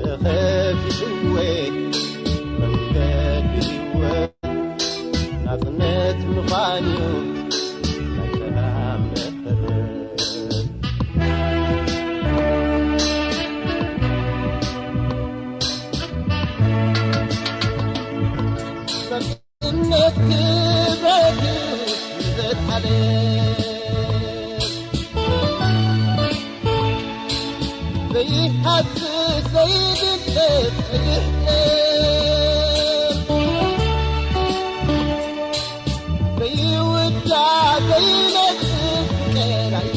ተኸፊትወ መንገዲ ህይወት ናጽነት ምዃን እዩ ናይ ሰላም መሰረት። እምነት ክብረቱ ንዘለዓለም ዘይሃስስ ዘይግደፍ ቀይሕ ደም ዘይውዳእ ዘይነጽፍ ቀላይ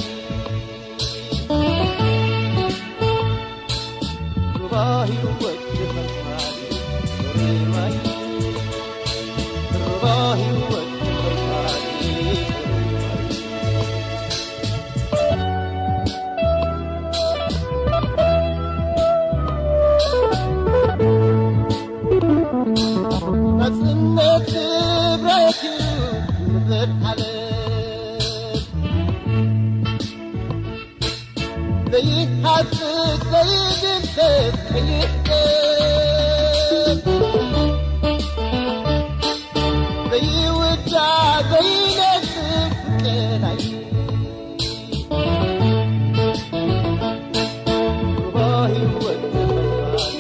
ሩባ ህይወት ዝፈልፋል ጽሩይ ማይ፣ ሩባ ህይወት ዝፈልፋል ጽሩይ ማይ። ናጽነት ክብረት እዩ ንዘለዓለም። ዘይሃስስ ዘይግደፍ ቀይሕ ደም ዘይውዳእ ዘይነጽፍ ቀላይ ሩባ ህይወት ተፈታኒ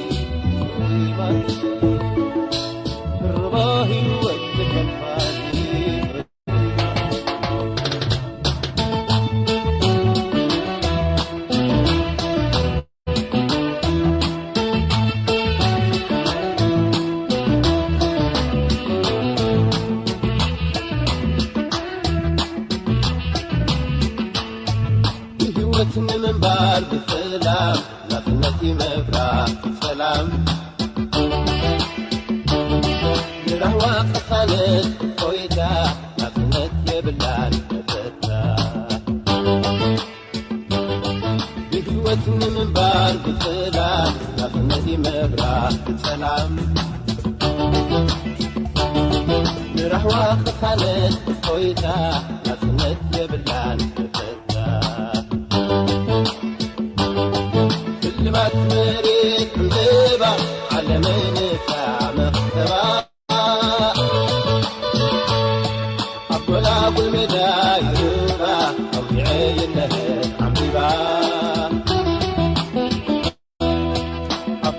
ሩባ ህይወት ተፈታኒ ህይወት ንምንባር ብሰላም ናጽነት እዩ መብራት ሰላም ንራህዋ ቅሳነት እፎይታ ናጽነት የብላን መፈታ ብህይወት ንምንባር ብሰላም ናጽነት እዩ መብራት ሰላም ንራህዋ ቅሳነት እፎይታ ናጽነት የብላን መፈታ ሽልማት መሬት ዕምበባ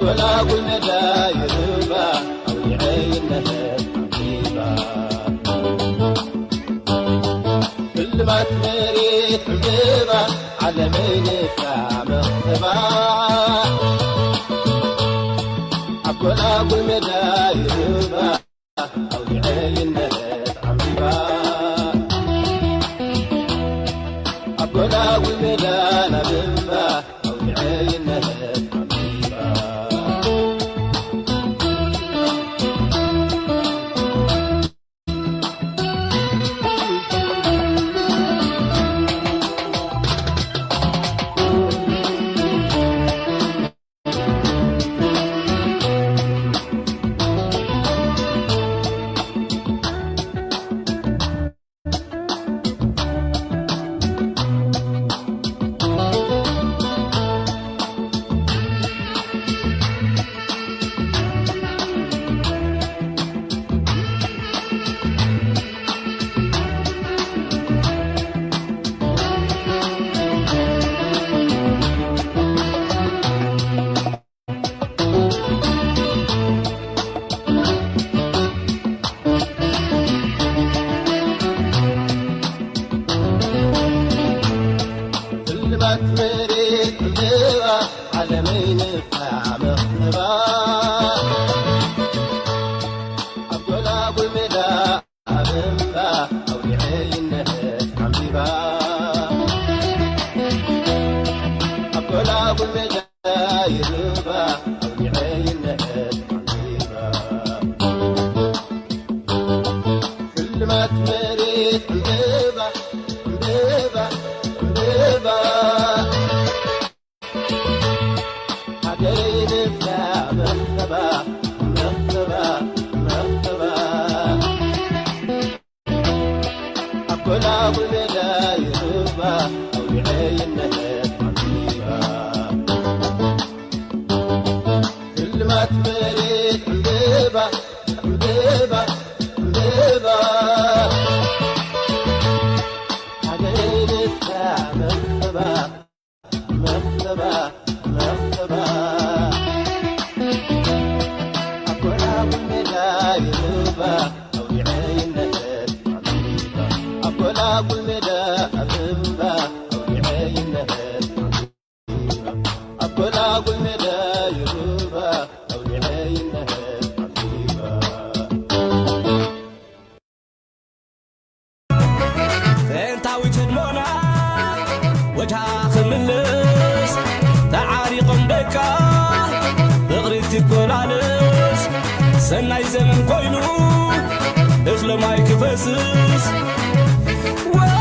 ጎላጉል መዳ ይርባ ኣውሊዐ ይነሀ ሓቢባ። ሽልማት መሬት ዕምባባ ዓለመይ ንሳ መኽሰባ። ኣብ ጎላጉል መዳ ይርባ ኣውሊዐ ይነሀ ዓምቢባ። ኣብ ጎላጉል መዳ ናብ እምባ ኣውሊዐ ይነሀ ዓምቢባ። ሽልማት መሬት ዕምባባ ዓለመይ ንሳ መኽሰባ። ኣብ ጎላጉል ሜዳ ኣብ እምባ ኣውሊዐ ይነሀ ዓምቢባ። ኣብ ጎላጉል ሜዳ ይርባ ኣውሊዐ ይነሀ ዓምቢባ። ሽልማት መሬት ዕምባባ፣ ዕምባባ፣ ዕምባባ። ሃገረይ ንሳ መኽሰባ፣ መኽሰባ፣ መኽሰባ። ኣብ ጎላጉል ሜዳ ይርባ ኣውሊዐ ይነሀ ዓምቢባ። ሽልማት መሬት ዕምባባ፣ ዕምባባ፣ ዕምባባ። ሃገረይ ንሳ መኽሰባ፣ መኽሰባ፣ መኽሰባ። ኣብ ጎላጉል ሜዳ ይርባ ኣውሊዐ ይነሀ ዓምቢባ። ኣብ ጎላጉል ሜዳ ኣብ እምባ ኣውሊዐ ይነሀ ዓምቢባ። ኣብ ጎላጉል ሜዳ ይርባ ኣውሊዐ ይነሀ ዓምቢባ። ጥንታዊት ህድሞና ወዳ ክምልስ ተዓሪቖም ደቃ ፍቕሪ ትኮላልስ ሰናይ ዘመን ኮይኑ እኽለ ማይ ክፈስስ ወይ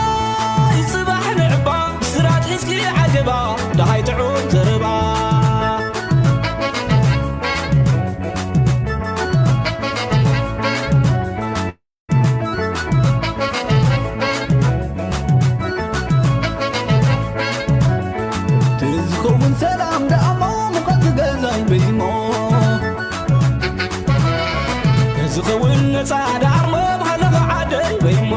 ጽባሕ ንዕባ ብስራት ሒዝኪ ዓጀባ ደሃይ ጥዑም ዘረባ። ትዝኸውን ሰላም ደኣሞ ሙቐት ገዛይ በይሞ። ትዝኸውን ነፃ ደኣሞ ሃለኸ ዓደይ በይሞ።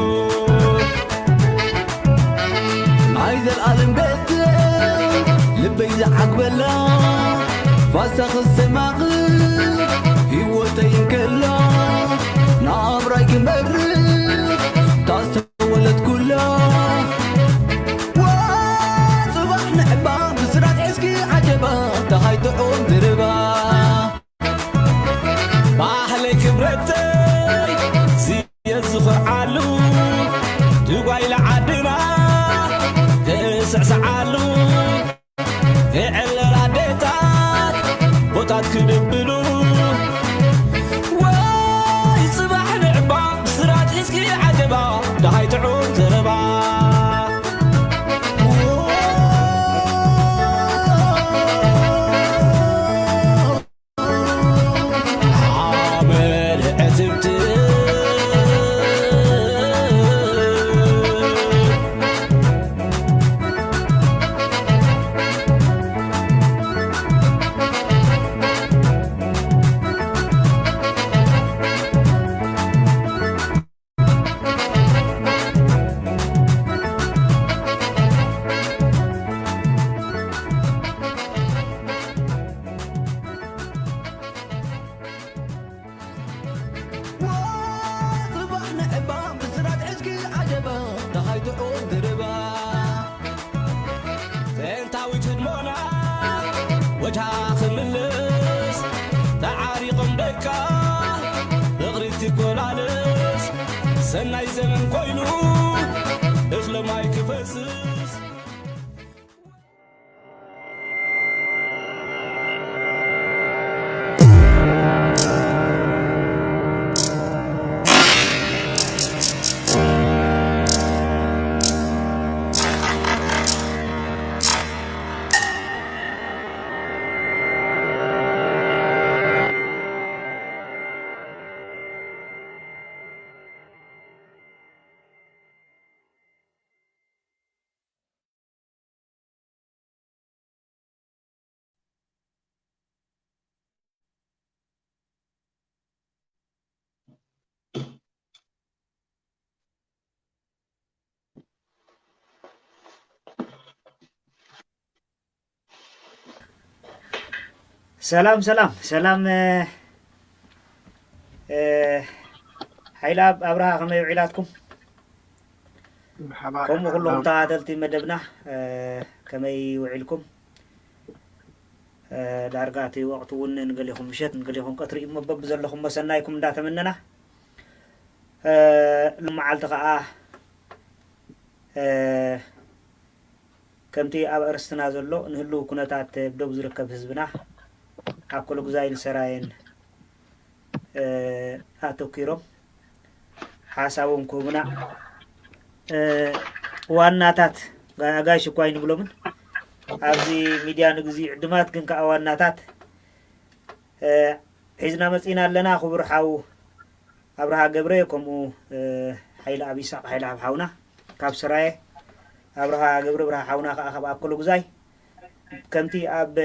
ናይ ዘልኣለም ቤት ልበይ ዝዓግበላ ፋሳ ክሰማቕ ህይወተይ እንከላ ናብራይ ክመርር ታስተወለድኩላ። ዋ ጽባሕ ንዕባ ብስራት ሒዝኪ ዓጀባ ደሃይ ጥዑም ዝርባ። ባህለይ ክብረተይ ዝየ ዝኽርዓሉ ትጓይለ ዓድና ክስዕስዓሉ ክዕለል ኣዴታት ቦታት ክድብሉ ወይ ጽባሕ ንዕባ ብስራት ሒዝኪ ዓጀባ ደሃይ ጥዑም ዘረባ። ሓመድ ዕትብቲ ሰላም ሰላም ሰላም። ሓይላ ኣብርሃ ከመይ ውዒላትኩም? ከምኡ ኩሎም ተኸታተልቲ መደብና ከመይ ውዒልኩም? ዳርጋ እቲ ወቕቲ እውን ንገሊኹም ምሸት ንገሊኹም ቀትሪ እዩ መበብ ዘለኹም መሰናይኩም እንዳተመነና ሎም መዓልቲ ከዓ ከምቲ ኣብ ኣርእስትና ዘሎ ንህልው ኩነታት ኣብ ዶብ ዝርከብ ህዝብና ኣኮሎጉዛይን ሰራየን ኣተኪሮም ሓሳቦም ክህቡና ዋናታት ኣጋይሽ እኳ ኣይንብሎምን ኣብዚ ሚድያ ንግዚ ዕድማት ግን ከዓ ዋናታት ሒዝና መፂና ኣለና ክቡር ሓው ኣብርሃ ገብረ ከምኡ ሓይለ ኣብ ይሳቅ ሓይለ ኣብ ሓውና ካብ ስራየ ኣብርሃ ገብረ ብርሃ ሓውና ከዓ ካብ ኣኮሎጉዛይ ከምቲ ኣብ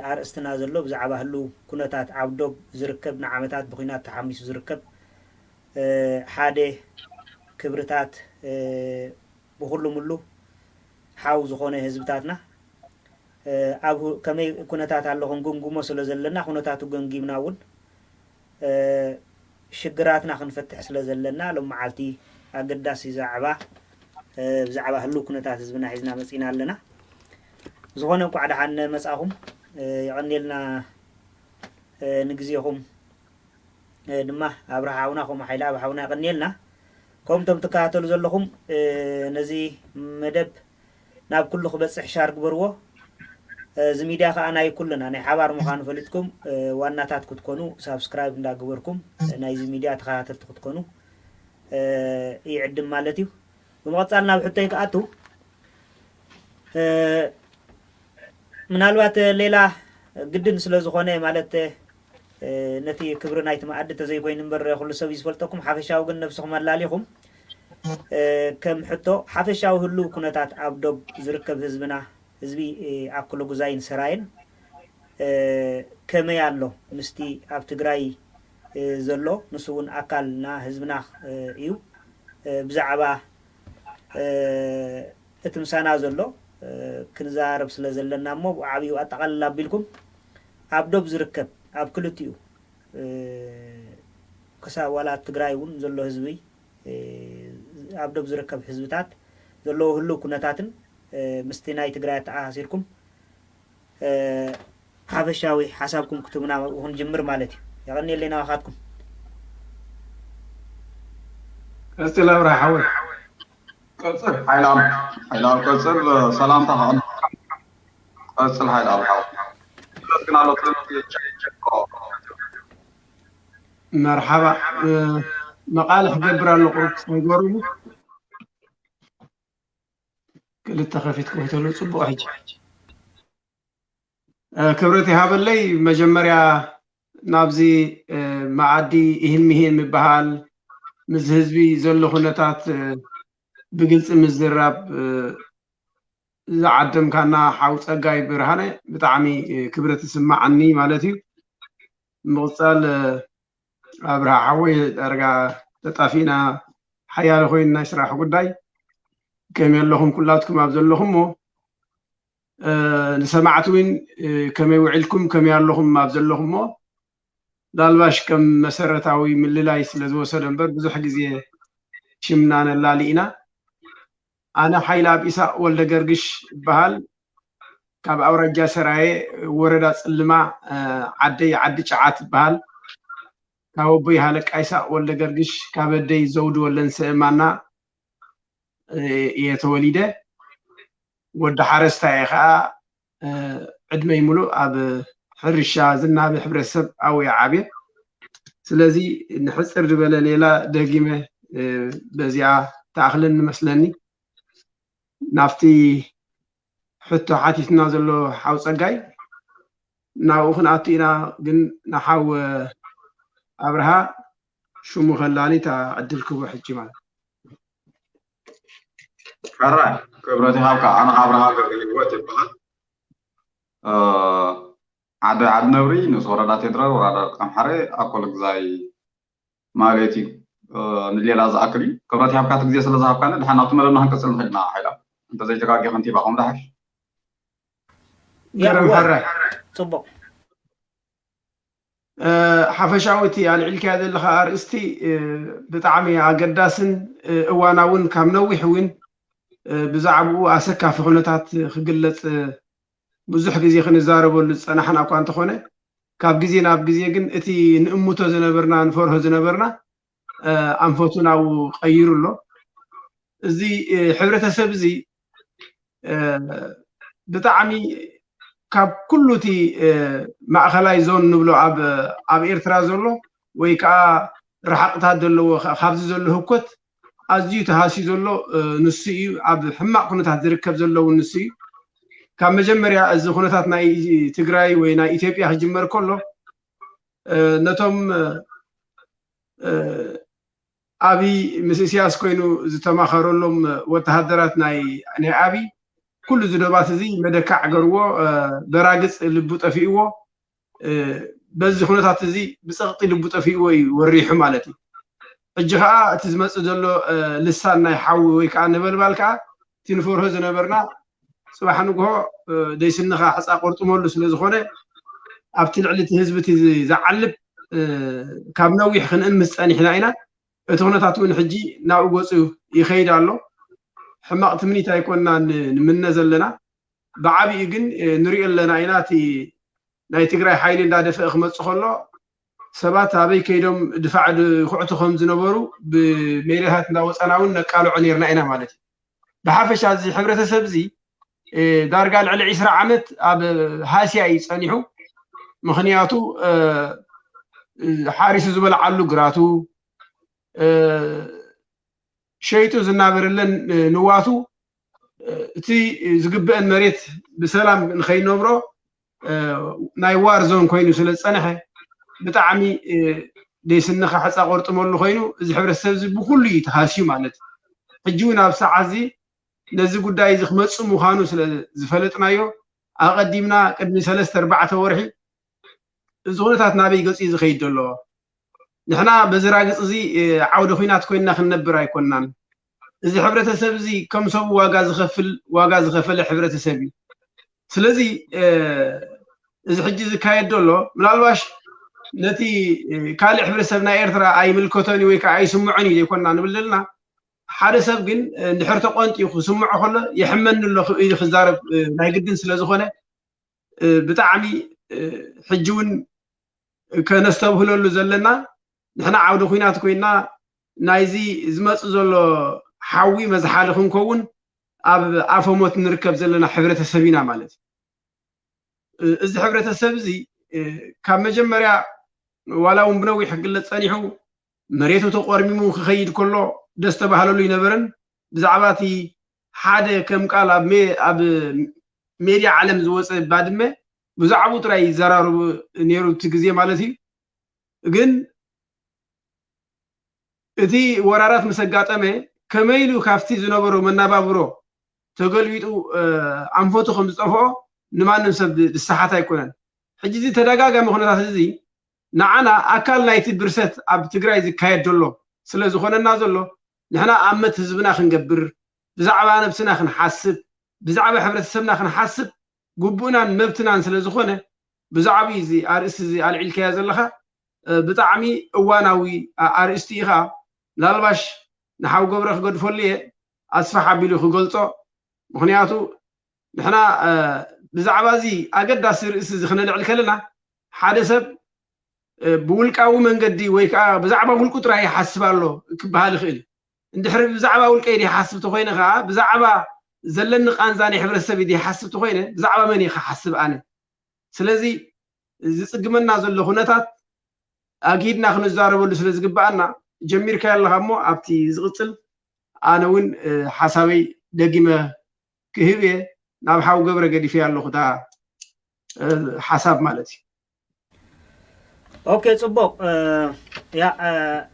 ኣርእስትና ዘሎ ብዛዕባ ህልው ኩነታት ኣብ ዶብ ዝርከብ ንዓመታት ብኩናት ተሓሚሱ ዝርከብ ሓደ ክብርታት ብኩሉ ምሉ ሓው ዝኾነ ህዝብታትና ኣብ ከመይ ኩነታት ኣሎ ክንግምግሞ ስለ ዘለና ኩነታቱ ገምጊምና እውን ሽግራትና ክንፈትሕ ስለ ዘለና ሎም መዓልቲ ኣገዳሲ ዛዕባ ብዛዕባ ህልው ኩነታት ህዝብና ሒዝና መፂና ኣለና። ዝኾነ እንኳዕ ደሓን መፃኹም። የቐንየልና ንግዜኹም ድማ ኣብርሃ ሓውና ከምኡ ሓይለ ኣብ ሓውና የቐንየልና። ከምቶም ትከታተሉ ዘለኹም ነዚ መደብ ናብ ኩሉ ክበፅሕ ሻር ግበርዎ። እዚ ሚድያ ከዓ ናይ ኩልና ናይ ሓባር ምዃኑ ፈሊጥኩም ዋናታት ክትኮኑ ሳብስክራይብ እንዳገበርኩም ናይዚ ሚድያ ተኸታተልቲ ክትኮኑ ይዕድም ማለት እዩ። ብምቕፃል ናብ ሕቶይ ክኣቱ ምናልባት ሌላ ግድን ስለ ዝኾነ ማለት ነቲ ክብሪ ናይቲ መኣዲ ተዘይኮይኑ እምበር ኩሉ ሰብ እዩ ዝፈልጠኩም ሓፈሻዊ ግን ነብስኹም ኣላሊኹም ከም ሕቶ ሓፈሻዊ ህልው ኩነታት ኣብ ዶብ ዝርከብ ህዝብና ህዝቢ ኣክሎ ጉዛይን ሰራይን ከመይ ኣሎ ምስቲ ኣብ ትግራይ ዘሎ ንሱ እውን ኣካልና ህዝብና እዩ ብዛዕባ እቲ ምሳና ዘሎ ክንዛረብ ስለ ዘለና እሞ ብዓብዩ ኣጠቓልል ኣቢልኩም ኣብ ዶብ ዝርከብ ኣብ ክልቲኡ ክሳብ ዋላ ትግራይ እውን ዘሎ ህዝቢ ኣብ ዶብ ዝርከብ ህዝብታት ዘለዎ ህልው ኩነታትን ምስቲ ናይ ትግራይ ኣተኣሳሲርኩም ሓፈሻዊ ሓሳብኩም ክትብና ክንጅምር ማለት እዩ። የቐንየለይ ናባኻትኩም። ቀፅል ኣብርሃ ሓወይ። ቀፅል ሓይላ ሓይላ ቀፅል ሰላምታ ከቐን ቀፅል ሓይላ ኣብርሃ ግን ኣሎ መርሓባ መቃልሕ ገብር ኣሎ ቁሩብ ሳይጎርቡ ክልተ ከፊት ክህተሉ ፅቡቅ ሕጂ ክብረት ይሃበለይ መጀመርያ ናብዚ መኣዲ ይህን ምሂን ምበሃል ምስ ህዝቢ ዘሎ ኩነታት ብግልፂ ምዝራብ ዝዓደምካና ሓው ፀጋይ ብርሃነ ብጣዕሚ ክብረት ይስማዓኒ ማለት እዩ። ምቕፃል ኣብርሃ ሓወይ ዳርጋ ተጣፊእና ሓያለ ኮይኑ ናይ ስራሕ ጉዳይ ከመይ ኣለኹም ኩላትኩም ኣብ ዘለኹም እሞ ንሰማዕቲ እውን ከመይ ውዒልኩም ከመይ ኣለኹም ኣብ ዘለኹም እሞ ዳልባሽ ከም መሰረታዊ ምልላይ ስለ ዝወሰደ እምበር ብዙሕ ግዜ ሽምና ነላሊ ኢና። ኣነ ሓይለ ኣብ ኢሳቅ ወልደ ገርግሽ ይበሃል። ካብ ኣውራጃ ሰራየ ወረዳ ፅልማ ዓደይ ዓዲ ጨዓ ትበሃል። ካብ ኣቦይ ሃለቃ ይሳቅ ወልደ ገርግሽ ካብ ኣደይ ዘውዲ ወለንሰ ማና እየ ተወሊደ። ወዲ ሓረስታይ እየ ከዓ ዕድመይ ሙሉእ ኣብ ሕርሻ ዝናበ ሕብረተሰብ ኣብየ ዓብየ። ስለዚ ንሕፅር ዝበለ ሌላ ደጊመ በዚኣ ተኣኽለኒ መስለኒ። ናብቲ ሕቶ ሓቲትና ዘሎ ሓው ፀጋይ ናብኡ ክንኣቱ ኢና። ግን ንሓው ኣብርሃ ሽሙ ከላሊ እታ ዕድል ክቦ ሕጂ ማለት ሕራይ ክብረት ይሃብካ። ኣነ ኣብርሃ ገብረ ህይወት ይበሃል። ዓደ ዓዲ ነብሪ ንስ ወረዳ ቴድራል ወረዳ ኣምሓረ ኣኮል ግዛይ ማለት እዩ። ንሌላ ዝኣክል እዩ። ክብረት ይሃብካ እቲ ግዜ ስለ ዝሃብካኒ። ድሓን ኣብቲ መደብና ክንቅፅል ንኽእል ኢና። ሓይላ እንተዘይተጋጊ ከንቲባ ከም ዝሓሽ ያ፣ ገረም እዋ፣ ሕራይ። ጽቡቕ። እ፣ ሓፈሻዊ እቲ ኣልዒልካዮ ዘለኻ ኣርእስቲ፣ እ፣ ብጣዕሚ ኣገዳስን፣ እ፣ እዋናውን ካብ ነዊሕ እውን፣ እ፣ ብዛዕባኡ ኣሰካፊ ኩነታት ክግለጽ፣ እ፣ ብዙሕ ግዜ ክንዛረበሉ ዝጸናሕና እኳ እንተኾነ፣ ካብ ግዜ ናብ ግዜ ግን እቲ ንእምቶ ዝነበርና፣ ንፈርሆ ዝነበርና፣ እ፣ ኣንፈቱ ናብኡ ቀይሩ ኣሎ። እዚ፣ እ፣ ሕብረተሰብ እዚ፣ እ፣ ብጣዕሚ ካብ ኩሉ እቲ፣ እ፣ ማእኸላይ ዞን ንብሎ ኣብ፣ ኣብ ኤርትራ ዘሎ ወይ ከዓ ርሓቕታት ዘለዎ ካ-፣ ካብዚ ዘሎ ህኮት ኣዝዩ ተሃስዩ ዘሎ፣ እ፣ ንሱ እዩ። ኣብ ሕማቕ ኩነታት ዝርከብ ዘሎ እውን ንሱ እዩ። ካብ መጀመርያ እዚ ኩነታት ናይ ትግራይ ወይ ናይ ኢትዮጵያ ክጅመር ከሎ፣ እ፣ ነቶም፣ እ፣ ኣብይ ምስ ኢሳያስ ኮይኑ ዝተማኸረሎም ወተሃደራት ናይ፣ ናይ ኣብይ ኩሉ እዚ ዶባት እዚ መደካዕ ገርዎ፣ እ፣ በራግጽ ልቡ ጠፊእዎ፣ እ፣ በዚ ኩነታት እዚ ብጸቕጢ ልቡ ጠፊእዎ እዩ ወሪሑ ማለት እዩ። ሕጂ ኸኣ እቲ ዝመጽእ ዘሎ፣ እ፣ ልሳን ናይ ሓዊ ወይ ከኣ ነበልባል ከኣ እቲ ንፈርሆ ዝነበርና ጽባሕ ንግሆ፣ እ፣ ደይስንኻ ሕጻ ቆርጥመሉ ስለ ዝኾነ ኣብቲ ልዕሊ እቲ ህዝቢ እቲ ዝዓልብ፣ እ፣ ካብ ነዊሕ ክንእምስ ጸኒሕና ኢና። እቲ ኩነታት እውን ሕጂ ናብኡ ገጹ ይኸይድ ኣሎ። ሕማቕ ትምኒት ኣይኮንና ን-፣ ንምነ ዘለና። ብዓቢኡ ግን፣ እ፣ ንሪኦ ኣለና ኢና። እቲ ናይ ትግራይ ሓይሊ እንዳደፈአ ክመጽእ ከሎ ሰባት ኣበይ ከይዶም ድፋዕ ድ-፣ ይኹዕቱ ከም ዝነበሩ ብሜድያታት እንዳወጸና እውን ነቃልዖ ነይርና ኢና ማለት እዩ። ብሓፈሻ እዚ ሕብረተሰብ እዚ፣ እ፣ ዳርጋ ልዕሊ ዕስራ ዓመት ኣብ ሃስያ እዩ ጸኒሑ። ምኽንያቱ፣ እ፣ እ፣ ሓሪሱ ዝበልዓሉ ግራቱ፣ እ፣ ሸይጡ ዝናበረለን፣ እ፣ ንዋቱ፣ እ፣ እቲ ዝግበአን መሬት ብሰላም ንኸይነብሮ፣ እ፣ ናይ ዋር ዞን ኮይኑ ስለ ዝጸንሐ ብጣዕሚ፣ እ፣ ደይስንኻ ሕጻ ቆርጥመሉ ኮይኑ እዚ ሕብረተሰብ እዚ ብኹሉ እዩ ተሃስዩ ማለት እዩ። ሕጂ እውን ኣብ ሰዓት እዚ ነዚ ጉዳይ እዚ ክመጽእ ምዃኑ ስለ ዝፈለጥናዮ ኣቐዲምና ቅድሚ ሰለስተ ኣርባዕተ ወርሒ እዚ ኩነታት ናበይ ገጹ እዩ ዝኸይድ ዘሎ? ንሕና በዚ ራግጽ እዚ፣ እ፣ ዓውደ ኲናት ኮይንና ክንነብር ኣይኮንናን። እዚ ሕብረተሰብ እዚ ከም ሰቡ ዋጋ ዝኸፍል፣ ዋጋ ዝኸፈለ ሕብረተሰብ እዩ። ስለዚ፣ እ፣ እዚ ሕጂ ዝካየድ ዘሎ ምናልባሽ ነቲ፣ እ፣ ካልእ ሕብረተሰብ ናይ ኤርትራ ኣይምልከቶን እዩ ወይ ከዓ ኣይስምዖን እዩ ዘይኮንና ንብል ዘለና። ሓደ ሰብ ግን፣ እ፣ እንድሕር ተቆንጢ ክስምዖ ከሎ የሕመኒ ኣሎ ክብ-፣ ኢሉ ክዛረብ፣ እ፣ ናይ ግድን ስለ ዝኾነ፣ እ፣ ብጣዕሚ፣ እ፣ ሕጂ እውን ከነስተብህለሉ ዘለና ንሕና ዓውደ ኲናት ኮይና ናይዚ ዝመጽእ ዘሎ ሓዊ መዝሓሊ ክንከውን ኣብ ኣፈሞት ንርከብ ዘለና ሕብረተሰብ ኢና ማለት እዩ። እ፣ እዚ ሕብረተሰብ እዚ፣ እ፣ ካብ መጀመርያ ዋላ እውን ብነዊሕ ክግለጽ ጸኒሑ መሬቱ ተቆርሚሙ ክኸይድ ከሎ ደስ ተባህለሉ ኣይነበረን። ብዛዕባ እቲ ሓደ ከም ቃል ኣብ ሜ-፣ ኣብ ሜድያ ዓለም ዝወጸ ባድመ ብዛዕባኡ ጥራይ ይዘራረቡ ነይሩ እቲ ግዜ ማለት እዩ። ግን እቲ ወራራት ምስ ኣጋጠመ ከመይ ኢሉ ካብቲ ዝነበሮ መነባብሮ ተገልቢጡ፣ እ፣ ኣንፈቱ ከም ዝጠፍኦ ንማንም ሰብ ድ-፣ ዝሰሓት ኣይኮነን። ሕጂ እዚ ተደጋጋሚ ኩነታት እዚ ንዓና ኣካል ናይቲ ብርሰት ኣብ ትግራይ ዝካየድ ዘሎ ስለ ዝኾነና ዘሎ ንሕና ኣመት ህዝብና ክንገብር፣ ብዛዕባ ነብስና ክንሓስብ፣ ብዛዕባ ሕብረተሰብና ክንሓስብ ግቡእናን መብትናን ስለ ዝኾነ ብዛዕባ እዚ ኣርእስቲ እዚ ኣልዒልካዮ ዘለኻ፣ እ፣ ብጣዕሚ እዋናዊ ኣ-፣ ኣርእስቲ ኢኻ። ምናልባሽ ንሓው ገብረ ክገድፈሉ እየ ኣስፍሕ ኣቢሉ ክገልጾ። ምኽንያቱ ንሕና፣ እ፣ ብዛዕባ እዚ ኣገዳሲ ርእሲ እዚ ክነልዕል ከለና ሓደ ሰብ፣ እ፣ ብውልቃዊ መንገዲ ወይ ከዓ ብዛዕባ ውልቁ ጥራይ ይሓስብ ኣሎ ክበሃል ይኽእል እዩ። እንድሕሪ ብዛዕባ ውልቀይ ዘይሓስብ ተኾይነ ከዓ ብዛዕባ ዘለኒ ቃንዛ ናይ ሕብረተሰብ ዘይሓስብ ተኾይነ ብዛዕባ መን እየ ክሓስብ ኣነ? ስለዚ ዝጽግመና ዘሎ ኩነታት ኣግሂድና ክንዛረበሉ ስለ ዝግበኣና ጀሚርካዮ ኣለኻ እሞ ኣብቲ ዝቕጽል ኣነ እውን፣ እ፣ ሓሳበይ ደጊመ ክህብ እየ። ናብ ሓው ገብረ ገዲፈያ ኣለኹ እታ፣ እ፣ ሓሳብ ማለት እዩ። ኦኬ፣ ጽቡቕ። እ፣ ያ፣ እ፣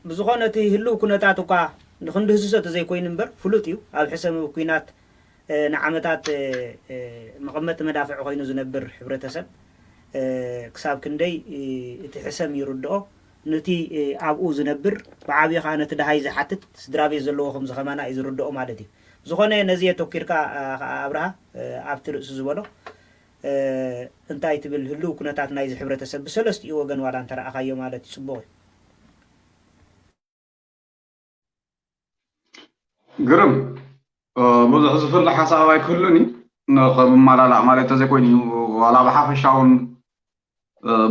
ብዝኾነ እቲ ህልው ኩነታት እኳ ንክንድህስሶ ተዘይኮይኑ እምበር ፍሉጥ እዩ። ኣብ ሕሰም ኲናት፣ እ፣ ንዓመታት፣ እ፣ እ፣ መቐመጢ መዳፍዕ ኮይኑ ዝነብር ሕብረተሰብ፣ እ፣ ክሳብ ክንደይ፣ እ፣ እቲ ሕሰም ይርድኦ። ነቲ፣ እ፣ ኣብኡ ዝነብር ብዓብዪ ከኣ ነቲ ደሃይ ዝሓትት ስድራ ቤት ዘለዎ ከም ዝኸማና እዩ ዝርድኦ ማለት እዩ። ዝኾነ ነዚ የተኪርካ፣ እ፣ ከኣ ኣብርሃ፣ እ፣ ኣብቲ ርእሲ ዝበሎ እንታይ ትብል ህልው ኩነታት ናይዚ ሕብረተሰብ ብሰለስቲኡ ወገን ዋላ እንተረኣኻዮ ማለት እዩ ጽቡቕ እዩ። ግርም ብዙሕ ዝፍለ ሓሳብ ኣይክህሉን እዩ። ከመማላላእ ማለት ተዘይኮይኑ ዋላ ብሓፈሻውን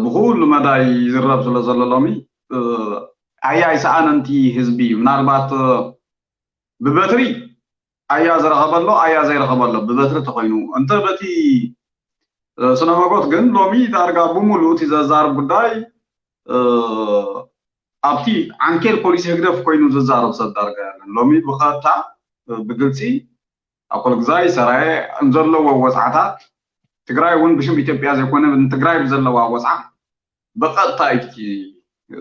ብኩሉ መዳይ ይዝረብ ስለ ዘሎ ሎሚ ኣያ ኣይሰኣነንቲ ህዝቢ ምናልባት ብበትሪ ኣያ ዝረኸበሎ ኣያ ዘይረኸበሎ ብበትሪ ተኮይኑ እንተ በቲ ስነመጎት ግን ሎሚ ዳርጋ ብሙሉእ እቲ ዘዛርብ ጉዳይ ኣብቲ ዓንኬል ፖሊሲ ህግደፍ ኮይኑ ዝዛረብ ሰብ ዳርጋ የለን። ሎሚ ብቐጥታ ብግልፂ ኣኮልግዛይ ሰራየ ዘለዎም ወፅዓታት ትግራይ እውን ብሽም ኢትዮጵያ ዘይኮነ ንትግራይ ብዘለዋ ወፅዓ ብቐጥታ እዩ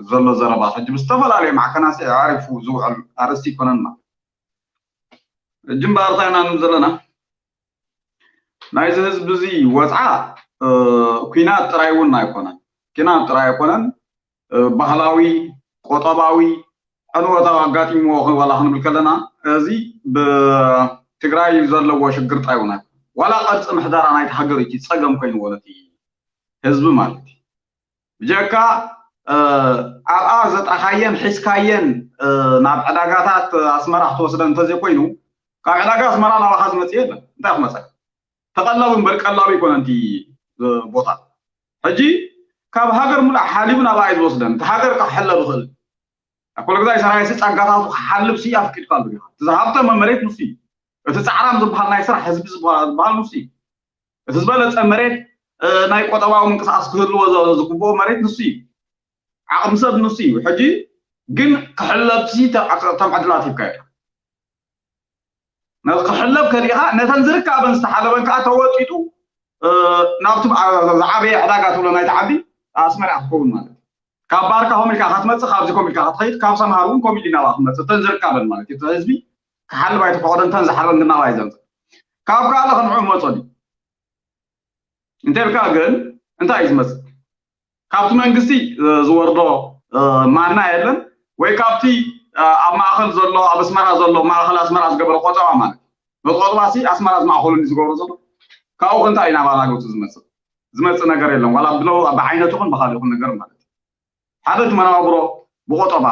ዘሎ ዘረባ ሕጂ ብዝተፈላለየ ማዕከናት ኣዕሪፉ ዝውዕል ኣርእስቲ ይኮነን ማለት ሕጂ እምበኣር እንታይ ኢና ንብል ዘለና ናይዚ ህዝቢ እዚ ወፅዓ ኩናት ጥራይ እውን ኣይኮነን። ኩናት ጥራይ ኣይኮነን። ባህላዊ፣ ቆጠባዊ ዕንወት ኣጋጢምዎ ዋላ ክንብል ከለና እዚ ብትግራይ ዘለዎ ሽግር ጥራይ እውን ኣይኮነን። ዋላ ቅርፂ ምሕደራ ናይቲ ሃገር እቲ ፀገም ኮይንዎ ነቲ ህዝቢ ማለት እዩ። ብጀካ ኣብኣ ዘጥረኻየን ሒዝካየን ናብ ዕዳጋታት ኣስመራ ክትወስደን እንተዘይኮይኑ ካብ ዕዳጋ ኣስመራ ናባኻ ዝመፅእ የለን። እንታይ ክመፀካ? ተቐላቢ እምበር ቀላቢ ይኮነ እቲ ቦታ። ሕጂ ካብ ሃገር ሙሉእ ሓሊቡ ናብኣ እዩ ዝወስደን። እቲ ሃገር ክሕለብ ይኽእል። ኣኮለግዛይ ሰራዊት ጸጋታቱ ክሓልብ ሲ ኣፍቂድካሉ ዲኻ? እቲ ዝሃብተመ መሬት ንሱ እዩ። እቲ ጻዕራም ዝበሃል ናይ ስራሕ ህዝቢ ዝበሃል ንሱ እዩ። እቲ ዝበለጸ መሬት ናይ ቆጠባዊ ምንቅስቃስ ክህልዎ ዝግብኦ መሬት ንሱ እዩ። ዓቕሚ ሰብ ንሱ እዩ። ሕጂ ግን ክሕለብ ሲ ተም ዕድላት ሂብካ ኢኻ። ነዚ ክሕለብ ከሊኻ ነተን ዝርካበን ዝተሓለበን ከዓ ተወጢጡ ናብቲ ዝዓበየ ዕዳጋ ትብሎ ናይቲ ዓዲ ኣስመራ ክኸውን ማለት እዩ። ካብ ባርካ ኮም ኢልካ ክትመፅእ ካብዚ ኮም ኢልካ ክትኸይድ ካብ ሰምሃር እውን ኮም ኢሉ ናብኣ ክትመፅእ እተን ዝርካበን ማለት እዩ። ህዝቢ ክሓልብ ኣይተፈቐዶ እተን ዝሓልበን ግን ናብኣ እዩ ዘምፅእ። ካብ ካልእ ክንዑ መፀሉ እንተልካ ግን እንታይ እዩ ዝመፅእ? ካብቲ መንግስቲ ዝወርዶ ማና የለን ወይ ካብቲ ኣብ ማእኸል ዘሎ ኣብ ኣስመራ ዘሎ ማእኸል ኣስመራ ዝገበረ ቆጠባ ማለት ነቲ ቆጠባ ሲ ኣስመራ ዝማእኸሉ ዝገብሮ ዘሎ ካብኡ ክንታይ እዩ ናብ ኣላገቱ ዝመፅእ ዝመፅእ ነገር የለን ዋላ ብለው ብዓይነቱ ይኹን ብካሊእ ይኹን ነገር ማለት እዩ ሓደ እቲ መነባብሮ ብቆጠባ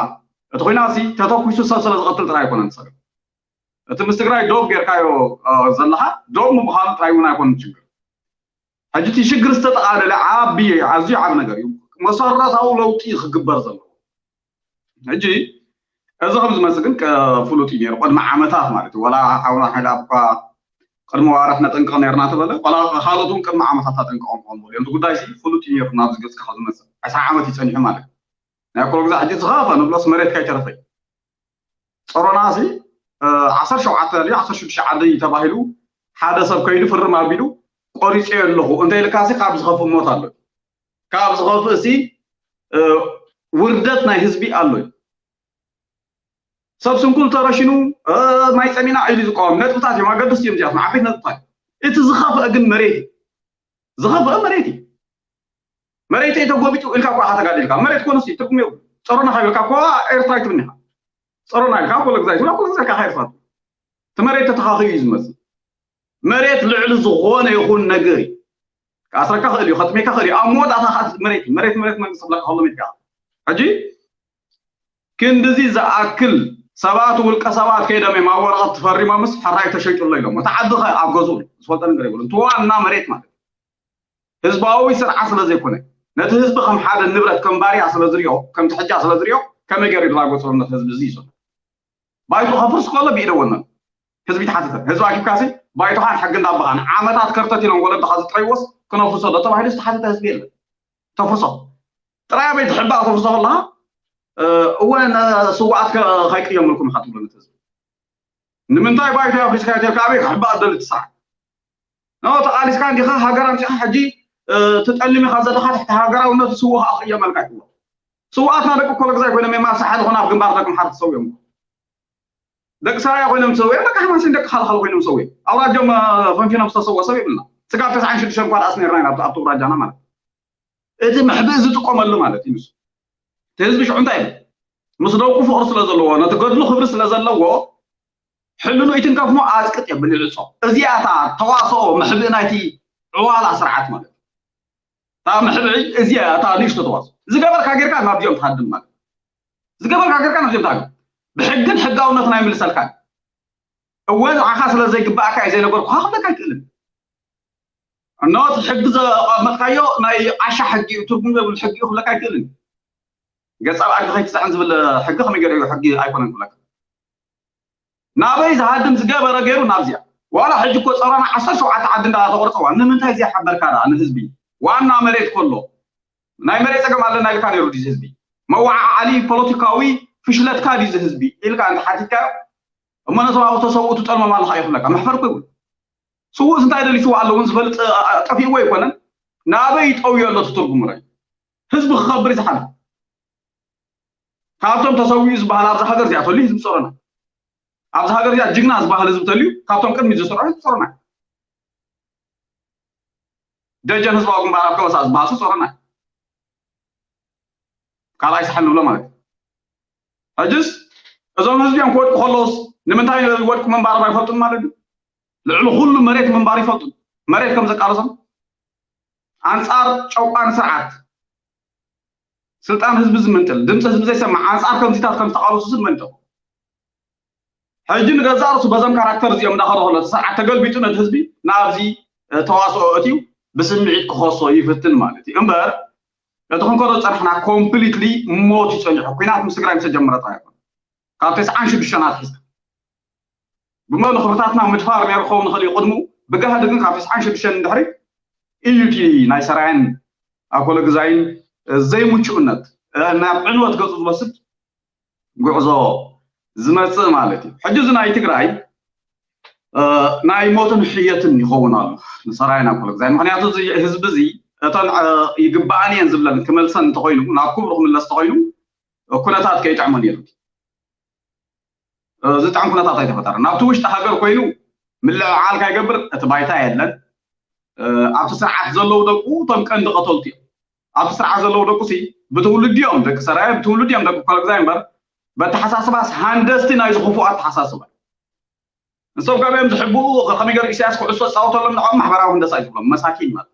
እቲ ኩናት ሲ ተተኩሱ ሰብ ስለ ዝቐትል ጥራይ ኣይኮነን ዝፀገም እቲ ምስ ትግራይ ዶብ ጌርካዮ ዘለካ ዶብ ምዃኑ ጥራይ እውን ኣይኮነን ችግር ሕጂ እቲ ሽግር ዝተጠቓለለ ዓቢ ኣዝዩ ዓቢ ነገር እዩ። መሰረታዊ ለውጢ ክግበር ዘለዎ። ሕጂ እዚ ከም ዝመጽእ ግን ፍሉጥ እዩ ነይሩ። ቅድሚ ዓመታት ማለት እዩ። ወላ ሓውና ሓይለ ኣባ ቅድሚ ዋርሕ ነጠንቅቕ ነርና ተበለ፣ ወላ ካልኦት እውን ቅድሚ ዓመታት ኣጠንቅቖም ክኾኑ እዮም። እቲ ጉዳይ ሲ ፍሉጥ እዩ ነይሩ ናብዚ ገጽካ ካብ ዝመጽእ። ዕስራ ዓመት እዩ ጸኒሑ ማለት እዩ። ናይ ኣኮሎ ግዛዕ ሕጂ ዝኸፈ ንብሎስ መሬት ካይተረፈ እዩ። ጸሮና ሲ ዓሰርተ ሸውዓተ ድዩ ዓሰርተ ሽዱሽተ ዓዲ እዩ ተባሂሉ ሓደ ሰብ ከይዱ ፍርም ኣቢሉ ቆሪፀዮ ኣለኹ እንተ ኢልካ ሲ ካብ ዝኸፍእ ሞት ኣሎ ካብ ዝኸፍእ ሲ ውርደት ናይ ህዝቢ ኣሎ እዩ ሰብ ስንኩል ተረሽኑ ማይ ፀሚና ኢሉ ዝቃወም ነጥብታት እዮም ኣገደስቲ እዮም እዚኣቶም ዓበይቲ ነጥብታት እቲ ዝኸፍአ ግን መሬት እዩ ዝኸፍአ መሬት እዩ መሬት ተጎቢጡ ኢልካ እኳ ተጋዲልካ መሬት ኮነስ ትርጉም የብሉ ፀሮና ካብ ኢልካ እኳ ኤርትራ ይትብኒ ኢኻ ፀሮና ኢልካ ኮለ ግዛይ ትብላ ኮለ ግዛይ ኢልካ ኤርትራ እቲ መሬት ተተኻኺኡ እዩ ዝመፅእ መሬት ልዕሊ ዝኾነ ይኹን ነገር እዩ ክኣስረካ ክእል እዩ ከጥሜካ ክእል እዩ ኣብ መወዳእታ ከዓ መሬት መሬት መሬት መንግስቲ ክብለካ ከሎ ሜድካ ሕጂ ክንድዚ ዝኣክል ሰባት ውልቀ ሰባት ከይዶም እዮም ኣብ ወረቐት ተፈሪሞምስ ሕራይ ተሸይጡ ኣሎ ኢሎም እቲ ዓዲ ኸ ኣብ ገዝኡ ዝፈልጦ ነገር የብሉ እቲ ዋና መሬት ማለት ህዝባዊ ስርዓት ስለ ዘይኮነ ነቲ ህዝቢ ከም ሓደ ንብረት ከም ባርያ ስለ ዝሪኦ ከም ትሕጃ ስለ ዝሪኦ ከመይ ገይሩ ይላጎ ጦርነት ህዝቢ እዚ ይዞ ባይቱ ከፍርስ ከሎ ብኢደ ወነን ህዝቢ ተሓተተ ህዝቢ ኣኪብካሲ ባይቱኻን ሕጊ እንዳባኻን ዓመታት ከርተት ኢሎም ወለድኻ ዝጥረይዎስ ክነፍርሶ ዶ ተባሂሉ ዝተሓተተ ህዝቢ የለን ተፍርሶ ጥራይ ኣበይ ትሕባእ ተፍርሶ ከለኻ እወ ስዋኣት ከይቅየምልኩም ኢኻ ትብሎ ነቲ ህዝቢ ንምንታይ ባይታ ኣፍሪስካ ኢትዮጵያ ኣበይ ክሕባእ ደሊ ትስራሕ ኖ ተቓሊስካ እንዲኻ ሃገር ኣምፂኻ ሕጂ ትጠልም ኢኻ ዘለኻ ትሕቲ ሃገራውነቱ ስዋ ከዓ ክቅየመልካ ይሕዎ ስውኣትና ደቂ ኮሎ ግዛይ ኮይኖም የማርሳ ሓደ ኮነ ኣብ ግንባር ደቂ ምሓር ተሰውዮም ደቂ ሰራያ ኮይኖም ዝሰውዮም ደቂ ሓማሴን ደቂ ካልኻል ኮይኖም ዝሰውዮም ኣውራጆም ፈንፊኖም ዝተሰወ ሰብ የብልና ስጋብ ተስዓን ሽዱሽተን እኳ ደኣስ ነርና ኢና ኣብቲ ውራጃና ማለት እቲ መሕብኢ ዝጥቀመሉ ማለት እዩ ንሱ እቲ ህዝቢ ሽዑ እንታይ ይብል ምስ ደቁ ፍቅሪ ስለ ዘለዎ ነቲ ገድሉ ክብሪ ስለ ዘለዎ ሕልኑ ይትንከፍሞ ኣፅቅጥ የብል ይዕፆ እዚኣታ ተዋስኦ መሕብኢ ናይቲ ዕዋላ ስርዓት ማለት እዩ። እታ ምሕብዒ እዚኣ እያ፣ እታ ንእሽቶ ተዋስኦ። ዝገበርካ ጌርካ ናብዚኦም ትሃድም ማለት እዩ። ዝገበርካ ጌርካ ናብዚኦም ትሃድም። ብሕግን ሕጋውነትን ኣይምልሰልካን። እወ ንዓኻ ስለ ዘይግባእካ እየ ዘይነገርኩኻ ክብለካ ኣይክእልን። እኖ እቲ ሕጊ ዘቐመጥካዮ ናይ ዓሻ ሕጊ እዩ፣ ትርጉም ዘይብሉ ሕጊ እዩ ክብለካ ኣይክእልን። ገጸ ብኣድጊ ከይትጥሕን ዝብል ሕጊ ከመይ ገይሩ እዩ ሕጊ ኣይኮነን ክብለካ? ናበይ ዝሃድም ዝገበረ ገይሩ ናብዚኣ። ዋላ ሕጂ እኮ ጸሮና ዓሰርተ ሸውዓተ ዓዲ እንዳተቆርጸዋ ንምንታይ ዘይሓበርካ ደኣ ንህዝቢ? ዋና መሬት ከሎ ናይ መሬት ጸገም ኣለና ኢልካ ነይሩ ድዩ ህዝቢ? መወዓዓሊ ፖለቲካዊ ፍሽለትካ ድዩ ህዝቢ ኢልካ እንተሓቲትካ እሞ ነቶም ኣብኡ ተሰውኡ ትጠልሞም ኣለኻ ይኽብለካ። መሕፈር እኮ ይብሉ። ስውእስ እንታይ ደልዩ ስውእ ኣሎ እውን ዝፈልጥ እ፣ እ፣ ጠፊእዎ ኣይኮነን። ናበይ ይጠውዮ ኣሎ እቲ ትርጉሙ ራይ? ህዝቢ ክኸብር እዩ ዝሓልፍ። ካብቶም ተሰዊኡ ዝበሃል ኣብዚ ሃገር እዚኣ ተልዩ ህዝቢ ጸሮና። ኣብዚ ሃገር እዚኣ ጅግና ዝበሃል ህዝቢ ተልዩ ካብቶም ቅድሚ ዝሰርዑ ህዝቢ ጸሮና። ደጀን ህዝባዊ ግንባር ኣብ ከበሳ ዝበሃል ሰብ ጸሮና። ካልኣይ ሳሕል ንብሎ ማለት እዩ። ሕጅስ እዞም ህዝቢ እዮም ክወድቁ ከለውስ ንምንታይ ይወድቁ ምንባሮም ኣይፈልጡን ማለት እዩ? ልዕሊ ኩሉ መሬት ምንባር ይፈልጡ። መሬት ከም ዘቃለሶም ኣንጻር ጨቋን ስርዓት ስልጣን ህዝቢ ዝምንጥል ድምፂ ህዝቢ ዘይሰማዕ ኣንጻር ከምዚታት ከም ዝተቃለሱ ዝመንጠቁ ሕጂ ንገዛእ ርእሱ በዞም ካራክተር እዚኦም እንዳኸደ ከሎ እቲ ስርዓት ተገልቢጡ ነቲ ህዝቢ ናብዚ እ፣ ተዋስኦ እትዩ ብስምዒት ክኸሶ ይፍትን ማለት እዩ እምበር እቲ ክንከዶ ዝፀናሕና ኮምፕሊትሊ ሞት እዩ ፀኒሑ ኩናት ምስ ትግራይ ምስ ተጀመረ ጥራይ ኣይኮነ ካብ ተስዓን ሽዱሽተን ኣትሒዝካ ብመሉ ክብርታትና ምድፋር ነይሩ ክኸውን ይኽእል እዩ ቅድሙ ብጋህዲ ግን ካብ ተስዓን ሽዱሽተን እንድሕሪ እዩ እቲ ናይ ሰራየን ኣኮለ ግዛይን እ፣ ዘይምቹእነት እ፣ ናብ ዕንወት ገፁ ዝወስድ ጉዕዞ ዝመፅእ ማለት እዩ ሕጂ እዚ ናይ ትግራይ እ፣ ናይ ሞትን ሕየትን ይኸውን ኣሎ ንሰራየን ኣኮለ ግዛይ ምክንያቱ እዚ ህዝቢ እዚ እተን እ፣ ይግባኣን እየን ዝብለን ክመልሰን እንተኮይኑ ናብ ክብሩ ክምለስ እንተኮይኑ ኩነታት ከይጥዕሞ ነይሩ ዝጥዕም ኩነታት ኣይተፈጠረ ናብቲ ውሽጢ ሃገር ኮይኑ ምልዕዓል ካይገብር እቲ ባይታ የለን ኣብቲ ስርዓት ዘለዉ ደቁ እቶም ቀንዲ ቀተልቲ እዮም ኣብቲ ስርዓት ዘለዉ ደቁ ሲ ብትውልዲ እዮም ደቂ ሰራየ ብትውልዲ እዮም ደቂ ኮለግዛይ እምበር በተሓሳስባስ ሃንደስቲ ናይ ዝኽፉ ኣተሓሳስባ ንሶም ካብ እዮም ዝሕብኡ ከመይ ገር ኢሳያስ ኩዕሶ ፃወተሎም ንዖም ማሕበራዊ ህንደሳ እዩ ዝብሎም መሳኪን ማለት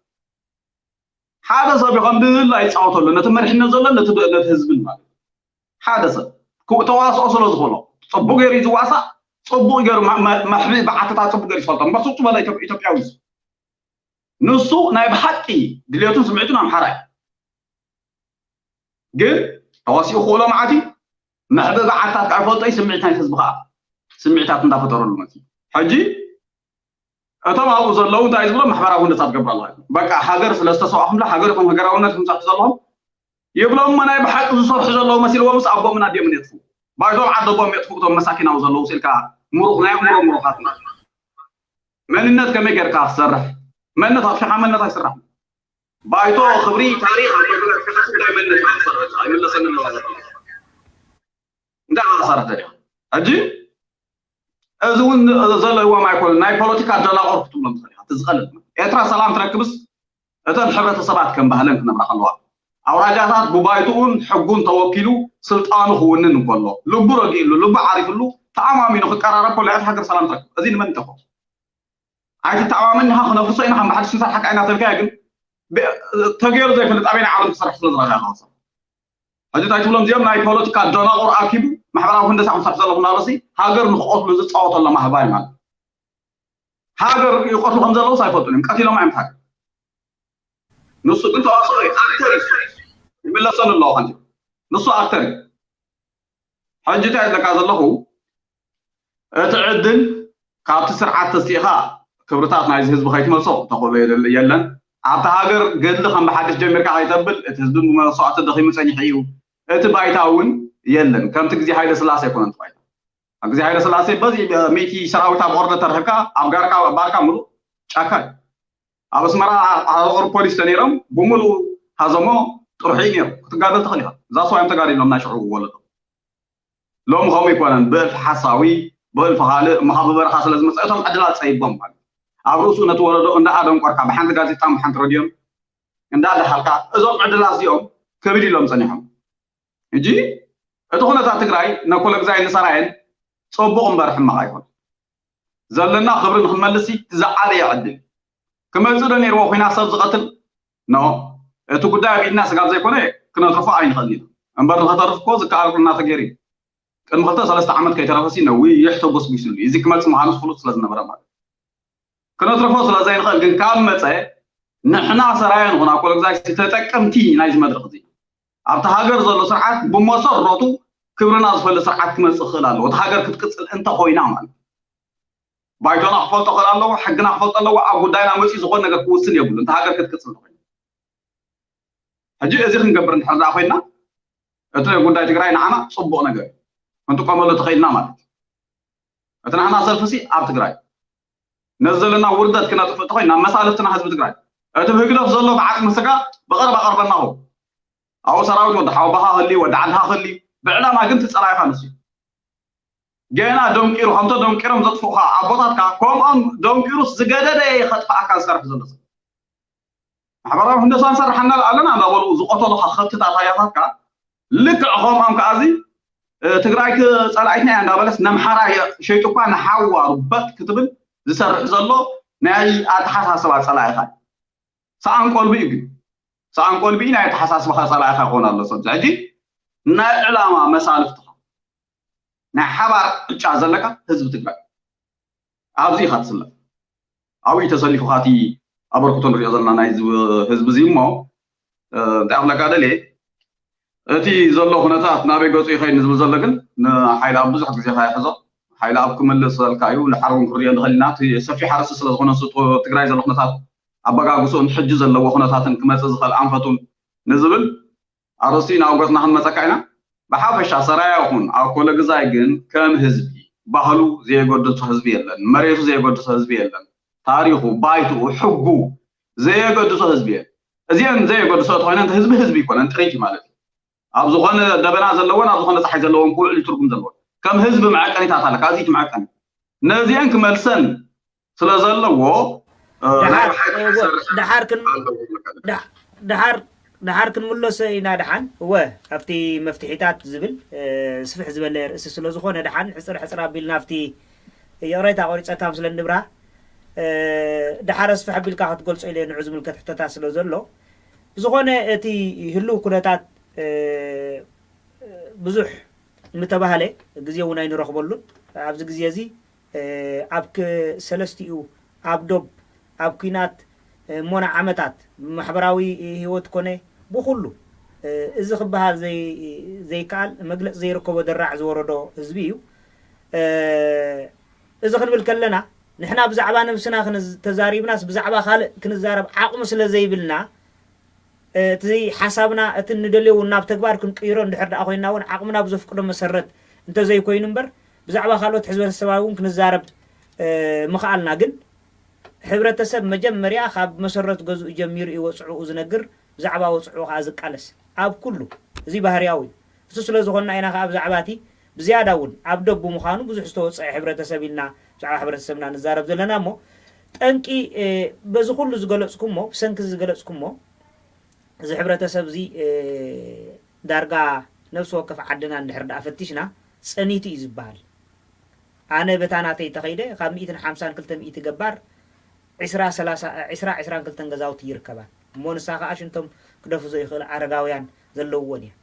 ሓደ ሰብ ይኸም ብህል ኣይፃወተሉ ነቲ መሪሕነት ዘሎ ነቲ ህዝብን ማለት ሓደ ሰብ ክኡ ተዋስኦ ስለ ዝኾኖ ፅቡቅ ገይሩ ዝዋሳእ ፅቡቅ ገይሩ መሕብኢ ብዓትታት ፅቡቅ ገይሩ ዝፈልጦ እምበር ስቁ ዝበለ ኢትዮጵያዊ ንሱ ናይ ብሓቂ ድልየቱን ስምዒቱን ኣምሓራ እዩ ግን ተዋሲኡ ክእሎ መዓት እዩ መሕብኢ ብዓትታት ከዓ ይፈልጦ እዩ ስምዒት ናይ ህዝቢ ከዓ ስምዒታት እንዳፈጠረሉ መፅዩ ሕጂ እቶም ኣብኡ ዘለዉ እንታይ ዝብሎ ማሕበራዊ ህንደሳ ትገብሩ ኣለዋ በቃ ሃገር ስለ ዝተሰዋእኹምላ ሃገር ይኹም ሃገራውነት ይኹም ሰርሑ ዘለኹም ይብሎም እሞ ናይ ብሓቂ ዝሰርሑ ዘለዉ መሲልዎም ምስ ኣቦምን ኣዲኦምን የጥፉ ባይቶም ዓደቦም የጥፉ እቶም መሳኪናዊ ዘለዉ ስልካ ምሩኽ ናይ ኣእምሮ ምሩኻት መንነት ከመይ ጌርካ ክሰርሕ መንነት ኣጥፊኻ መንነት ኣይስራሕ ባይቶ ክብሪ ታሪኽ እንታይ መንነት ክሰርሕ ኣይምለሰኒ ኣለዋ እንታይ ክሰርሕ ደሊኻ ሕጂ እዚ እውን ዘለዎም ኣይኮነ ናይ ፖለቲካ ደናቆር ክትብሎም ትኽእል ኢኻ እቲ ዝቐልል ኤርትራ ሰላም ትረክብስ እተን ሕብረተሰባት ከም ባህለን ክነብራ ከለዋ ኣውራጃታት ብባይትኡን ሕጉን ተወኪሉ ስልጣኑ ክውንን እንከሎ ልቡ ረጊእሉ ልቡ ዓሪፍሉ ተኣማሚኑ ክቀራረብ ከሎ እያ ሃገር ሰላም ትረክብ እዚ ንመን ይጠፎ ኣይትተኣማመን ኢኻ ክነፍርሶ ኢና ከም ብሓድሽ ንሰርሓካ ኢና ተልካዮ ግን ተገይሩ ዘይፈልጥ ኣበይና ዓለም ክሰርሕ ስለ ዝረኣያ ከወሰ ሕጂ እንታይ ትብሎም እዚኦም ናይ ፖለቲካ ደናቑር ኣኪቡ ማሕበራዊ ህንደሳ ክሰርሕ ዘለኹ እናበለሲ ሃገር ንክቐትሉ ዝፃወተሎም ኣህባይ ማለት ሃገር ይቐትሉ ከም ዘለውስ ኣይፈልጡን እዮም ቀቲሎም እዮም ሃገር ንሱ ግን ተዋስኦ እዩ ኣክተር እዩ ይምለሰሉ ኣለዎ ከንቲባ ንሱ ኣክተር እዩ ሕጂ እንታይ ዝለካ ዘለኹ እቲ ዕድል ካብቲ ስርዓት ተስኢኻ ክብርታት ናይዚ ህዝቢ ከይትመልሶ ተኽእሎ የለን ኣብቲ ሃገር ገድሊ ከም ብሓድሽ ጀሚርካ ከይተብል እቲ ህዝቢ ብመስዋእቲ ደኺሙ ፀኒሑ እዩ እቲ ባይታ እውን የለን ከምቲ ግዜ ሃይለ ስላሴ ኣይኮነን ባይታ ኣብ ግዜ ሃይለ ስላሴ በዚ ሚእቲ ሰራዊት ኣብ ኦርደ ተረኪብካ ኣብ ጋርካ ባርካ ምሉእ ጫካ እዩ ኣብ ኣስመራ ኣረቆር ፖሊስ ተነይሮም ብምሉእ ሃዘሞ ጥርሑ እዩ ነይሩ ክትጋደል ትኽእል ኢኻ እዛ ሰዋዮም ተጋዲሎም ናይ ሽዑ ወለዶ ሎም ከምኡ ይኮነን ብእልፊ ሓሳዊ ብእልፊ ካልእ እሞ ካብ በረኻ ስለ ዝመፀ እቶም ዕድላት ፀይቦም ማለት ኣብ ርእሱ ነቲ ወለዶ እንዳ ኣደንቆርካ ብሓንቲ ጋዜጣን ብሓንቲ ረድዮን እንዳ ደሃልካ እዞም ዕድላት እዚኦም ክብድ ኢሎም ፀኒሖም ሕጂ እቲ ኩነታት ትግራይ ነኮለግዛይ ንሰራየን ፅቡቕ እምበር ሕማቕ ኣይኮነ ዘለና ክብሪ ንክንመልስ ዝዓበየ ዕድል ክመፅእ ዶ ነይርዎ? ኩናት ሰብ ዝቐትል ኖ። እቲ ጉዳይ ኣብ ኢድና ስጋብ ዘይኮነ ክነትርፎ ኣይንኽእልን ኢና። እምበር ንኸተርፍ እኮ ዝከኣል ኩሉ እናተገይሩ እዩ። ቅድሚ ክልተ ሰለስተ ዓመት ከይተረፈሲ ነዊሕ ተጎስጒስሉ እዩ። እዚ ክመፅእ ምዃኑ ፍሉጥ ስለ ዝነበረ ማለት እዩ። ክነትርፎ ስለ ዘይንኽእል ግን ካብ መፀ ንሕና ሰራየ ንኹን ኣብ ኮለግዛይ ተጠቀምቲ ናይዚ መድረኽ እዚ ኣብቲ ሃገር ዘሎ ስርዓት ብመሰረቱ ክብርና ዝፈልጥ ስርዓት ክመፅእ ክኽእል ኣለዎ። እቲ ሃገር ክትቅፅል እንተኮይና ማለት እዩ። ባይቶና ክፈልጦ ክኽእል ኣለዎ፣ ሕግና ክፈልጦ ኣለዎ፣ ኣብ ጉዳይና መፂኡ ዝኾነ ነገር ክውስን የብሉ። እንተ ሃገር ክትቅፅል እንተኮይና ሕጂ እዚ ክንገብር እንድሕር ደኣ ኮይና እቲ ጉዳይ ትግራይ ንዓና ፅቡቕ ነገር እዩ። ክንጥቀመሉ ተኽኢልና ማለት እዩ። እቲ ንዓና ሰልፊ ሲ ኣብ ትግራይ ነዚ ዘለና ውርደት ክነጥፍእ እንተኮይና መሳልፍትና ህዝቢ ትግራይ እቲ ብህግደፍ ዘሎ ብዓቕሚ ስጋ ብቐረባ ቀርበና ኹ ኣብኡ ሰራዊት ወዲ ሓወባኻ ክሊ ወዲ ዓድኻ ክሊ ብዕላማ ግን ትፀላኢኻ ንሱ እዩ። ገና ደንቂሩ ከምቶ ደንቂሮም ዘጥፍኡኻ ኣቦታትካ ከምኦም ደንቂሩስ ዝገደደ ከጥፍኣካ ዝሰርሕ ዘሎ ሰብ ማሕበራዊ ህንደሳ ንሰርሓና ኣለና እንዳበሉ ዝቆተሉኻ ከብትታት ኣያታትካ ልክዕ ከምኦም ከኣዚ ትግራይ ጸላኢትና እያ እንዳበለስ ነምሓራ ሸይጡ እኳ ንሓዋ ርበጥ ክትብል ዝሰርሕ ዘሎ ናይ ኣተሓሳስባ ጸላኢኻ እዩ። ሰኣን ቆልቢ እዩ ግን ሰኣን ቆልቢ ናይ ኣተሓሳስባኻ ጸላኢኻ ይኾን ኣሎ ሰብ ሕጂ ናይ ዕላማ መሳልፍትኻ ናይ ሓባር ዕጫ ዘለካ ህዝቢ ትግራይ ኣብዚ ኢኻ ትስለፍ ኣብኡ ተሰሊፉኻ እቲ ኣበርክቶ ንሪኦ ዘለና ናይ ህዝቢ እዚ እሞ እንታይ ክብለካ ደልየ እቲ ዘሎ ኩነታት ናበይ ገፁ ይኸይድ ንዝብል ዘሎ ግን ንሓይሊ ኣብ ብዙሕ ግዜኻ ይሕዞ ሓይሊ ኣብ ክምልሰልካ እዩ ንሓር እውን ክንሪኦ ንኽእል ኢና እቲ ሰፊሕ ሓረስቲ ስለ ዝኾነ ትግራይ ዘሎ ኩነታት ኣበጋግስኡን ሕጂ ዘለዎ ኩነታትን ክመፅእ ዝኽእል ኣንፈቱን ንዝብል ኣርእስቲ ናብ ገፅና ክንመፀካ ኢና ብሓፈሻ ሰራያ ይኹን ኣብ ኮለ ግዛይ ግን ከም ህዝቢ ባህሉ ዘየገድሶ ህዝቢ የለን መሬቱ ዘየገድሶ ህዝቢ የለን ታሪኹ ባይትኡ ሕጉ ዘየገድሶ ህዝቢ የለን እዚአን ዘየገድሶ ተኮይነን ህዝቢ ህዝቢ ይኮነን ጥሪት ማለት እዩ ኣብ ዝኾነ ደበና ዘለዎን ኣብ ዝኾነ ፀሓይ ዘለዎን ክውዕል ትርጉም ዘለዎን ከም ህዝቢ መዐቀኒታት ኣለካ እዚ እቲ መዐቀኒ ነዚአን ክመልሰን ስለ ዘለዎ ድሓር ክንምለሶ ኢና ድሓን እወ ኣብቲ መፍትሒታት ዝብል ስፍሕ ዝበለ ርእሲ ስለ ዝኾነ ድሓን ሕፅር ሕፅር ኣቢልና ኣብቲ ይቕሬታ ቆሪፀካ ምስለ ንብራ ድሓር ኣስፍሕ ኣቢልካ ክትገልፆ ኢለ ንዑ ዝምልከት ሕቶታት ስለ ዘሎ ብዝኾነ እቲ ህልው ኩነታት ብዙሕ ምተባህለ ግዜ እውን ኣይንረኽበሉን ኣብዚ ግዜ እዚ ኣብ ሰለስቲኡ ኣብ ዶብ ኣብ ኩናት እሞና ዓመታት ብማሕበራዊ ህይወት ኮነ ብኩሉ እዚ ክበሃል ዘይከኣል መግለፂ ዘይርከቦ ደራዕ ዝወረዶ ህዝቢ እዩ እዚ ክንብል ከለና ንሕና ብዛዕባ ነብስና ተዛሪብናስ ብዛዕባ ካልእ ክንዛረብ ዓቕሚ ስለ ዘይብልና እቲ ሓሳብና እቲ ንደልዮ እውን ናብ ተግባር ክንቅይሮ እንድሕር ደኣ ኮይና እውን ዓቕምና ብዘፍቅዶ መሰረት እንተዘይኮይኑ እምበር ብዛዕባ ካልኦት ሕብረተሰባዊ እውን ክንዛረብ ምኽኣልና ግን ሕብረተሰብ መጀመርያ ካብ መሰረት ገዝኡ ጀሚሩ እዩ ወፅዕኡ ዝነግር ብዛዕባ ወፅዕኡ ከዓ ዝቃለስ ኣብ ኩሉ እዚ ባህርያዊ እዩ እሱ ስለ ዝኾንና ኢና ከዓ ብዛዕባ እቲ ብዝያዳ እውን ኣብ ደቡ ምዃኑ ብዙሕ ዝተወፀዐ ሕብረተሰብ ኢልና ብዛዕባ ሕብረተሰብና ንዛረብ ዘለና እሞ ጠንቂ በዚ ኩሉ ዝገለፅኩሞ ብሰንኪ ዝገለፅኩሞ እዚ ሕብረተሰብ እዚ ዳርጋ ነብሲ ወከፍ ዓድና እንድሕር ደኣ ፈቲሽና ፀኒቱ እዩ ዝበሃል ኣነ በታ ናተይ ተኸይደ ካብ ሚእትን ሓምሳን ክልተ ሚእቲ ገባር ዒስራ ዒስራን ክልተን ገዛውቲ ይርከባን እሞ ንሳ ከዓ ሽንቶም ክደፍዞ ይኽእል ኣረጋውያን ዘለውዎን እየን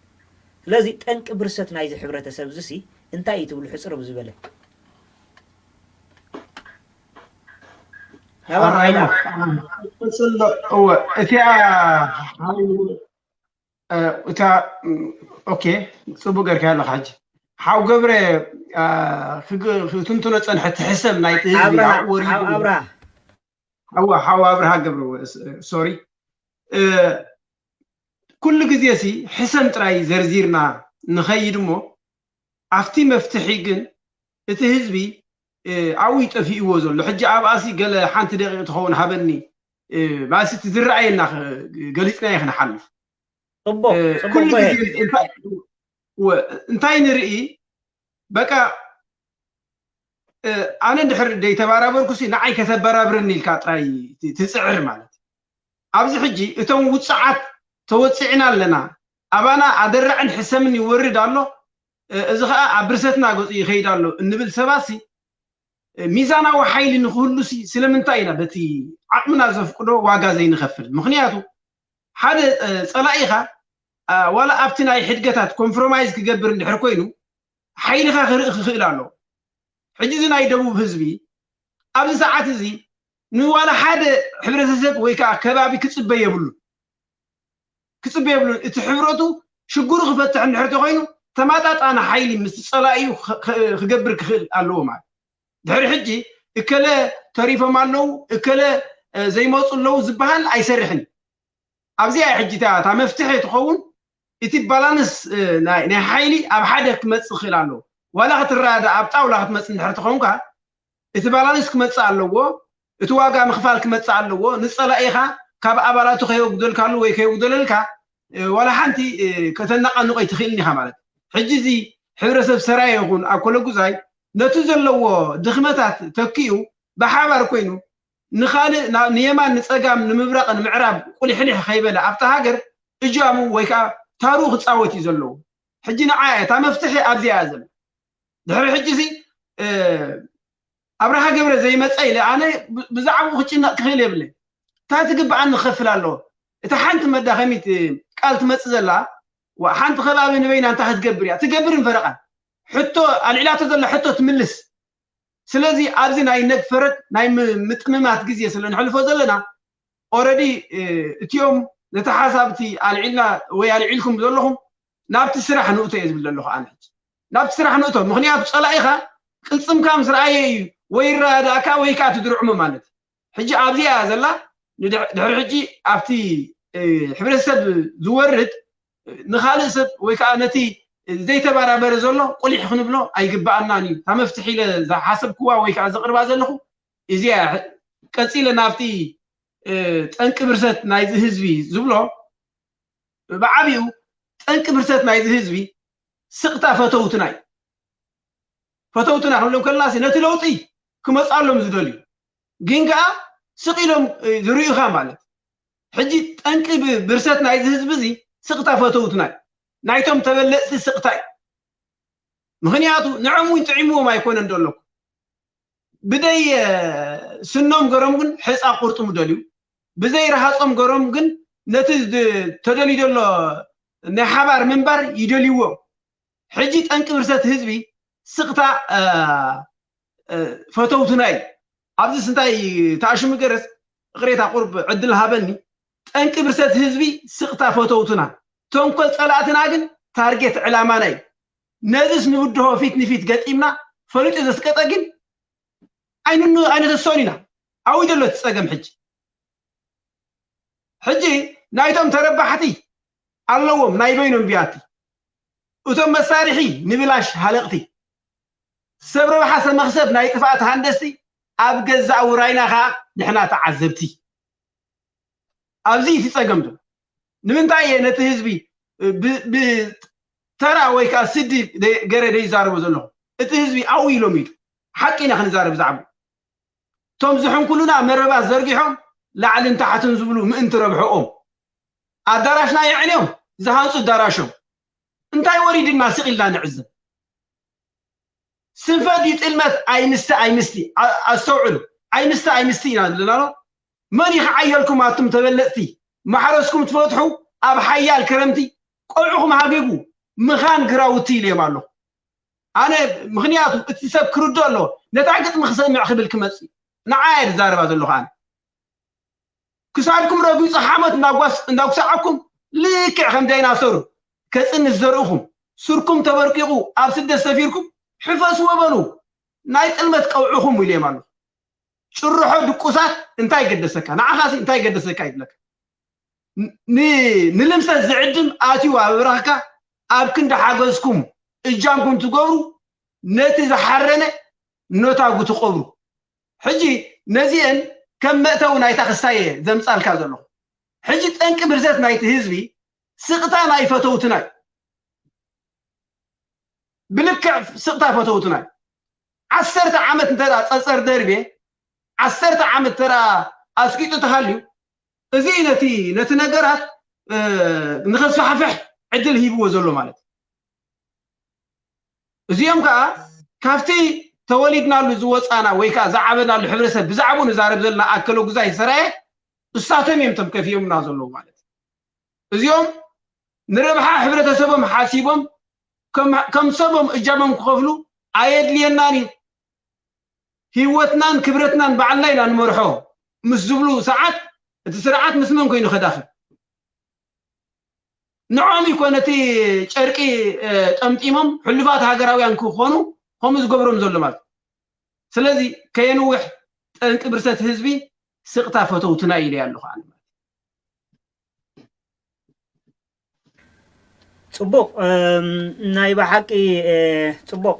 ስለዚ ጠንቂ ብርሰት ናይዚ ሕብረተሰብ እዚ እንታይ እዩ ትብሉ ሕፅር ብዝበለ እወ እቲኣ እታ ኦኬ ፅቡቅ ገርካ ኣለካ ሕጂ ሓው ገብረ ክትንትኖ ፀንሐ ትሕሰብ ናይ ህዝቢ ወሪዱ ሓው ኣብርሃ ገብረ ሶሪ ኩሉ ግዜ ሲ ሕሰም ጥራይ ዘርዚርና ንኸይድ እሞ ኣብቲ መፍትሒ ግን እቲ ህዝቢ ኣብኡ ይጠፊእዎ ዘሎ ሕጂ ኣብኣሲ ገለ ሓንቲ ደቂቕ ትኸውን ሃበኒ ባሲ እቲ ዝረኣየና ገሊፅናዮ ክንሓልፍ ኩሉ ግዜ እንታይ ንርኢ በቃ ኣነ እንድሕር ደይተባራበርኩሲ ንዓይ ከተበራብረኒ ኢልካ ጥራይ ትፅዕር ማለት ኣብዚ ሕጂ እቶም ውፅዓት ተወፂዕና ኣለና ኣባና ኣደራዕን ሕሰምን ይወርድ ኣሎ እዚ ከዓ ኣብ ብርሰትና ገፁ ይኸይድ ኣሎ እንብል ሰባሲ ሚዛናዊ ሓይሊ ንክህሉ ስለምንታይ ኢና በቲ ዓቕምና ዘፍቅዶ ዋጋ ዘይንኸፍል? ምክንያቱ ሓደ ፀላኢኻ ዋላ ኣብቲ ናይ ሕድገታት ኮምፕሮማይዝ ክገብር እንድሕር ኮይኑ ሓይልኻ ክርኢ ክኽእል ኣለዎ። ሕጂ እዚ ናይ ደቡብ ህዝቢ ኣብዚ ሰዓት እዚ ንዋላ ሓደ ሕብረተሰብ ወይ ከዓ ከባቢ ክፅበ የብሉ ክፅበ የብሉን። እቲ ሕብረቱ ሽግሩ ክፈትሕ እንድሕር ተኮይኑ ተማጣጣኒ ሓይሊ ምስ ፀላኢኡ ክገብር ክኽእል ኣለዎ ማለት። ድሕሪ ሕጂ እከለ ተሪፎም ኣለዉ እከለ ዘይመፁ ኣለዉ ዝበሃል ኣይሰርሕን። ኣብዚኣ ሕጂ እታ መፍትሒ ትኸውን እቲ ባላንስ ናይ ሓይሊ ኣብ ሓደ ክመፅእ ክኽእል ኣለዎ። ዋላ ክትረዳእ ኣብ ጣውላ ክትመፅእ እንድሕር ተኾንካ እቲ ባላንስ ክመፅእ ኣለዎ። እቲ ዋጋ ምኽፋል ክመፅእ ኣለዎ። ንፀላኢኻ ካብ ኣባላቱ ከየጉደልካሉ ወይ ከየጉደለልካ ዋላ ሓንቲ ከተናቐንቆ ኣይትኽእልን ኢኻ ማለት። ሕጂ እዚ ሕብረተሰብ ሰራየ ይኹን ኣኮለጉዛይ ነቲ ዘለዎ ድኽመታት ተኪኡ ብሓባር ኮይኑ ንኻልእ ንየማን ንፀጋም ንምብራቕ ንምዕራብ ቁሊሕሊሕ ከይበለ ኣብታ ሃገር እጃሙ ወይ ከዓ ታሩ ክፃወት እዩ ዘለዎ። ሕጂ ንዓ እታ መፍትሒ ኣብዚኣ እያ ዘሎ። ድሕሪ ሕጂ ሲ ኣብርሃ ገብረ ዘይመፀ ኢለ ኣነ ብዛዕባኡ ክጭነቕ ክኽእል የብለይ። እንታይ ትግብኣኒ ክኸፍል ኣለዎ? እታ ሓንቲ መዳኸሚት ቃል ትመፅእ ዘላ ሓንቲ ከባቢ ንበይና እንታይ ክትገብር እያ ትገብርን ፈረቓን ሕቶ ኣልዒላቶ ዘላ ሕቶ ትምልስ። ስለዚ ኣብዚ ናይ ነግፈረት ናይ ምጥምማት ግዜ ስለ ንሕልፎ ዘለና ኦረዲ እቲኦም ነቲ ሓሳብቲ ኣልዒልና ወይ ኣልዒልኩም ዘለኹም ናብቲ ስራሕ ንእቶ እየ ዝብል ዘለኹ ኣነ። ናብቲ ስራሕ ንእቶ ምክንያቱ ፀላኢኻ ቅልፅምካ ምስ ረኣየ እዩ ወይ ይረዳእካ ወይ ከዓ ትድርዕሞ ማለት። ሕጂ ኣብዚ እያ ዘላ። ድሕሪ ሕጂ ኣብቲ ሕብረተሰብ ዝወርድ ንካልእ ሰብ ወይ ከዓ ነቲ ዘይተበራበረ ዘሎ ቁሊሕ ክንብሎ ኣይግባኣናን እዩ። እታ መፍትሒ ኢለ ዝሓሰብክዋ ወይ ከዓ ዘቕርባ ዘለኹ እዚኣ። ቀፂለ ናብቲ ጠንቂ ብርሰት ናይዚ ህዝቢ ዝብሎ ብዓብኡ ጠንቂ ብርሰት ናይዚ ህዝቢ ስቕታ ፈተውትና እዩ። ፈተውትና ክንብሎም ከለና ነቲ ለውጢ ክመፅኣሎም ዝደልዩ ግን ከዓ ስቕ ኢሎም ዝርእዩኻ ማለት። ሕጂ ጠንቂ ብርሰት ናይዚ ህዝቢ እዚ ስቕታ ፈተውትና እዩ። ናይቶም ተበለፅቲ ስቕታ እዩ። ምክንያቱ ንዕም እውን ጥዒምዎም ኣይኮነን ደለኩ ብደይ ስኖም ገሮም ግን ሕፃ ቁርጥሙ ደልዩ ብዘይ ረሃፆም ገሮም ግን ነቲ ተደልዩ ዘሎ ናይ ሓባር ምንባር ይደልይዎ። ሕጂ ጠንቂ ብርሰት ህዝቢ ስቕታ ፈተውትና እዩ። ኣብዚስ እንታይ ተኣሽሙ ገረስ ቅሬታ ቁርብ ዕድል ሃበኒ። ጠንቂ ብርሰት ህዝቢ ስቕታ ፈተውትና፣ ተንኮል ፀላእትና ግን ታርጌት ዕላማና እዩ። ነዚስ ንብድሆ ፊት ንፊት ገጢምና ፈሊጡ ዘስቀጠ ግን ኣይንተሰኦን ኢና። ኣብይ ዘሎ እቲ ፀገም ሕጂ? ሕጂ ናይቶም ተረባሕቲ ኣለዎም ናይ በይኖም ቢያቲ፣ እቶም መሳርሒ ንብላሽ ሃለቕቲ፣ ሰብ ረብሓ ሰመኽሰብ ናይ ጥፍኣት ሃንደስቲ፣ ኣብ ገዛእ ውራይና ከዓ ንሕና ተዓዘብቲ። ኣብዚ እቲ ፀገም ዶ ንምንታይ እየ ነቲ ህዝቢ ብተራ ወይ ከዓ ስዲ ገረ ደይዛረቦ ዘለኹ? እቲ ህዝቢ ኣብኡ ኢሎም ኢሉ ሓቂ ኢና ክንዛረብ ዛዕቡ እቶም ዝሕንኩሉና መረባት ዘርጊሖም ላዕልን ታሕትን ዝብሉ ምእንቲ ረብሐኦም ኣዳራሽና የዕንዮም ዝሃንፁ ኣዳራሾም እንታይ ወሪድና ስቕ ኢልና ንዕዘብ። ስንፈት ድዩ ጥልመት? ኣይምስቲ ኣይምስቲ ኣስተውዕሉ። ኣይምስቲ ኣይምስቲ ኢና ዘለና። መን ይኽዓየልኩም ኣቱም ተበለፅቲ? ማሕረስኩም ትፈትሑ ኣብ ሓያል ክረምቲ ቆልዑኹም ሃጊጉ ምኻን ግራውቲ ኢልዮም ኣለኹ ኣነ። ምኽንያቱ እቲ ሰብ ክርዶ ኣለዎ ነታ ግጥሚ ክሰምዕ ክብል ክመፅእ ንዓየ ዝዛረባ ዘለኹ ኣነ። ክሳድኩም ረጒፁ ሓመት እንዳጓስ እንዳጉሳዓኩም ልክዕ ከም ዳይናሶር ከፅንስ ዘርእኹም ሱርኩም ተበርቂቑ ኣብ ስደት ሰፊርኩም ሕፈስዎ በሉ ናይ ጥልመት ቀውዕኹም ኢልዮም ኣለኹ። ጭርሖ ድቁሳት እንታይ ገደሰካ? ንዓኻሲ እንታይ ገደሰካ ይብለካ። ንልምሰት ዝዕድም ኣትዩ ኣብ ብራኽካ ኣብ ክንዲ ሓገዝኩም እጃምኩም ትገብሩ ነቲ ዝሓረነ ኖታጉ ትቐብሩ። ሕጂ ነዚአን ከም መእተዊ ናይታ ክስታይ እየ ዘምጻልካ ዘለኹ። ሕጂ ጠንቂ ብርዘት ናይቲ ህዝቢ ስቕታ ናይ ፈተውትና እዩ። ብልክዕ ስቕታ ፈተውትና እዩ። ዓሰርተ ዓመት እንተ ጸጸር ደርቤ ዓሰርተ ዓመት እንተ ኣስቂጡ ተሃልዩ እዚ ነቲ ነቲ ነገራት ንኸስፋሕፍሕ ዕድል ሂብዎ ዘሎ ማለት እዩ። እዚኦም ከዓ ካብቲ ተወሊድናሉ ዝወፃና ወይ ከዓ ዝዓበናሉ ሕብረተሰብ ብዛዕባኡ ንዛረብ ዘለና ኣከለ ጉዛይ ሰራየ እሳቶም እዮም ቶም ከፊኦምና ዘለዉ ማለት እዩ። እዚኦም ንረብሓ ሕብረተሰቦም ሓሲቦም ከም ሰቦም እጃሞም ክኸፍሉ ኣየድልየናን እዩ፣ ህይወትናን ክብረትናን ባዕልና ኢና ንመርሖ ምስ ዝብሉ ሰዓት እቲ ስርዓት ምስ መን ኮይኑ ከዳኽል? ንዖም ይኮነ እቲ ጨርቂ ጠምጢሞም ሕሉፋት ሃገራውያን ክኾኑ ከምኡ ዝገብሮም ዘሎ ማለት። ስለዚ ከየንውሕ ጠንቂ ብርሰት ህዝቢ ስቕታ ፈተውትና ኢለ ኣለኹ ኣነ። ፅቡቕ። ናይ ብሓቂ ፅቡቕ።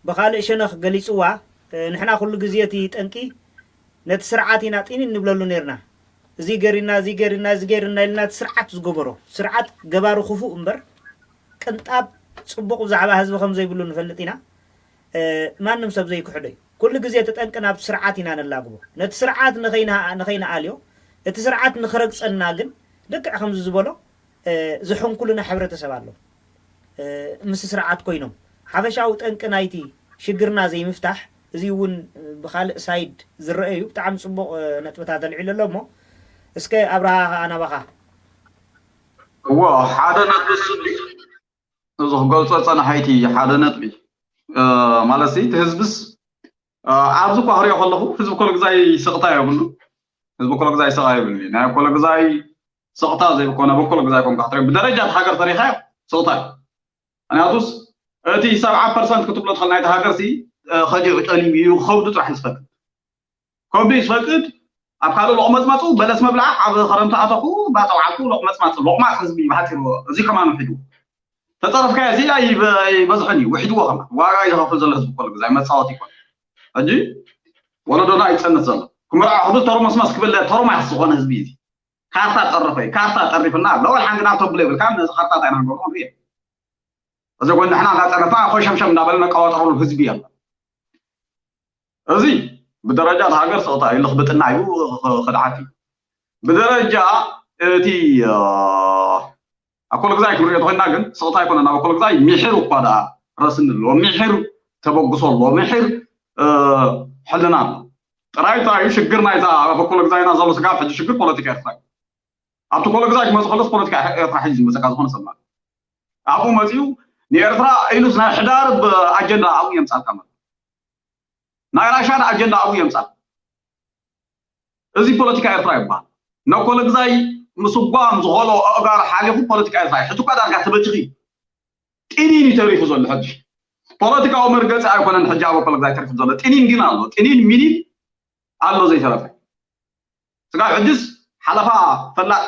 ብካልእ ሸነኽ ገሊፅዋ። ንሕና ኩሉ ግዜ እቲ ጠንቂ ነቲ ስርዓት ኢና ጢኒ እንብለሉ ነርና። እዚ ገሪና እዚ ገሪና እዚ ገሪና ኢልና እቲ ስርዓት ዝገበሮ፣ ስርዓት ገባሩ ክፉእ እምበር ቅንጣብ ፅቡቕ ብዛዕባ ህዝቢ ከም ዘይብሉ ንፈልጥ ኢና። ማንም ሰብ ዘይክሕዶ እዩ። ኩሉ ግዜ እቲ ጠንቂ ናብ ስርዓት ኢና ነላግቦ። ነቲ ስርዓት ንኸይንኣልዮ፣ እቲ ስርዓት ንኽረግፀና ግን ልክዕ ከምዚ ዝበሎ ዝሕንኩልና ሕብረተሰብ ኣሎ። ምስ ስርዓት ኮይኖም ሓፈሻዊ ጠንቂ ናይቲ ሽግርና ዘይምፍታሕ፣ እዚ እውን ብካልእ ሳይድ ዝረአ እዩ። ብጣዕሚ ፅቡቕ ነጥብታት ኣልዒሉ ኣሎ። እሞ እስከ ኣብርሃ ከዓ ናባኻ። እዎ፣ ሓደ ነጥቢ እሱ እዚ ክገልፆ ፀናሓይቲ ሓደ ነጥቢ ማለት እቲ ህዝብስ ኣብዚ እኳ ክሪኦ ከለኹ ህዝቢ ኮለግዛይ ስቕታ የብሉ። ህዝቢ ኮለግዛይ ስቓ የብሉ። ናይ ኮለግዛይ ስቕታ ዘይኮነ በኮለግዛይ ኮንካ ክትሪኦ ብደረጃ እቲ ሃገር ተሪኻዮ ስቕታ እዩ። ምክንያቱስ እቲ ሰብዓ ፐርሰንት ክትብሎ ትኽእል ናይቲ ሃገር ሲ ከዲዑ ጠሊቡ እዩ ከብዱ ጥራሕ ዝፈቅድ ከብዱ እዩ ዝፈቅድ። ኣብ ካልእ ሎቕመፅመፁ በለስ ምብላዕ ኣብ ክረምቲ ኣተኹ ባፀውዓቱ ሎቕመፅመፅ ሎቕማፅ ህዝቢ እዩ ብሓፂሩ። እዚ ከማን ውሒድዎ ተፀረፍካዮ እዚ ኣይበዝሖን እዩ ውሒድዎ ከማን ዋጋ እዩ ዝኸፍል ዘሎ ህዝቢ ኮለግዛይ መፃወቲ ይኮን። ሕጂ ወለዶና ይፀንት ዘሎ ክምርዖ ክብል ተሮመስመስ ክብል ተሮማስ ዝኾነ ህዝቢ እዩ። ካርታ ጠረፈ እዩ ካርታ ጠሪፍና ኣሎ ወላ ሓንቲ ናብ ተብሎ የብልካ ነዚ ካርታ እንታይ ኢና ንገብሮ ንርኢ። እዚ ጎን ንሕና እንዳፀነትና ኮሸምሸም እንዳበለ ነቀባጥረሉ ህዝቢ ኣሎ። እዚ ብደረጃ እቲ ሃገር ስቕታ እዩ ልኽብጥና እዩ ክድዓት እዩ። ብደረጃ እቲ ኣኮለግዛይ ክንሪኦ ተኮይና ግን ስቕታ ኣይኮነን። ኣብ ኣኮለግዛይ ሚሕር እኳ ደኣ ረስኒ ኣለዎ፣ ሚሕር ተበግሶ ኣለዎ፣ ሚሕር ሕልና ኣሎ። ጥራይ ጥራይ እዩ ሽግር ናይዛ ኣብ ኣኮለግዛይና ዘሎ ስጋብ ሕጂ ሽግር ፖለቲካ ኤርትራ እዩ። ኣብቲ ኮለግዛይ ክመፅእ ከሎስ ፖለቲካ ኤርትራ ሕጂ ዝመፀካ ዝኾነ ሰብ ማለት ኣብኡ መፂኡ ንኤርትራ ኢሉስ ናይ ሕዳር ኣጀንዳ ኣብኡ የምፃልካ ማለት ናይ ራሻን ኣጀንዳ ኣብኡ የምፃል። እዚ ፖለቲካ ኤርትራ ይበሃል። ነኮለግዛይ ምስጓም ዝኾሎ ኣእጋር ሓሊፉ ፖለቲካ ኤርትራ እዩ። ሕጂ እኳ ዳርጋ ተበቲኺ ጢኒን እዩ ተሪፉ ዘሎ ሕጂ ፖለቲካዊ መርገፂ ኣይኮነን ሕጂ ኣብ ኮለግዛይ ተሪፉ ዘሎ ጢኒን ግን ኣሎ ጢኒን ሚኒን ኣሎ ዘይተረፈ ስጋብ ሕጅስ ሓለፋ ፈላጥ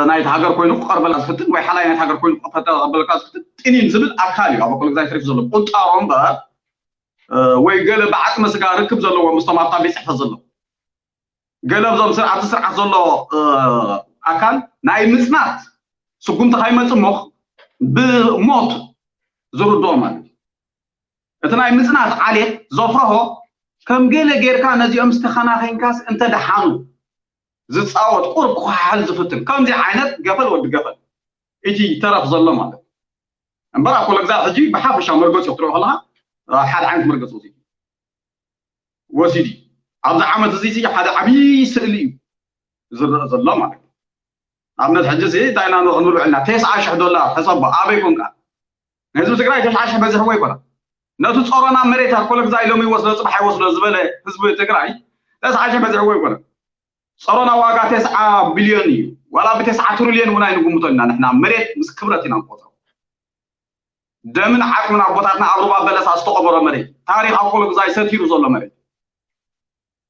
ናይቲ ሃገር ኮይኑ ክቐርበልካ ዝፍትን ወይ ሓላይ ናይቲ ሃገር ኮይኑ ክቐበለካ ዝፍትን ጥኒን ዝብል ኣካል እዩ ኣብ ኮለግዛይ ተሪፉ ዘሎ ቁንጣሮ እምበር ወይ ገለ ብዓፅመ ስጋ ርክብ ዘለዎ ምስቶም ኣብታ ቤት ፅሕፈት ዘሎ ገለ ብዞም ኣብቲ ስርዓት ዘሎ ኣካል ናይ ምፅናት ስጉምቲ ካይመፅ እሞ ብሞት ዝርድኦ ማለት እዩ። እቲ ናይ ምፅናት ዓሌት ዘፍረሆ ከም ገለ ጌርካ ነዚኦም ዝተኸናኸንካስ እንተ ደሓኑ ዝፃወት ቁሩብ ክኳሓሕል ዝፍትን ከምዚ ዓይነት ገፈል ወዲ ገፈል እቲ ተረፍ ዘሎ ማለት እዩ። እምበር ኣብ ኮለግዛ ሕጂ ብሓፈሻ መርገፂ ክትሪኦ ከለካ ሓደ ዓይነት መርገፂ ወሲዱ ወሲዱ ኣብዚ ዓመት እዚ ሓደ ዓብዪ ስእሊ እዩ ዝረአ ዘሎ ማለት እዩ። ኣብነት ሕጂ እዚ እንታይ ኢና ክንብል ውዕልና ተስዓ ሽሕ ዶላር ሕሰቦ ኣበይ ኮንካ ንህዝቢ ትግራይ ተስዓ ሽሕ በዚሕዎ ኣይኮነ ነቲ ፀሮና መሬት ኣኮለግዛ ኢሎም ይወስዶ ፅባሕ ይወስዶ ዝበለ ህዝቢ ትግራይ ተስዓ ሽሕ በዚሕዎ ኣይኮነ ፀሮና ዋጋ ተስዓ ቢልዮን እዩ ዋላ ብተስዓ ትሪልዮን እውን ኣይንግምቶ ኢና ንሕና መሬት ምስ ክብረት ኢና ንቆፅሮ ደምን ዓፅምን ኣቦታትና ኣብ ሩባ በለሳ ዝተቐበሮ መሬት ታሪክ ኣኮለግዛይ ሰቲሩ ዘሎ መሬት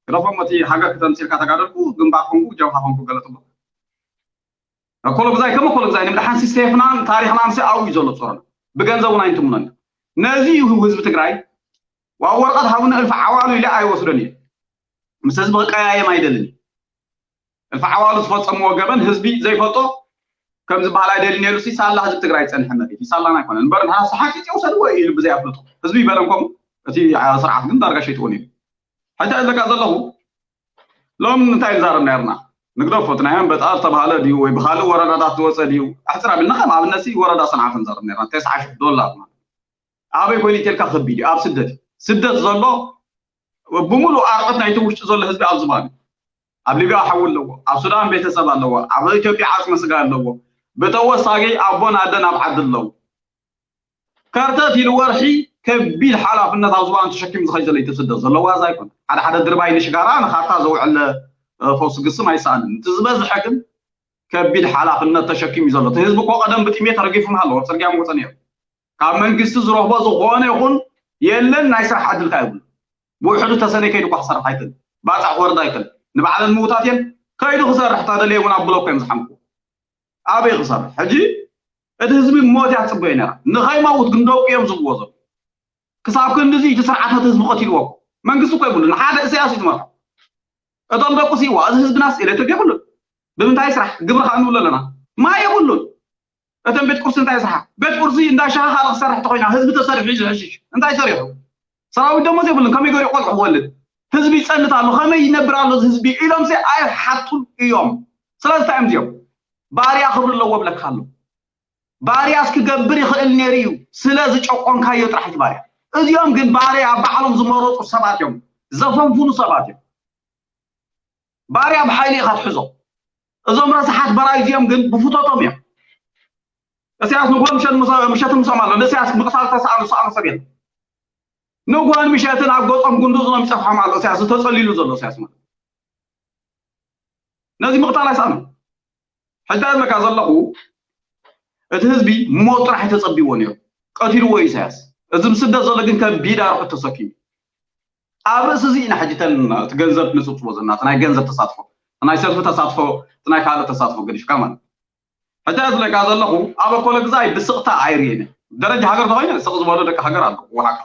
ግደፎም እቲ ሃገር ክተምፅልካ ተጋደልኩ ግንባር ኮንኩ ጀብሃ ኮንኩ ገለ ትብሎ ኣኮለግዛይ ከም ኣኮለግዛይ ንምድሓን ሲስቴፍናን ታሪክናን ሲ ኣብኡ እዩ ዘሎ ፀሮና ብገንዘብ እውን ኣይንትምኖን ነዚ እዩ ህዝቢ ትግራይ ዋብ ወረቀት ሃቡኒ እልፊ ዓዋሉ ኢለ ኣይወስዶን እየ ምስ ህዝቢ ክቀያየም ኣይደልን እልፊ ዓዋሉ ዝፈፀምዎ ገበን ህዝቢ ዘይፈልጦ ከም ዝበሃል ኣይደልን ነይሩ ሲ ሳላ ህዝቢ ትግራይ ዝፀንሐ መሬት እዩ ሳላና ኣይኮነን እምበር ንሓ ሰሓቂጥ የውሰድዎ እዩ ኢሉ ብዘይ ኣፍልጦ ህዝቢ ይበለን ከምኡ እቲ ስርዓት ግን ዳርጋ ሸይጥዎ ነይሩ ሕጂ ኣለካ ዘለኹ ሎም እንታይ ንዛረብ ነርና ንግደፎ እቲ ናይ ኣንበጣ ዝተባሃለ ድዩ ወይ ብካልእ ወረዳታት ዝወፀ ድዩ ኣሕፅር ኣቢልና ከም ኣብነት ሲ ወረዳ ሰንዓ ክንዛረብ ነርና ተስዓ ሽሕ ዶላር ማለት ኣበይ ኮይኑ ኢተልካ ከቢድ እዩ። ኣብ ስደት እዩ። ስደት ዘሎ ብምሉእ ኣርዑት ናይቲ ውሽጢ ዘሎ ህዝቢ ኣብ ዝባን እዩ። ኣብ ሊብያ ሓው ኣለዎ፣ ኣብ ሱዳን ቤተሰብ ኣለዎ፣ ኣብ ኢትዮጵያ ዓጽመ ስጋ ኣለዎ። ብተወሳኺ ኣቦን ኣደን ኣብ ዓዲ ኣለዉ። ከርተት ኢሉ ወርሒ ከቢድ ሓላፍነት ኣብ ዝባን ተሸኪሙ ዝኸይ ዘሎ እዩ። እቲ ስደት ዘለዎ ዋዛ ኣይኮነ። ሓደ ሓደ ድርባይ ንሽጋራ ንኻርታ ዘውዕል ፈውሲ ግስም ኣይሰኣንን። እቲ ዝበዝሐ ግን ከቢድ ሓላፍነት ተሸኪሙ እዩ ዘሎ። እቲ ህዝቢ እኮ ቀደም ብጥሜት ረጊፉ ምሃለዎ፣ ኣብ ጽርግያ ምወጸ ነይሩ። ካብ መንግስቲ ዝረኽቦ ዝኾነ ይኹን የለን። ናይ ስራሕ ዕድል ከ የብሉ። ብውሕዱ ተሰነይ ከይዱ እኳ ክሰርሕ ኣይክእል። ባፅዕ ክወርድ ኣይክእል። ንባዕለን ምውታት እየን። ከይዱ ክሰርሕ ተደልየ እውን ኣብ ብሎኮ እዮም ዝሓምቁ። ኣበይ ክሰርሕ? ሕጂ እቲ ህዝቢ ሞት እያ ትፅበዮ ነራ። ንኸይመውት ግን ደቁ እዮም ዝብዎ ዘሎ። ክሳብ ክንድዚ እቲ ስርዓት ነቲ ህዝቢ ቀቲልዎ እኮ። መንግስቲ እኮ የብሉ። ንሓደ እሰያስ እዩ ዝመርሖ። እቶም ደቁ ሲዋ፣ እዚ ህዝብናስ ኤሌክትሪክ የብሉን። ብምንታይ ስራሕ? ግብሪ ከዓ ንብሎ ኣለና። ማይ የብሉን። እተን ቤት ቁርሲ እንታይ ስርሓ? ቤት ቁርሲ እንዳ ሻሂ ካልእ ክሰርሕ ተኾይና፣ ህዝቢ ተሰሪሑ እዩ ዝሕሽሽ። እንታይ ሰሪሑ? ሰራዊት ደሞዝ የብሉን። ከመይ ገይሩ ቆልዑ ክወልድ? ህዝቢ ይጸንት ኣሎ። ከመይ ይነብር ኣሎ እዚ ህዝቢ? ኢሎም ሲ ኣይሓቱን እዮም። ስለዚ እንታይ እዮም እዚኦም? ባርያ ክብሪ ኣለዎ ብለካ ኣሎ። ባርያስ ክገብር ይኽእል ነይሩ እዩ። ስለ ዝጨቆንካዮ ጥራሕ እቲ ባርያ። እዚኦም ግን ባርያ ባዕሎም ዝመረጹ ሰባት እዮም። ዘፈንፍኑ ሰባት እዮም። ባርያ ብሓይሊ ኢኻ ትሕዞ። እዞም ረሳሓት በራይ እዚኦም ግን ብፍቶቶም እዮም። እስያስ ንጎ ምሸት ምሰ-፣ ምሸት ምሶም ኣሎ። ንእስያስ ምቕታል ተሰኣኑ ዝሰኣኑ ሰብ የለን። ንጎን ምሸትን ኣብ ገጾም ጉንዱዝ ነው የሚጸፍሖም ኣሎ። እስያስ ተጸሊሉ ዘሎ እስያስ ማለት። ነዚ ምቕታል ኣይሰኣኑ። ሕጂ ኣለካ ዘለኹ፣ እቲ ህዝቢ ሞት ጥራሕ ተጸቢዎ ነይሩ። ቀቲልዎ እዩ ኢሳያስ። እዚ ምስ ስደት ዘሎ ግን ከቢድ ኣርዑት ተሰኪሙ። ኣብ ርእሲ እዚ ኢና ሕጂ ተን-፣ እቲ ገንዘብ ንጽብጽቦ ዘለና፣ እቲ ናይ ገንዘብ ተሳትፎ፣ እቲ ናይ ሰልፊ ተሳትፎ፣ እቲ ናይ ካልእ ተሳትፎ ገዲፍካ ማለት። ሕጂ ዝብለካ ዘለኹ፣ ኣብ ኣኮለ ግዛይ ብስቕታ ኣይርእየን እየ። ደረጃ ሃገር ተኾይነ ስቕ ዝበሉ ደቂ ሃገር ኣለዉ፣ ወሓካ።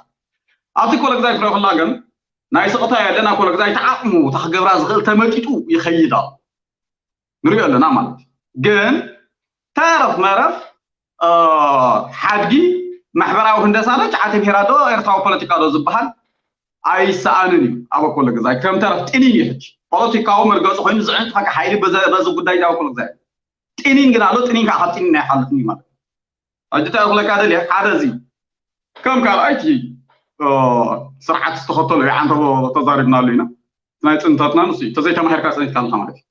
ኣብቲ ኮለ ግዛይ ትረኽላ ግን ናይ ስቕታ የለን። ኣብ ኮለ ግዛይ ተዓቕሙ፣ እታ ክገብራ ዝኽእል ተመጢጡ ይኸይድ ኣሎ። ንሪኦ ኣለና ማለት እዩ። ግን ተረፍ መረፍ፣ እ፣ ሓድጊ ማሕበራዊ ህንደሳ ዶ፣ ጫዓተ ብሄራ ዶ፣ ኤርትራዊ ፖለቲካ ዶ ዝበሃል ኣይሰኣንን እዩ። ኣብ ኣኮለ ግዛይ ከም ተረፍ ጢኒን እዩ። ሕጂ ፖለቲካዊ መርገጹ ኮይኑ ዝዕንቅፈካ ሓይሊ በዚ፣ በዚ ጉዳይ ኣብ ኣኮለ ግዛይ ጢኒን ግን ኣሎ። ጢኒን ከዓ ካብ ጢኒን ኣይሓልፍን እዩ ማለት እዩ። ሕጂ እንታይ ክብለካ ደልየ፣ ሓደ እዚ ከም ካልኣይ እቲ፣ እ፣ ስርዓት ዝተኸተሎ ይዓንተቦ ተዛሪብናሉ ኢና። ናይ ጽንተትና ንሱ እዩ። እንተዘይተማሂርካ ጸኒትካ ኣለኻ ማለት እዩ።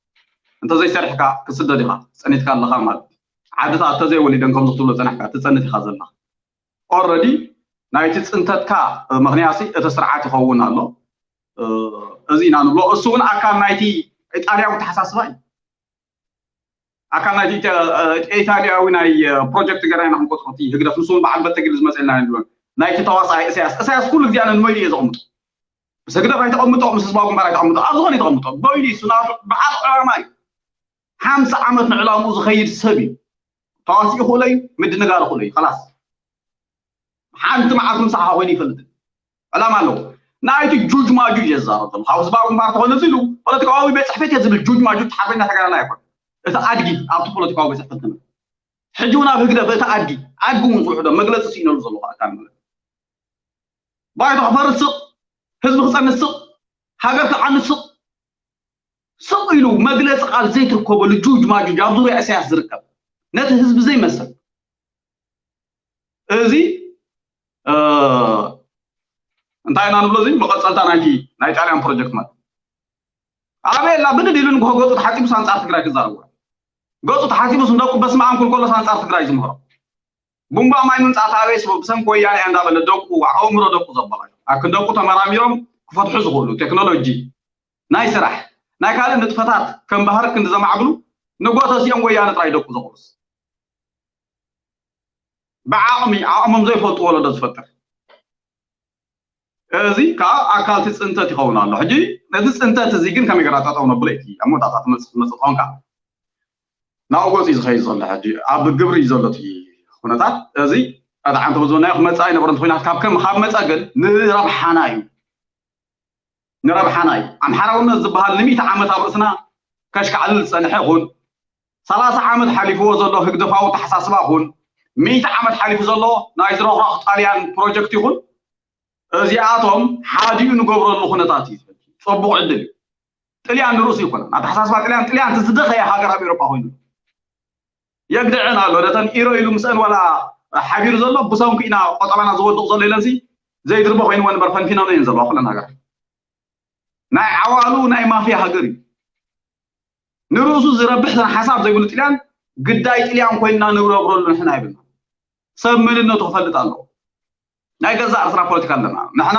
እንተዘይሰሪሕካ ክትስደድ ኢኻ፣ ጸኒትካ ኣለኻ ማለት እዩ። ዓድታት እንተዘይወሊደን ከምዚ ክትብሎ ጸኒሕካ ትጸንት ኢኻ ዘለኻ። ኦልረዲ ናይቲ ጽንተትካ ምኽንያት እቲ ስርዓት ይኸውን ኣሎ። እ፣ እዚ ኢና ንብሎ። እሱ እውን ኣካል ናይቲ ኢጣልያዊ ተሓሳስባ እዩ። ኣካል ናይቲ ኢታ-፣ እ፣ ኢጣልያዊ ናይ፣ እ፣ ፕሮጀክት ገራይና ክንቆጽሮ እቲ ህግደፍ ንሱ እውን በዓል በተግል ዝመጽእልና ንብሎ። ናይቲ ተዋሳኣይ እሰያስ፣ እሰያስ ኩሉ ግዜ ኣነ ንመይሉ እየ ዘቐምጦ። ምስ ህግደፍ ኣይተቐምጦ፣ ምስ ህዝባዊ ግንባር ኣይተቐምጦ፣ ኣብ ዝኾነ ይተቐምጦ። በይኑ እዩ፣ እሱ ናቱ በዓል ዕላማ እዩ። ሓምሳ ዓመት ንዕላምኡ ዝኸይድ ሰብ እዩ። ተዋሲኡ ክእሎ እዩ፣ ምድንጋር ክእሎ እዩ። ከላስ። ሓንቲ መዓልቲ ምሳኻ ኮይኑ ይፈልጥ። ዕላማ ኣለዎ። ናይቲ ጁጅ ማጁጅ እየ ዝዛረብ ዘለኹ። ካብ ህዝባዊ ግንባር ተኾነ እዚ ኢሉ ፖለቲካዊ ቤት ጽሕፈት እየ ዝብል ጁጅ ማጁጅ ሓርበኛ ተጋዳላይ ኣይኮነ። እቲ ኣድጊ ኣብቲ ፖለቲካዊ ቤት ጽሕፈት ትምህርቲ። ሕጂ እውን ኣብ ህግደፍ እቲ ኣድጊ፣ ኣድጊ እውን ዝውሕዶ መግለጺ ስኢነሉ ዘለኹ ኣካል ማለት እዩ። ባይቶ ክፈርስ ስቕ፣ ህዝቢ ክጸንት ስቕ፣ ሃገር ክዓንት ስቕ፣ ስቕ ኢሉ መግለጺ ቃል ዘይትርከበሉ ጁጅ ማጁጅ ኣብ ዙርያ ኢሳያስ ዝርከብ ነቲ ህዝቢ ዘይመስል። እዚ፣ እ፣ እንታይ ኢና ንብሎ? እዚ መቐጸልታ ናይቲ ናይ ጣልያን ፕሮጀክት ማለት ኣበይ ኣላ? ብድድ ኢሉ ንግሆ ገጹ ተሓጺቡስ ኣንጻር ትግራይ ክዛረብ ውዕል። ገጹ ተሓጺቡስ ንደቁ በስመ ኣብ ክብል ከሎስ ኣንጻር ትግራይ ዝምህሮ። ቡምባ ማይ ምምጻእ ኣበይ ስቡ ብሰንኪ ወያነ እያ እንዳበለ ደቁ ኣእምሮ ደቁ ዘበላሹ። ኣክን ደቁ ተመራሚሮም ክፈትሑ ዝኽእሉ ቴክኖሎጂ፣ ናይ ስራሕ፣ ናይ ካልእ ንጥፈታት ከም ባህር ክንዲ ዘማዕብሉ ንጎ ተሲኦም ወያነ ጥራይ ደቁ ዘቑርስ። ብዓቕሚ፣ ዓቕሞም ዘይፈልጡ ወለዶ ዝፈጥር። እዚ ከዓ ኣካል እቲ ፅንተት ይኸውን ኣሎ። ሕጂ ነዚ ፅንተት እዚ ግን ከመይ ገይራ ጠጠው ነብሎ እቲ ኣብ መወዳእታ ትመፅእ ትመፅእ ትኸውን ከዓ ናብኡ ገፁ እዩ ዝኸይድ ዘሎ። ሕጂ ኣብ ግብሪ እዩ ዘሎ እቲ ኩነታት። እዚ ኣድዓን ተመዝበናዮ ክመፅእ ኣይነበረን እቲ ኩናት። ካብ ከም-፣ ካብ መፀ ግን ንረብሓና እዩ። ንረብሓና እዩ። ኣምሓራውነት ዝበሃል ንሚእቲ ዓመት ኣብ ርእስና ከሽካዕልል ዝፀንሐ ይኹን፣ ሰላሳ ዓመት ሓሊፍዎ ዘሎ ህግደፋዊ ተሓሳስባ ይኹን፣ ሚእቲ ዓመት ሓሊፉ ዘሎ ናይ ዝረኽረኽ ጣልያን ፕሮጀክት ይኹን፣ እዚኣቶም ሓዲኡ ንገብረሉ ኩነታት እዩ። ጽቡቕ ዕድል እዩ። ጥልያን ንርእሱ ይኮነን። ኣተሓሳስባ ጥልያን፣ ጥልያን እቲ ዝደኸየ ሃገር ኣብ ኤውሮጳ ኮይኑ የግድዐን ኣሎ። ነተን ኢሮ ኢሉ ምስአን ዋላ ሓቢሩ ዘሎ ብሰንኩ ኢና ቆጠባና ዝወድቕ ዘሎ ኢለንሲ ዘይድርበ ኮይንዎ እምበር ፈንፊነን እየን ዘለዋ ኩለን ሃገራት። ናይ ዓዋሉ ናይ ማፍያ ሃገር እዩ። ንርእሱ ዝረብሕ ዘን ሓሳብ ዘይብሉ ጥልያን ግዳይ ጥልያን ኮይንና ንብረብረሉ ንሕና ይብልና። ሰብ መንነቱ ክፈልጥ ኣለዎ። ናይ ገዛእ ርእስና ፖለቲካ ኣለና። ንሕና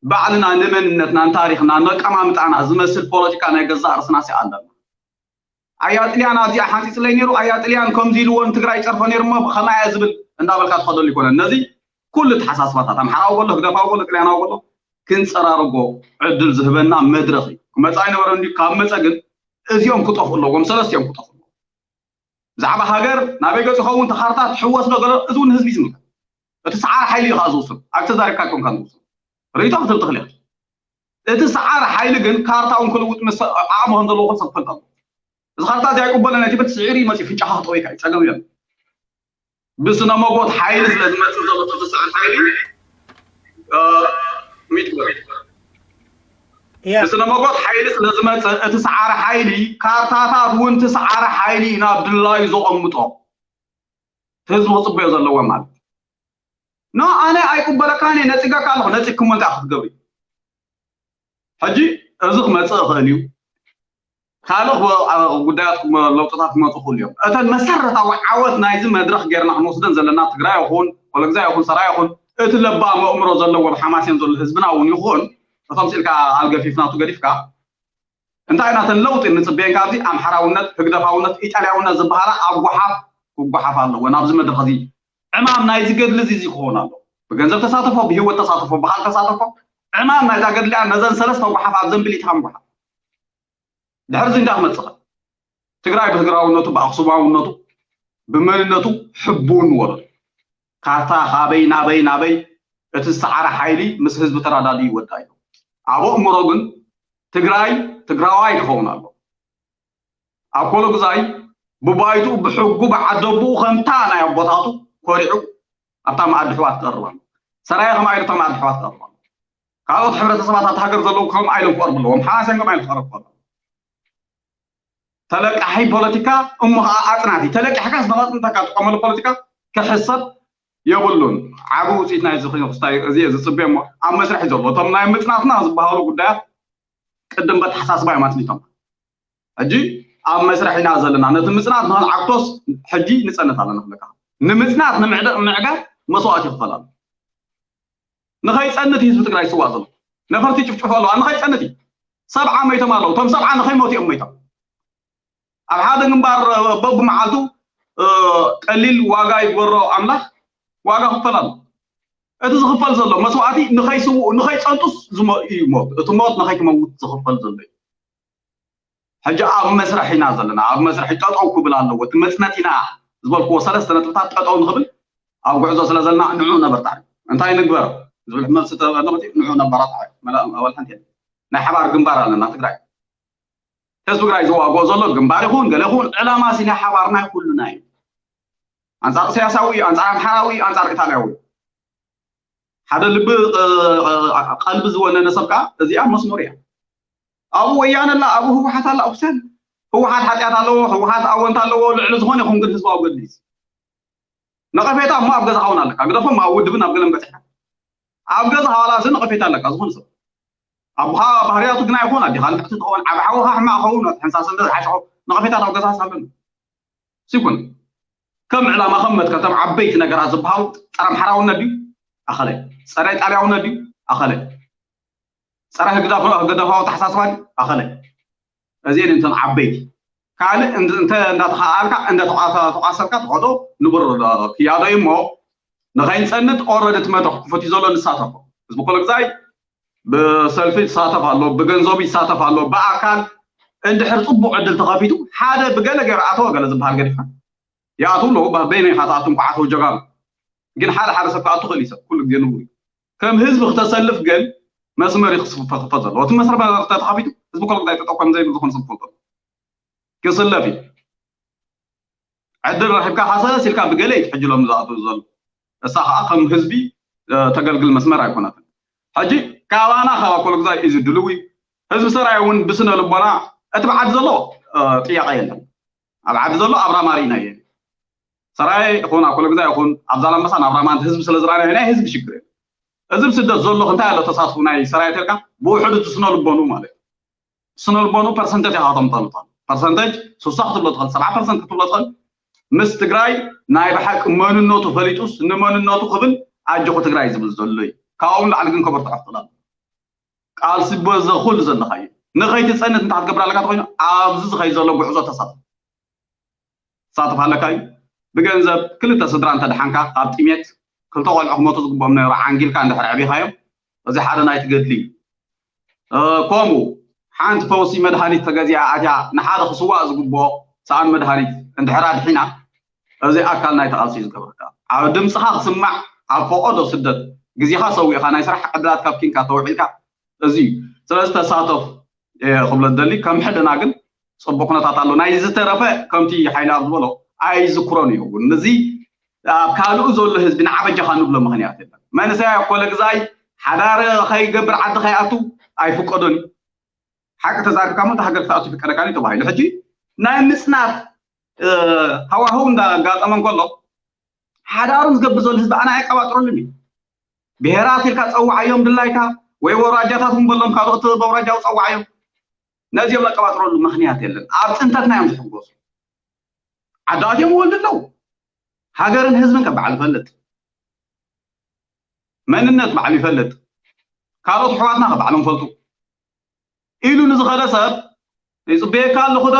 ባዕልና ንመንነትና ንታሪኽና ነቀማምጣና ዝመስል ፖለቲካ ናይ ገዛእ ርእስና ሲ ኣለና። ኣያ ጥልያን ኣብዚኣ ሓንፂፅለይ ነይሩ ኣያ ጥልያን ከምዚ ኢልዎ ንትግራይ ይፀርፎ ነይሩ እሞ ከማይ እየ ዝብል እንዳበልካ ትኸደሉ ይኮነን። ነዚ ኩሉ ተሓሳስባታት ኣምሓራዊ በሎ ህግደፋዊ በሎ ጥልያናዊ በሎ ክንፀራርጎ ዕድል ዝህበና መድረኽ እዩ። ክመፃ ኣይነበረ እንዲ ካብ መፀ ግን እዚኦም ክጠፍኡ ኣለዎም። ሰለስቲኦም ክጠፍኡ ኣለዎም። ብዛዕባ ሃገር ናበይ ገፅ ይኸውን ተኻርታ ትሕወስ ዶ ገለ እዚ እውን ንህዝቢ ዝምልከት እቲ ሰዓር ሓይሊ እዩ ከዓ ዝውስን። ኣብ ተዛሪብካ ኮንካ ዝውስን ርእይቶ ክትብል ትኽእል ኢኻ። እቲ ሰዓር ሓይሊ ግን ካርታ እውን ክልውጥ ምስ ዓቕሚ ከም ዘለዎ ሰብ ክፈልጥ ኣለዎ። እዚ ካርታ እዚ ኣይቅበለን ኣይትብል ስዒሩ ይመፅእ ፍንጫኻ ክጠወይካ እዩ ፀገም የለን። ብስነ መጎት ሓይሊ ስለ ዝመፅእ ዘሎ እቲ ሰዓር ሓይሊ እ፣ ሚት ግበር። እያ ብስነ መጎት ሓይሊ ስለ ዝመፅእ እቲ ሰዓር ሓይሊ ካርታታት እውን እቲ ሰዓር ሓይሊ ናብ ድላዩ ዘቐምጦ ህዝቢ ክፅበዮ ዘለዎ ማለት ኖ ኣነ ኣይቅበለካን እየ ነፂገካ ኣለኹ ነፂግኩሞ እንታይ ክትገብሪ ሕጂ እዚ ክመፅእ ይኽእል እዩ ካልእ ጉዳያት ለውጥታት ክመፁ ክእሉ እዮም እተን መሰረታዊ ዓወት ናይዚ መድረክ ጌርና ክንወስደን ዘለና ትግራይ ይኹን ወለግዛ ይኹን ሰራ ይኹን እቲ ለባም ኣእምሮ ዘለዎ ብሓማሴን ዘሎ ህዝብና እውን ይኹን እቶም ስኢልካ ኣልገፊፍናቱ ገዲፍካ እንታይ ናተን ለውጢ ንፅበየን ካብዚ ኣምሓራውነት ህግደፋውነት ኢጣልያውነት ዝበሃላ ኣብ ጓሓፍ ክጓሓፍ ኣለዎ ናብዚ መድረክ እዚ ዕማም ናይዚ ገድሊ እዚ እዚ ክኸውን ኣሎ ብገንዘብ ተሳተፎ ብሂወት ተሳተፎ ብካል ተሳተፎ ዕማም ናይዛ ገድሊያ ነዘን ሰለስተ ጓሓፍ ኣብ ዘንብል ኢትካ ምጓሓፍ ድሕርዚ እንዳ ክመፅእ ትግራይ ብትግራውነቱ ብኣክሱማውነቱ ብመንነቱ ሕቡን ወለዱ ካርታ ካበይ ናበይ ናበይ እቲ ዝሰዓረ ሓይሊ ምስ ህዝቢ ተራዳዲ ይወዳ እዩ ኣብ ኣእምሮ ግን ትግራይ ትግራዋይ ክኸውን ኣሎ ኣብ ኮሎ ግዛይ ብባይቱ ብሕጉ ብዓደቡኡ ከምታ ናይ ኣቦታቱ ኮሪዑ ኣብታ መኣዲ ሕዋት ክቐርብ ኣሎ ሰራየ ከም ኣይሉ እታ መኣዲ ሕዋት ክቐርብ ኣሎ ካልኦት ሕብረተሰባት ኣብቲ ሃገር ዘለዉ ከም ኣይሎም ክቐርቡ ኣለዎም ሓማሴን ከም ኣይሉ ክቐርብ ክቐርብ ተለቃሒ ፖለቲካ እሞ ከዓ ኣፅናቲ ተለቂሕካ ዝተመጥንተካ ትጥቀመሉ ፖለቲካ ክሕሰብ የብሉን ዓብ ውፅኢት ናይ ክስታይ እዚ ዝፅበ እሞ ኣብ መስርሒ ዘሎ እቶም ናይ ምፅናትና ዝበሃሉ ጉዳያት ቅድም በተሓሳስባ እዮም ኣፅኒቶም ሕጂ ኣብ መስርሕ ኢና ዘለና ነቲ ምፅናት ንክንዓግቶስ ሕጂ ንፀንት ኣለና ክብለካ ንምፅናት ንምዕጋር መስዋእት ይኽፈል ኣሎ ንኸይፀንት ህዝቢ ትግራይ ዝስዋእ ዘሎ ነፈርቲ ጭፍጭፎ ኣለዋ ንኸይፀንት እዩ ሰብዓ መይቶም ኣለዉ እቶም ሰብዓ ንኸይሞት እዮም መይቶም ኣብ ሓደ ግንባር በብመዓልቱ ቀሊል ዋጋ ይግበሮ ኣምላኽ ዋጋ ክፈል ኣሎ እቲ ዝኽፈል ዘሎ መስዋእቲ ንኸይስውኡ ንኸይፀንጡስ እዩ ሞት እቲ ሞት ንኸይትመውት ዝኽፈል ዘሎ እዩ ሕጂ ኣብ መስርሕ ኢና ዘለና ኣብ መስርሒ ጠጠው ክብል ኣለዎ እቲ መፅነቲና ዝበልክዎ ሰለስተ ነጥብታት ጠጠው ንኽብል ኣብ ጉዕዞ ስለ ዘለና ንዑ ነበርታ እንታይ ንግበር ዝብል መልሲ ተበለቕቲ ንዑ ነበራት ኣበል ሓንቲ ናይ ሓባር ግንባር ኣለና ትግራይ ህዝቢ ትግራይ ዝዋግኦ ዘሎ ግንባር ይኹን ገለ ይኹን ዕላማ ሲ ናይ ሓባር ናይ ኩሉና እዩ ኣንፃር ሰያሳዊ እዩ ኣንፃር ኣምሓራዊ እዩ ኣንፃር ኢጣልያዊ ሓደ ልቢ ቀልቢ ዝወነነ ሰብ ከዓ እዚኣ መስመር እያ ኣብኡ ወያነ ኣላ ኣብኡ ህወሓት ኣላ ኦፍሰን ህወሓት ሓጢኣት ኣለዎ ህወሓት ኣወንታ ኣለዎ ልዕሊ ዝኾነ ይኹን ግን ህዝባዊ ገድሊ ነቐፌታ እሞ ኣብ ገዛኻ እውን ኣለካ ግደፎም ኣብ ውድብን ኣብ ገለን በፂሕካ ኣብ ገዛኻ ዋላ እዚ ነቐፌታ ኣለካ ዝኾነ ሰብ ኣቦኻ ባህርያቱ ግና ይኹን ኣዴኻ ንቅዕቲ ትኸውን ዓብ ሓውኻ ሕማቕ ኸውን ሕንሳስ እንተ ዝሓሸኹ ነቐፌታት ኣብ ገዛኻ ኣለና ሲኩን ከም ዕላማ ከም መትከል እቶም ዓበይቲ ነገራት ዝበሃሉ ፀረ ኣምሓራውነት ድዩ ኣኸለ ፀረ ኢጣልያውነት ድዩ ኣኸለ ፀረ ህግደፋዊ ተሓሳስባ ድዩ ኣኸለ እዚአን እንተን ዓበይቲ ካልእ እንተ እንዳተኸኣልካ እንደተቋሰልካ ትኸዶ ንቡር ክያዶ እዩ እሞ ንኸይንፀንት ኦረድ እቲ መድረክ ክፈት እዩ ዘሎ ንሳተፎ ህዝቢ ኮለግዛይ ብሰልፊ ይሳተፍ ኣሎ ብገንዘቡ ይሳተፍ ኣሎ ብኣካል እንድሕር ፅቡቅ ዕድል ተኸፊቱ ሓደ ብገለ ገይሩ ኣተወ ገለ ዝበሃል ገዲፍካ ይኣትው ኣለዉ በይነይ ካትኣቶም ክዓተው ጀጋኑ ግን ሓደ ሓደ ሰብ ክኣቱ ክእል እዩ ሰብ ኩሉ ግዜ ንቡር እዩ ከም ህዝቢ ክተሰልፍ ግን መስመር እዩ ክስፈ ክፈት ዘለዎ እቲ መስመር ተተኸፊቱ ህዝቢ ኮለግዛይ ጠጠው ከም ዘይብል ዝኾነ ሰብ ክፈልጦ ክስለፍ እዩ ዕድል ረኺብካ ካሰለስ ኢልካ ብገለ እዩ ትሕጅሎም ዝኣትው ዘሎ እሳ ከዓ ከም ህዝቢ ተገልግል መስመር ኣይኮነትን ሕጂ ካባና ካባ ኮለግዛይ እዩ ዝድልው እዩ ህዝቢ ሰራይ እውን ብስነ ልቦና እቲ ብዓዲ ዘሎ ጥያቄ የለን ኣብ ዓዲ ዘሎ ኣብራማ ርኢና እየ ሰራየ ይኹን ኣኮለግዛ ይኹን ኣብ ዛላምበሳ ናብ ራማንት ህዝቢ ስለ ዝረኣናዮ ናይ ህዝቢ ሽግር እዩ። እዚ ብስደት ዘሎ እንታይ ኣሎ ተሳትፉ ናይ ሰራየ ተልካ ብውሕዱ እቲ ስነ ልቦኑ ማለት እዩ። ስነ ልቦኑ ፐርሰንተጅ ኢኻ ከተምጠሉ ትኽእል። ፐርሰንተጅ ስሳ ክትብሎ ትኽእል፣ ሰብዓ ፐርሰንት ክትብሎ ትኽእል። ምስ ትግራይ ናይ ብሓቂ መንነቱ ፈሊጡስ ንመንነቱ ክብል ኣጆኹ ትግራይ ዝብል ዘሎ እዩ። ካብኦም ላዕሊ ግን ከበርትዖ ክኽእል ኣሎ። ቃልሲ በዘ ኩሉ ዘለኻዮ ንኸይትፀንት እንታይ ክትገብር ኣለካ ተኮይኑ ኣብዚ ዝኸይድ ዘሎ ጉዕዞ ተሳተፍ። ትሳተፍ ኣለካ እዩ። ብገንዘብ ክልተ ስድራ እንተድሓንካ ካብ ጥሜት ክልተ ቆልዑ ክመቱ ዝግብኦም ነይሩ ዓንጊልካ እንድሕር ኣዕቢኻዮም እዚ ሓደ ናይ ትገድሊ እዩ። ከምኡ ሓንቲ ፈውሲ መድሃኒት ተገዚኣ ኣትያ ንሓደ ክስዋእ ዝግብኦ ሰኣን መድሃኒት እንድሕር ኣድሒና እዚ ኣካል ናይ ተቓልሲ እዩ ዝገብረካ። ኣብ ድምፅኻ ክስማዕ ኣብ ፈቐዶ ስደት ግዜኻ ሰዊእኻ ናይ ስራሕ ዕድላት ካብ ኪንካ ተውዒልካ እዚ እዩ። ስለዚ ተሳተፍ ክብሎ ዝደሊ ከም ሕልና ግን ፅቡቅ ኩነታት ኣሎ። ናይ ዝተረፈ ከምቲ ሓይሊ ኣብ ዝበሎ ኣይዝክሮን ይኸውን። እዚ ኣብ ካልኡ ዘሎ ህዝቢ ንዓበጃኻ ንብሎ ምክንያት የለን። መንእሰይ ኣኮለ ግዛይ ሓዳር ከይገብር ዓዲ ከይኣቱ ኣይፍቀዶን እዩ። ሓቂ ተዛሪብካ ሞ እታ ሃገር ክትኣቱ ይፍቀደካ ድዩ ተባሂሉ። ሕጂ ናይ ምፅናት ሃዋህው እንዳጋጠመ እንከሎ ሓዳሩ ዝገብር ዘሎ ህዝቢ ኣነ ኣይቀባጥረሉን እዩ። ብሄራት ኢልካ ፀዋዓዮም ድላይካ ወይ ወራጃታት እውን በሎም ካልኦት በውራጃው ፀዋዓዮም ነዚኦም ኣቀባጥረሉ ምክንያት የለን። ኣብ ፅንተትና እዮም ዝሕጎሱ። ዓዲ ኣትዮም ይወልዱ ኣለዉ። ሃገርን ህዝብን ከበዓል ይፈልጥ፣ መንነት ባዕሉ ይፈልጥ፣ ካልኦት ኣሕዋትና ከባዕሎም ይፈልጡ ኢሉ ንዝኸደ ሰብ ይፅበየካ ኣለኹ ዶ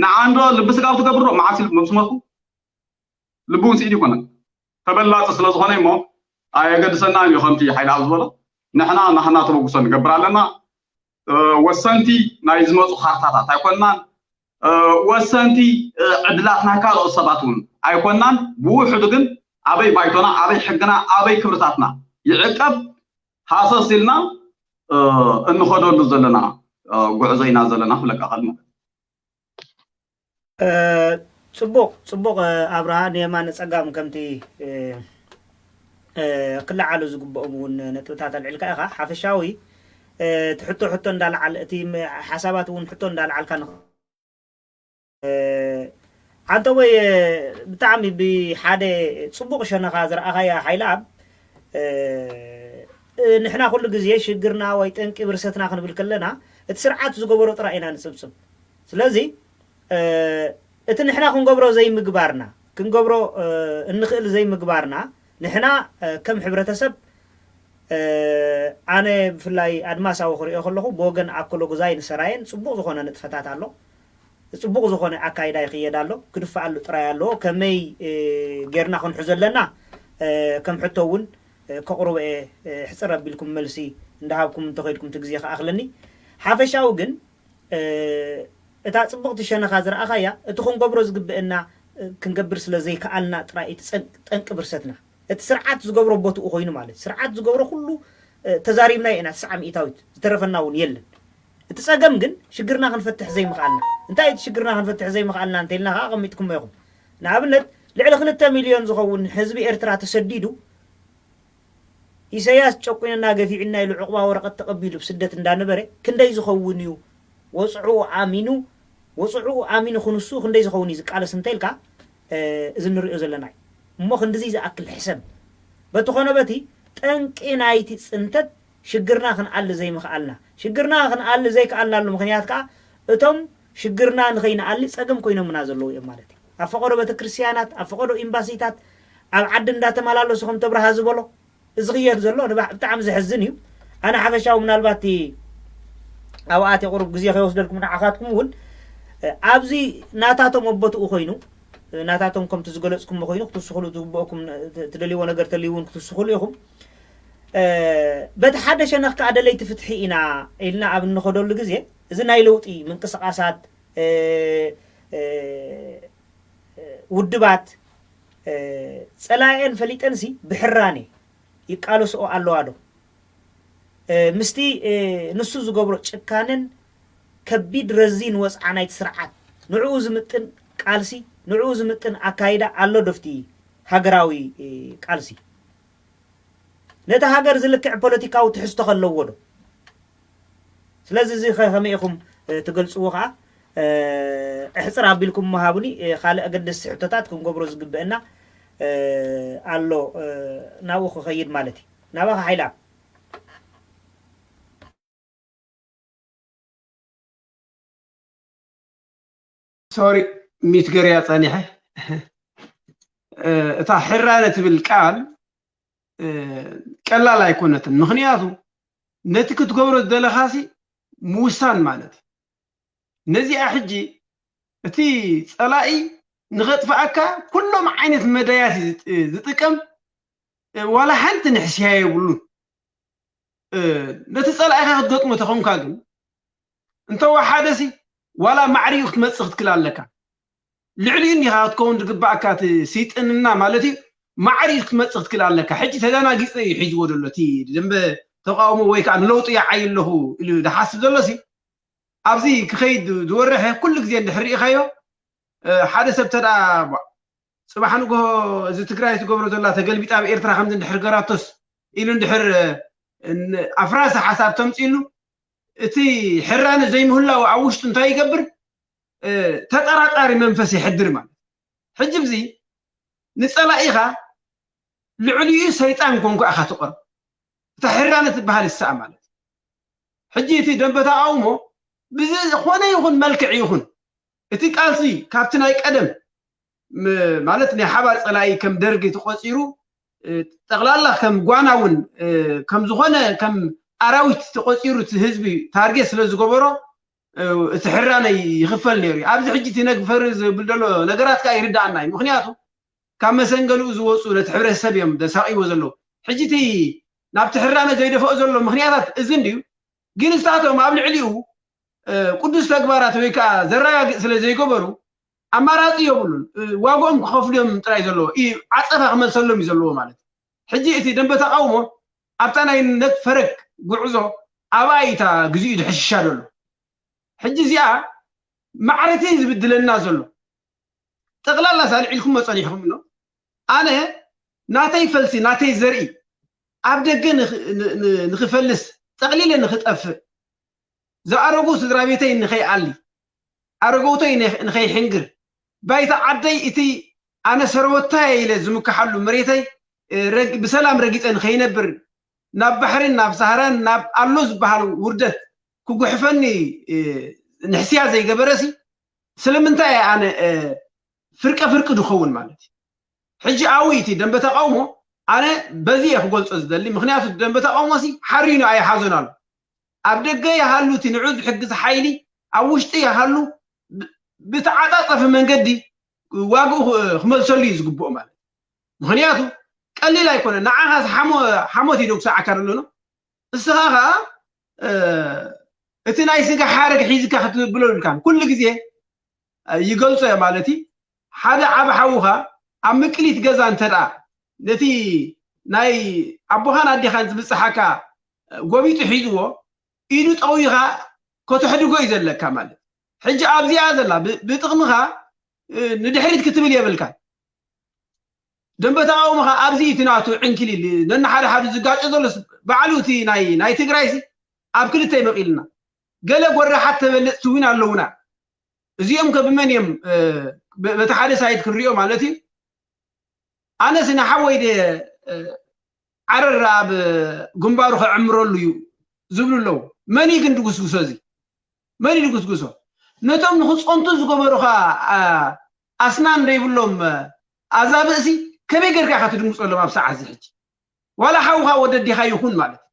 ንዓንዶ ልቢ ስጋብ ትገብሮ መዓስ ኢሉ መብስመልኩ ልቢ እውን ስኢድ ይኮነን ተበላፂ ስለዝኾነ እሞ ኣየገድሰና እዩ ከምቲ ሓይል ኣብ ዝበሎ ንሕና ናህና ተበግሶ ንገብር ኣለና። ወሰንቲ ናይ ዝመፁ ካርታታት ኣይኮንናን። ወሰንቲ ዕድላት ናይ ካልኦት ሰባት እውን ኣይኮንናን። ብውሕዱ ግን ኣበይ ባይቶና ኣበይ ሕግና ኣበይ ክብርታትና ይዕቀብ ሃሰስ ኢልና እንኸደሉ ዘለና ጉዕዞ ኢና ዘለና ክብለካ ኸል ማለት ጽቡቕ ጽቡቕ ኣብርሃ ንየማነ ጸጋም ከምቲ ክለዓሉ ዝግብኦም እውን ነጥብታት ኣልዒልካ ኢኻ ሓፈሻዊ እቲ ሕቶ ሕቶ እንዳለዓል እቲ ሓሳባት እውን ሕቶ እንዳለዓልካ ንኽ ኣንተ ወይ ብጣዕሚ ብሓደ ጽቡቕ ሸነኻ ዝረኣኻያ ሓይለ ኣብ ንሕና ኩሉ ግዜ ሽግርና ወይ ጠንቂ ብርሰትና ክንብል ከለና እቲ ስርዓት ዝገበሮ ጥራይ ኢና ንጽብጽብ ስለዚ እቲ ንሕና ክንገብሮ ዘይምግባርና ክንገብሮ እንኽእል ዘይምግባርና ንሕና ከም ሕብረተሰብ ኣነ ብፍላይ ኣድማሳዊ ክሪኦ ከለኹ ብወገን ኣኮሎ ግዛይ ንሰራየን ፅቡቕ ዝኾነ ንጥፈታት ኣሎ ፅቡቕ ዝኾነ ኣካይዳ ይኽየድ ኣሎ ክድፈኣሉ ጥራይ ኣለዎ ከመይ ጌርና ክንሑ ዘለና ከም ሕቶ እውን ከቕርቦ እየ ሕፅር ኣቢልኩም መልሲ እንዳሃብኩም እንተኸይድኩም እቲ ግዜ ክኣኽለኒ ሓፈሻዊ ግን እታ ጽብቕቲ ሸነኻ ዝረኣኻያ እቲ ክንገብሮ ዝግብእና ክንገብር ስለ ዘይከኣልና ጥራይ እቲ ጠንቂ ብርሰትና እቲ ስርዓት ዝገብሮ ቦትኡ ኮይኑ ማለት ስርዓት ዝገብሮ ኩሉ ተዛሪብና ኢና ትስዓ ሚእታዊት ዝተረፈና እውን የለን እቲ ጸገም ግን ሽግርና ክንፈትሕ ዘይምኽኣልና እንታይ እቲ ሽግርና ክንፈትሕ ዘይምኽኣልና እንተልና ከዓ ኣቐሚጥኩሞ ኢኹም ንኣብነት ልዕሊ ክልተ ሚልዮን ዝኸውን ህዝቢ ኤርትራ ተሰዲዱ ኢሰያስ ጨቁንና ገፊዕና ኢሉ ዑቕባ ወረቐት ተቐቢሉ ብስደት እንዳነበረ ክንደይ ዝኸውን እዩ ወፅዕኡ ኣሚኑ ወፅዕኡ ኣሚኑ ክንሱ ክንደይ ዝኸውን እዩ ዝቃለስ እንተ ኢልካ እዚ ንሪኦ ዘለና እዩ እሞ ክንድዚ ዝኣክል ሕሰብ በቲ ኮነ በቲ ጠንቂ ናይቲ ፅንተት ሽግርና ክንኣሊ ዘይምኽኣልና ሽግርና ክንኣሊ ዘይከኣልናሉ ምኽንያት ከዓ እቶም ሽግርና ንኸይንኣሊ ፀገም ኮይኖምና ዘለዉ እዮም ማለት እዩ ኣብ ፈቐዶ ቤተክርስትያናት ኣብ ፈቐዶ ኤምባሲታት ኣብ ዓዲ እንዳተመላለሱ ከም ተብርሃ ዝበሎ እዚ ክየድ ዘሎ ብጣዕሚ ዘሕዝን እዩ ኣነ ሓፈሻዊ ምናልባት ኣብኣት የቁርብ ግዜ ከይወስደልኩም ንዓኻትኩም እውን ኣብዚ ናታቶም ኣቦትኡ ኮይኑ ናታቶም ከምቲ ዝገለፅኩሞ ኮይኑ ክትስኽሉ ዝግብኦኩም ትደልይዎ ነገር ተልይውን ክትስኽሉ ኢኹም በቲ ሓደ ሸነኽ ከዓ ደለይቲ ፍትሒ ኢና ኢልና ኣብ እንኸደሉ ግዜ እዚ ናይ ለውጢ ምንቅስቃሳት ውድባት ጸላኤን ፈሊጠንሲ ብሕራኔ ይቃለስኦ ኣለዋ ዶ ምስቲ ንሱ ዝገብሮ ጭካንን ከቢድ ረዚን ወፅዓ ናይቲ ስርዓት ንዕኡ ዝምጥን ቃልሲ ንዕኡ ዝምጥን ኣካይዳ ኣሎ ዶፍቲ ሃገራዊ ቃልሲ ነቲ ሃገር ዝልክዕ ፖለቲካዊ ትሕዝቶ ከለዎ ዶ ስለዚ እዚ ከመይ ኢኹም ትገልፅዎ ከዓ እ፣ እሕፅር ኣቢልኩም ምሃቡኒ፣ እ፣ ካልእ ኣገደስቲ ሕቶታት ክንገብሮ ዝግበአና፣ እ፣ ኣሎ፣ እ፣ ናብኡ ክኸይድ ማለት እዩ። ናባኻ ሓይላ። ሶሪ፣ ሚት ገርያ ጸኒሐ። እ፣ እታ ሕራነ ትብል ቃል፣ እ፣ ቀላል ኣይኮነትን። ምኽንያቱ ነቲ ክትገብሮ ዝደለኻሲ ምውሳን ማለት እዩ። ነዚኣ ሕጂ እቲ ጸላኢ ንኸጥፍኣካ ኩሎም ዓይነት መዳያት እዩ ዝጥ-፣ ዝጥቀም። እ፣ ዋላ ሓንቲ ንሕስያ የብሉን። እ፣ ነቲ ጸላኢኻ ክትገጥሞ ተኾንካ ግን፣ እንተወሓደሲ ዋላ ማዕሪኡ ክትመጽእ ክትክል ኣለካ። ልዕሊኡ እንዲኻ ክትከውን ዝግባእካ እቲ ስይጥንና ማለት እዩ። ማዕሪኡ ክትመጽእ ክትክል ኣለካ። ሕጂ ተደናጊጸ እዩ ሒዝዎ ዘሎ እቲ ደንበ ተቃውሞ ወይ ከዓ ንለውጢ ይዓይ ኣለኹ ኢሉ ዝሓስብ ዘሎሲ ኣብዚ ክኸይድ ዝወረሐ ኩሉ ግዜ እንድሕር ርኢኻዮ፣ እ፣ ሓደ ሰብ ተዳ ጽባሕ ንግሆ እዚ ትግራይ ትገብሮ ዘላ ተገልቢጣ ኣብ ኤርትራ ከምዚ እንድሕር ገራቶስ ኢሉ እንድሕር፣ እ፣ ን-፣ ኣፍራሲ ሓሳብ ተምፅኢሉ እቲ ሕራነ ዘይምህላው ኣብ ውሽጡ እንታይ ይገብር? እ፣ ተጠራጣሪ መንፈስ የሕድር ማለት። ሕጂ ብዚ ንፀላኢኻ ልዕሊኡ ሰይጣን ኮንኩ ኢኻ ትቐርብ። እታ ሕራነ ትበሃል ይስኣ ማለት። ሕጂ እቲ ደንበ ተቃውሞ ብዝኾነ ይኹን መልክዕ ይኹን እቲ ቃልሲ ካብቲ ናይ ቀደም ም-፣ ማለት ናይ ሓባር ጸላኢ ከም ደርጊ ተቆጺሩ፣ እ፣ ጠቕላላ ከም ጓና እውን፣ እ፣ ከም ዝኾነ ከም ኣራዊት ተቆጺሩ እቲ ህዝቢ ታርጌት ስለ ዝገበሮ፣ እ፣ እቲ ሕራነ ይኽፈል ነይሩ እዩ። ኣብዚ ሕጂ እቲ ነግፈር ዝብል ዘሎ ነገራት ከኣ ይርድኣና እዩ። ምኽንያቱ ካብ መሰንገሊኡ ዝወፁ ነቲ ሕብረተሰብ እዮም ዘሳቕይዎ ዘለዉ። ሕጂ እቲ ናብቲ ሕራነ ዘይደፍኦ ዘሎ ምኽንያታት እዚ እንድዩ። ግን ንሳቶም ኣብ ልዕሊኡ፣ እ፣ ቅዱስ ተግባራት ወይ ከዓ ዘረጋግእ ስለ ዘይገበሩ ኣማራፂ የብሉን። እ፣ ዋግኦም ክኸፍሉ እዮም ጥራይ ዘለዎ። ኢ-፣ ዓፀፋ ክመልሰሎም እዩ ዘለዎ ማለት እዩ። ሕጂ እቲ ደንበ ተቃውሞ ኣብታ ናይ ነት ፈረግ ጉዕዞ ኣብኣ እዩ እታ ግዜኡ ዝሕሽሻ ዘሎ። ሕጂ እዚኣ ማዕረቲ እዩ ዝብድለና ዘሎ። ጠቕላላ ሳልዒልኩሞ ጸኒሕኩም ኖ። ኣነ ናተይ ፈልሲ፣ ናተይ ዘርኢ ኣብ ደገ ንኽ-፣ ን-፣ ን-፣ ንኽፈልስ፣ ጠቕሊለ ንኽጠፍእ፣ ዝኣረጉ ስድራ ቤተይ ንኸይኣሊ፣ ኣረገውተይ ንኽ-፣ ንኸይሕንግር፣ ባይታ ዓደይ እቲ ኣነ ሰረወታይ ኢለ ዝምክሓሉ መሬተይ፣ እ፣ ረግ-፣ ብሰላም ረጊጸ ንኸይነብር፣ ናብ ባሕርን ናብ ሳህራን ናብ ኣሎ ዝበሃል ውርደት ክጉሕፈኒ፣ እ፣ ንሕስያ ዘይገበረሲ፣ ስለምንታይ እየ ኣነ፣ እ፣ ፍርቀ ፍርቂ ዝኸውን ማለት እዩ? ሕጂ ኣብኡ እቲ ደንበ ተቃውሞ ኣነ በዚ እየ ክገልጾ ዝደሊ። ምኽንያቱ ደንበ ተቃውሞሲ ሓሪኑ ኣይሓዞን ኣሎ። ኣብ ደገ ይሃሉ እቲ ንዑ ዝሕግዝ ሓይሊ፣ ኣብ ውሽጢ ይሃሉ ብ-፣ ብተዓጻጸፊ መንገዲ ዋግኡ ክ-፣ ክመልሰሉ እዩ ዝግብኦ ማለት እዩ። ምኽንያቱ ቀሊል ኣይኮነን። ንዓኻስ ሓሞ-፣ ሓሞት ይደጉሰዓካ ዘሎ ነው። እስኻ ኸኣ፣ እ፣ እቲ ናይ ስጋ ሓረግ ሒዝካ ክትብሎ ይብልካን። ኩሉ ግዜ፣ እ፣ ይገልጾ እየ ማለት እዩ። ሓደ ዓቢ ሓውኻ ኣብ ምቅሊት ገዛ እንተ ደኣ ነቲ ናይ ኣቦኻን ኣዴኻን ዝብጽሓካ፣ እ፣ ጎቢጡ ሒዝዎ፣ ኢዱ ጠዊኻ ከተሕድጎ እዩ ዘለካ ማለት። ሕጂ ኣብዚኣ ዘላ ብ-፣ ብጥቕምኻ፣ እ፣ ንድሕሪት ክትብል የብልካን። ደንበ ተቃውሞኻ ኣብዚ እቲ ናቱ ዕንክሊል ነንሓደ ሓዱ ዝጋጨ ዘሎስ ባዕሉ እቲ ናይ፣ ናይ ትግራይሲ ኣብ ክልተ ይመቒልና። ገለ ጎራሓት ተበለጽቲ እውን ኣለውና። እዚኦም ከ ብመን እዮም፣ እ፣ በ-፣ በቲ ሓደ ሳይድ ክንሪኦ ማለት እዩ። ኣነስ ንሓወይ ድየ፣ እ፣ ዓረር ኣብ ግንባሩ ከዕምረሉ እዩ ዝብሉ ኣለዉ። መን እዩ ግን ድጉስጉሶ እዚ? መን እዩ ድጉስጉሶ? ነቶም ንኽጸንቱ ዝገበሩኻ፣ ኣ-፣ ኣስናን ዘይብሎም፣ እ፣ ኣዛብእሲ ከመይ ጌርካ ኢኻ ትድምጸሎም ኣብ ሰዓት እዚ ሕጂ? ዋላ ሓውኻ ወደዲኻ ይኹን ማለት እዩ።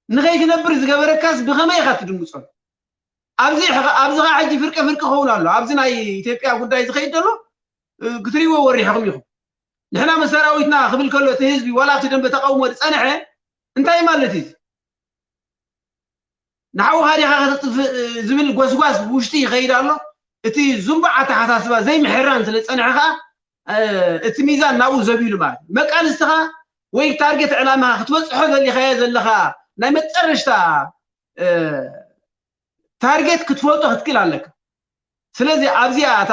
ንኸይትነብር ዝገበረካስ ብኸመይ ኢኻ ትድምጸሉ? ኣብዚ ኸ-፣ ኣብዚ ኸዓ ሕጂ ፍርቂ ፍርቂ ክኸውን ኣሎ። ኣብዚ ናይ ኢትዮጵያ ጉዳይ ዝኸይድ ዘሎ፣ እ፣ ክትሪእዎ ወሪሕኹም ኢኹም። ንሕና ምስ ሰራዊትና ክብል ከሎ እቲ ህዝቢ ዋላ ኣብቲ ደንበ ተቃውሞ ዝጸንሐ እንታይ ማለት እዩ? ንሓውኻ ዲኻ ከተጥፍእ ዝብል ጎስጓስ ብውሽጢ ይኸይድ ኣሎ። እቲ ዝንቡዕ ኣተሓሳስባ ዘይምሕራን ስለ ዝጸንሐ ኸኣ፣ እ፣ እቲ ሚዛን ናብኡ ዘቢሉ ማለት እዩ። መቃልስትኻ ወይ ታርጌት ዕላማኻ ክትበጽሖ ዘሊኻዮ ዘለኻ ናይ መጨረሽታ፣ እ፣ ታርጌት ክትፈልጦ ክትክእል ኣለካ። ስለዚ ኣብዚኣ እታ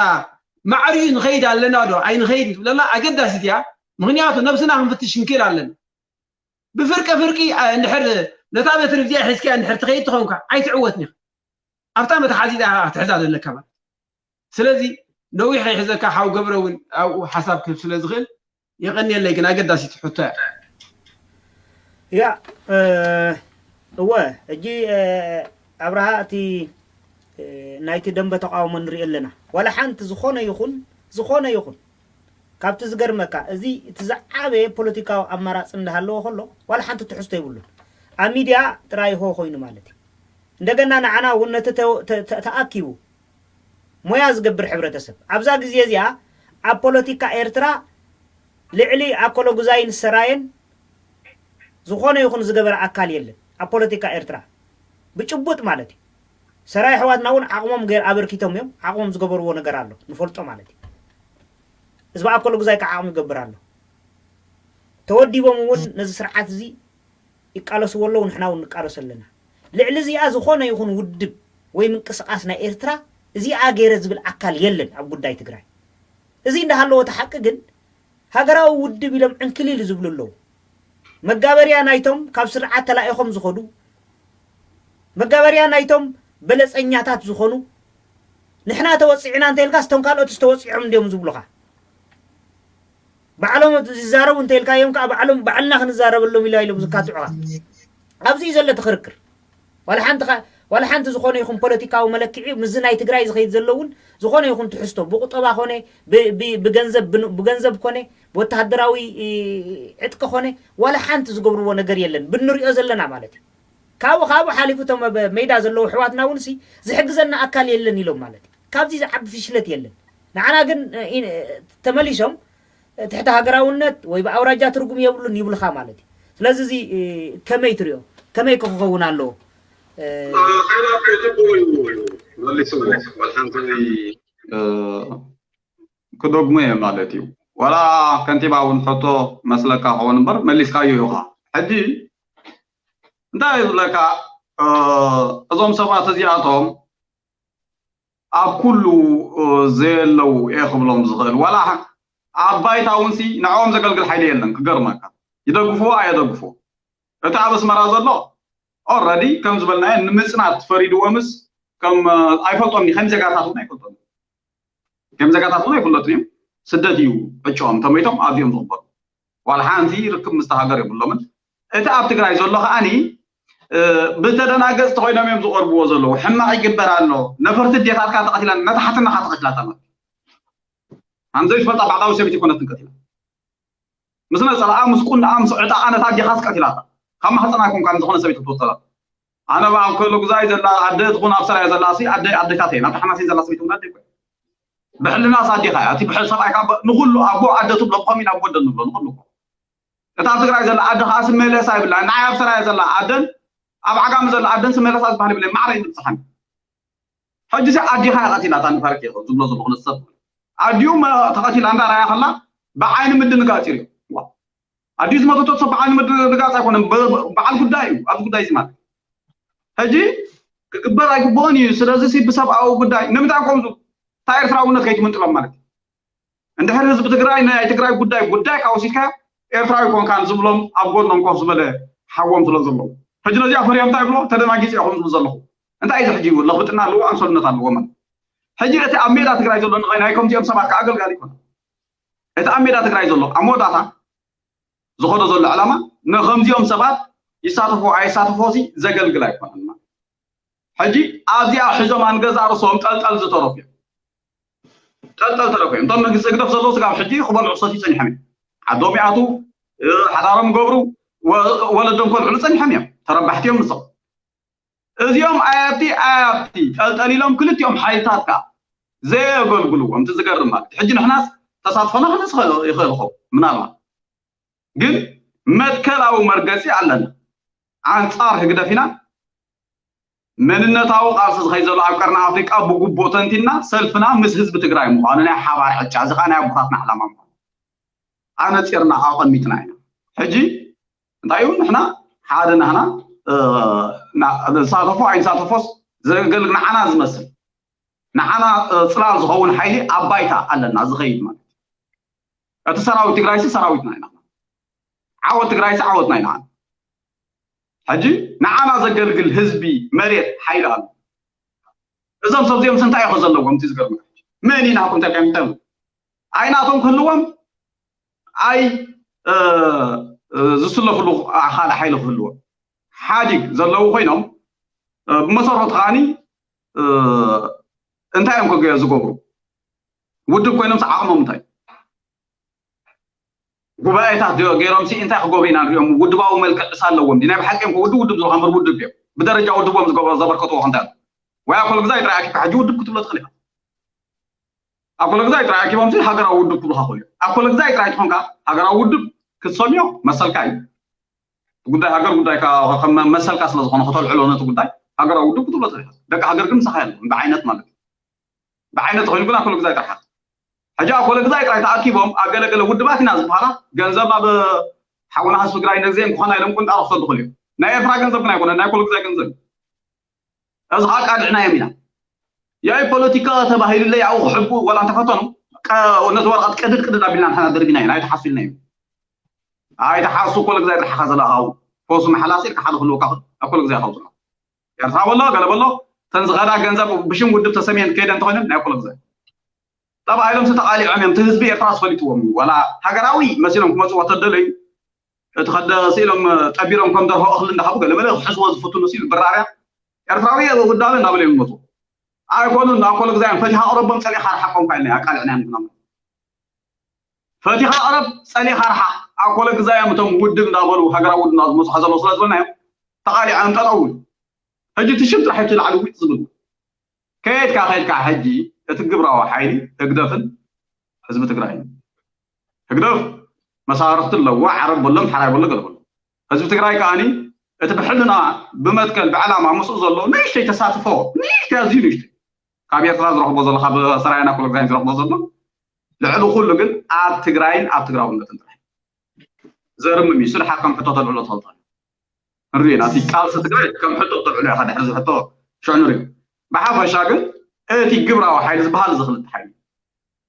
ማዕሪኡ ንኸይድ ኣለና ዶ ኣይንኸይድ ትብለላ ኣገዳሲት እያ። ምኽንያቱ ነብስና ክንፍትሽ ክንክእል ኣለና። ብፍርቀ ፍርቂ፣ እ፣ እንድሕር ነታ በትሪ እዚኣ ሒዝካያ እንድሕር ትኸይድ ተኾንካ ኣይትዕወትን ኢኻ። ኣብታ መትሓዚ ኢኻ ክትሕዛ ዘለካ ማለት። ስለዚ ነዊሕ ይሕዘካ፣ ሓው ገብረ እውን ኣብኡ ሓሳብ ክህብ ስለ ዝኽእል የቐንየለይ። ግን ኣገዳሲት ሕቶ እያ። ያ እወ፣ ሕጂ ኣብርሃ፣ እቲ ናይቲ ደንበ ተቃውሞ ንርኢ ኣለና። ዋላ ሓንቲ ዝኾነ ይኹን ዝኾነ ይኹን ካብቲ ዝገርመካ፣ እዚ እቲ ዝዓበየ ፖለቲካዊ ኣማራፂ እንዳሃለዎ ከሎ ዋላ ሓንቲ ትሕዝቶ ይብሉን። ኣብ ሚድያ ጥራይ ሆ ኮይኑ ማለት እዩ። እንደገና ንዓና እውን ነቲ ተኣኪቡ ሞያ ዝገብር ሕብረተሰብ ኣብዛ ግዜ እዚኣ ኣብ ፖለቲካ ኤርትራ ልዕሊ ኣኮሎጉዛይን ሰራየን ዝኾነ ይኹን ዝገበረ ኣካል የለን ኣብ ፖለቲካ ኤርትራ ብጭቡጥ ማለት እዩ። ሰራይ ኣሕዋትና እውን ዓቕሞም ገይር ኣበርኪቶም እዮም። ዓቕሞም ዝገበርዎ ነገር ኣሎ ንፈልጦ ማለት እዩ። ህዝቢ ኣኮሎጉዛይ ከዓ ዓቕሙ ይገብር ኣሎ። ተወዲቦም እውን ነዚ ስርዓት እዚ ይቃለስዎ ኣለዉ፣ ንሕና እውን ንቃለሶ ኣለና። ልዕሊ እዚኣ ዝኾነ ይኹን ውድብ ወይ ምንቅስቃስ ናይ ኤርትራ እዚኣ ገይረ ዝብል ኣካል የለን ኣብ ጉዳይ ትግራይ። እዚ እንዳሃለዎ እቲ ሓቂ ግን ሃገራዊ ውድብ ኢሎም ዕንክሊል ዝብሉ ኣለዉ። መጋበርያ ናይቶም ካብ ስርዓት ተላኢኾም ዝኸዱ፣ መጋበርያ ናይቶም በለፀኛታት ዝኾኑ፣ ንሕና ተወፂዕና እንተኢልካ ስቶም ካልኦት ዝተወፂዖም እንዲዮም ዝብሉኻ። ባዕሎም ዝዛረቡ እንተኢልካ እዮም ከዓ ባዕሎም ባዕልና ክንዛረበሎም ኢላ ኢሎም ዝካትዑኻ። ኣብዚ እዩ ዘሎ እቲ ክርክር። ዋላ ሓንቲ ኻ- ዋላ ሓንቲ ዝኾነ ይኹን ፖለቲካዊ መለክዒ ምስዚ ናይ ትግራይ ዝኸይድ ዘሎ እውን ዝኾነ ይኹን ትሕዝቶ ብቁጠባ ኮነ ብ- ብ- ብገንዘብ ብን- ብገንዘብ ኮነ ብወተሃደራዊ እ፣ ዕጥቂ ኮነ ዋላ ሓንቲ ዝገብርዎ ነገር የለን ብንሪኦ ዘለና ማለት እዩ። ካብኡ ካብኡ ሓሊፉ እቶም ኣብ ሜዳ ዘለዉ ኣሕዋትና እውን ሲ ዝሕግዘና ኣካል የለን ኢሎም ማለት እዩ። ካብዚ ዝዓቢ ፍሽለት የለን። ንዓና ግን እ፣ ኢ- ተመሊሶም ትሕቲ ሃገራውነት ወይ ብኣውራጃ ትርጉም የብሉን ይብልኻ ማለት እዩ። ስለዚ እዚ እ፣ ከመይ ትሪኦ? ከመይ ከ ክኸውን ኣለዎ? እ፣ ሓይላት ጽቡቅ እዩ መሊስዎ። ዋላ ሓንቲ ክደግሞ እየ ማለት እዩ። ዋላ ከንቲባ እውን ሕቶ መስለካ ክኸውን እምበር መሊስካዮ ኢኻ። ሕጂ እንታይ እዩ ዝብለካ፣ እ፣ እዞም ሰባት እዚኣቶም ኣብ ኩሉ እ፣ ዘየለዉ እየ ክብሎም ዝኽእል። ዋላ ኣብ ባይታ እውን ሲ ንዕኦም ዘገልግል ሓይሊ የለን። ክገርመካ፣ ይደግፍዎ ኣየደግፍዎ፣ እቲ ኣብ ኣስመራ ዘሎ ኦረዲ ከም ዝበልናዮ ንምፅናት ፈሪድዎምስ ከም እ፣ ኣይፈልጦም፣ ከም ዜጋታት እውን ኣይፈልጦም፣ ከም ዜጋታት እውን ኣይፍለጡን እዮም። ስደት እዩ ዕጭኦም፣ ተመይቶም ኣብዚኦም ዝቕበሩ። ዋላ ሓንቲ ርክብ ምስቲ ሃገር የብሎምን። እቲ ኣብ ትግራይ ዘሎ ከዓኒ እ፣ ብተደናገፅቲ ኮይኖም እዮም ዝቐርብዎ ዘለዉ። ሕማቕ ይግበር ኣሎ፣ ነፈርቲ ኣዴታትካ ተቐቲለን፣ ነታ ሓትናኻ ተቐቲላታ ማለት እዩ። ሃምዘይ ዝፈልጣ ባዕዳዊ ሰበይቲ ይኮነትን ቀቲላ፣ ምስ ነፀላኣ ምስ ቁንዳኣ ምስ ዕጣቓ ነታ ኣዴኻስ ቀቲላታ። ካብ ማህፀና ኣይኮንካን ዝኾነ ሰበይቲ ክትወፀላ። ኣነ ብኣብ ከሎ ግዛይ ዘላ ኣደ ትኹን ኣብ ሰራየ ዘላ ሲ ኣደ ኣዴታት እየን። ኣብ ሓማሴን ዘላ ሰበይቲ እውን ኣደ ይኮን ብሕልናስ ኣዴኻ እያ። እቲ ብሕል ሰብኣይካ ብ- ንኹሉ ኣቦ ኣደ ትብሎ ብኸምኡ ኢና ኣቦ ኣደ ንብሎ ንኹሉ እኮ። እታ ኣብ ትግራይ ዘላ ኣደ ከዓ ስመለሳ ይብላ። ንዓይ ኣብ ሰራየ ዘላ ኣደን ኣብ ዓጋሚ ዘላ ኣደን ስመለሳ ዝበሃል የብለን። ማዕረ ይብፅሓን። ሕጂ ሲ ኣዴኻ እያ ቀቲላታ ንፈረክ ዝብሎ ዘሎ ክነሰብ ኣዲኡ መ- ተቐቲላ እንዳራያ ከላ ብዓይኒ ምድንጋፅ እዩ። ዋ። ኣዲኡ ዝመተቶ ሰብ ብዓይኒ ምድንጋፅ ኣይኮነን። በ- በዓል ጉዳይ እዩ ኣብዚ ጉዳይ እዚ ማለት ሕጂ ክግበር ኣይግብኦን እዩ። ስለዚ ሲ ብሰብኣዊ ጉዳይ ንምንታይ ከምዙ እታ ኤርትራውነት ከይትምንጥሎም ማለት እዩ። እንድሕር ህዝቢ ትግራይ ናይ ትግራይ ጉዳይ ጉዳይ ካብ ወሲድካ ኤርትራዊ ኮንካን ዝብሎም ኣብ ጎኖም ኮፍ ዝበለ ሓዎም ስለ ዘለዉ ሕጂ ነዚኣ ፈሪዮም እንታይ ይብሎ ተደናጊፅ ኢኹም ዝብል ዘለኹ እንታይ እዚ ሕጂ ይብሉ ለኽብጥና ኣለዎ ኣምሰሉነት ኣለዎ ማለት ሕጂ እቲ ኣብ ሜዳ ትግራይ ዘሎ ንኸይ ናይ ከምዚኦም ሰባት ከዓ ኣገልጋሊ ይኮነ እቲ ኣብ ሜዳ ትግራይ ዘሎ ኣብ መወዳእታ ዝኸዶ ዘሎ ዕላማ ንከምዚኦም ሰባት ይሳተፎ ኣይሳተፎ ሲ ዘገልግል ኣይኮነን ማለት ሕጂ ኣብዚኣ ሕዞም ኣንገዛ ርእሶም ጠልጠል ዝተረፉ እዮም። ጠልጠል ተረፉ እዮም። እቶም መንግስቲ ህግደፍ ዘለዉ ስጋብ ሕጂ ክበልዑ ክሰትዩ ጸኒሖም እዮም። ዓዶም ይኣትዉ፣ እ፣ ሓዳሮም ይገብሩ፣ ወ- ወለዶም ከልዕሉ ጸኒሖም እዮም። ተረባሕቲ እዮም ንሶም። እዚኦም ኣያቲ ኣያቲ ጠልጠል ኢሎም ክልቲኦም ሓይልታት ከኣ ዘየገልግልዎም እቲ ዝገርም ማለት እዩ። ሕጂ ንሕናስ ተሳትፎና ክነስ ይኽእል ይኽእል ይኸውን ምናልባት ግን መትከላዊ መርገፂ ኣለና። ኣንፃር ህግደፍ ኢና መንነታዊ ቃልሲ ዝኸይ ዘሎ ኣብ ቀርኒ ኣፍሪቃ ብግቡእ ተንቲና ሰልፍና ምስ ህዝቢ ትግራይ ምዃኑ ናይ ሓባር ዕጫ እዚ ከዓ ናይ ኣቦታትና ዕላማ ምዃኑ ኣነፂርና ኣቐሚጥና ኢና። ሕጂ እንታይ እዩ ንሕና ሓደ ናህና እ፣ ና- ንሳተፎ ኣይንሳተፎስ ዘገልግ ንዓና ዝመስል ንዓና እ፣ ፅላል ዝኸውን ሓይሊ ኣብ ባይታ ኣለና ዝኸይድ ማለት እዩ። እቲ ሰራዊት ትግራይሲ ሰራዊትና ኢና። ዓወት ትግራይሲ ዓወትና ኢና። ሕጂ ንዓና ዘገልግል ህዝቢ መሬት ሓይሊ ኣሎ። እዞም ሰብ እዚኦም እንታይ ኢኹ ዘለዎም? እቲ ዝገርመካ መን ኢና ኩም ተቀምጠም ኣይ ናቶም ክህልዎም ኣይ ዝስለፍሉ ካልእ ሓይሊ ክህልዎም ሓዲግ ዘለዉ ኮይኖም ብመሰረቱ ከዓኒ እንታይ እዮም ዝገብሩ? ውድብ ኮይኖም ዓቕሞም እንታይ? ጉባኤታት ገይሮም ሲ እንታይ ክገብሩ ኢና ንሪኦም? ውድባዊ መልክዕ ሳ ኣለዎም ዲ ናይ ብሓቂ እዮም ውድብ ውድብ ዝኾኑ ውድብ እዮም። ብደረጃ ውድቦም ዝገበሩ ዘበርከትዎ ክንታይ ወይ ኣኮለ ግዛይ ጥራይ ኣኪብካ ሕጂ ውድብ ክትብሎ ትኽእል ኢኻ። ኣኮለ ግዛይ ጥራይ ኣኪቦም ሲ ሃገራዊ ውድብ ክብሉካ ክኽእሉ እዮም። ኣኮለ ግዛይ ጥራይ ትኾንካ ሃገራዊ ውድብ ክትሰምዮ መሰልካ እዩ። ጉዳይ ሃገር ጉዳይ መሰልካ ስለ ዝኾነ ከተልዕሎ ነቲ ጉዳይ ሃገራዊ ውድብ ክትብሎ ትኽእል ኢኻ። ደቂ ሃገር ግን ምሳኻ የለን ብዓይነት ማለት እዩ። ብዓይነት ኮይኑ ግን ኣኮለ ግዛይ ጥራሕ ሕጂ ኣኮለ ግዛይ ጥራይ ተኣኪቦም ኣብ ገለገለ ውድባት ኢና ዝበሃላ ገንዘብ ኣብ ሓውና ህዝቢ ትግራይ ነግዜን ክኾና ኢሎም ቁንጣሮ ክሰዱ ክኽእሉ እዮም። ናይ ኤርትራ ገንዘብ ግን ኣይኮነን፣ ናይ ኣኮለ ግዛይ ገንዘብ እዩ። እዚ ከዓ ቃልዕናዮም ኢና። ያይ ፖለቲካ ተባሂሉለ ያው ክሕቡ ወላ እንተፈተኑ ነቲ ወረቐት ቅድድ ቅድድ ኣቢልና ንሕና ደርቢና ኢና ኣይተሓስብልና እዩ። ኣይተሓሱ ኣኮለ ግዛይ ጥራሕ ሓዘላ ሃው ፎሱ መሓላሲ ኢልካ ሓደ ክህልወካ ኣኮለ ግዛይ ሃው ዝሎ ኤርትራ በሎ ገለ በሎ ተን ዝኸዳ ገንዘብ ብሽም ውድብ ተሰሚየን ከይደ እንተኾይነን ናይ ኣኮለ ግዛይ ተባሂሎም ተቃሊዖም እዮም። እቲ ህዝቢ ኤርትራ ዝፈልጥዎም እዩ። ዋላ ሃገራዊ መሲሎም ክመፅዎ ተደለዩ እቲ ከደ ስኢሎም ጠቢሮም ከም ደርሆ እኽሊ እንዳሃቡ ገለ መለ ክሕዝዎ ዝፍትኑ ሲሉ ብራርያ ኤርትራዊ ውዳበ እንዳበለ እዮም ዝመፁ። ኣይኮኑን ኣኮለ ግዛዮም ፈቲኻ ቅረቦም ጸሊኻ ርሓቆም ካይልና ኣቃልዕና እዮም ዝናም ፈቲኻ ቅረብ ጸሊኻ ርሓቅ ኣኮለ ግዛዮም እቶም ውድብ እንዳበሉ ሃገራዊ ውድብ እንዳዝመፁ ከዘለዉ ስለ ዝበልናዮም ተቃሊዖም ጠጠው ሕጂ እቲ ሽም ጥራሕ እቲ ላዕሊ ዊጥ ዝብል ከየድካ ከየድካ ሕጂ እቲ ግብራዊ ሓይሊ ህግደፍን ህዝቢ ትግራይ ህግደፍ መሳርክቲ ኣለዎ ዓረብ በሎም ሓራይ በሎ ገለ በሎ ህዝቢ ትግራይ ከዓኒ እቲ ብሕልና ብመትከል ብዕላማ ምስኡ ዘሎ ንእሽተይ ተሳትፎ ንእሽተይ ኣዝዩ ንእሽተይ ካብ ኤርትራ ዝረኽቦ ዘሎ ካብ ሰራይና ኮለግዛይን ዝረኽቦ ዘሎ ልዕሊ ኩሉ ግን ኣብ ትግራይን ኣብ ትግራውነትን ጥራሕ ዘርምም እዩ ስልሓ ከም ሕቶ ተልዕሎ ትፈልጦ ንሪኦ ኢና እቲ ቃልሲ ትግራይ ከም ሕቶ ተልዕሎ ኢኻ ድሕሪ ዝሕቶ ሽዑ ንሪኦ ብሓፈሻ ግን እቲ ግብራዊ ሓይሊ ዝበሃል እዚ ክልተ ሓይሊ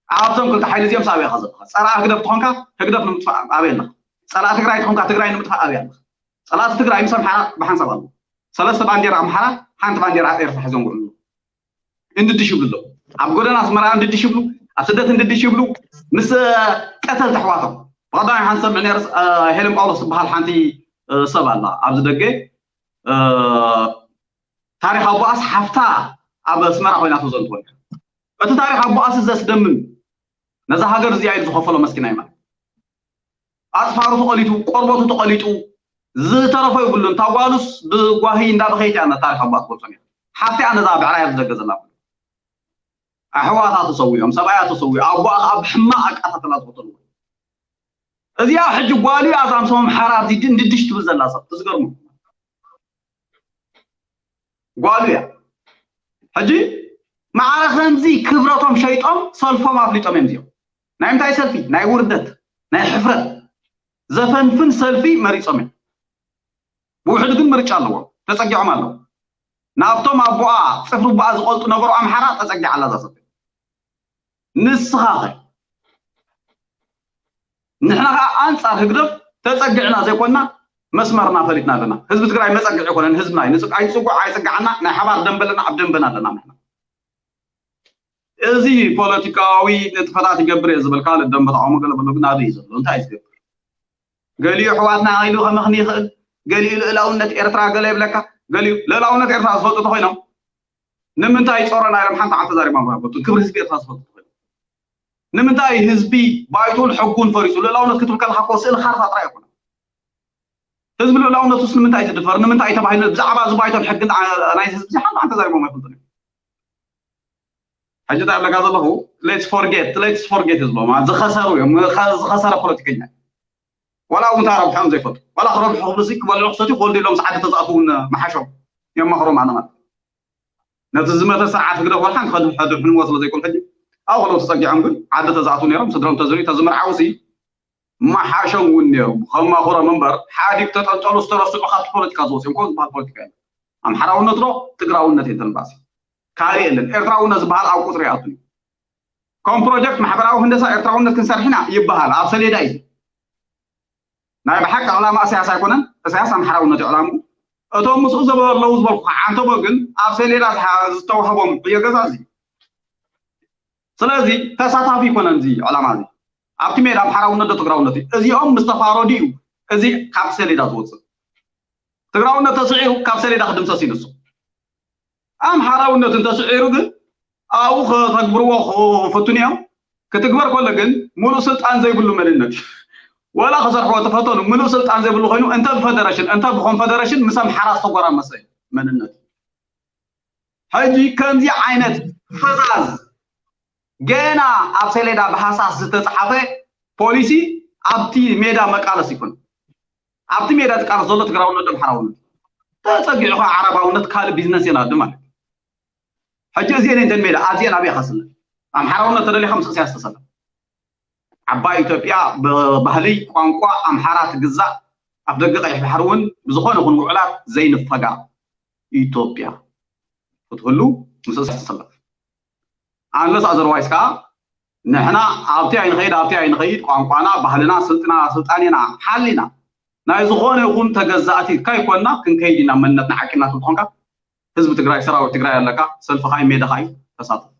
ኣብዞም ክልተ ሓይሊ እዚኦም ሳብ ኢኻ ዘለኻ ፀላእ ህግደፍ ትኾንካ ህግደፍ ንምጥፋእ ኣበይ ኣለኻ ፀላእ ትግራይ ትኾንካ ትግራይ ንምጥፋእ ኣበይ ኣለኻ ፀላእቲ ትግራይ ምስ ኣምሓራ ብሓንሳብ ኣለዉ ሰለስተ ባንዴራ ኣምሓራ ሓንቲ ባንዴራ ኤርትራ ሒዞም ውዕሉ እንድድሽ ይብሉ ኣለዉ ኣብ ጎደና ኣስመራ እንድድሽ ይብሉ ኣብ ስደት እንድድሽ ይብሉ ምስ ቀተልቲ ኣሕዋቶም ብቐዳማይ ሓንቲ ሰምዕ ነርስ ሄለን ጳውሎስ ትበሃል ሓንቲ ሰብ ኣላ ኣብዚ ደገ ታሪክ ኣቦኣስ ሓፍታ ኣብ ኣስመራ ኮይና ተዘንትወልካ እቲ ታሪክ ኣቦኣስ ዘስደምም ነዛ ሃገር እዚኣ ኢሉ ዝኸፈሎ መስኪናይ ማለት ኣፅፋሩ ተቐሊጡ ቆርበቱ ተቐሊጡ ዝተረፎ ይብሉን ታጓሉስ ብጓሂ እንዳበኸይት እያ ነታ ታሪክ ኣቦኣስ ገልጾም እያ ሓፍቲ እያ ነዛ ብዕራይ ኣብዚ ደገ ዘላ ኣሕዋታ ተሰዊኦም ሰብኣያ ተሰዊኡ ኣቦኣ ከዓ ብሕማቕ ኣቃታተላ ዝቆተሉ እዚኣ ሕጂ ጓሉ እያ እዛ ምስ ኣምሓራ ኣብዚ እንድድሽ ትብል ዘላ ሰብ ትዝገርሙ ጓሉ እያ ሕጂ ማዕረ ከምዚ ክብረቶም ሸይጦም ሰልፎም ኣፍሊጦም እዮም እዚኦም ናይ ምንታይ ሰልፊ ናይ ውርደት ናይ ሕፍረት ዘፈንፍን ሰልፊ መሪጾም እዮም ብውሕዱ ግን ምርጫ ኣለዎም ተጸጊዖም ኣለዉ ናብቶም ኣቦኣ ጽፍሪ ቦኣ ዝቆልጡ ነበሩ ኣምሓራ ተጸጊዓ ኣላ እዛ ሰልፊ ንስኻ ኸ ንሕና ከዓ ኣንፃር ህግደፍ ተፀግዕና ዘይኮንና መስመርና ፈሊጥና ኣለና ህዝቢ ትግራይ መፀግዒ ኣይኮነን ህዝብና ኣይንፅጉዕ ኣይፅግዓና ናይ ሓባር ደንበ ኣለና ኣብ ደንበና ኣለና ንሕና እዚ ፖለቲካዊ ንጥፈታት ይገብር እየ ዝብል ካልእ ደንበ ተቃውሞ ገለ በሎ ግን ኣበይ እዩ ዘሎ እንታይ እዩ ዝገብር ገሊኡ ኣሕዋትና ኢሉ ከመኽኒ ይኽእል ገሊኡ ልእላውነት ኤርትራ ገለ ይብለካ ገሊኡ ልእላውነት ኤርትራ ዝፈልጡ ተኮይኖም ንምንታይ ጾረና ኢሎም ሓንቲ ዓዲ ተዛሪቦም ኣይፈልጡን። ክብሪ ህዝቢ ኤርትራ ዝፈልጡ ተኮይኖም ንምንታይ ህዝቢ ባይቶን ሕጉን ፈሪሱ ልእላውነት ክትብል ከለካ እኮ ስእሊ ካርታ ጥራይ ኣይኮነን። ህዝቢ ልእላውነቱስ ንምንታይ ዝድፈር ንምንታይ ተባሂሉ ብዛዕባ እዚ ባይቶን ሕግን ናይዚ ህዝቢ እዚ ሓንቲ ዓዲ ተዛሪቦም ኣይፈልጡን እዮም። ሕጂ እንታይ እብለካ ዘለኹ let's forget let's forget ዝብሎ ማለት ዝኸሰሩ እዮም ዝኸሰረ ፖለቲከኛ ዋላ እውን እንታይ ረብሖም ዘይፈልጡ ዋላ ክረብሑ ክብሉ ሲ ክበልዑ ክሰትዩ ክወልዱ ኢሎም ሰዓት ተዛእቱ እውን መሓሾም የማኽሮም ኣነ ማለት ነቲ ዝመተ ስርዓት ህግደፍ ወልሓን ከድሕንዎ ስለ ዘይኮኑ ሕጂ ኣብ ከለዉ ተፀጊዖም ግን ዓዲ ተዛእቱ ነይሮም ስድሮም ተዝርዩ ተዝምርዓው ሲ መሓሾም እውን ነይሩ ከማኹሮም እምበር ሓዲግ ተጠንጠሉ ዝተረስዑ ካብቲ ፖለቲካ ዝወፅኦም ኮ ዝበሃል ፖለቲካ የለን ኣምሓራውነት ዶ ትግራውነት የለን ባሲ ካልእ የለን ኤርትራውነት ዝበሃል ኣብ ቁፅሪ ይኣቱ እዩ ከም ፕሮጀክት ማሕበራዊ ህንደሳ ኤርትራውነት ክንሰርሕ ኢና ይበሃል ኣብ ሰሌዳ እዩ ናይ ብሓቂ ዕላማ እሳያስ ኣይኮነን እሳያስ ኣምሓራውነት እዩ ዕላምኡ እቶም ምስኡ ዘበ ኣለዉ ዝበልኩ ዓንተቦ ግን ኣብ ሰሌዳ ዝተዋህቦም ዕዮ ገዛ እዚ። ስለዚ ተሳታፊ ይኮነን እዚ ዕላማ እዚ። ኣብቲ ሜዳ ኣምሓራውነት ዶ ትግራውነት እዩ? እዚኦም ምስ ተፋረዱ እዩ እዚ ካብ ሰሌዳ ዝወፅእ። ትግራውነት ተስዒሩ ካብ ሰሌዳ ክድምሰስ እዩ ንሱ። ኣምሓራውነት እንተስዒሩ ግን ኣብኡ ከተግብርዎ ክፍትኑ እዮም። ክትግበር ከሎ ግን ሙሉእ ስልጣን ዘይብሉ መንነት እዩ። ወላ ክሰርሕዎ ተፈተኑ ሙሉእ ስልጣን ዘይብሉ ኮይኑ እንተ ብፈደረሽን እንተ ብኮንፈደረሽን ምስ ኣምሓራ ዝተጎራመሰ መንነት እዩ። ሕጂ ከምዚ ዓይነት ፈዛዝ ገና ኣብ ሰሌዳ ብሃሳስ ዝተፃሓፈ ፖሊሲ ኣብቲ ሜዳ መቃለስ ይኮን። ኣብቲ ሜዳ ዝቃለስ ዘሎ ትግራውነት ዶ ኣምሓራውነት ተፀጊዑ ከዓ ዓረባውነት ካልእ ቢዝነስ የናዲ ማለት እዩ። ሕጂ እዚአን እተን ሜዳ ኣብዚአን ኣብያ ከስለ ኣምሓራውነት ተደሊኻ ምስ እስያስ ተሰለፍ። ዓባይ ኢትዮጵያ ብባህሊ ቋንቋ ኣምሓራ ትግዛእ ኣብ ደገ ቀይሕ ባሕሪ እውን ብዝኾነ ይኹን ውዕላት ዘይንፈጋ ኢትዮጵያ ክትህሉ ምስ እስያስ ተሰለፍ። ኣንለስ ኣዘርዋይስ ከዓ ንሕና ኣብቲ ኣይንኸይድ ኣብቲ ኣይንኸይድ ቋንቋና ባህልና ስልጥና ስልጣኔና ሓሊና ናይ ዝኾነ ይኹን ተገዛእቲ ካይኮንና ክንከይድ ኢና መንነትና ዓቂብና ትኾንካ ህዝቢ ትግራይ ሰራዊት ትግራይ ኣለካ ሰልፍኻይ ሜዳኻይ ተሳተፍ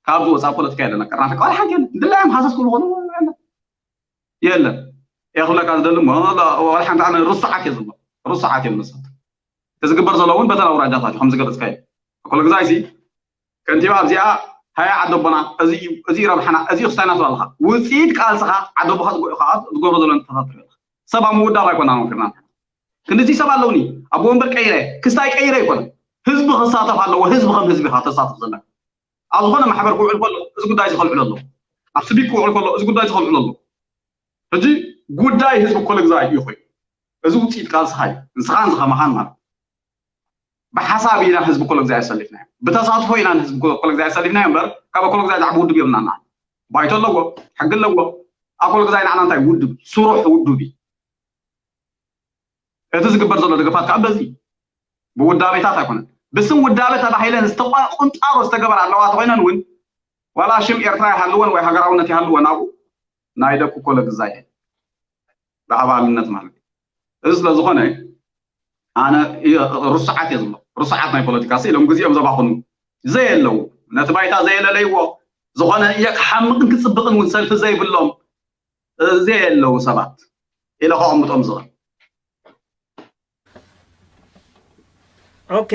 ካብዚ ወፃእ ፖለቲካ የለና ቀርናፈ ዋላ ሓንቲ የለን ድላዮም ሃሰስ ክብሉ ከለዉ የለን የለን እየ ክብለካ ዝደሊ እሞ ዋላ ሓንቲ ኣነ ርሱዓት እየ ዝብሎ ርሱዓት እዮም ንሳት እቲ ዝግበር ዘሎ እውን በተን ኣውራጃታት እዩ ከም ዝገለፅካዮ ኮሎ ግዛይሲ ከንቲባ ኣብዚኣ ሃያ ዓደቦና እዚ እዩ ረብሓና እዚ እዩ ክስታይና ትብላለኻ ውፅኢት ቃልስኻ ዓደቦኻ ዝጎ ከዓ ዝገብሮ ዘሎ ንተታት ትሪኦ ሰብ ኣብ ምውዳብ ኣይኮና መክርና ክንድዚ ሰብ ኣለውኒ ኣብ ወንበር ቀይረ ክስታይ ቀይረ ኣይኮነ ህዝቢ ክሳተፍ ኣለዎ ህዝቢ ከም ህዝቢ ኢኻ ተሳተፍ ዘለካ ኣብ ዝኾነ ማሕበር ክውዕል ከሎ እዚ ጉዳይ ዝኸልዕሎ ኣሎ ኣብ ስቢክ ክውዕል ከሎ እዚ ጉዳይ ዝኸልዕሎ ኣሎ ሕጂ ጉዳይ ህዝቢ ኮሎ ግዛይ እዩ ኮይኑ እዚ ውፅኢት ቃልስኻ እዩ ንስኻን ዝኸማኻን ማለት ብሓሳብ ኢና ህዝቢ ኮሎ ግዛይ ኣሰሊፍናዮ ብተሳትፎ ኢና ህዝቢ ኮሎ ግዛይ ኣሰሊፍናዮ እምበር ካብ ኮሎ ግዛይ ዛዕባ ውድብ የብልናና ባይቶ ኣለዎ ሕጊ ኣለዎ ኣብ ኮሎ ግዛይ ንዓና እንታይ ውድብ ስሩሕ ውድብ እዩ እቲ ዝግበር ዘሎ ደገፋት ከዓ በዚ ብውዳቤታት ኣይኮነን ብስም ውዳቤ ተባሂለን ዝተቋ ቁንጣሮ ዝተገበራ ኣለዋ ተኮይነን እውን ዋላ ሽም ኤርትራ ይሃልወን ወይ ሃገራውነት ይሃልወን ኣብኡ ናይ ደቂ ኮሎ ግዛይ ብኣባልነት ማለት እዩ እዚ ስለዝኾነ ኣነ ርሱዓት እየ ዝብሎ ርሱዓት ናይ ፖለቲካ ሲ ኢሎም ግዜኦም ዘባኽኑ ዘየለው ነቲ ባይታ ዘየለለይዎ ዝኾነ እየ ክሓምቕን ክፅብቕን እውን ሰልፊ ዘይብሎም ዘየለው ሰባት ኢለ ከቐምጦም ዝኽእል ኦኬ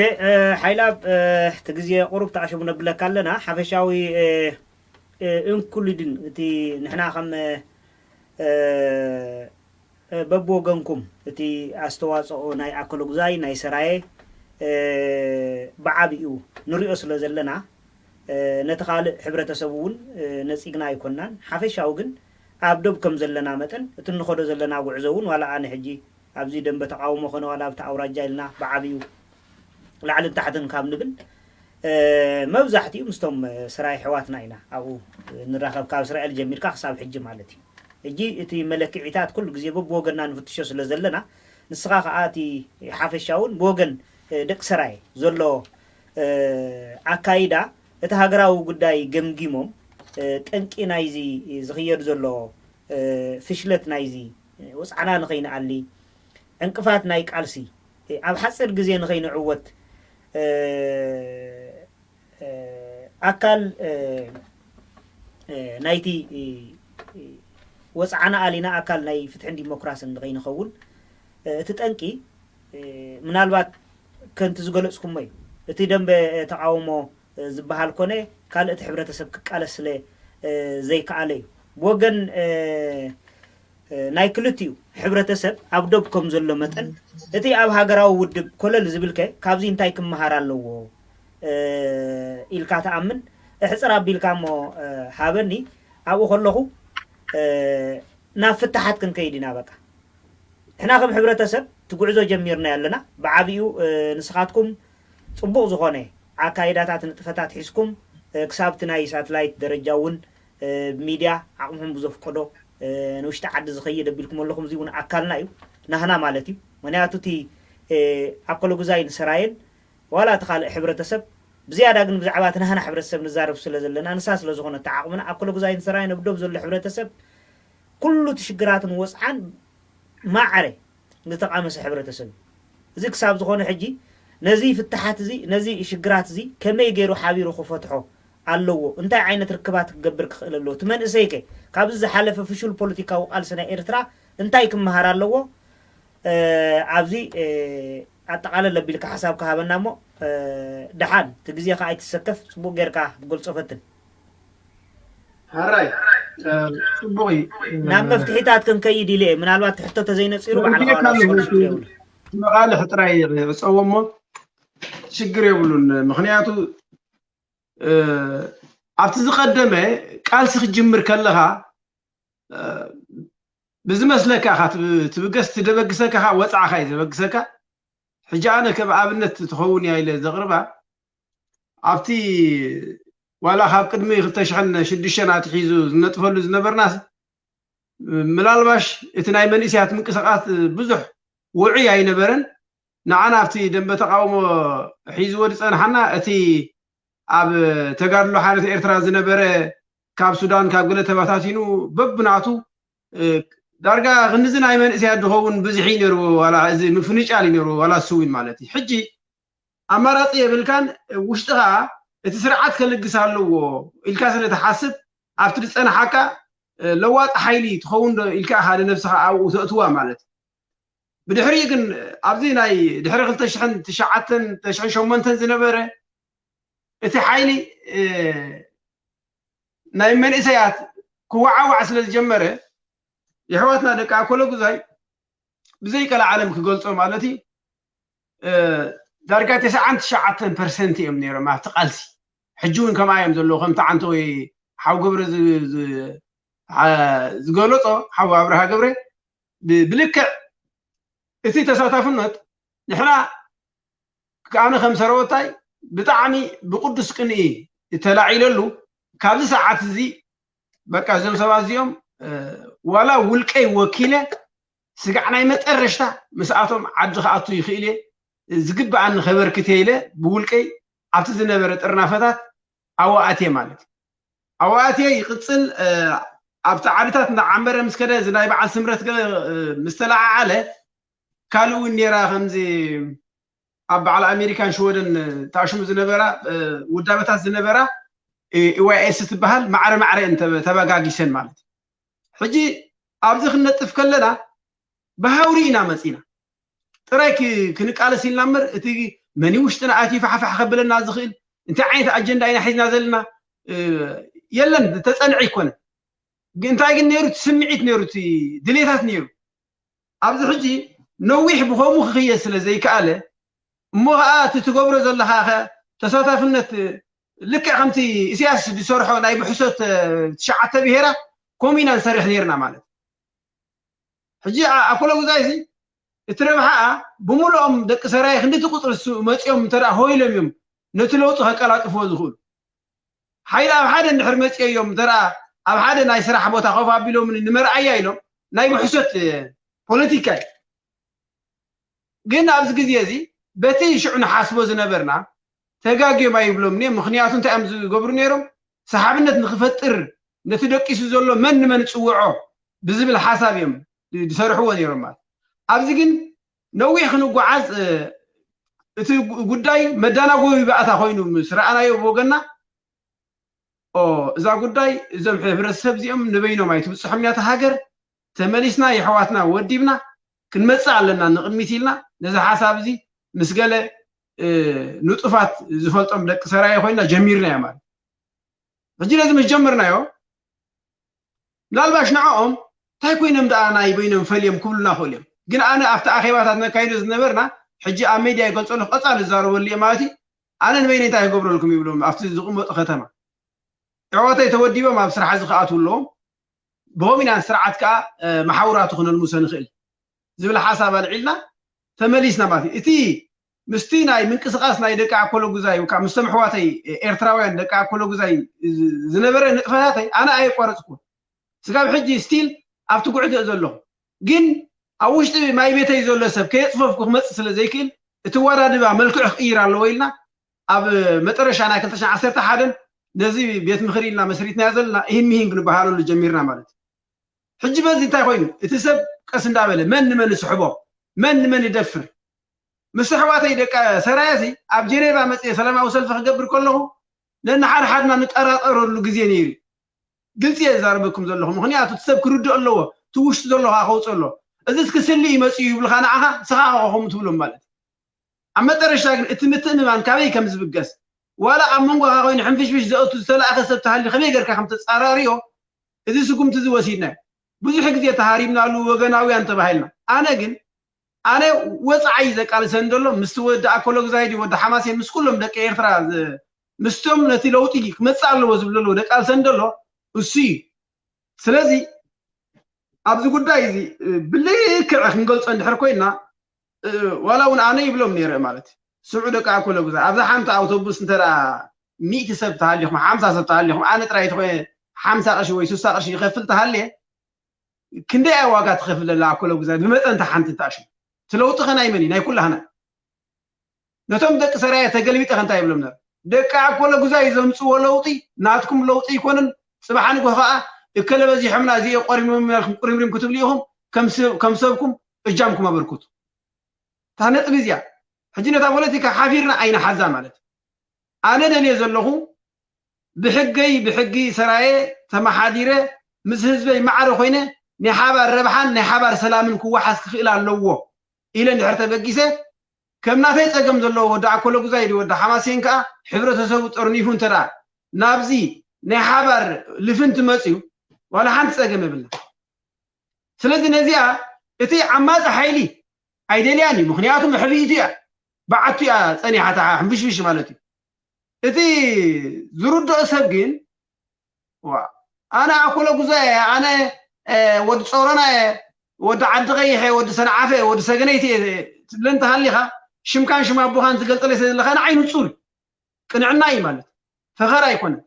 ሓይላብ እቲ ግዜ ቁሩብ ተኣሽሙ ነብለካ ኣለና ሓፈሻዊ ኢንክሉድን እቲ ንሕና ከም በብወገንኩም እቲ ኣስተዋፅኦ ናይ ኣኮሎጉዛይ ናይ ሰራየ ብዓብኡ ንሪኦ ስለ ዘለና ነቲ ካልእ ሕብረተሰብ እውን ነፂግና ኣይኮናን ሓፈሻዊ ግን ኣብ ዶብ ከም ዘለና መጠን እቲ እንኸዶ ዘለና ጉዕዞ እውን ዋላ ኣነ ሕጂ ኣብዚ ደንበ ተቃውሞ ኮነ ዋላ ኣብቲ ኣውራጃ ኢልና ብዓብዩ ላዕልን ታሕትን ካብ ንብል መብዛሕትኡ ምስቶም ስራይ ኣሕዋትና ኢና ኣብኡ ንራኸብ ካብ እስራኤል ጀሚርካ ክሳብ ሕጂ ማለት እዩ ሕጂ እቲ መለክዒታት ኩሉ ግዜ በብወገንና ንፍትሾ ስለ ዘለና ንስኻ ከዓ እቲ ሓፈሻውን ብወገን ደቂ ሰራይ ዘሎ ኣካይዳ እቲ ሃገራዊ ጉዳይ ገምጊሞም ጠንቂ ናይዚ ዝኽየድ ዘሎ ፍሽለት ናይዚ ወፅዓና ንኸይንኣሊ ዕንቅፋት ናይ ቃልሲ ኣብ ሓፂር ግዜ ንኸይንዕወት ኣካል ናይቲ ወፅዓና ኣሊና ኣካል ናይ ፍትሕን ዲሞክራስን ንኸይንኸውን እቲ ጠንቂ ምናልባት ከምቲ ዝገለፅኩሞ እዩ እቲ ደንበ ተቃውሞ ዝበሃል ኮነ ካልእ እቲ ሕብረተሰብ ክቃለስ ስለ ዘይከኣለ እዩ። ብወገን ናይ ክልቲኡ ሕብረተሰብ ኣብ ዶብ ከም ዘሎ መጠን እቲ ኣብ ሃገራዊ ውድብ ኮለል ዝብል ከ ካብዚ እንታይ ክመሃር ኣለዎ ኢልካ ትኣምን? እሕፅር ኣቢልካ እሞ ሃበኒ። ኣብኡ ከለኹ ናብ ፍታሓት ክንከይድ ኢና በቃ። ንሕና ከም ሕብረተሰብ እቲ ጉዕዞ ጀሚርናዮ ኣለና። ብዓብኡ ንስኻትኩም ፅቡቕ ዝኾነ ኣካይዳታት ንጥፈታት ሒዝኩም ክሳብ እቲ ናይ ሳትላይት ደረጃ እውን ብሚድያ ዓቕምኹም ብዘፍቀዶ ንውሽጢ ዓዲ ዝኸይድ ኣቢልኩም ኣለኹም። እዚ እውን ኣካልና እዩ፣ ናህና ማለት እዩ። ምክንያቱ እቲ ኣኮለጉዛይን ሰራየን ዋላ እቲ ካልእ ሕብረተሰብ ብዝያዳ ግን ብዛዕባ እቲ ናህና ሕብረተሰብ ንዛረብ ስለ ዘለና ንሳ ስለ ዝኾነት ዓቕምና ኣኮለጉዛይን ሰራየን ኣብ ዶብ ዘሎ ሕብረተሰብ ኩሉ እቲ ሽግራትን ወፅዓን ማዕረ ዝተቓመሰ ሕብረተሰብ እዩ። እዚ ክሳብ ዝኾነ ሕጂ ነዚ ፍትሓት እዚ፣ ነዚ ሽግራት እዚ ከመይ ገይሩ ሓቢሩ ክፈትሖ ኣለዎ? እንታይ ዓይነት ርክባት ክገብር ክኽእል ኣለዎ? እቲ መንእሰይ ከ ካብዚ ዝሓለፈ ፍሹል ፖለቲካዊ ቃልሲ ናይ ኤርትራ እንታይ ክመሃር ኣለዎ? ኣብዚ ኣጠቓለል ኣቢልካ ሓሳብ ክሃበና እሞ፣ ደሓን እቲ ግዜ ከዓ ኣይትሰከፍ፣ ጽቡቅ ጌርካ ክትገልጾ ፈትን። ሕራይ ጽቡቅ እዩ። ናብ መፍትሒታት ክንከይድ ኢለ እየ። ምናልባት ሕቶ ተዘይነፂሩ ባዕልኻ መፍትሒ ዋላ ኣለዎ። ችግር የብሉ። መቓልሕ ጥራይ ዕፀዎ እሞ ችግር የብሉን። ምክንያቱ ኣብቲ ዝቀደመ ቃልሲ ክትጅምር ከለካ ብዝመስለካ ኢካ ትብገስ፣ ትደበግሰካ ኢካ፣ ወፃዕካ እዩ ዘበግሰካ። ሕጂ ኣነ ከም ኣብነት ትኸውን እያ ኢለ ዘቕርባ ኣብቲ ዋላ ካብ ቅድሚ ክልተ ሽሕን ሽዱሽተን ኣትሒዙ ዝነጥፈሉ ዝነበርናስ ምላልባሽ እቲ ናይ መንእሰያት ምንቅስቃስ ብዙሕ ውዑይ ኣይነበረን። ንዓና ኣብቲ ደንበ ተቃውሞ ሒዝዎ ዝጸንሓና እቲ ኣብ ተጋድሎ ሓርነት ኤርትራ ዝነበረ ካብ ሱዳን ካብ ገለ ተባታቲኑ በብናቱ ዳርጋ ክንዚ ናይ መንእሰያት ዝኸውን ብዝሒ እዩ ነይርዎ። ዋላ እዚ ምፍንጫል እዩ ነይርዎ ዋላ ስዊን ማለት እዩ። ሕጂ ኣማራፂ የብልካን። ውሽጥኻ እቲ ስርዓት ከልግስ ኣለዎ ኢልካ ስለ ትሓስብ ኣብቲ ዝፀንሓካ ለዋጢ ሓይሊ ትኸውን ዶ ኢልካ ኢኻ ንነብስኻ ኣብኡ ተእትዋ ማለት እዩ። ብድሕሪኡ ግን ኣብዚ ናይ ድሕሪ ክልተ ሽሕን ትሽዓተን ክልተ ሽሕን ሸሞንተን ዝነበረ እቲ ሓይሊ ናይ መንእሰያት ክወዓዋዕ ስለ ዝጀመረ የሕዋትና ደቂ ኣኮለጉዛይ ብዘይ ቀልዓለም ክገልጾ ማለት እዩ ዳርጋ ተስዓን ትሽዓተን ፐርሰንት እዮም ነይሮም ኣብቲ ቃልሲ። ሕጂ እውን ከምኣ እዮም ዘለዉ። ከምቲ ዓንተ ወይ ሓው ገብረ ዝገለጾ ሓው ኣብርሃ ገብረ ብልክዕ እቲ ተሳታፍነት ንሕና ኣነ ከም ሰረወታይ ብጣዕሚ ብቅዱስ ቅንኢ ተላዒለሉ። ካብዚ ሰዓት እዚ በቃ እዞም ሰባት እዚኦም ዋላ ውልቀይ ወኪለ ስጋዕ ናይ መጠረሽታ ምስኣቶም ዓዲ ክኣቱ ይኽእል እየ ዝግብኣኒ ከበርክት እየ ኢለ ብውልቀይ ኣብቲ ዝነበረ ጥርናፈታት ኣዋኣትየ ማለት እዩ። ኣዋኣትየ ይቕፅል ኣብቲ ዓድታት እንዳዓመረ ምስ ከደ እዚ ናይ በዓል ስምረት ገለ ምስ ተለዓዓለ ካልእ እውን ነይራ ከምዚ ኣብ በዓል ኣሜሪካን ሽወደን ተኣሽሙ ዝነበራ ውዳበታት ዝነበራ ኢዋይኤስ ትበሃል ማዕረ ማዕረ እየን ተበጋጊሰን ማለት እዩ። ሕጂ ኣብዚ ክንነጥፍ ከለና ብሃውሪ ኢና መፂና ጥራይ ክንቃለስ ኢልና እምበር እቲ መን ውሽጥና ኣትዩ ፋሕፋሕ ከብለና ዝኽእል እንታይ ዓይነት ኣጀንዳ ኢና ሒዝና ዘለና የለን። ተፀንዐ ኣይኮነን። እንታይ ግን ነይሩ እቲ ስምዒት ነይሩ እቲ ድሌታት ነይሩ። ኣብዚ ሕጂ ነዊሕ ብኸምኡ ክኽየድ ስለ ዘይከኣለ እሞ ከዓ እቲ ትገብሮ ዘለኻ ከ ተሳታፍነት ልክዕ ከምቲ ኢሳያስ ዝሰርሖ ናይ ብሕሶት ትሽዓተ ብሄራት ከምኡ ኢና ንሰርሕ ነይርና ማለት እዩ። ሕጂ ኣኮለጉዛይ እዚ እቲ ረብሓኣ ብምሉኦም ደቂ ሰራየ ክንድቲ ቁፅሪ እሱ መፂኦም እንተ ደኣ ሆይሎም እዮም ነቲ ለውጢ ከቀላጥፍዎ ዝኽእሉ። ሓይሊ ኣብ ሓደ እንድሕር መፂኦ እዮም እንተ ደኣ ኣብ ሓደ ናይ ስራሕ ቦታ ኮፍ ኣቢሎም ንመርኣያ ኢሎም ናይ ብሕሶት ፖለቲካ እዩ። ግን ኣብዚ ግዜ እዚ በቲ ሽዑ ንሓስቦ ዝነበርና ተጋግዮም ኣይብሎምን እዮም። ምክንያቱ እንታይ እዮም ዝገብሩ ነይሮም? ሰሓብነት ንክፈጥር ነቲ ደቂሱ ዘሎ መን ንመን ፅውዖ ብዝብል ሓሳብ እዮም ዝሰርሕዎ ነይሮም ማለት። ኣብዚ ግን ነዊሕ ክንጓዓዝ እቲ ጉዳይ መዳናጎቢ ባእታ ኮይኑ ምስ ረኣናዮ ብወገና እዛ ጉዳይ እዞም ሕብረተሰብ እዚኦም ንበይኖም ኣይትብፅሖም እያ እታ ሃገር፣ ተመሊስና የሕዋትና ወዲብና ክንመፅእ ኣለና ንቕድሚት ኢልና ነዚ ሓሳብ እዚ ምስ ገለ ንጡፋት ዝፈልጦም ደቂ ሰራየ ኮይና ጀሚርናዮ ማለት። ሕጂ ነዚ ምስ ጀመርናዮ ምናልባሽ ንዕኦም እንታይ ኮይኖም ደኣ ናይ በይኖም ፈልዮም ክብሉና ክእሉ እዮም። ግን ኣነ ኣብቲ ኣኼባታት ነካይዶ ዝነበርና ሕጂ ኣብ ሜድያ ይገልፀሉ ቀፃሊ ዝዛረበሉ እየ ማለት እዩ። ኣነ ንበይነ እንታይ ክገብረልኩም ይብሎም ኣብቲ ዝቕመጡ ከተማ ኣሕዋተይ ተወዲቦም ኣብ ስራሕ እዚ ክኣትዉ ኣለዎም። ብኸምኡ ኢና ስርዓት ከዓ መሓውራቱ ክነልሙሶ ንኽእል ዝብል ሓሳብ ኣልዒልና ተመሊስና ማለት እዩ። እቲ ምስቲ ናይ ምንቅስቃስ ናይ ደቂ ኣኮለጉዛይ ወይ ከዓ ምስቶም ኣሕዋተይ ኤርትራውያን ደቂ ኣኮለጉዛይ ዝነበረ ንጥፈታተይ ኣነ ኣየቋረፅኩን። ስጋብ ሕጂ ስቲል ኣብቲ ጉዕዞ ዘለኹ ግን ኣብ ውሽጢ ማይ ቤተይ ዘሎ ሰብ ከየፅፈፍኩ ክመፅእ ስለ ዘይክእል እቲ ዋዳድባ መልክዑ ክቅይር ኣለዎ ኢልና ኣብ መጠረሻ ናይ ክልተ ሽሕን ዓሰርተ ሓደን ነዚ ቤት ምኽሪ ኢልና መስሪትናዮ ዘለና እሂን ምሂን ክንበሃለሉ ጀሚርና ማለት እዩ። ሕጂ በዚ እንታይ ኮይኑ እቲ ሰብ ቀስ እንዳበለ መን ንመን ይስሕቦ መን ንመን ይደፍር ምስ ኣሕዋተይ ደቂ ሰራየ ሲ ኣብ ጀኔቫ መፅየ ሰላማዊ ሰልፊ ክገብር ከለኹ ነንሓድሓድና ንጠራጠረሉ ግዜ ነይሩ። ግልፂ እየ ዝዛረበኩም ዘለኹ፣ ምኽንያቱ እቲ ሰብ ክርድኦ ኣለዎ። እቲ ውሽጡ ዘሎ ከዓ ከውፅእ ኣለዎ። እዚስ ክስሊ እዩ መፂኡ ይብልካ ንዓኻ፣ ንስኻ ኢኻ ከምኡ ትብሎም ማለት እዩ። ኣብ መጠረሽታ ግን እቲ ምትእምማን ካበይ ከም ዝብገስ፣ ዋላ ኣብ መንጎኻ ኮይኑ ሕንፍሽፍሽ ዘእቱ ዝተላእከ ሰብ ተሃልዩ ከመይ ጌርካ ከም ተፃራርዮ፣ እዚ ስጉምቲ እዚ ወሲድና እዩ። ብዙሕ ግዜ ተሃሪምናሉ፣ ወገናውያን ተባሂልና። ኣነ ግን ኣነ ወፃዓይ ዘቃልሰን ዘሎ ምስቲ ወዲ ኣኮሎግዛይ ድዩ ወዲ ሓማሴን ምስ ኩሎም ደቂ ኤርትራ ዝ- ምስቶም ነቲ ለውጢ ክመፅእ ኣለዎ ዝብሉ ኣለዎ ደቃልሰን ዘሎ እሱ እዩ። ስለዚ ኣብዚ ጉዳይ እዚ ብልክዕ ክንገልፆ እንድሕር ኮይና ዋላ እውን ኣነ ይብሎም ነይረ ማለት እዩ። ስምዑ ደቂ ኣኮሎግዛይ፣ ኣብዛ ሓንቲ ኣውቶቡስ እንተ ሚእቲ ሰብ ተሃሊኹም፣ ሓምሳ ሰብ ተሃሊኹም፣ ኣነ ጥራይ ተኾይነ ሓምሳ ቅርሺ ወይ ስሳ ቅርሺ ይኸፍል ተሃልየ ክንደይ እያ ዋጋ ትኸፍለላ ኣኮሎግዛይ ብመጠን እታ ሓንቲ እታ ሽም? እቲ ለውጢ ኸ ናይ መን እዩ? ናይ ኩላህና። ነቶም ደቂ ሰራየ ተገልቢጠ ከ እንታይ ይብሎም ነር? ደቂ ኣኮሎግዛይ ዘምፅዎ ለውጢ ናትኩም ለውጢ ኣይኮነን። ፅባሕ ንግሆ ኸዓ እከለ በዚሖምና እዚኦ ቆሪሞም ኢልኩም ቁሪምሪም ክትብሉ ኢኹም። ከም ሰብ- ከም ሰብኩም እጃምኩም ኣበርክቱ። እታ ነጥቢ እዚኣ ሕጂ ነታ ፖለቲካ ሓፊርና ኣይንሓዛ ማለት እዩ። ኣነ ደልየ ዘለኹ ብሕገይ ብሕጊ ሰራየ ተመሓዲረ ምስ ህዝበይ ማዕረ ኮይነ ናይ ሓባር ረብሓን ናይ ሓባር ሰላምን ክወሓስ ክኽእል ኣለዎ ኢለ እንድሕር ተበጊሰ ከም ናተይ ፀገም ዘለዎ ወዲ ኣኮሎጉዛይ ድዩ ወዲ ሓማሴን ከዓ ሕብረተሰቡ ጠርኒፉ እንተ ደኣ ናብዚ ናይ ሓባር ልፍንቲ መፅዩ ዋላ ሓንቲ ፀገም የብልና። ስለዚ ነዚኣ እቲ ዓማፂ ሓይሊ ኣይደልያን እዩ። ምክንያቱ መሕብኢቱ እያ፣ በዓቱ እያ ፀኒሓ እታ ሕንፍሽፍሽ ማለት እዩ። እቲ ዝርድኦ ሰብ ግን ዋ ኣነ ኣኮሎጉዛይ እየ፣ ኣነ ወዲ ፆሮና እየ፣ ወዲ ዓዲ ቀይሕ እየ፣ ወዲ ሰንዓፈ እየ፣ ወዲ ሰገነይቲ እየ ትብለኒ ተሃሊኻ ሽምካን ሽም ኣቦኻን ትገልፀለይ ስለ ዘለኻ ንዓይ ንፁር እዩ። ቅንዕና እዩ ማለት ፈኸራ ኣይኮነን።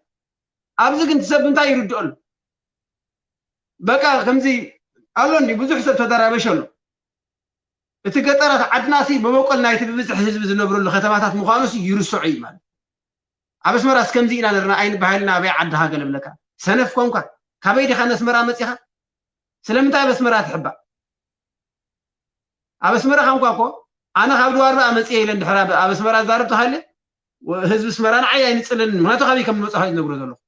ኣብዚ ግን እቲ ሰብ እንታይ ይርድኦ ኣሎ? በቃ ከምዚ ኣሎ እንዲ ብዙሕ ሰብ ተደራበሽ ኣሎ። እቲ ገጠራት ዓድና ሲ መበቆል ናይቲ ብብዝሒ ህዝቢ ዝነብረሉ ከተማታት ምዃኑ ሲ ይርስዖ እዩ ማለት። ኣብ ኣስመራስ ከምዚ ኢና ነርና ኣይንበሃልና ኣበይ ዓድኻ ገለ ብለካ ሰነፍ ኮንካ ካበይ ዲኻ ነስመራ መፂኻ? ስለምንታይ ኣብ ኣስመራ ትሕባእ? ኣብ ኣስመራ ኳንኳ እኮ ኣነ ካብ ድዋር በኣ መፅየ ኢለ እንድሕር ኣብ ኣስመራ ዛረብ ተሃልየ ህዝቢ ኣስመራ ንዓይ ኣይንፅለንን ምክንያቱ ካበይ ከም ዝመፅኻ ዝነግሮ ዘለኹ።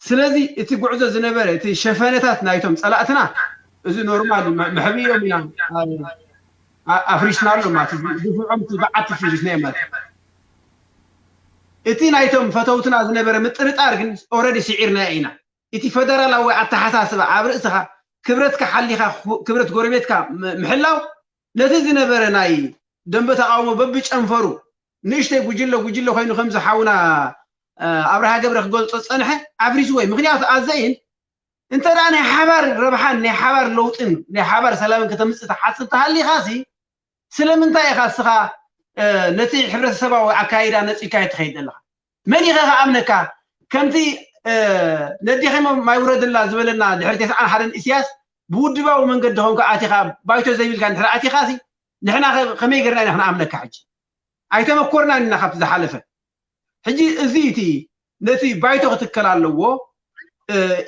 ስለዚ እቲ ጉዕዞ ዝነበረ እቲ ሸፈነታት ናይቶም ፀላእትና እዚ ኖርማል መሕብኦም ኢና ኣፍሪስናሎም ማለት ድፍዖም በዓቲ ፍሪስናዮ ማለት እቲ ናይቶም ፈተውትና ዝነበረ ምጥርጣር ግን ኦረዲ ስዒርናዮ ኢና። እቲ ፈደራላዊ ኣተሓሳስባ ኣብ ርእስኻ ክብረትካ ሓሊኻ ክብረት ጎረቤትካ ምሕላው ነቲ ዝነበረ ናይ ደንበ ተቃውሞ በብጨንፈሩ ንእሽተይ ጉጅለ ጉጅለ ኮይኑ ከምዚ ሓውና ኣብርሃ ገብረ ክገልፆ ዝፀንሐ ኣፍሪስዎ እዩ። ምክንያቱ ኣዘይን እንተ ደኣ ናይ ሓባር ረብሓን ናይ ሓባር ለውጥን ናይ ሓባር ሰላምን ከተምፅእ ትሓስብ ተሃሊኻ ሲ ስለምንታይ ኢኻ እስኻ ነቲ ሕብረተሰባዊ ኣካይዳ ነፂግካዮ ትኸይድ ዘለኻ? መን ኢኸ ክኣምነካ? ከምቲ ነዲኺሞ ማይ ውረድላ ዝበለና ድሕሪ ተስዓን ሓደን ኢሳያስ ብውድባዊ መንገዲ ኾንካ ኣቲኻ ባይቶ ዘይብልካ እንድሕር ኣቲኻ ሲ ንሕና ከ- ከመይ ገርና ኢና ክንኣምነካ ሕጂ? ኣይተመኮርናን ኢና ካብቲ ዝሓለፈ። ሕጂ እዚ እቲ ነቲ ባይቶ ክትከል ኣለዎ።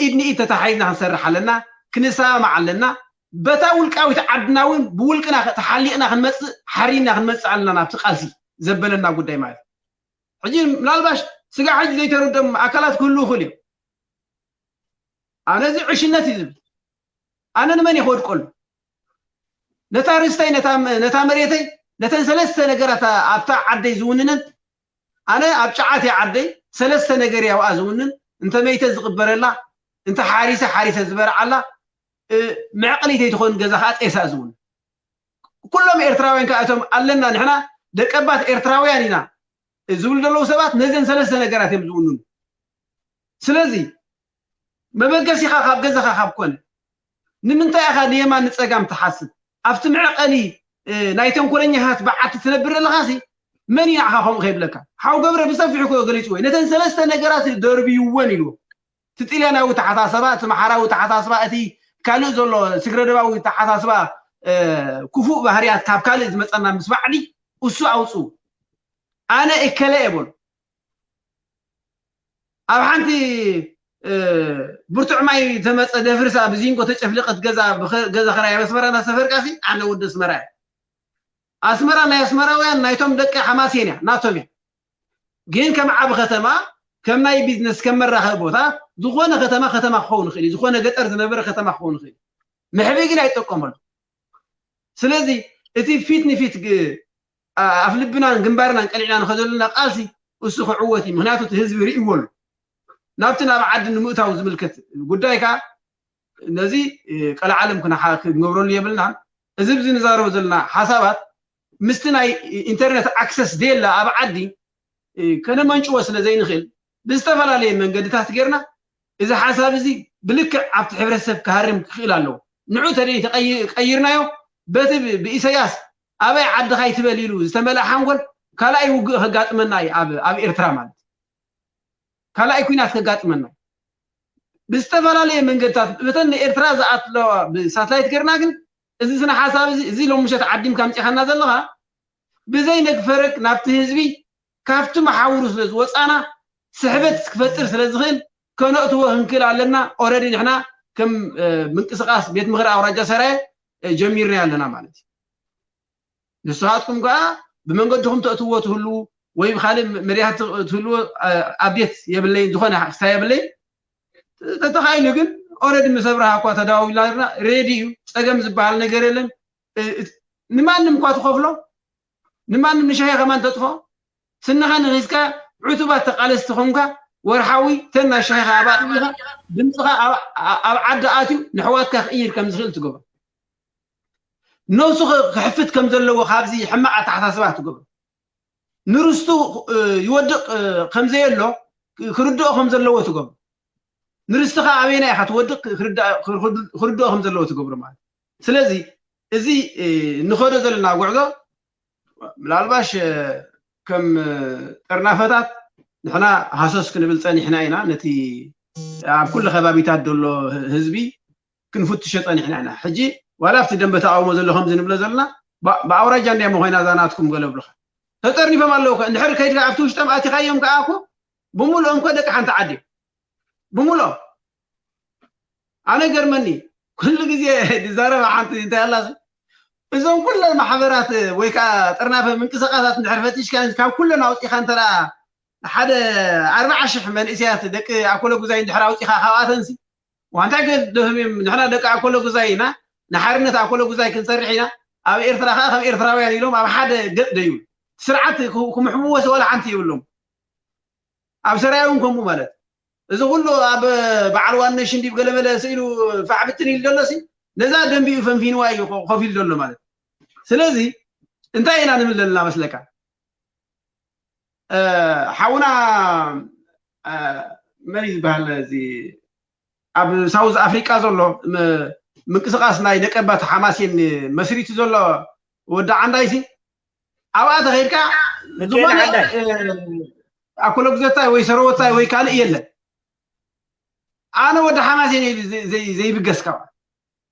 ኢድ ንኢድ ተታሓሒዝና ክንሰርሕ ኣለና፣ ክንሰማማዕ ኣለና። በታ ውልቃዊት ዓድና እውን ብውልቅና ተሓሊቕና ክንመፅእ ሓሪና ክንመፅእ ኣለና ናብቲ ቃልሲ ዘበለና ጉዳይ ማለት እዩ። ሕጂ ምናልባሽ ስጋ ሕጂ ዘይተረዶም ኣካላት ክህልው ይኽእሉ እዮም። ኣነ እዚ ዕሽነት እዩ ዝብል ኣነ ንመን ይኸወድቀሉ ነታ ርስተይ ነታ መሬተይ ነተን ሰለስተ ነገራት ኣብታ ዓደይ ዝውንነን ኣነ ኣብ ጨዓት እየ ዓደይ ሰለስተ ነገር እየ ኣብኣ ዝውንን እንተ መይተ ዝቕበረላ እንተ ሓሪሰ ሓሪሰ ዝበርዓላ መዕቐሊተይ ትኾን ገዛ ከዓ ጤሳ ዝውንን ኩሎም ኤርትራውያን ከዓ እቶም ኣለና ንሕና ደቀባት ኤርትራውያን ኢና ዝብሉ ዘለዉ ሰባት ነዘን ሰለስተ ነገራት እዮም ዝውንኑ ስለዚ መበገሲኻ ካብ ገዛኻ ካብ ኮነ ንምንታይ ኢኻ ንየማን ንፀጋም ትሓስብ ኣብቲ መዕቐሊ ናይ ተንኮለኛታት በዓቲ ትነብር ኣለኻ ሲ መን እዩ ንዓኻ ከምኡ ከይብለካ ሓው ገብረ ብሰፊሑ እኮ ገሊፅዎ እዩ ነተን ሰለስተ ነገራት ደርብይወን ኢልዎ እቲ ጥልያናዊ ተሓሳሰባ እቲ መሓራዊ ተሓሳስባ እቲ ካልእ ዘሎ ስግረደባዊ ተሓሳስባ ክፉእ ባህርያት ካብ ካልእ ዝመፀና ምስ ባዕዲ እሱ ኣውፅኡ ኣነ እከለ እየ በሉ ኣብ ሓንቲ ብርቱዕ ማይ ተመፀ ደፍርሳ ብዚንጎ ተጨፍሊቀት ገዛ ገዛ ኸራይ ኣብ ኣስመራ እናሰፈርካ ሲ ኣነ ወዲ ኣስመራ እየ ኣስመራ ናይ ኣስመራውያን ናይቶም ደቂ ሓማሴን እያ፣ ናቶም እያ። ግን ከም ዓቢ ከተማ፣ ከም ናይ ቢዝነስ፣ ከም መራኸቢ ቦታ፣ ዝኾነ ከተማ ከተማ ክኸውን ይኽእል እዩ። ዝኾነ ገጠር ዝነበረ ከተማ ክኸውን ይኽእል እዩ። መሕብኢ ግን ኣይጠቀመሉ። ስለዚ እቲ ፊት ንፊት ግ- ኣ- ኣፍ ልብናን ግንባርናን ቀሊዕና ንኸዘሉና ቃልሲ እሱ ክዕወት እዩ። ምክንያቱ እቲ ህዝቢ ርእይዎ ኣሎ። ናብቲ ናብ ዓዲ ንምእታው ዝምልከት ጉዳይ ከኣ ነዚ ቀልዓለም ክንገብረሉ የብልናን። እዚ ብዚ ንዛረቦ ዘለና ሓሳባት ምስቲ ናይ ኢንተርነት ኣክሰስ ደየላ ኣብ ዓዲ ከነመንጭዎ ስለ ዘይንኽእል ብዝተፈላለየ መንገድታት ጌርና እዚ ሓሳብ እዚ ብልክዕ ኣብቲ ሕብረተሰብ ክሃርም ክኽእል ኣለዎ። ንዑ ተደይ ተቐይርናዮ በቲ ብኢሰያስ ኣበይ ዓድኻ ይትበል ኢሉ ዝተመልኣ ሓንጎል ካልኣይ ውግእ ከጋጥመና እዩ ኣብ ኤርትራ ማለት ካልኣይ ኩናት ከጋጥመና ብዝተፈላለየ መንገድታት በተን ንኤርትራ ዝኣትለዋ ብሳትላይት ገርና ግን እዚ ስነ ሓሳብ እዚ እዚ ሎምሸት ዓዲምካ ምፂኻና ዘለኻ ብዘይ ነግፈረግ ናብቲ ህዝቢ ካብቲ መሓውሩ ስለ ዝወፃና ስሕበት ክፈጥር ስለ ዝኽእል ከነእትዎ ክንክእል ኣለና። ኦረዲ ንሕና ከም ምንቅስቃስ ቤት ምኽሪ ኣውራጃ ሰራየ ጀሚርና ኣለና ማለት እዩ። ንስኻትኩም ከዓ ብመንገድኹም ተእትዎ ትህልዉ ወይ ብካልእ መሪያት ትህልዎ ኣብዴት የብለይን ዝኾነ ክስታ የብለይን። ተተኻኢሉ ግን ኦረዲ ምስ ኣብርሃ እኳ ተዳዊላና ሬዲ እዩ። ፀገም ዝበሃል ነገር የለን። ንማንም እኳ ትኸፍሎ ንማንም ንሻሂ ከማን ተጥፎ ስንኻ ንኺስካ ዕቱባት ተቃለስቲ ኾንካ ወርሓዊ ተን ናይ ሻሂኻ ኣብ ኣጥቢኻ ድምፅኻ ኣብ ዓዲ ኣትዩ ንሕዋትካ ክእይር ከም ዝኽእል ትገብሮ። ነብሱ ክሕፍት ከም ዘለዎ ካብዚ ሕማቕ ኣተሓሳስባ ትገብሮ። ንርስቱ ይወድቕ ከም ዘየሎ ክርድኦ ከም ዘለዎ ትገብሮ። ንርስትኻ ኣበይና ኢኻ ትወድቕ ክርድኦ ከም ዘለዎ ትገብሮ ማለት። ስለዚ እዚ ንኸዶ ዘለና ጉዕዞ ምናልባሽ ከም ጠርናፈታት ንሕና ሃሰስ ክንብል ፀኒሕና ኢና። ነቲ ኣብ ኩሉ ከባቢታት ዘሎ ህዝቢ ክንፍትሾ ፀኒሕና ኢና። ሕጂ ዋላ ኣብቲ ደንበ ተቃውሞ ዘሎ ከምዚ ንብሎ ዘለና ብኣውራጃ እንዲያ መኾይና እዛ ናትኩም ገለ ብሉኻ ተጠርኒፎም ኣለዉ። እንድሕር ከይድካ ኣብቲ ውሽጦም ኣቲኻዮም ከዓ እኮ ብምልኦም እኮ ደቂ ሓንቲ ዓዲ እዮም። ብምልኦም ኣነ ገርመኒ ኩሉ ግዜ ዝዛረባ ሓንቲ እንታይ ኣላ እዞም ኩለን ማሕበራት ወይ ከዓ ጥርናፈ ምንቅስቃሳት እንድሕር ፈቲሽካ ካብ ኩለን ኣውፂኻ እንተ ሓደ ኣርባዓ ሽሕ መንእሰያት ደቂ ኣኮለጉዛይ እንድሕር ኣውፂኻ ካብኣተንሲ ዋንታይ ገድፍም እዮም ንሕና ደቂ ኣኮለጉዛይ ኢና ንሓርነት ኣኮለጉዛይ ክንሰርሕ ኢና ኣብ ኤርትራ ከዓ ከም ኤርትራውያን ኢሎም ኣብ ሓደ ገጥ ደይብሉ ስርዓት ክምሕብዎ ዋላ ሓንቲ የብሎም ኣብ ሰራይ እውን ከምኡ ማለት እዚ ኩሉ ኣብ በዓል ዋን ኔሽን ዲብ ገለመለ ስኢሉ ፋዕብትን ኢሉ ዘሎ ሲ ነዛ ደንቢኡ ፈንፊንዋ እዩ ኮፍ ኢሉ ዘሎ ማለት ስለዚ እንታይ ኢና ንብል ዘለና መስለካ ሓውና መን እዩ ዝበሃል እዚ ኣብ ሳውዝ ኣፍሪቃ ዘሎ ምንቅስቃስ ናይ ነቀባት ሓማሴን መስሪቱ ዘሎ ወዲ ዓንዳይሲ ኣብኣ ተኸይድካ ዝኾነ ኣኮለጉዘታይ ወይ ሰረወታይ ወይ ካልእ የለን ኣነ ወዲ ሓማሴን ዘይብገስ ካብ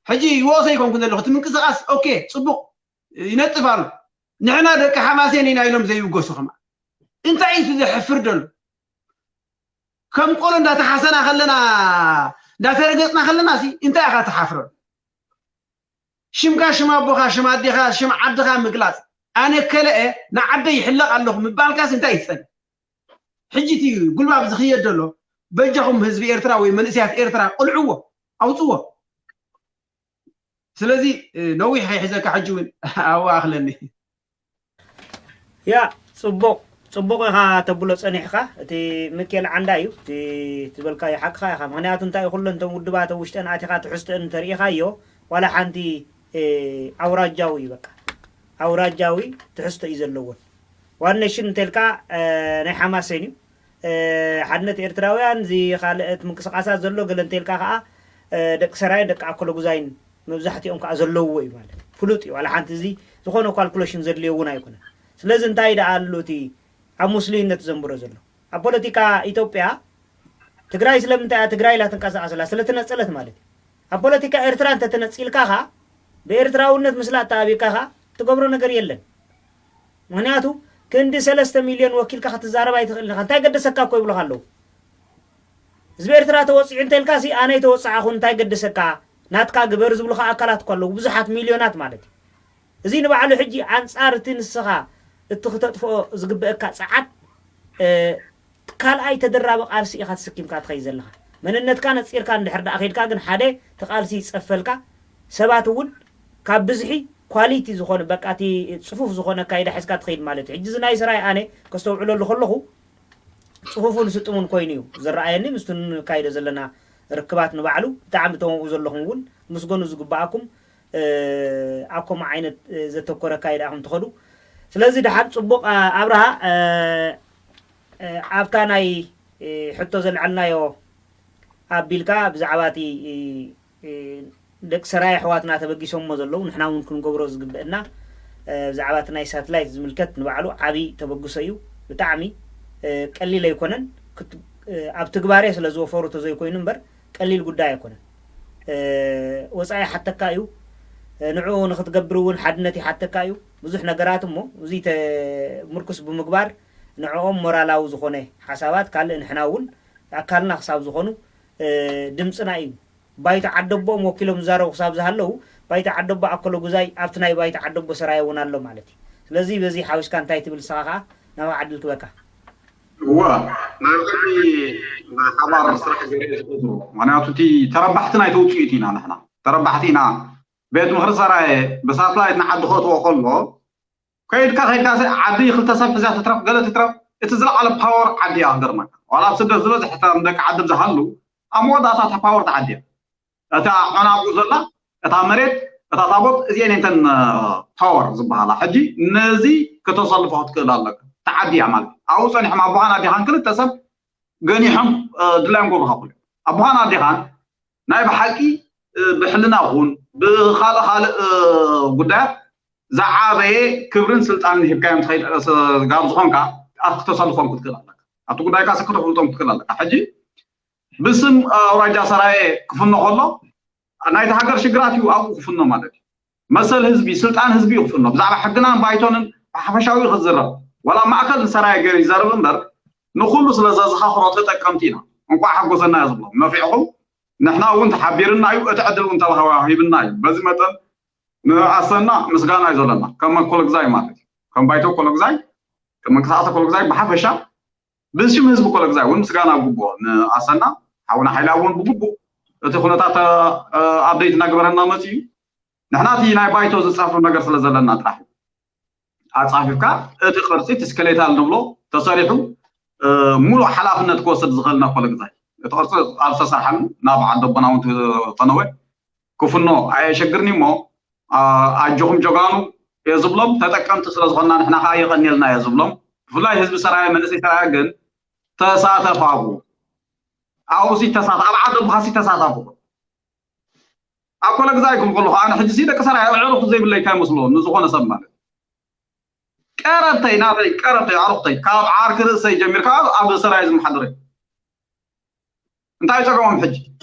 ሕጂ ይወቅሶ ይኮንኩ ዘለኹ እቲ ምንቅስቃስ ኦኬ ፅቡቅ ይነጥፍ ኣሎ ንሕና ደቂ ሓማሴን ኢና ኢሎም ዘይብገሱ ከማ እንታይ እዩ ዘሕፍር ደሎ ከም ቆሎ እንዳተሓሰና ከለና እንዳተረገፅና ከለና ሲ እንታይ ኢኻ ትሓፍረሉ ሽምካ ሽም ኣቦኻ ሽም ኣዴኻ ሽም ዓድኻ ምግላፅ ኣነ ከለአ ንዓደይ ይሕለቕ ኣለኹ ምባልካስ እንታይ ይፀገም ሕጂ እቲ ጉልባብ ዝኽየድ ዘሎ በጃኹም ህዝቢ ኤርትራ ወይ መንእሰያት ኤርትራ ቆልዕዎ ኣውፅዎ ስለዚ ነዊሕ ከይሕዘካ ሕጂ እውን ኣብኡ ኣኽለኒ ያ ፅቡቕ ፅቡቕ ኢኻ ተብሎ ፀኒሕካ እቲ ምኬል ዓንዳ እዩ እቲ ትበልካዮ ሓቅኻ ኢኻ ምክንያቱ እንታይ ኩለን እቶም ውድባት ኣብ ውሽጠን ኣቲኻ ትሕዝቶአን እንተርኢኻዮ ዋላ ሓንቲ ኣውራጃዊ እዩ በቃ ኣውራጃዊ ትሕዝቶ እዩ ዘለዎን ዋን ኔሽን እንተልካ ናይ ሓማሴን እዩ ሓድነት ኤርትራውያን እዚ ካልእት ምንቅስቃሳት ዘሎ ገለ እንተልካ ከዓ ደቂ ሰራይን ደቂ ኣኮለጉዛይን መብዛሕትኦም ከዓ ዘለውዎ እዩ ማለት ፍሉጥ እዩ ዋላ ሓንቲ እዚ ዝኾነ ካልኩሌሽን ዘድልዮ እውን ኣይኮነን ስለዚ እንታይ ደኣ ኣሉ እቲ ኣብ ሙስሊምነት ዘንብሮ ዘሎ ኣብ ፖለቲካ ኢትዮጵያ ትግራይ ስለምንታይ እያ ትግራይ ኢላ ትንቀሳቀስ ኣላ ስለትነፀለት ማለት እዩ ኣብ ፖለቲካ ኤርትራ እንተትነፂልካ ኻ ብኤርትራውነት ምስላ ኣተኣቢካ ኻ ትገብሮ ነገር የለን ምክንያቱ ክንዲ ሰለስተ ሚልዮን ወኪልካ ክትዛረብ ኣይትኽእል ኢኻ እንታይ ገደሰካ እኮ ይብሉኻ ኣለዉ ህዝቢ ኤርትራ ተወፂዑ እንተልካ ሲ ኣነ ይተወፃዕኹ እንታይ ገደሰካ ናትካ ግበር ዝብሉኻ ኣካላት እኮ ኣለዉ ብዙሓት ሚልዮናት ማለት እዩ እዚ ንባዕሉ ሕጂ ኣንጻር እቲ ንስኻ እቲ ክተጥፍኦ ዝግበአካ ጸዓት ካልኣይ ተደራቢ ቃልሲ ኢኻ ተሰኪምካ ትኸይድ ዘለኻ። መንነትካ ነጺርካ እንድሕር ደኣ ኸይድካ ግን ሓደ እቲ ቃልሲ ይጸፈልካ፣ ሰባት እውን ካብ ብዝሒ ኳሊቲ ዝኾነ በቃ እቲ ጽፉፍ ዝኾነ ኣካይዳ ሒዝካ ትኸይድ ማለት እዩ። ሕጂ እዚ ናይ ስራይ ኣነ ከስተውዕለሉ ከለኹ ጽፉፍን ስጡምን ኮይኑ እዩ ዝረኣየኒ። ምስቲ ንካይዶ ዘለና ርክባት ንባዕሉ ብጣዕሚ ተመኡ ዘለኹም እውን ምስገኑ ዝግበኣኩም ኣብ ከምኡ ዓይነት ዘተኮረ ኣካይዳ ኢኹም ትኸዱ። ስለዚ ደሓን ጽቡቕ ኣብርሃ ኣብታ ናይ ሕቶ ዘልዓልናዮ ኣቢልካ ብዛዕባ እቲ ደቂ ሰራይ ኣሕዋትና ተበጊሶሞ ዘለዉ ንሕና እውን ክንገብሮ ዝግበአና ብዛዕባ እቲ ናይ ሳትላይት ዝምልከት ንባዕሉ ዓብዪ ተበግሶ እዩ። ብጣዕሚ ቀሊል ኣይኮነን። ኣብ ትግባሬ ስለ ዝወፈሩ ተዘይኮይኑ እምበር ቀሊል ጉዳይ ኣይኮነን። ወፃኢ ሓተካ እዩ። ንዕኡ ንክትገብር እውን ሓድነት ይሓተካ እዩ። ብዙሕ ነገራት እሞ እዚ ምርኩስ ብምግባር ንዕኦም ሞራላዊ ዝኾነ ሓሳባት ካልእ ንሕና እውን ኣካልና ክሳብ ዝኾኑ ድምፅና እዩ። ባይቶ ዓደቦኦም ወኪሎም ዝዛረቡ ክሳብ ዝሃለዉ ባይቶ ዓደቦ ኣከለጉዛይ ኣብቲ ናይ ባይቶ ዓደቦ ሰራየ እውን ኣሎ ማለት እዩ። ስለዚ በዚ ሓዊስካ እንታይ ትብል ንስኻ ከዓ ናብኣ ዕድል ክበካ። እወ፣ ናይ ሎሚ ናይ ሓባር ስራሕ ገይረ እየ ዝቆፅሮ። ምክንያቱ እቲ ተረባሕቲ ናይቲ ውፅኢት ኢና ንሕና። ተረባሕቲ ኢና። ቤት ምኽሪ ሰራየ ብሳትላይት ንዓዲ ከእትዎ ከሎ ከይድካ ከይድካ ሲ ዓዲ ክልተ ሰብ ሒዛ ትትረፍ ገለ ትትረፍ እቲ ዝለዓለ ፓወር ዓዲ እያ ክገርመካ ዋላ ኣብ ስደት ዝበዝሕ እቶም ደቂ ዓዲ ዝሃሉ ኣብ መወዳእታ እታ ፓወር እታ ዓዲ እያ እታ ዑናቡ ዘላ እታ መሬት እታ ታቦት እዚአን እተን ፓወር ዝበሃላ ሕጂ ነዚ ከተሰልፎ ክትክእል ኣለካ እታ ዓዲ እያ ማለት ኣብኡ ፀኒሖም ኣቦኻን ኣዴኻን ክልተ ሰብ ገኒሖም ድላዮም ክገብሩካ ክእሉ እዮም ኣቦኻን ኣዴኻን ናይ ብሓቂ ብሕልና ይኹን ብካልእ ካልእ ጉዳያት ዝዓበየ ክብርን ስልጣንን ሂብካዮም ትኸይድ ስጋብ ዝኾንካ ኣቲ ክተሳልፎም ክትክእል ኣለካ ኣብቲ ጉዳይካ ሲ ክተፍልጦም ክትክእል ኣለካ ሕጂ ብስም ኣውራጃ ሰራየ ክፍኖ ከሎ ናይቲ ሃገር ሽግራት እዩ ኣብኡ ክፍኖ ማለት እዩ መሰል ህዝቢ ስልጣን ህዝቢ እዩ ክፍኖ ብዛዕባ ሕግናን ባይቶንን ብሓፈሻዊ ክዝረብ ዋላ ማእከል ንሰራየ ገይሩ ይዘርብ እምበር ንኩሉ ስለ ዘዝኻኽሮ ተጠቀምቲ ኢና እንቋዕ ሓጎሰና እያ ዝብሎም ነፊዕኹም ንሕና እውን ተሓቢርና እዩ እቲ ዕድል እውን ተዋሂብና እዩ በዚ መጠን ንኣሰና ምስጋና እዩ ዘለና ከም ኮለግዛይ ማለት እዩ ከም ባይቶ ኮለግዛይ ከም መንቀሳቀሲ ኮለግዛይ ብሓፈሻ ብሽም ህዝቢ ኮለግዛይ እውን ምስጋና ግብኦ ንኣሰና ሓውና ሓይላ እውን ብግቡእ እቲ ኩነታት ኣፕዴት እናገበረና መፅኡ እዩ ንሕና እቲ ናይ ባይቶ ዝፃፈፍ ነገር ስለ ዘለና ጥራሕ እዩ ኣፃፊፍካ እቲ ቅርፂ እቲ ስከሌታል ንብሎ ተሰሪሑ ሙሉእ ሓላፍነት ክወስድ ዝኽእል ናብ ኮለግዛይ እቲ ቅርፂ ኣብ ዝተሰርሓሉ ናብ ዓዲ ኣቦና እውን ተነወ ክፍኖ ኣየሸግርኒ እሞ ኣጆኹም ጀጋኑ እየ ዝብሎም ተጠቀምቲ ስለ ዝኾንና ንሕና ከዓ የቐንየልና እየ ዝብሎም ብፍላይ ህዝቢ ሰራየ መንእሰይ ሰራየ ግን ተሳተፍ ኣብኡ ኣብኡ ሲ ተሳተፍ ኣብ ዓዲ ኣቦኻ ሲ ተሳተፍ ኣብ ኮለግዛይ ክብል ከለኹ ኣነ ሕጂ ሲ ደቂ ሰራየ ኣዕሩኽ ዘይብለይ እንታይ መስሎ ንዝኾነ ሰብ ማለት ቀረብተይ ናተይ ቀረብተይ ኣዕሩኽተይ ካብ ዓርኪ ርእሰይ ጀሚርካ ኣብ ሰራየ ዝመሓደረ እንታይ ጸገሞም ሕጂ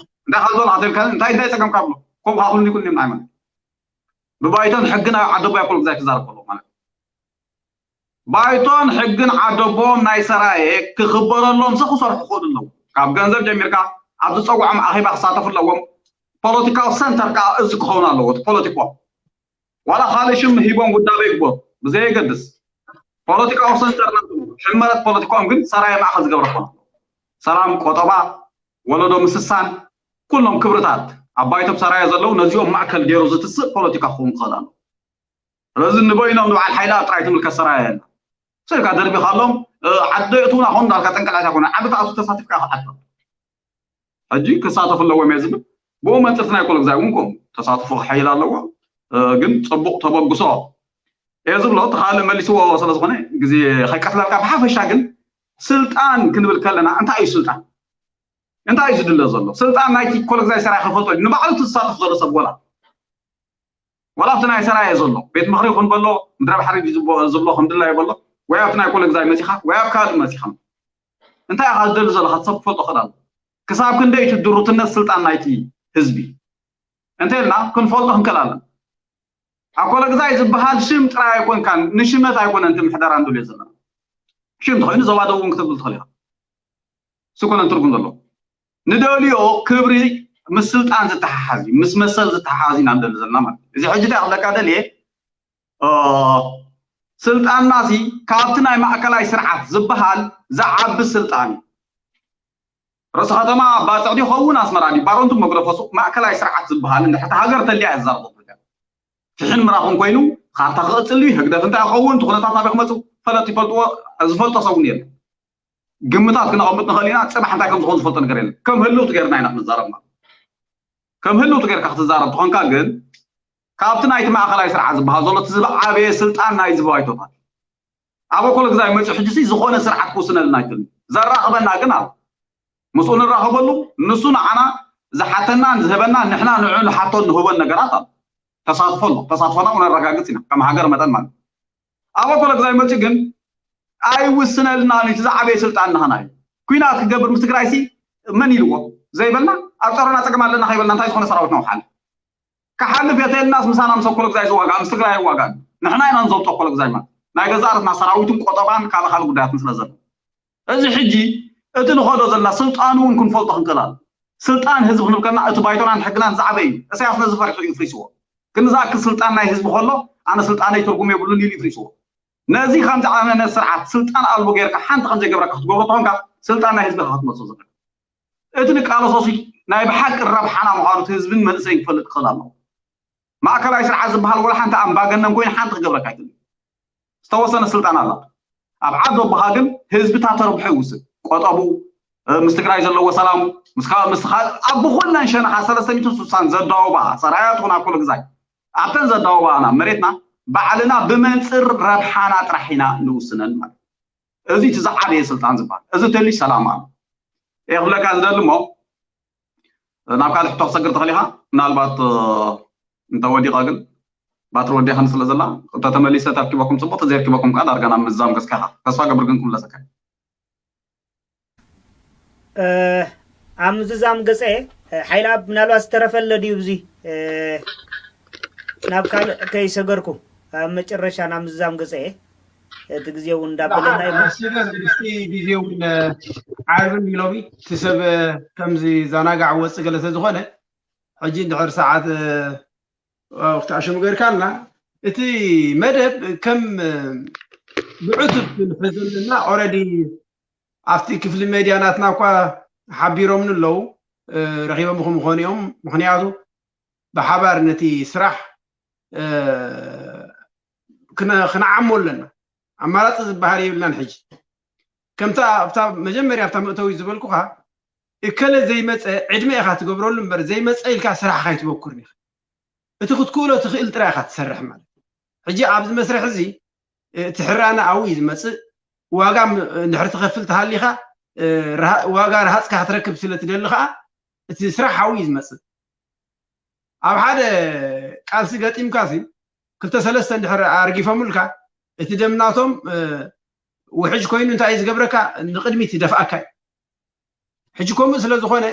እንታይ ካብ ዘሎ ኣተልካ እንታይ እንታይ ጸገምካ ብሎ ኮም ካኹም ይኩን ዲም ኣይመን ብባይቶን ሕግን ዓደቦ ይኮል ግዛይ ክዛረብ ከሎ ማለት ባይቶን ሕግን ዓደቦም ናይ ሰራየ ክኽበረሎም ሲ ክሰርሑ ክኽእሉ ኣለዎም ካብ ገንዘብ ጀሚርካ ኣብ ዝፀውዖም ኣኼባ ክሳተፉ ኣለዎም ፖለቲካዊ ሰንተር ከዓ እዚ ክኸውን ኣለዎ እቲ ፖለቲኮ ዋላ ካልእ ሽም ሂቦም ውዳበ ይግበሩ ብዘየገድስ ፖለቲካዊ ሰንተር ናቶም ሕመረት ፖለቲካኦም ግን ሰራየ ማእኸል ዝገብረ ክኾን ኣለዎ ሰላም ቆጠባ ወለዶ ምስሳን ኩሎም ክብርታት ኣብ ባይቶም ሰራየ ዘለዉ ነዚኦም ማእከል ገይሩ ዝትስእ ፖለቲካ ክኸውን ክኽእል ኣለዎ ስለዚ ንበይኖም ንበዓል ሓይላ ጥራይ ትምልከት ሰራየ የላ ስልካ ደርቢኻሎም ዓዲ ዶ የእትውና ኾን እንዳልካ ጠንቀላታ ኮነ ዓዲ ተኣቱ ተሳቲፍካ ክዓድካ ሕጂ ክሳተፉ ኣለዎም እየ ዝብል ብኡ መፅርቲ ናይ ኮለግዛይ እውን ከምኡ ተሳትፎ ክሓይል ኣለዎ ግን ፅቡቕ ተበግሶ እየ ዝብሎ እቲ ካልእ መሊስዎ ስለ ዝኾነ ግዜ ከይቀትለልካ ብሓፈሻ ግን ስልጣን ክንብል ከለና እንታይ እዩ ስልጣን እንታይ እዩ ዝድለ ዘሎ ስልጣን ናይቲ ኮለግዛይ ሰራይ ከፈልጦ ንባዕሉ ዝሳተፍ ዘሎ ሰብ ወላ ዋላ ኣብቲ ናይ ሰራየ ዘሎ ቤት ምኽሪ ይኹን በሎ ምድረ ባሕሪ ዝብሎ ከም ድላዩ በሎ ወይ ኣብቲ ናይ ኮለግዛይ መፂኻ ወይ ኣብ ካልእ መፂኻ እንታይ ኢኻ ዝደሊ ዘለኻ ሰብ ክፈልጦ ክእል ኣሎ ክሳብ ክንደይ እቲ ድሩትነት ስልጣን ናይቲ ህዝቢ እንተ ኢልና ክንፈልጦ ክንክእል ኣለና ኣብ ኮለግዛይ ዝበሃል ሽም ጥራይ ኣይኮንካን ንሽመት ኣይኮነን እቲ ምሕደራ ንደልዮ ዘለና ሽም እንተኮይኑ ዞባ ደቡብ እውን ክትብል ትኽእል ኢኻ ስኮነን ትርጉም ዘለዎ ንደልዮ ክብሪ ምስ ስልጣን ዝተሓሓዝ እዩ ምስ መሰል ዝተሓሓዝ ኢና ንደሊ ዘለና ማለት እዚ ሕጂ እንታይ ክብለካ ደልየ ስልጣንና ሲ ካብቲ ናይ ማእከላይ ስርዓት ዝበሃል ዝዓቢ ስልጣን እዩ። ርእሰ ከተማ ባጽዕ ድዩ ይኸውን ኣስመራ ድዩ ባሮንቱ መግረፈሱ ማእከላይ ስርዓት ዝበሃል እንድሕር እታ ሃገር ተልያ እያ ዝዛረቦ። ፍሕን ምራኹን ኮይኑ ካርታ ክቕጽል ድዩ ህግደፍ እንታይ ይኸውን እቲ ኩነታት ናበይ ክመጽእ ፈለጥ ይፈልጥዎ ዝፈልጦ ሰብ እውን የለን። ግምታት ክነቐምጥ ንኽእል ኢና። ጽባሕ እንታይ ከም ዝኾን ዝፈልጦ ነገር የለን። ከም ህልውቲ ገይርና ኢና ክንዛረብ ማለት ከም ህልውቲ ገይርካ ክትዛረብ ትኾንካ ግን ካብቲ ናይቲ ማእኸላይ ስርዓት ዝበሃል ዘሎ እቲ ዝበዓበየ ስልጣን ናይ ዝባይቶታት ኣብ ኣኮለ ግዛይ መፂኡ ሕጂ ሲ ዝኾነ ስርዓት ክውስነልና ኣይክእልን። ዘራኽበና ግን ኣሎ። ምስኡ ንራኸበሉ ንሱ ንዓና ዝሓተናን ዝህበና ንሕና ንዑ ንሓቶን ንህቦን ነገራት ኣሎ። ተሳትፎ ኣሎ። ተሳትፎና እውን ነረጋግፅ ኢና ከም ሃገር መጠን ማለት ኣብ ኣኮለ ግዛይ መፂኡ ግን ኣይውስነልናን እቲ ዝዓበየ ስልጣን ንኸና እዩ። ኩናት ክገብር ምስ ትግራይ ሲ መን ኢልዎ ዘይበልና ኣብ ፀሮና ፀገም ኣለና ከይበልና እንታይ ዝኾነ ሰራዊት ነውሓል ክሓልፍ የተልናስ ምሳና ምስ ኣኮለ ግዛይ ዝዋጋ ምስ ትግራይ ይዋጋ ንሕና ኢና ንዘብጦ ኣኮለ ግዛይ ማለት ናይ ገዛ ርእስና ሰራዊትን ቆጠባን ካልእ ካልእ ጉዳያትን ስለ ዘሎ እዚ ሕጂ እቲ ንኸዶ ዘለና ስልጣኑ እውን ክንፈልጦ ክንክእል ኣሎ። ስልጣን ህዝቢ ክንብል ከለና እቲ ባይቶናን ሕግናን ዝዓበየ እዩ። እሳያስ ነዚ ፈሪሑ እዩ ፍሪስዎ። ግን ዝኣክል ስልጣን ናይ ህዝቢ ከሎ ኣነ ስልጣነይ ትርጉም የብሉን ኢሉ ይፍሪስዎ። ነዚ ከምዚ ዓይነት ስርዓት ስልጣን ኣልቦ ጌርካ ሓንቲ ከም ዘይገብረካ ክትገብሮ ተኾንካ ስልጣን ናይ ህዝቢ ኢኻ ክትመልሶ ዘለካ። እቲ ንቃለሶ ሲ ናይ ብሓቂ ረብሓና ምዃኑ እቲ ህዝብን መንእሰይን ክፈልጥ ክኽእል ኣለዎ። ማእከላይ ስርዓት ዝበሃል ወላ ሓንቲ ኣምባገነን ኮይኑ ሓንቲ ክገብረካ ኣይክእልን። ዝተወሰነ ስልጣን ኣላ። ኣብ ዓዲ ኣቦኻ ግን ህዝቢ እታ ተረብሖ ይውስን። ቆጠቡ፣ ምስ ትግራይ ዘለዎ ሰላሙ፣ ምስ ካልእ ምስ ካልእ ኣብ ብኹለን ሸነኻ ሰለስተ ሚእትን ስሳን ዘዳወባ ሰራያ ትኹን ኣብ ኩሉ ግዛይ ኣብተን ዘዳወባና መሬትና ባዕልና ብመንፅር ረብሓና ጥራሕ ኢና ንውስነን ማለት እዩ። እዚ እቲ ዝዓበየ ስልጣን ዝበሃል እዚ ተልዩ ሰላም ኣሎ። እየ ክብለካ ዝደሊ እሞ ናብ ካልእ ሕቶ ክሰግር ትኽእል ኢኻ። ምናልባት እንተወዲቐ ግን ባትሪ ወዲኻኒ ስለ ዘላ እንተተመሊሰ ተርኪበኩም ፅቡቅ ተዘይርኪበኩም ከዓ ዳርጋ ናብ ምዛም ገፅካ ኢኻ። ተስፋ ገብር ግን ክምለሰካ። ኣብ ምዝዛም ገፀ ሓይላ ምናልባት ዝተረፈለ ድዩ ብዙ ናብ ካልእ ከይሰገርኩ ኣብ መጨረሻ ናብ ምዝዛም ገፀ እቲ ግዜ እውን እንዳበለና እዩ። ኣስገር እስቲ ግዜ እውን ዓርብን ሎሚ እቲ ሰብ ከምዚ ዛናጋዕ ወፅእ ገለ ስለዝኾነ ሕጂ እንድሕር ሰዓት ክትኣሽሙ ገይርካልና እቲ መደብ ከም ብዕቱብ ክንሕዞ ኣለና። ኦረዲ ኣብቲ ክፍሊ ሜድያ ናትና እኳ ሓቢሮምኒ ኣለዉ ረኺቦም ክምኾኑ እዮም። ምክንያቱ ብሓባር ነቲ ስራሕ ክነዓሞ ኣለና። ኣማራፂ ዝበሃል የብልናን። ሕጂ ከምታ ኣብታ መጀመርያ ኣብታ መእተዊ ዝበልኩኻ እከለ ዘይመፀ ዕድመ ኢኻ ትገብረሉ እምበር ዘይመፀ ኢልካ ስራሕኻ ኣይትበኩርን ኢኻ። እቲ ክትክእሎ ትኽእል ጥራይ ኢኻ ትሰርሕ ማለት እዩ። ሕጂ ኣብዚ መስርሕ እዚ እቲ ሕራነ ኣብኡ እዩ ዝመፅእ። ዋጋ እንድሕር ትኸፍል ተሃሊኻ ዋጋ ረሃፅካ ክትረክብ ስለ ትደሊ ከዓ እቲ ስራሕ ኣብኡ እዩ ዝመፅእ። ኣብ ሓደ ቃልሲ ገጢምካ ሲ ክልተ ሰለስተ እንድሕር ኣርጊፎምልካ እቲ ደም ናቶም ውሕጅ ኮይኑ እንታይ እዩ ዝገብረካ ንቅድሚት ይደፍኣካ እዩ። ሕጂ ከምኡ ስለ ዝኾነ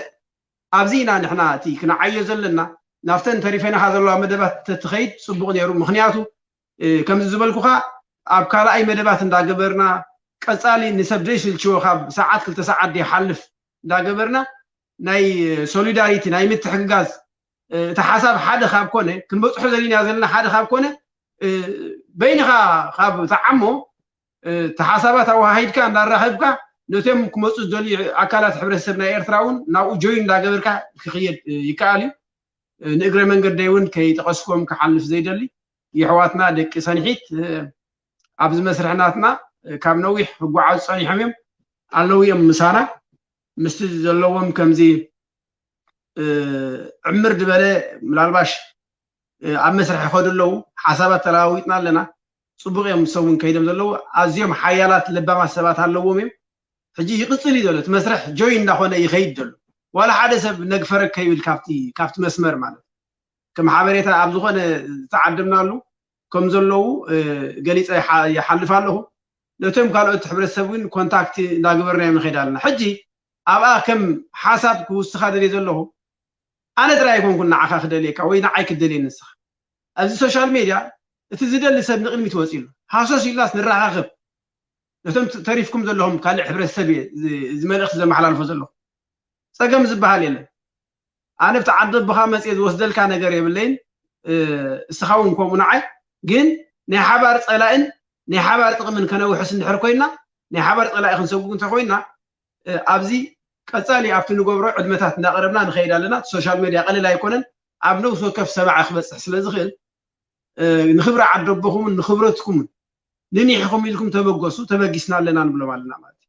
ኣብዚ ኢና ንሕና እቲ ክንዓዮ ዘለና ናብተን ተሪፈናኻ ዘለዋ መደባት ተትኸይድ ፅቡቕ ነይሩ። ምክንያቱ ከምዚ ዝበልኩኻ ኣብ ካልኣይ መደባት እንዳገበርና ቀፃሊ ንሰብ ዘይስልችዎ ካብ ሰዓት ክልተ ሰዓት ዘይሓልፍ እንዳገበርና ናይ ሶሊዳሪቲ ናይ ምትሕግጋዝ እቲ ሓሳብ ሓደ ካብ ኮነ ክንበፅሖ ዘሊና ዘለና ሓደ ካብ ኮነ በይንኻ ካብ ተዓሞ እቲ ሓሳባት ኣወሃሂድካ እንዳራኸብካ ነቶም ክመፁ ዝደልዩ ኣካላት ሕብረተሰብ ናይ ኤርትራ እውን ናብኡ ጆይን እንዳገበርካ ክኽየድ ይከኣል እዩ። ንእግረ መንገደይ እውን ከይጠቐስኩም ክሓልፍ ዘይደሊ የሕዋትና ደቂ ሰንሒት ኣብዚ መስርሕ ናትና ካብ ነዊሕ ክጓዓዙ ፀኒሖም እዮም ኣለዉ እዮም ምሳና ምስቲ ዘለዎም ከምዚ ዕምር ዝበለ ምናልባሽ ኣብ መስርሕ ይኸዱ ኣለዉ ሓሳባት ተለዋዊጥና ኣለና ፅቡቅ እዮም ሰውን ከይዶም ዘለዉ ኣዝዮም ሓያላት ለባማት ሰባት ኣለዎም እዮም ሕጂ ይቅፅል እዩ ዘሎ እቲ መስርሕ ጆይ እንዳኾነ ይኸይድ ዘሎ ዋላ ሓደ ሰብ ነግፈረግ ከይብል ካብቲ መስመር ማለት ከም ሓበሬታ ኣብ ዝኾነ ዝተዓደምናሉ ከም ዘለዉ ገሊፀ ይሓልፍ ኣለኹ ነቶም ካልኦት ሕብረተሰብ ግን ኮንታክት እንዳገበርና እዮም ንኸይድ ኣለና ሕጂ ኣብኣ ከም ሓሳብ ክውስኻ ደልየ ዘለኹ ኣነ ጥራይ ኣይኮንኩን ንዓኻ ክደልየካ ወይ ንዓይ ክትደልየ ንስኻ ኣብዚ ሶሻል ሜድያ እቲ ዝደሊ ሰብ ንቅድሚት ወፂሉ ሃሶስ ኢልናስ ንረኻኸብ ነቶም ተሪፍኩም ዘለኹም ካልእ ሕብረተሰብ እየ እዚ መልእክቲ ዘመሓላልፎ ዘለኹ ፀገም ዝበሃል የለን ኣነ ብቲ ዓዲ ኣቦኻ መፅየ ዝወስደልካ ነገር የብለይን እስኻ እውን ከምኡ ንዓይ ግን ናይ ሓባር ጸላእን ናይ ሓባር ጥቕምን ከነውሕስ እንድሕር ኮይና፣ ናይ ሓባር ጸላኢ ክንሰጉግ እንተ ኮይና፣ ኣብዚ ቀጻሊ ኣብቲ ንገብሮ ዕድመታት እንዳቐረብና ንኸይድ ኣለና። ሶሻል ሜድያ ቀሊል ኣይኮነን። ኣብ ነብሲ ወከፍ ሰማዒ ክበጽሕ ስለ ዝኽእል፣ ንኽብሪ ዓደቦኹምን ንኽብረትኩምን ንኒሕኹም ኢልኩም ተበገሱ፣ ተበጊስና ኣለና ንብሎም ኣለና ማለት እዩ።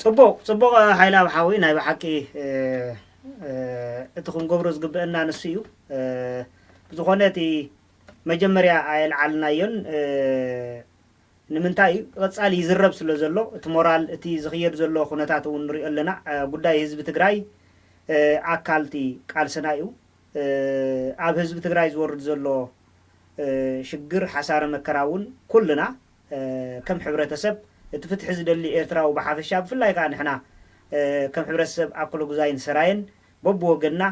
ጽቡቕ ጽቡቕ። ሓይላ ሓዊ፣ ናይ ብሓቂ እቲ ክንገብሮ ዝግበአና ንሱ እዩ። ብዝኾነ እቲ መጀመርያ ኣየልዓልናዮን። ንምንታይ እዩ? ቀጻሊ ይዝረብ ስለ ዘሎ፣ እቲ ሞራል፣ እቲ ዝኽየድ ዘሎ ኩነታት እውን ንሪኦ ኣለና። ጉዳይ ህዝቢ ትግራይ ኣካልቲ ቃልስና እዩ። ኣብ ህዝቢ ትግራይ ዝወርድ ዘሎ ሽግር፣ ሓሳረ መከራ እውን ኩልና ከም ሕብረተሰብ፣ እቲ ፍትሒ ዝደሊ ኤርትራዊ ብሓፈሻ፣ ብፍላይ ከዓ ንሕና ከም ሕብረተሰብ ኣኮሎጉዛይን ሰራየን በብወገንና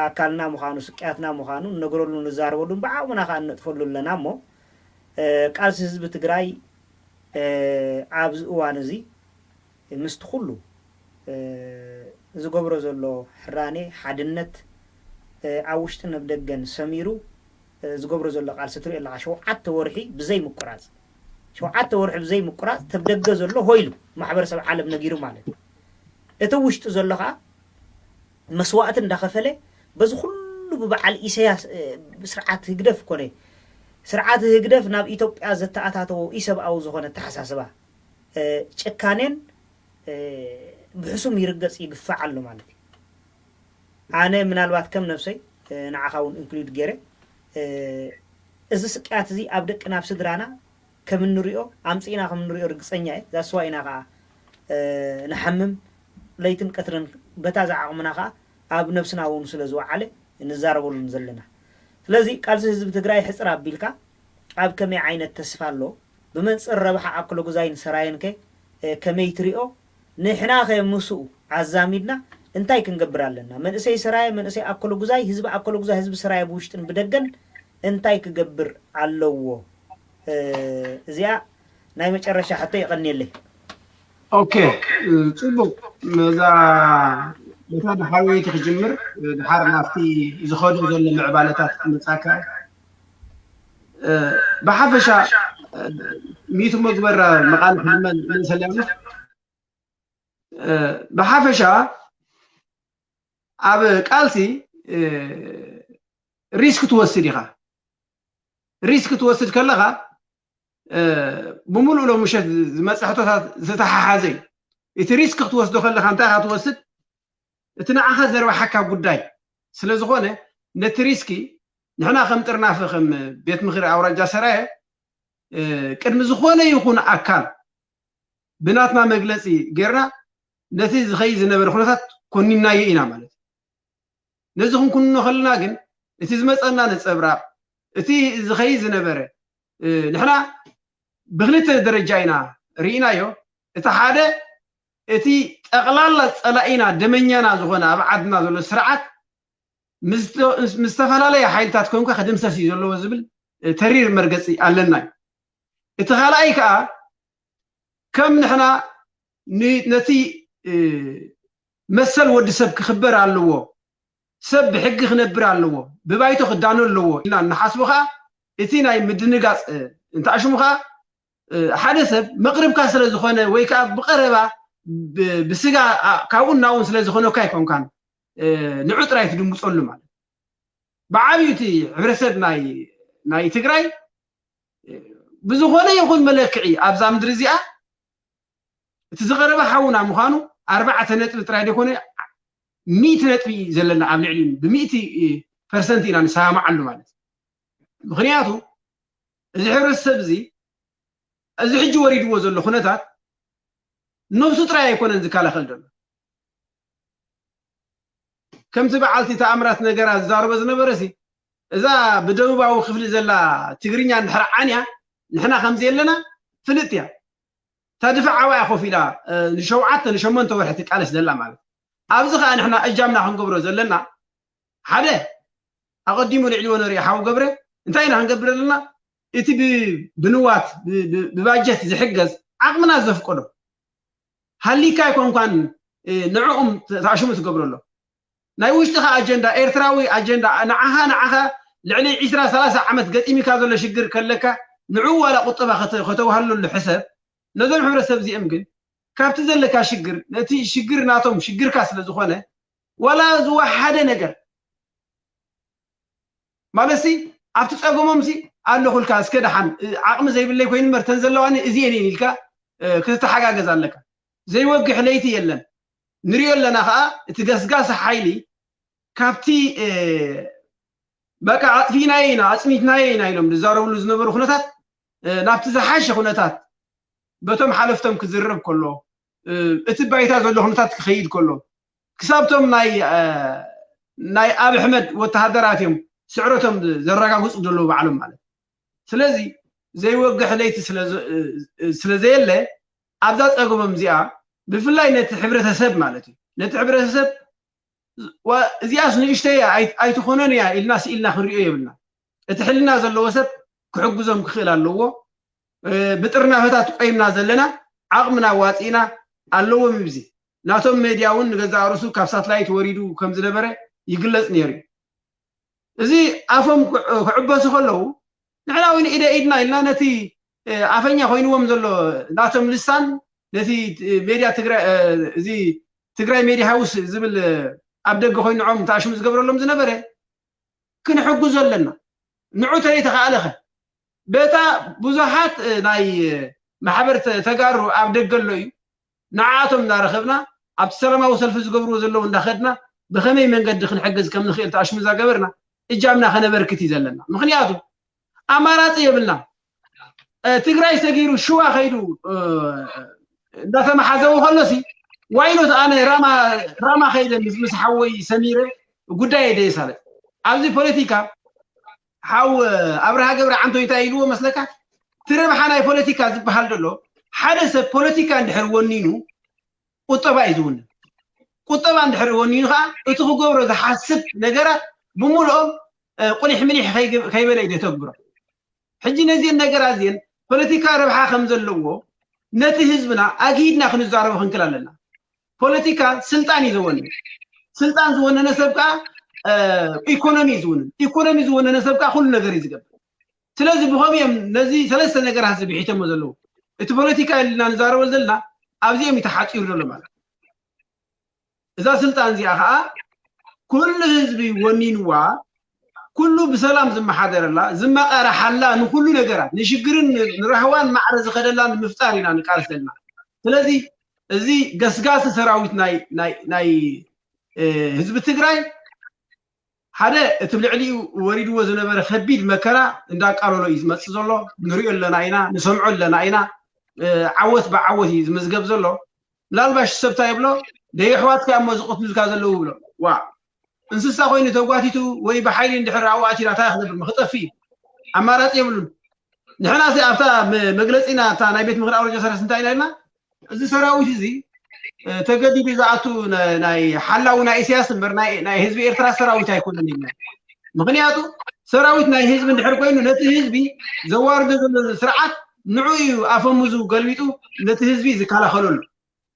ኣካልና ምዃኑ፣ ስቅያትና ምዃኑ እነግረሉ፣ ንዛረበሉን ብዓቕምና ከዓ እነጥፈሉ ኣለና። እሞ ቃልሲ ህዝቢ ትግራይ ኣብዚ እዋን እዚ ምስቲ ኩሉ ዝገብሮ ዘሎ ሕራኔ፣ ሓድነት፣ ኣብ ውሽጥን ኣብ ደገን ሰሚሩ ዝገብሮ ዘሎ ቃልሲ ትሪኦ ኣለኻ። ሸውዓተ ወርሒ ብዘይ ምቁራፅ፣ ሸውዓተ ወርሒ ብዘይ ምቁራፅ ተብ ደገ ዘሎ ሆይሉ ማሕበረሰብ ዓለም ነጊሩ ማለት እዩ። እቲ ውሽጢ ዘሎ ከዓ መስዋእቲ እንዳኸፈለ በዚ ኩሉ ብበዓል ኢሰያስ፣ ስርዓት ህግደፍ ኮነ፣ ስርዓት ህግደፍ ናብ ኢትዮጵያ ዘተኣታተዎ ኢሰብኣዊ ዝኾነ ኣተሓሳስባ፣ ጭካኔን ብሕሱም ይርገጽ ይግፋዕ ኣሎ ማለት እዩ። ኣነ ምናልባት ከም ነብሰይ ንዓኻ እውን ኢንክሉድ ገይረ፣ እዚ ስቅያት እዚ ኣብ ደቅና፣ ኣብ ስድራና ከም እንሪኦ፣ ኣምጺእና ከም እንሪኦ ርግጸኛ እየ። ዛስዋ ኢና ከዓ ንሓምም፣ ለይትን ቀትርን በታ ዝዓቕምና ከዓ ኣብ ነብስና እውን ስለ ዝወዓለ ንዛረበሉን ዘለና። ስለዚ ቃልሲ ህዝቢ ትግራይ ሕፅር ኣቢልካ ኣብ ከመይ ዓይነት ተስፋ ኣሎ? ብመንፅር ረብሓ ኣኮሎጉዛይን ሰራየን ከ ከመይ ትሪኦ? ንሕና ከ ምስኡ ኣዛሚድና እንታይ ክንገብር ኣለና? መንእሰይ ሰራየ፣ መንእሰይ ኣኮሎጉዛይ፣ ህዝቢ ኣኮሎጉዛይ፣ ህዝቢ ሰራየ ብውሽጥን ብደገን እንታይ ክገብር ኣለዎ? እዚኣ ናይ መጨረሻ ሕቶ። የቐንየለይ። ኦኬ፣ ፅቡቅ። ነዛ ነታ ዳሓወይቲ ክጅምር፣ ድሓር ናብቲ ዝኸዶ ዘሎ ምዕባለታት ክመፃካ። ብሓፈሻ ሚቱ መግበራ መቃልሕ ድማ ንእሰልያኖስ። ብሓፈሻ ኣብ ቃልሲ ሪስክ ትወስድ ኢኻ። ሪስክ ትወስድ ከለኻ ብምሉእ ሎም ምሸት ዝመፀ ሕቶታት ዝተሓሓዘ እዩ። እቲ ሪስክ ክትወስዶ ከለኻ እንታይ ኢኻ ትወስድ? እቲ ንዓኻ ዘርባሓካ ጉዳይ ስለ ዝኾነ፣ ነቲ ሪስኪ ንሕና ከም ጥርናፈ፣ ከም ቤት ምኽሪ ኣውራጃ ሰራየ፣ ቅድሚ ዝኾነ ይኹን ኣካል ብናትና መግለፂ ጌርና ነቲ ዝኸይድ ዝነበረ ኩነታት ኮኒናዮ ኢና ማለት እዩ። ነዚ ክንኩንኖ ከለና ግን እቲ ዝመፀና ነፀብራቕ፣ እቲ ዝኸይድ ዝነበረ፣ ንሕና ብክልተ ደረጃ ኢና ርኢናዮ። እቲ ሓደ፣ እቲ ጠቕላላ ፀላኢና፣ ደመኛና ዝኾነ ኣብ ዓድና ዘሎ ስርዓት ምስ ዝተፈላለየ ሓይልታት ኮንካ ክድምሰስ እዩ ዘለዎ ዝብል ተሪር መርገፂ ኣለና እዩ። እቲ ካልኣይ ከዓ ከም ንሕና ነቲ መሰል ወዲ ሰብ ክኽበር ኣለዎ፣ ሰብ ብሕጊ ክነብር ኣለዎ፣ ብባይቶ ክዳሎ ኣለዎ ኢልና እንሓስቦ ከዓ እቲ ናይ ምድንጋፅ እንተኣሽሙ ከዓ ሓደ ሰብ መቕርብካ ስለ ዝኾነ ወይ ከዓ ብቐረባ ብስጋ ካብኡ እናውን ስለ ዝኾነካ ኣይኮንካን ንዑ ጥራይ ትድንግፀሉ ማለት። ብዓብዩ እቲ ሕብረተሰብ ናይ ትግራይ ብዝኾነ ይኹን መለክዒ ኣብዛ ምድሪ እዚኣ እቲ ዝቐረበ ሓውና ምዃኑ ኣርባዕተ ነጥቢ ጥራይ ዘይኮነ ሚእቲ ነጥቢ ዘለና ኣብ ልዕሊ ብሚእቲ ፐርሰንት ኢና ንሰማማዓሉ ማለት። ምኽንያቱ እዚ ሕብረተሰብ እዚ እዚ ሕጂ ወሪድዎ ዘሎ ኩነታት ነብሱ ጥራይ ኣይኮነን ዝከላኸል ዘሎ። ከምቲ በዓልቲ ተኣምራት ነገራ ዝዛረቦ ዝነበረ ሲ እዛ ብደቡባዊ ክፍሊ ዘላ ትግርኛ እንድሕር ዓንያ ንሕና ከምዚ የለና ፍልጥ እያ። እታ ድፋዕ ዓባያ ኮፍ ኢላ ንሸውዓተ ንሸሞንተ ወርሒ ትቃለስ ዘላ ማለት ኣብዚ ከዓ ንሕና እጃምና ክንገብሮ ዘለና ሓደ ኣቐዲሙ ልዕሊዎ ነሪኦ ሓው ገብረ እንታይ ኢና ክንገብር ዘለና? እቲ ብንዋት ብባጀት ዝሕገዝ ዓቕምና ዘፍቀዶ ሃሊካ ኣይኮንኳን ንዕኦም ተኣሽሙ ትገብረሎ ናይ ውሽጥኻ ኣጀንዳ ኤርትራዊ ኣጀንዳ ንዓኻ ንዓኻ ልዕሊ ዒስራ ሰላሳ ዓመት ገጢሚካ ዘሎ ሽግር ከለካ ንዑ ዋላ ቁጠባ ከተዋህለሉ ሕሰብ። ነዞም ሕብረተሰብ እዚኦም ግን ካብቲ ዘለካ ሽግር ነቲ ሽግር ናቶም ሽግርካ ስለ ዝኾነ ዋላ ዝወሓደ ነገር ማለት ሲ ኣብቲ ፀገሞም ሲ ኣለኹልካ እስከ ደሓን ዓቕሚ ዘይብለይ ኮይኑ መርተን ዘለዋኒ እዚኤን ኢልካ ክትተሓጋገዝ ኣለካ። ዘይወግሕ ለይቲ የለን። ንሪኦ ኣለና ከዓ እቲ ገስጋሲ ሓይሊ ካብቲ በቃ ኣጥፊእናዮ ኢና ኣፅኒትናዮ ኢና ኢሎም ዝዛረብሉ ዝነበሩ ኩነታት ናብቲ ዝሓሸ ኩነታት በቶም ሓለፍቶም ክዝረብ ከሎ እቲ ባይታ ዘሎ ኩነታት ክኸይድ ከሎ ክሳብቶም ናይ ናይ ኣብ ኣሕመድ ወተሃደራት እዮም ስዕረቶም ዘረጋግፁ ዘለዉ ባዕሎም ማለት። ስለዚ ዘይወግሕ ለይቲ ስለዘየለ ኣብዛ ፀገሞም እዚኣ ብፍላይ ነቲ ሕብረተሰብ ማለት እዩ ነቲ ሕብረተሰብ እዚኣስ ንእሽተይ ኣይትኾነን እያ ኢልና ስኢልና ክንሪኦ የብልና። እቲ ሕልና ዘለዎ ሰብ ክሕግዞም ክኽእል ኣለዎ። ብጥርናፈታት ቆይምና ዘለና ዓቕምና ዋፂእና ኣለዎም ይብዚ ናቶም ሜድያ እውን ንገዛእ ርእሱ ካብ ሳትላይት ወሪዱ ከም ዝነበረ ይግለፅ ነይሩ እዩ። እዚ ኣፎም ክዕበሱ ከለዉ ንሕና እውን ኢደ ኢድና ኢልና ነቲ ኣፈኛ ኮይንዎም ዘሎ ናቶም ልሳን ነቲ ሜድያ ትግራይ እዚ ትግራይ ሜድያ ሃውስ ዝብል ኣብ ደገ ኮይኑ ንዖም ተኣሽሙ ዝገብረሎም ዝነበረ ክንሕግዞ ኣለና። ንዑ ተይተኻእለኸ በታ ብዙሓት ናይ ማሕበር ተጋሩ ኣብ ደገ ኣሎ እዩ ንዓኣቶም እናረኸብና ኣብቲ ሰላማዊ ሰልፊ ዝገብርዎ ዘለዉ እንዳኸድና ብኸመይ መንገዲ ክንሕግዝ ከም ንኽእል ተኣሽሙ እዛ ገበርና እጃምና ከነበርክት እዩ ዘለና። ምኽንያቱ ኣማራፂ የብልና። ትግራይ ሰጊሩ ሽዋ ከይዱ እንዳተመሓዘቡ ከሎሲ ዋይኖት ኣነ ራማ ከይደ ምስ ሓወይ ሰሚረ ጉዳይ ደየሳለ ኣብዚ ፖለቲካ ሓው ኣብርሃ ገብረ ዓንቶ እንታይ ኢልዎ መስለካ? እቲ ረብሓ ናይ ፖለቲካ ዝበሃል ዘሎ ሓደ ሰብ ፖለቲካ እንድሕር ወኒኑ ቁጠባ እዩ ዝውንን። ቁጠባ እንድሕር ወኒኑ ከዓ እቲ ክገብሮ ዝሓስብ ነገራት ብምልኦም ቁሊሕ ምሊሕ ከይበለ እዩ ዘተግብሮ። ሕጂ ነዚን ነገራት እዚን ፖለቲካ ረብሓ ከም ዘለዎ ነቲ ህዝብና ኣግሂድና ክንዛረቦ ክንክል ኣለና። ፖለቲካ ስልጣን እዩ ዘወንን። ስልጣን ዝወነነ ሰብ ከዓ ኢኮኖሚ እዩ ዝውንን። ኢኮኖሚ ዝወነነ ሰብ ከዓ ኩሉ ነገር እዩ ዝገብር። ስለዚ ብኸምኡ እዮም ነዚ ሰለስተ ነገራት እዚ ብሒቶሞ ዘለዉ። እቲ ፖለቲካ ኢልና ንዛረበሉ ዘለና ኣብዚኦም እዩ ተሓፂሩ ዘሎ ማለት እዩ። እዛ ስልጣን እዚኣ ከዓ ኩሉ ህዝቢ ወኒንዋ ኩሉ ብሰላም ዝመሓደረላ ዝመቐረ ሓላ ንኩሉ ነገራት ንሽግርን ንራህዋን ማዕረ ዝኸደላ ንምፍጣር ኢና ንቃለስ ዘለና። ስለዚ እዚ ገስጋሲ ሰራዊት ናይ ህዝቢ ትግራይ ሓደ እቲ ልዕሊኡ ወሪድዎ ዝነበረ ከቢድ መከራ እንዳቃለሎ እዩ ዝመፅእ ዘሎ። ንሪኦ ኣለና ኢና፣ ንሰምዖ ኣለና ኢና። ዓወት ብዓወት እዩ ዝምዝገብ ዘሎ። ምናልባሽ ሰብታ ይብሎ ደየሕዋትካ እሞ ዝቕትሉልካ ዘለዉ ብሎ ዋ እንስሳ ኮይኑ ተጓቲቱ ወይ ብሓይሊ እንድሕር ኣብኡ ኣቲና እንታይ ክነብር ክጠፊ እዩ። ኣማራፂ የብሉን። ንሕና ኣብታ መግለፂና እታ ናይ ቤት ምኽሪ ኣውረጃ ሰረስ እንታይ ኢና ኢልና እዚ ሰራዊት እዚ ተገዲዱ ዝኣቱ ናይ ሓላዊ ናይ ኢሳያስ እምበር ናይ ህዝቢ ኤርትራ ሰራዊት ኣይኮነን ኢልና። ምክንያቱ ሰራዊት ናይ ህዝቢ እንድሕር ኮይኑ ነቲ ህዝቢ ዘዋርዶ ዘሎ ስርዓት ንዑ እዩ ኣፈሙዙ ገልቢጡ ነቲ ህዝቢ ዝከላኸለሉ።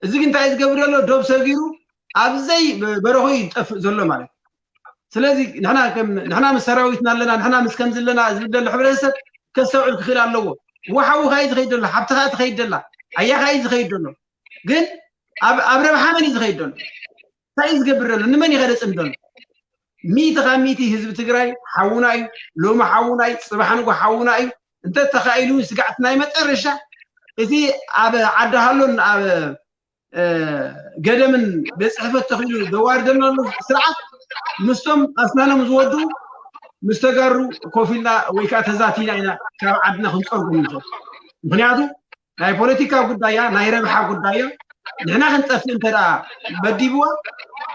እዚ ግን እንታይ ዝገብር ዘሎ ዶብ ሰጊሩ ኣብዘይ በረኹ ይጠፍእ ዘሎ ማለት እዩ። ስለዚ ንሕና ምስ ሰራዊትና ኣለና ንሕና ምስ ከምዚ ኣለና ዝብል ዘሎ ሕብረተሰብ ከስተውዕል ክኽእል ኣለዎ። ወሓዊ ካይ ዝኸይድ ዘሎ ሓብቲ ካይ ትኸይድ ዘላ ኣያ ካይ ዝኸይድ ዘሎ ግን ኣብ ረብሓ መን እዩ ዝኸይድ ዘሎ? እንታይ እዩ ዝገብር ዘሎ? ንመን እዩ ከደፅም ዘሎ? ሚእቲ ካብ ሚእቲ ህዝቢ ትግራይ ሓውና እዩ። ሎሚ ሓውና እዩ፣ ፅባሕ ንጎ ሓውና እዩ። እንተተኻኢሉ ስጋዕቲ ናይ መጨረሻ እቲ ኣብ ዓዲ ሃሎን ኣብ ገደምን ቤት ፅሕፈት ተኽኢሉ ዘዋርደና ኣሎ ስርዓት ምስቶም ኣስናኖም ዝወዱ ምስ ተጋሩ ኮፍ ኢልና ወይ ከዓ ተዛቲና ኢና ካብ ዓድና ክንፀርጉ ንኽእል። ምክንያቱ ናይ ፖለቲካ ጉዳያ ናይ ረብሓ ጉዳያ ንሕና ክንጠፍእ እንተ መዲብዋ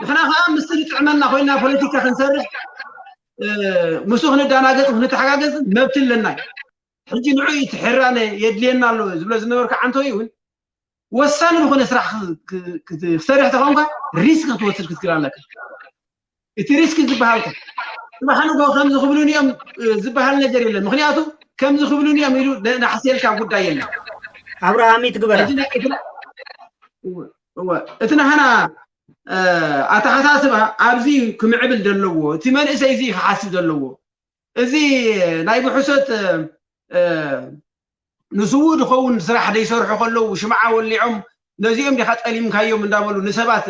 ንሕና ከዓ ምስቲ ዝጥዕመና ኮይና ፖለቲካ ክንሰርሕ ምስ ክንደናገፅ ክንተሓጋገዝ መብት ኣለና እዩ። ሕጂ ንዑ እቲ ሕራነ የድልየና ኣሎ ዝብሎ ዝነበርካ ዓንቶ እውን ወሳኒ ዝኾነ ስራሕ ክሰርሕ ተኾንካ ሪስክ ክትወስድ ክትክእል ኣለካ። እቲ ሪስክ ዝበሃል ከ ጽባሕ ንግሆ ከምዚ ክብሉኒ እዮም ዝበሃል ነገር የለን። ምክንያቱ ከምዚ ክብሉኒ እዮም ኢሉ ናሕስየልካ ጉዳይ የለን። ኣብርሃም ይትግበራ። እቲ ናህና ኣተሓሳስባ ኣብዚ ክምዕብል ዘለዎ እቲ መንእሰይ እዚ ክሓስብ ዘለዎ እዚ ናይ ብሕሰት ንስውእ ዝኸውን ስራሕ ደይሰርሑ ከለዉ ሽምዓ ወሊዖም ነዚኦም ዲኻ ጠሊምካዮም እንዳበሉ ንሰባት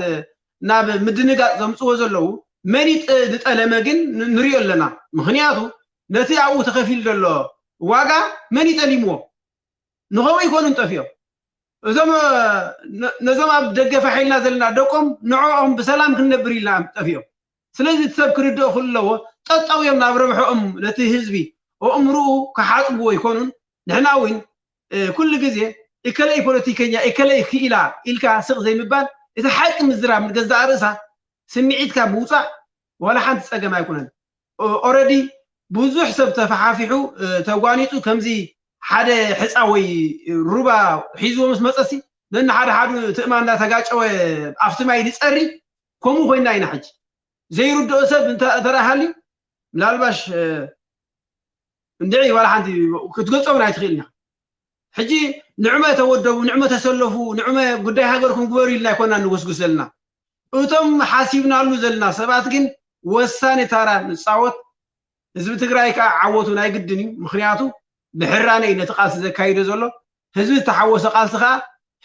ናብ ምድንጋፅ ዘምፅዎ ዘለዉ መን ዝጠለመ ግን ንሪኦ ኣለና። ምክንያቱ ነቲ ኣብኡ ተኸፊሉ ዘሎ ዋጋ መን ይጠሊምዎ? ንኸምኡ ይኮኑን ጠፊኦም። እዞም ነዞም ኣብ ደገ ፋሕ ኢልና ዘለና ደቆም ንዕኦም ብሰላም ክንነብር ኢልና ጠፊኦም። ስለዚ እቲ ሰብ ክርድኦ ክለዎ ጠጠው እዮም ናብ ረብሐኦም ነቲ ህዝቢ ኣእምርኡ ክሓፅብዎ ይኮኑን። ንሕና እውን ኩሉ ግዜ እከለይ ፖለቲከኛ እከለይ ክኢላ ኢልካ ስቕ ዘይምባል፣ እቲ ሓቂ ምዝራብ ንገዛእ ርእሳ ስምዒትካ ምውፃእ ዋላ ሓንቲ ፀገም ኣይኮነን። ኦረዲ ብዙሕ ሰብ ተፈሓፊሑ ተጓኒፁ ከምዚ ሓደ ሕፃ ወይ ሩባ ሒዝዎ ምስ መፀሲ ነንሓደ ሓዱ ትእማ እንዳተጋጨወ ኣብቲ ማይ ዝፀሪ ከምኡ ኮይና ኢና ሕጂ። ዘይርድኦ ሰብ እንተ- እንተ ደኣ ሃልዩ ምናልባሽ እንድዒ ዋላ ሓንቲ ክትገልጾ እውን ኣይትኽእልን ኢኻ። ሕጂ ንዕመ ተወደቡ፣ ንዕመ ተሰለፉ፣ ንዕመ ጉዳይ ሃገርኩም ግበሩ ኢልና ኣይኮና ንጉስጉስ ዘለና። እቶም ሓሲብናሉ ዘለና ሰባት ግን ወሳኒ ታራ ንፃወት። ህዝቢ ትግራይ ከዓ ዓወቱ ናይ ግድን እዩ። ምክንያቱ ብሕራነ እዩ ነቲ ቃልሲ ዘካይዶ ዘሎ። ህዝቢ ዝተሓወሰ ቃልሲ ከዓ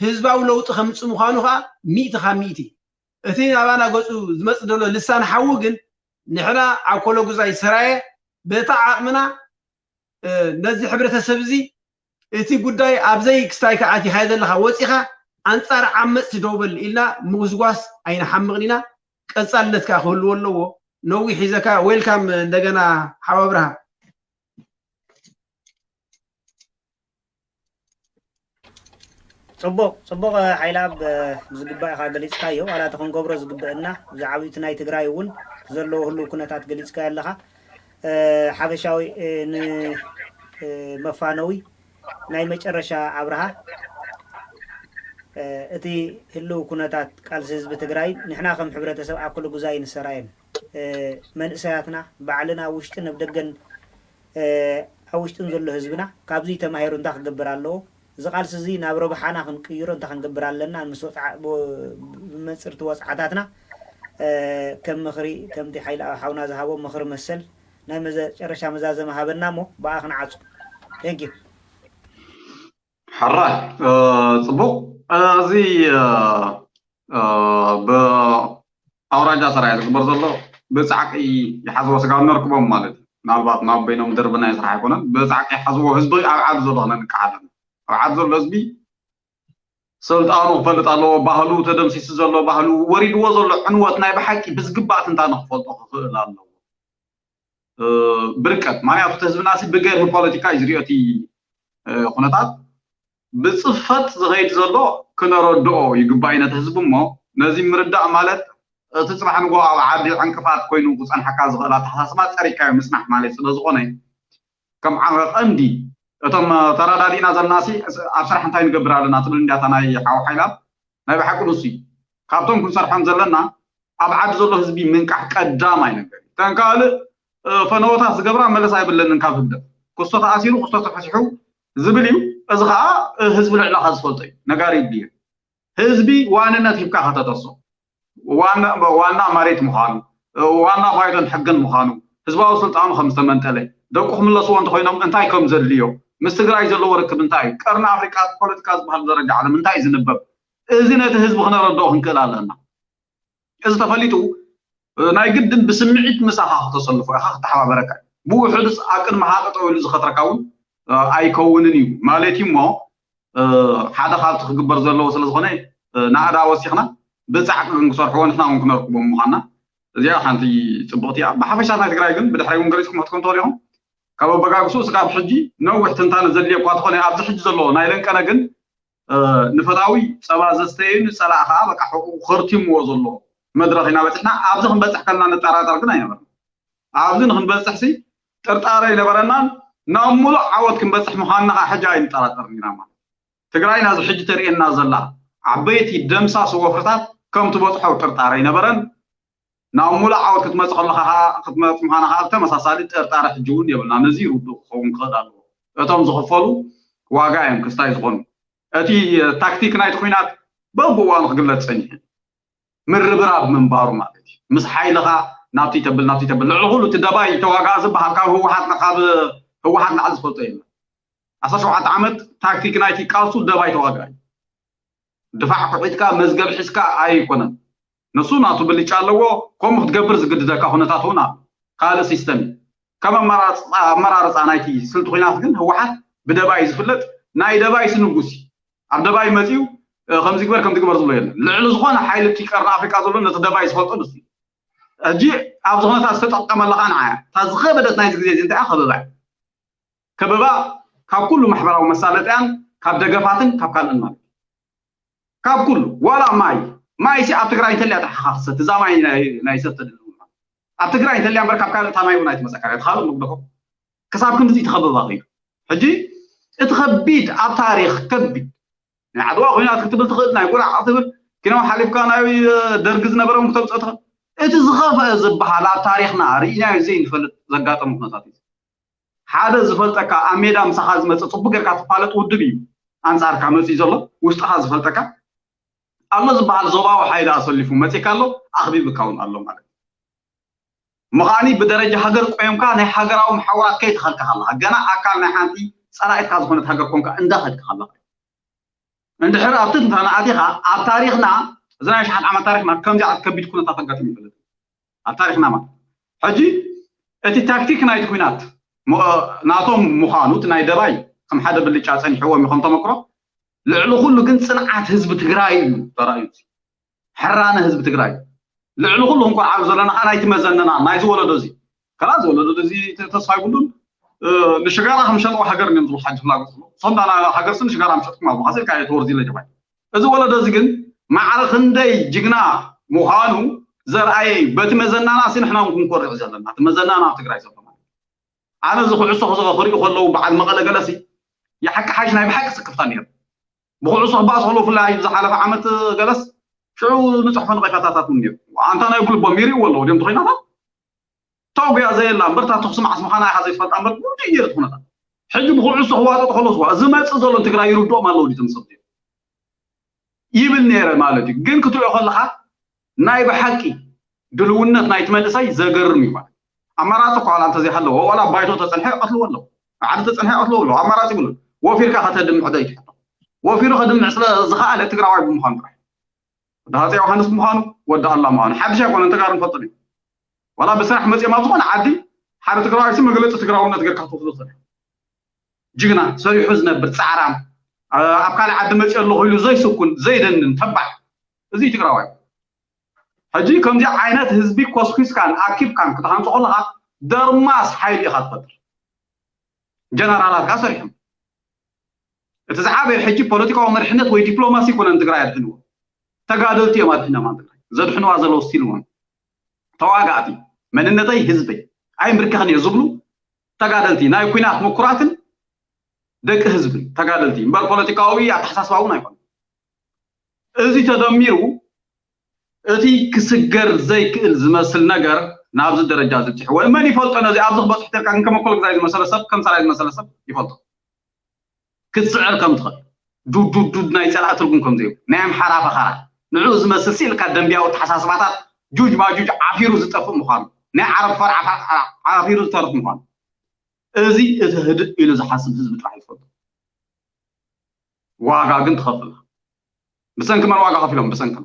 ህዝባዊ ለውጢ ከምፅእ ምዃኑ ከዓ ሚእቲ ካብ ሚእቲ። እቲ ናባና ገፁ ዝመፅእ ዘሎ ልሳን ሓዊ ግን ንሕና ኣብ ኮሎጉዛይ ሰራየ በታ ዓቕምና ነዚ ሕብረተሰብ እዚ እቲ ጉዳይ ኣብዘይ ክስታይ ከዓ እቲ ሃይ ዘለኻ ወፂኻ ኣንፃር ዓመፅቲ ደው በል ኢልና ምጉስጓስ ኣይንሓምቕን ኢና። ቀፃልነት ከዓ ክህልዎ ኣለዎ። ነዊሕ ሒዘካ ዌልካም እንደገና ሓው ኣብርሃ። ፅቡቕ ፅቡቕ ሓይላ ብዝግባእ ኢኻ ገሊፅካዮ። ዋላ እቲ ክንገብሮ ዝግበአና ብዛዕባ እቲ ናይ ትግራይ እውን ዘለዎ ህልው ኩነታት ገሊፅካዮ ኣለኻ። ሓፈሻዊ ንመፋነዊ ናይ መጨረሻ ኣብርሃ እቲ ህልው ኩነታት ቃልሲ ህዝቢ ትግራይ ንሕና ከም ሕብረተሰብ ኣክሉ ጉዛይ ንሰራየን መንእሰያትና ባዕልና ውሽጥን ኣብ ደገን ኣብ ውሽጥን ዘሎ ህዝብና ካብዚ ተማሂሩ እንታይ ክገብር ኣለዎ? እዚ ቃልሲ እዚ ናብ ረብሓና ክንቅይሮ እንታይ ክንገብር ኣለና? ምስ ወፅዓ- ብ- ብመንፅር እቲ ወፅዓታትና ከም ምኽሪ ከምቲ ሓይሊ ሓውና ዝሃቦ ምኽሪ መሰል ናይ መጨረሻ መዛዘመ ሃበና እሞ ብኣ ክንዓፁ። Thank you። ሕራይ ጽቡቕ። እዚ ብኣውራጃ ሰራየ ዝግበር ዘሎ ብጻዕቂ ይሓዝዎ ስጋብ ነርክቦም ማለት እዩ። ምናልባት ናብ በይኖም ደርብና ስራሕ ኣይኮነን። ብጻዕቂ ይሓዝዎ ህዝቢ ኣብ ዓዲ ዘሎ ክነንቅሕ ኣለና። ኣብ ዓዲ ዘሎ ህዝቢ ስልጣኑ ክፈልጥ ኣለዎ። ባህሉ ተደምሲሱ ዘሎ ባህሉ ወሪድዎ ዘሎ ዕንወት ናይ ብሓቂ ብዝግባእ ትንታነ ክፈልጦ ክኽእል ኣለዎ። ብርቀት ማንያቱ እቲ ህዝብና ሲ ብገርሂ ፖለቲካ እዩ ዝሪኦ እቲ ኩነታት ብፅፈት ዝኸይድ ዘሎ ክነረድኦ ይግባእ እዩ ነቲ ህዝቢ እሞ ነዚ ምርዳእ ማለት እቲ ፅባሕ ንጎ ኣብ ዓዲ ዕንቅፋት ኮይኑ ክፀንሓካ ዝኽእል ኣተሓሳስባ ፀሪግካዮ ምፅናሕ ማለት ስለ ዝኾነ ከም ዓቐ ቀንዲ እቶም ተረዳዲእና ዘለና ሲ ኣብ ስራሕ እንታይ ንገብር ኣለና ትብል እንዲያታ ናይ ሓው ሓይላት ናይ ብሓቂ ንሱ እዩ ካብቶም ክንሰርሖም ዘለና ኣብ ዓዲ ዘሎ ህዝቢ ምንቃሕ ቀዳማይ ነገር እዩ። እተን ካልእ ፈነወታት ዝገብራ መለሳ የብለንን ካብ ህግደፍ። ክስቶ ተኣሲሩ ክስቶ ተፈሲሑ ዝብል እዩ። እዚ ከዓ ህዝቢ ልዕለኻ ዝፈልጦ እዩ። ነጋሪት ድዩ? ህዝቢ ዋንነት ሂብካ ከተተሶ። ዋና መሬት ምዃኑ፣ ዋና ባይቶን ሕግን ምዃኑ፣ ህዝባዊ ስልጣኑ ከም ዝተመንጠለ፣ ደቁ ክምለስዎ እንተኮይኖም እንታይ ከም ዘድልዮ፣ ምስ ትግራይ ዘለዎ ርክብ እንታይ እዩ፣ ቀርኒ ኣፍሪቃ ፖለቲካ ዝበሃል ደረጃ ዓለም እንታይ እዩ ዝንበብ፣ እዚ ነቲ ህዝቢ ክነረድኦ ክንክእል ኣለና። እዚ ተፈሊጡ ናይ ግድን ብስምዒት ምሳኻ ክተሰልፎ ኢኻ ክተሓባበረካ እዩ። ብውሕዱስ ኣብ ቅድሚ ሃጠጠው ኢሉ ዝኸትረካ እውን ኣይከውንን እዩ ማለት እዩ እሞ ሓደ ካብቲ ክግበር ዘለዎ ስለ ዝኾነ ናእዳ ወሲኽና ብፃዕቂ ግን ክሰርሕዎ ንሕና እውን ክነርክቦም ምዃንና እዚኣ ሓንቲ ፅብቕቲ እያ። ብሓፈሻ ናይ ትግራይ ግን ብድሕረይ እውን ገሊፅኩም ክትኮን ትኽእሉ ኢኹም። ካብ ኣበጋግስኡ ስጋብ ሕጂ ነዊሕ ትንታነ ዘድልየ እኳ ተኾነ ኣብዚ ሕጂ ዘሎ ናይ ለንቀነ ግን ንፈታዊ ፀባ ዘስተየዩ ንፀላእ ከዓ በቃ ሕቁ ከርቲምዎ ዘሎ መድረኽ ኢና በፂሕና። ኣብዚ ክንበፅሕ ከለና ንጠራጠር ግን ኣይነበርና። ኣብዚ ንክንበፅሕ ሲ ጥርጣረ ኣይነበረናን ናብ ሙሉእ ዓወት ክንበፅሕ ምዃንና ከዓ ሕጂ ኣይንጠራጠርን ኢና ማለት ትግራይ ናዚ ሕጂ ተርእየና ዘላ ዓበይቲ ደምሳሲ ወፍርታት ከም ትበፅሖ ጥርጣረ ኣይነበረን። ናብ ሙሉእ ዓወት ክትመፅእ ከለካ ከዓ ክትመፅእ ምዃና ከዓ ብተመሳሳሊ ጥርጣረ ሕጂ እውን የብልና። ነዚ ርዱእ ክኸውን ክኽእል ኣለዎ። እቶም ዝኽፈሉ ዋጋ እዮም ክስታይ ዝኾኑ። እቲ ታክቲክ ናይቲ ኲናት በብእዋኑ ክግለፅ ፀኒሑ ምርብራብ ምንባሩ ማለት እዩ። ምስ ሓይልኻ ናብቲ ተብል ናብቲ ተብል ልዕሊ ኩሉ እቲ ደባይ ተዋጋእ ዝበሃል ካብ ህወሓት ካብ ህወሓት ላዕሊ ዝፈልጦ የለን። ዓሰርተ ሸውዓተ ዓመት ታክቲክ ናይቲ ቃልሱ ደባይ ተዋጋእ እዩ። ድፋዕ ኩዒትካ መዝገብ ሒዝካ ኣይኮነን። ንሱ ናቱ ብልጫ ኣለዎ። ከምኡ ክትገብር ዝግድደካ ኩነታት እውን ኣሎ። ካልእ ሲስተም እዩ። ከም ኣመራርፃ ኣመራርፃ ናይቲ ስልቲ ኩናት ግን ህወሓት ብደባይ ዝፍለጥ ናይ ደባይ ስንጉስ እዩ። ኣብ ደባይ መፂኡ ከምዚ ግበር ከምዚ ግበር ዝብሎ የለን። ልዕሊ ዝኾነ ሓይሊ እቲ ቀርኒ ኣፍሪቃ ዘሎ ነቲ ደባይ ዝፈልጦ ንሱ እዩ። ሕጂ ኣብዚ ኩነታት ዝተጠቀመላ ከዓ ንዓያ እታ ዝኸበደት ናይዚ ግዜ እዚ እንታይ እያ? ከበባ እዩ። ከበባ ካብ ኩሉ ማሕበራዊ መሳለጥያን ካብ ደገፋትን ካብ ካልእን ማለት ካብ ኩሉ ዋላ ማይ ማይ ሲ ኣብ ትግራይ እንተልያ ተሓኻኽሰት እዛ ማይ ናይ ሰብ ተድልው ኣብ ትግራይ እንተልያ እምበር ካብ ካልእ እታ ማይ እውን ኣይትመፀካን እያ። ካልእ ንግደፎ ክሳብ ክንድዚ ተኸበባ ከይዱ። ሕጂ እቲ ከቢድ ኣብ ታሪክ ከቢድ ናይ ዓድዋ ኮይናት ክትብል ትኽእል ናይ ጉራዕ ክትብል ኪኖ ሓሊፍካ ናይ ደርጊ ዝነበረውን ክተምፀ ትኽእል። እቲ ዝኸፍአ ዝበሃል ኣብ ታሪክና ርኢናዮ ዘይንፈልጥ ዘጋጠመ ኩነታት እዩ። ሓደ ዝፈልጠካ ኣብ ሜዳ ምሳኻ ዝመፀ ፅቡቅ ጌርካ ትፋለጥ ውድብ እዩ ኣንፃርካ መፅኡ ዘሎ ውሽጥኻ ዝፈልጠካ ኣሎ ዝበሃል ዞባዊ ሓይሊ ኣሰሊፉ መፂካ ኣሎ ኣኽቢብካ እውን ኣሎ ማለት እዩ። ምኻኒ ብደረጃ ሃገር ቆየምካ ናይ ሃገራዊ መሓውራት ከይተኸልካ ከለኻ ገና ኣካል ናይ ሓንቲ ፀላኢትካ ዝኾነት ሃገር ኮንካ እንዳኸድካ ከለኻ እንድሕር ኣብቲ ትንተና ኣቲኻ ኣብ ታሪኽና እዚ ናይ ሸሓት ዓመት ታሪኽና ከምዚ ዓይነት ከቢድ ኩነታት ኣጋጢሙ ይፈልጥ ኣብ ታሪኽና ማለት ሕጂ እቲ ታክቲክ ናይቲ ኩናት ናቶም ምዃኑ እቲ ናይ ደባይ ከም ሓደ ብልጫ ፀኒሕዎም እዩ ከም ተመክሮ ልዕሊ ኩሉ ግን ፅንዓት ህዝቢ ትግራይ እዩ ተራእዩ ሕራነ ህዝቢ ትግራይ ልዕሊ ኩሉ ክንኮርዓሉ ዘለና ከዓ ናይቲ መዘነና ናይዚ ወለዶ እዚ ከላ እዚ ወለዶ እዚ ተስፋ ይብሉን ንሽጋራ ከም ሸጥዎ ሃገር እዮም ዝብሉ ሓጂ ፍላጎት ዝብሉ እሶም ዳና ሃገር ስን ሽጋራ ምሸጥኩም ኣብ መኻሰል ካየ ተወርዚ ለጀባይ እዚ ወለዶ እዚ ግን ማዕረ ክንደይ ጅግና ምዃኑ ዘርኣየ እዩ በቲ መዘናና ሲ ንሕና እውን ክንኮርዕ ዘለና እቲ መዘናና ኣብ ትግራይ ዘሎ ማለት ኣነ እዚ ኩዕሶ ክሪኡ ከለዉ በዓል መቐለ ገለሲ ይሓቂ ሓሽ ናይ ብሓቂ ስክፍታ ነይሩ ብኩዕሶ ክባእስ ከለዉ ብፍላይ ዝሓለፈ ዓመት ገለስ ሽዑ ንፅሕፎ ንቐይፋታታት እውን ነይሩ ኣንታ ናይ ጉልቦም ይርእዎ ኣለዉ ድም ተኮይናታት ተጉያ ዘየላ እምበር እታ ተኩሲ መዓስ ምዃና ኢኻ ዘይትፈልጣ እምበር ውድእ ነይሩ ትኩነታት ሕጂ ብኩዕሶ ክዋጠጡ ከለዉ ዝዋ ዝመፅእ ዘሎ ትግራይ ይርድኦም ኣለዉ ድም ሰብ ይብል ነይረ ማለት እዩ ግን ክትሪኦ ከለኻ ናይ ብሓቂ ድልውነት ናይቲ መንእሰይ ዘገርም እዩ ማለት ኣማራፂ እኳ ዋላ እንተዘይሃለዎ ዋላ ባይቶ ተፀንሐ ይቐትልዎ ኣለዉ ዓዲ ተፀንሐ ይቐትልዎ ኣለዉ ኣማራፂ ይብሉ ወፊርካ ከተድምዕ ዶ ይትሕቶ ወፊሩ ከድምዕ ስለ ዝኸኣለ ትግራዋይ ብምዃኑ ጥራሕ ወዲ ሃፀ ዮሃንስ ብምዃኑ ወዲ ኣላ ምዃኑ ሓድሽ ኣይኮነን ተጋሩ ንፈልጦ እዩ ዋላ ብስራሕ መፅኦም ኣብ ዝኾነ ዓዲ ሓደ ትግራዋይ ሲ መግለፂ ትግራውነት ገርካ ክትወስዶ ትኽእል ጅግና ሰሪሑ ዝነብር ፃዕራም ኣብ ካልእ ዓዲ መፅእ ኣለኹ ኢሉ ዘይስኩን ዘይደንን ተባዕ እዚ ትግራዋይ ሕጂ ከምዚ ዓይነት ህዝቢ ኮስኩስካን ኣኪብካን ክትሃንፆ ከለካ ደርማስ ሓይሊ ኢካ ትፈጥር ጀነራላት ከዓ ሰሪሖም እቲ ዝዓበየ ሕጂ ፖለቲካዊ መርሕነት ወይ ዲፕሎማሲ ይኮነን ትግራይ ኣድሕንዎ ተጋደልቲ እዮም ኣድሕኖም ትግራይ ዘድሕንዋ ዘለዉ ስቲል እውን ተዋጋእቲ መንነተይ ህዝበይ ኣይምብርከኽን እየ ዝብሉ ተጋደልቲ ናይ ኩናት ምኩራትን ደቂ ህዝብን ተጋደልቲ እምበር ፖለቲካዊ ኣተሓሳስባ እውን ኣይኮነ እዚ ተደሚሩ እቲ ክስገር ዘይክእል ዝመስል ነገር ናብዚ ደረጃ ዝብፅሕዎ መን ይፈልጦ ነዚ ኣብዚ ክበፅሑ ተልካ ግን ከመኮል ግዛይ ዝመሰለ ሰብ ከም ሰራይ ዝመሰለ ሰብ ይፈልጦ ክትስዕር ከም ትኽእል ዱዱዱድ ናይ ፀላእ ትርጉም ከም ዘይብሉ ናይ ኣምሓራ ፈኸራ ንዕኡ ዝመስል ስኢልካ ደንቢያዊ ተሓሳስባታት ጁጅ ማጁጅ ዓፊሩ ዝጠፍእ ምዃኑ ናይ ዓረብ ፈር ዓፊሩ ዝተርፍ ምዃኑ እዚ እቲ ህድእ ኢሉ ዝሓስብ ህዝቢ ጥራሕ ይፈልጡ ዋጋ ግን ትኸፍል ብሰንኪ መን ዋጋ ከፊሎም ብሰንክና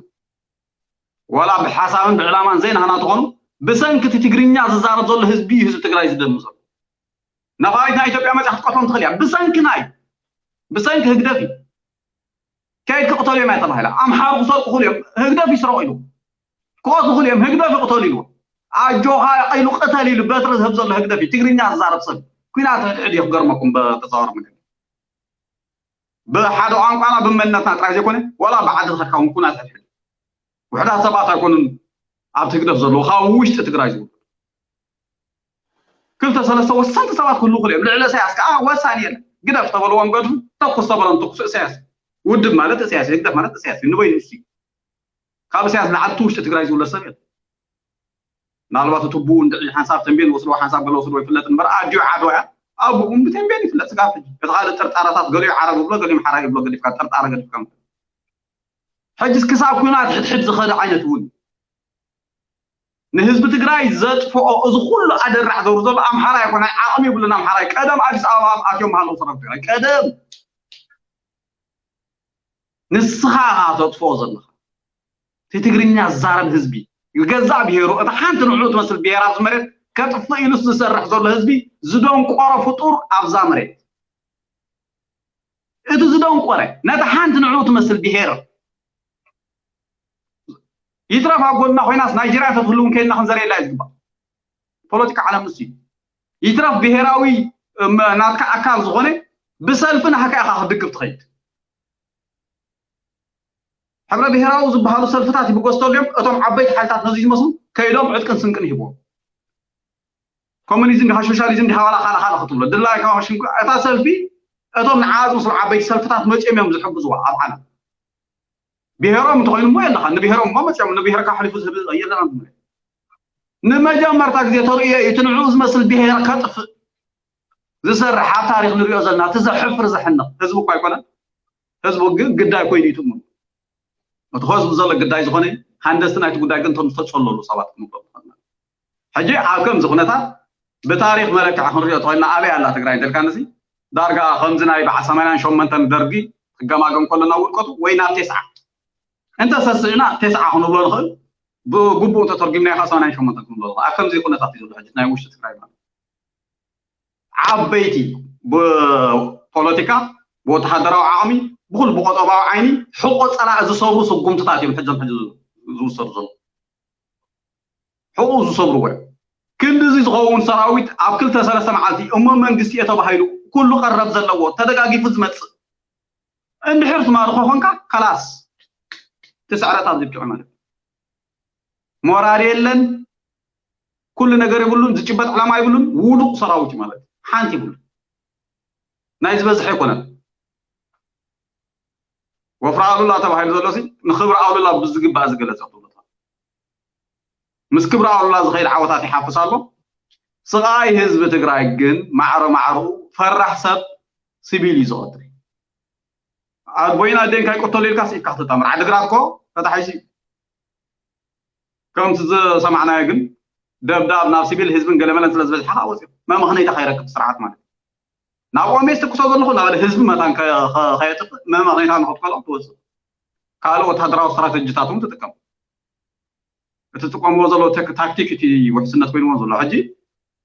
ዋላ ብሓሳብን ብዕላማን ዘይናህና ትኾኑ ብሰንኪ እቲ ትግርኛ ዝዛረብ ዘሎ ህዝቢ እዩ ህዝቢ ትግራይ ዝደም ዘሎ ነፋሪት ናይ ኢትዮጵያ መፅያ ክትቀትሎም ትኽእል እያ ብሰንኪ ናይ ብሰንኪ ህግደፍ እዩ ከይድ ክቕተሉ እዮም ተባሂላ ኣምሓሩ ክሰርቁ ክሉ እዮም ህግደፍ ይስረቑ ኢሉ ክቐቱ ክሉ እዮም ህግደፍ ይቕተሉ ኢሉ ኣጆኻ ኢሉ ቅተል ኢሉ በትሪ ዝህብ ዘሎ ህግደፍ እዩ ትግርኛ ዝዛረብ ሰብ ኩናት ህድሕድ እዩ ክገርመኩም በተዘዋወር መገዲ ብሓደ ቋንቋና ብመንነትና ጥራይ ዘይኮነ ዋላ ብዓዲ ተኸድካ እውን ኩናት ሕድሕድ ውሕዳት ሰባት ኣይኮኑን ኣብቲ ህግደፍ ዘለዉ ካብ ውሽጢ ትግራይ ዝውለዱ ክልተ ሰለስተ ወሰንቲ ሰባት ክህልዉ ክልኦም ልዕሊ እሳያስ ከዓ ወሳኒ የለን ግደፍ ተበልዎም ገድፉ ተኩስ ተበሎም ተኩሱ እሳያስ ውድብ ማለት እሳያስ ህግደፍ ማለት እሳያስ ንበይኑ እሱ ካብ እሳያስ ንዓዲ ውሽጢ ትግራይ ዝውለድ ሰብ የለን ምናልባት እቲ ብኡ እንድዒ ሓንሳብ ተንቤን ወስዶ ሓንሳብ ገለ ወስዶ ይፍለጥ እምበር ኣዲኡ ዓድዋ እያ ኣብኡ እውን ብተንቤን ይፍለጥ ስጋብ ሕጂ እቲ ካልእ ጥርጣረታት ገሊኡ ዓረብ ይብሎ ገሊኡ ሓራ ይብሎ ገዲፍካ ጥርጣረ ገዲፍካ ሕጂ ክሳብ ኩናት ሕድሕድ ዝኸደ ዓይነት እውን ንህዝቢ ትግራይ ዘጥፍኦ እዚ ኩሉ ኣደራሕ ዘውር ዘሎ ኣምሓራ ኣይኮነ፣ ዓቕሚ ይብሉን ኣምሓራ። ቀደም ኣዲስ ኣበባ ኣትዮም ሃለው ሰራዊት ትግራይ ቀደም ንስኻ ኢኻ ተጥፍኦ ዘለኻ። እቲ ትግርኛ ዝዛረብ ህዝቢ፣ ገዛእ ብሄሩ፣ እታ ሓንቲ ንዕኡ ትመስል ብሄር ኣብዚ መሬት ከጥፍእ ኢሉ ዝሰርሕ ዘሎ ህዝቢ ዝደንቆረ ፍጡር ኣብዛ መሬት። እቲ ዝደንቆረ ነታ ሓንቲ ንዕኡ ትመስል ብሄር ይትረፍ ኣብ ጎንና ኮይናስ ናይጀርያ ተትህልው ከይድና ክንዘርየላ እዩ ዝግባእ። ፖለቲካ ዓለም ንሱ እዩ። ይትረፍ ብሄራዊ ናትካ ኣካል ዝኾነ ብሰልፊ ናህካ ኢኻ ክትድግፍ ትኸይድ። ሕብረ ብሄራዊ ዝበሃሉ ሰልፍታት ይብገስቶ ድዮም? እቶም ዓበይቲ ሓይልታት ነዚ ዝመስሉ ከይዶም ዕጥቅን ስንቅን ይህብዎም። ኮሙኒዝም ዲኻ ሶሻሊዝም ዲኻ ዋላ ካልእ ካልእ ክትብሎ ድላይካ ሽንኩ እታ ሰልፊ እቶም ንዓ ዝመስሉ ዓበይቲ ሰልፍታት መፂኦም እዮም ዝሕግዝዋ ኣብ ዓለም። ብሄሮም እንተኾይኑ እሞ የለኻ ንብሄሮም እሞ መፂኦም ንብሄርካ ኣሕሊፉ ዝህብ የለና። ንመጀመርታ ግዜ ተርእዮ እዩ እቲ ንዕኡ ዝመስል ብሄር ከጥፍእ ዝሰርሕ ኣብ ታሪክ ንሪኦ ዘለና እቲ ዘሕፍር ዘሕንቕ ህዝቢ እኳ ኣይኮነን። ህዝቢ ግን ግዳይ ኮይኑ ይትሙ እቲ ህዝቢ ዘሎ ግዳይ ዝኾነ ሃንደስቲ ናይቲ ጉዳይ ግን እቶም ዝተፀለሉ ሰባት ክንብሎም ንኽእል ማለት ሕጂ ኣብ ከምዚ ኩነታት ብታሪክ መለክዒ ክንሪኦ ተኮይልና ኣበይ ኣላ ትግራይ እንተልካ ንሲ ዳርጋ ከምዚ ናይ በዓል ሰማንያን ሸሞንተን ደርጊ ክገማገም ከሎ ናብ ውድቀቱ ወይ ናብ ቴስዓ እንተሰስዕና ቴስዓ ክንብሎ ንኽእል ብግቡእ እንተተርጊምናዮ ከዓ ሰማንያን ሸሞንተን ክንብሎ ንኽእል ኣብ ከምዚ ኩነታት እዩ ዘሎ ሕጂ ናይ ውሽጢ ትግራይ ማለት ዓበይቲ ብፖለቲካ ብወተሃደራዊ ዓቕሚ ብኩሉ ብቆጠባዊ ዓይኒ ሕቆ ፀላኢ ዝሰብሩ ስጉምትታት እዮም ሕዞም ሕዚ ዝውሰዱ ዘሎ ሕቁ ዝሰብርዎ እዮም ክንዲ እዚ ዝኸውን ሰራዊት ኣብ ክልተ ሰለስተ መዓልቲ እሞ መንግስቲ እየ ተባሂሉ ኩሉ ቀረብ ዘለዎ ተደጋጊፉ ዝመፅእ እንድሕር ትማርኾ ኮንካ ከላስ እቲ ስዕረት ኣብዚ ብቅዕ ማለት ሞራል የለን ኩሉ ነገር የብሉን ዝጭበጥ ዕላማ የብሉን ውዱቅ ሰራዊት ማለት ሓንቲ ይብሉ ናይ ዝበዝሐ ኣይኮነን ወፍሪ ኣሉላ ተባሂሉ ዘሎ ንክብሪ ኣሉላ ብዝግባእ ዝገለፀ ክብሉታ ምስ ክብሪ ኣሉላ ዝኸይድ ዓወታት ይሓፍስ ኣሎ ስቓይ ህዝቢ ትግራይ ግን ማዕረ ማዕረኡ ፈራሕ ሰብ ሲቪል እዩ ዝቐትል ኣቦይን ኣዴን ካይቆተሉ ኢልካ ስኢካ ክትጣምር ዓድግራት ኮ ተታሒሱ ከምቲ ዝሰማዕናዮ ግን ደብዳብ ናብ ሲቪል ህዝብን ገለመለን ስለ ዝበዝሓ ከዓ ወፂኡ መመኽነይታ ከይረክብ ስርዓት ማለት እዩ ናብ ኦሜስ ትኩሶ ዘለኹ ናብ ህዝቢ መታን ከየጥፍእ መመኽነይታ ንክትከሎ ትወፅእ ካልእ ወታደራዊ ስትራተጂታት እውን ትጥቀም እቲ ትጥቀምዎ ዘሎ ታክቲክ እቲ ውሕስነት ኮይንዎ ዘሎ ሕጂ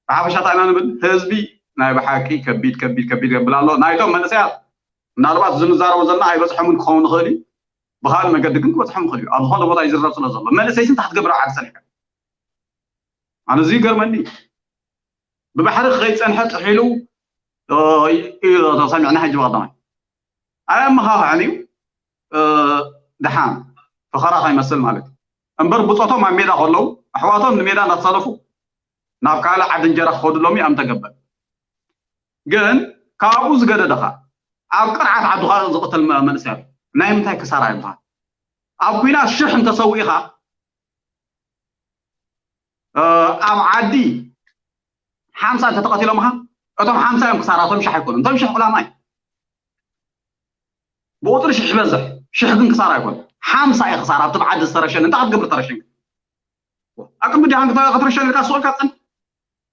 ብሓፈሻ ታይ ኢና ንብል ህዝቢ ናይ ብሓቂ ከቢድ ከቢድ ከቢድ የብል ኣሎ ናይቶም መንእሰያት ምናልባት ዝንዛረቦ ዘለና ኣይበፅሖምን ክኸውን ይኽእል እዩ ብካልእ መገዲ ግን ክበፅሖም ይኽእል እዩ ኣብ ዝኾነ ቦታ ይዝረብ ስለ ዘሎ መንእሰይ ስንታ ክትገብር ኣብ ዓዲ ፀኒሕካ ኣነ እዚ ይገርመኒ ብባሕሪ ክኸይድ ፀንሐ ጥሒሉ ተሰሚዕና ሕጂ ብቐዳማይ ኣየመኻኽዕን እዩ ድሓን ፈኸራ ከይመስል ማለት እዩ እምበር ብፆቶም ኣብ ሜዳ ከለዉ ኣሕዋቶም ንሜዳ እናተሰለፉ ናብ ካልእ ዓዲ እንጀራ ክኸዱሎም እዩ ኣምተገበር ግን ካብኡ ዝገደደኻ ኣብ ቅርዓት ዓዱኻ ዝቕተል መንእሰይ ኣሎ ናይ ምንታይ ክሳራ ይምሃር ኣብ ኩናት ሽሕ እንተሰዊእኻ ኣብ ዓዲ ሓምሳ እንተተቐቲሎምኻ እቶም ሓምሳ እዮም ክሳራ እቶም ሽሕ ኣይኮኑ እቶም ሽሕ ዕላማ እዩ ብቁፅሪ ሽሕ ይበዝሕ ሽሕ ግን ክሳራ ኣይኮኑ ሓምሳ እዩ ክሳራ ኣብቲ ብዓዲ ዝተረሸን እንታይ ክትገብር ተረሸን ኣቅድሚ ድሃን ክትረሸን ኢልካ ስቕ ኢልካ ፀንሕ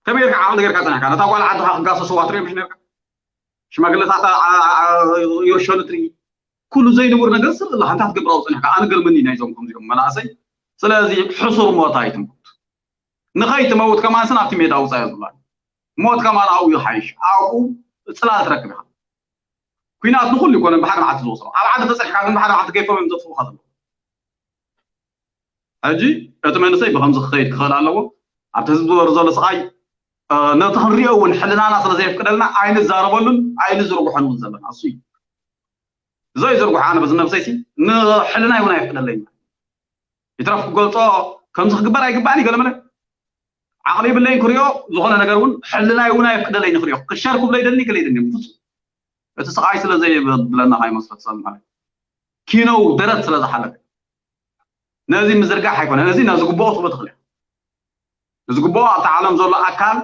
ከመይ ጌርካ ዓቕሊ ጌርካ ፀኒሕካ ነታ ጓል ዓድኻ ክጋሰስዋ ትርኢ ምሽ ነርካ ሽማግለታት ይርሸኑ ትርኢ ኩሉ ዘይንቡር ነገር ስቕ ኢልካ እንታይ ክትገብር ኣብኡ ፀኒሕካ ኣነ ገርመኒ ናይዞም ከምዚኦም መናእሰይ ስለዚ ሕሱር ሞት ኣይትሙት ንኸይትመውት ከማን ስን ኣብቲ ሜዳ ውፃዮ ዝብላ ሞት ከማን ኣብኡ ይሓይሽ ኣብኡ ፅላል ትረክብ ኢኻ ኩናት ንኩሉ ይኮነ ብሓደ መዓልቲ ዝወስዶ ኣብ ዓዲ ተፀኒሕካ ግን ብሓደ መዓልቲ ገይፎም እዮም ዘጥፍኡካ ዘሎ ሕጂ እቲ መንእሰይ ብከምዚ ክኸይድ ክኽእል ኣለዎ ኣብቲ ህዝቢ ዝወር ዘሎ ስቃይ ነቲ ክንሪኦ እውን ሕልናና ስለ ዘየፍቅደልና ኣይንዛረበሉን ኣይንዝርግሖን እውን ዘለና እሱ እዩ ዘይዝርግሖ ኣነ በዚ ነብሰይሲ ንሕልናይ እውን ኣይፍቅደለይ ይትረፍ ክገልፆ ከምዚ ክግበር ኣይግባእን እዩ ገለመለ ዓቕሊ ይብለይን ክሪኦ ዝኾነ ነገር እውን ሕልናይ እውን ኣይፍቅደለይ ንክሪኦ ክሸር ክብሎ ይደሊ ክለ ይደሊ ፍፁም እቲ ስቃይ ስለ ዘይብለና ካይመስለት ሰብ ማለት ኪኖው ደረት ስለ ዝሓለፈ ነዚ ምዝርጋሕ ኣይኮነን እዚ ነዚ ግብኦ ትብሎ ትኽእል እያ እዚ ግብኦ ኣብቲ ዓለም ዘሎ ኣካል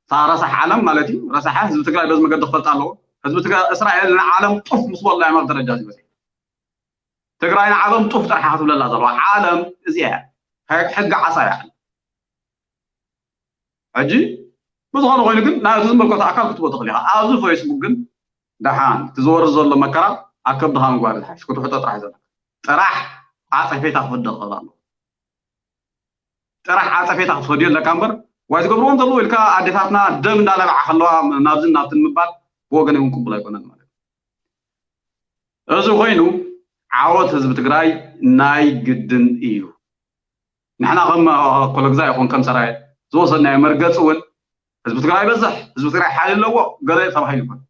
እታ ረሳሕ ዓለም ማለት እዩ ረሳሐ ህዝቢ ትግራይ በዚ መገዲ ክፈልጥ ኣለዎ ህዝቢ እስራኤል ንዓለም ጡፍ ምስ በሎ እዮም ኣብ ደረጃ ዝበፅሑ ትግራይ ንዓለም ጡፍ ጥራሕ ክትብለላ ዘለዋ ዓለም እዚኣ ሕጊ ዓሳ እያ ሕጂ ብዝኾነ ኮይኑ ግን ናይቲ ዝምልከቶ ኣካል ክትቦ ትኽእል ኢኻ። ኣብዚ ፌስቡክ ግን ደሓን እቲ ዝወርድ ዘሎ መከራ ኣብ ከብድኻ ምግባር ዝሓሽ ክትውሕጦ ጥራሕ ዘለካ። ጥራሕ ዓጸፌታ ክፍደ ክኽእል ኣለዎ። ጥራሕ ዓጸፌታ ክትፈድዮ ኣለካ እምበር ዋይ ዝገብርዎም ዘለዉ ኢልካ ኣዴታትና ደም እንዳለብዓ ከለዋ ናብዝን ናብትን ምባል ብወገን እውን ቅቡል ኣይኮነን ማለት እዩ። እዚ ኮይኑ ዓወት ህዝቢ ትግራይ ናይ ግድን እዩ። ንሕና ከም ኮለግዛ ይኹን ከም ሰራየ ዝወሰድናዮ መርገፂ እውን ህዝቢ ትግራይ ይበዝሕ፣ ህዝቢ ትግራይ ሓይሊ ኣለዎ ገለ ተባሂሉ ይኮን።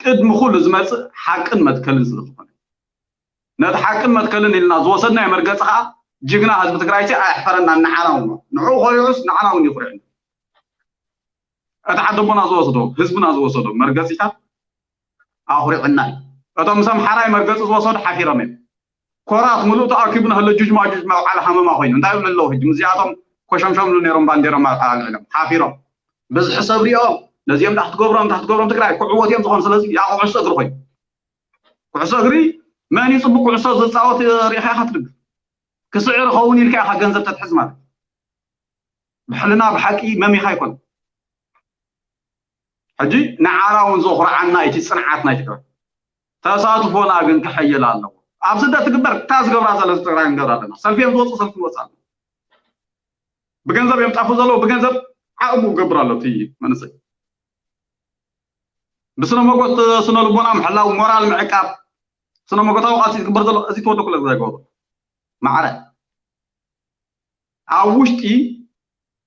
ቅድሚ ኩሉ ዝመፅእ ሓቅን መትከልን ስለ ዝኾነ ነቲ ሓቅን መትከልን ኢልና ዝወሰድናዮ መርገፂ ከዓ ጅግና ህዝቢ ትግራይ ኣየሕፈረና። ንዓና እውን ንዕኡ ኮሪዑስ ንዓና እውን ይኩርዕን። እቲ ዓደቦና ዝወሰዶ ህዝብና ዝወሰዶ መርገፂታት ኣኹሪዑና እዩ። እቶም ምስ ኣምሓራይ መርገፂ ዝወሰዱ ሓፊሮም እዮም። ኮራት ምሉእ ተኣኪቡ ንህለ ጁጅ ማጁጅ መውዓል ሃመማ ኮይኑ እንታይ ይብሉ ኣለዉ ሕጂ ምስዚኣቶም ኮሸምሸምሉ ነይሮም ባንዴሮም ኣልዒሎም ሓፊሮም። ብዝሒ ሰብ ሪኦም ነዚኦም ዳ ክትገብሮም ዳ ክትገብሮም ትግራይ ክዕወት እዮም ዝኾኑ። ስለዚ ያቆ ኩዕሶ እግሪ ኮይኑ ኩዕሶ እግሪ መን እዩ ፅቡቅ ኩዕሶ ዝፃወት ሪኢኻ ኢኻ ትድግፍ። ክስዕር ኸውን ኢልካ ኢኻ ገንዘብ ተትሕዝ ማለት ብሕልና ብሓቂ መሚኻ ኣይኮነ። ሕጂ ንዓና እውን ዘኹርዓና እቲ ፅንዓት ናይ ትግራይ ተሳትፎና ግን ክሕይል ኣለዎ። ኣብ ስደት ትግበር እታ ዝገብራ ዘሎ ትግራይ ንገብራ ኣለና። ሰልፊ እዮም ዝወፁ ሰልፊ ንወፅ ኣለና። ብገንዘብ እዮም ጣፉ ዘለዉ ብገንዘብ ዓቕሙ ክገብር ኣሎ እቲ መንእሰይ። ብስነ መጎት ስነ ልቦና ምሕላው ሞራል ምዕቃብ ስነ መጎታዊ ቃልሲ ዝግበር ዘሎ እዚ ተወደ ኩለ ዝገብሩ ማዕረ ኣብ ውሽጢ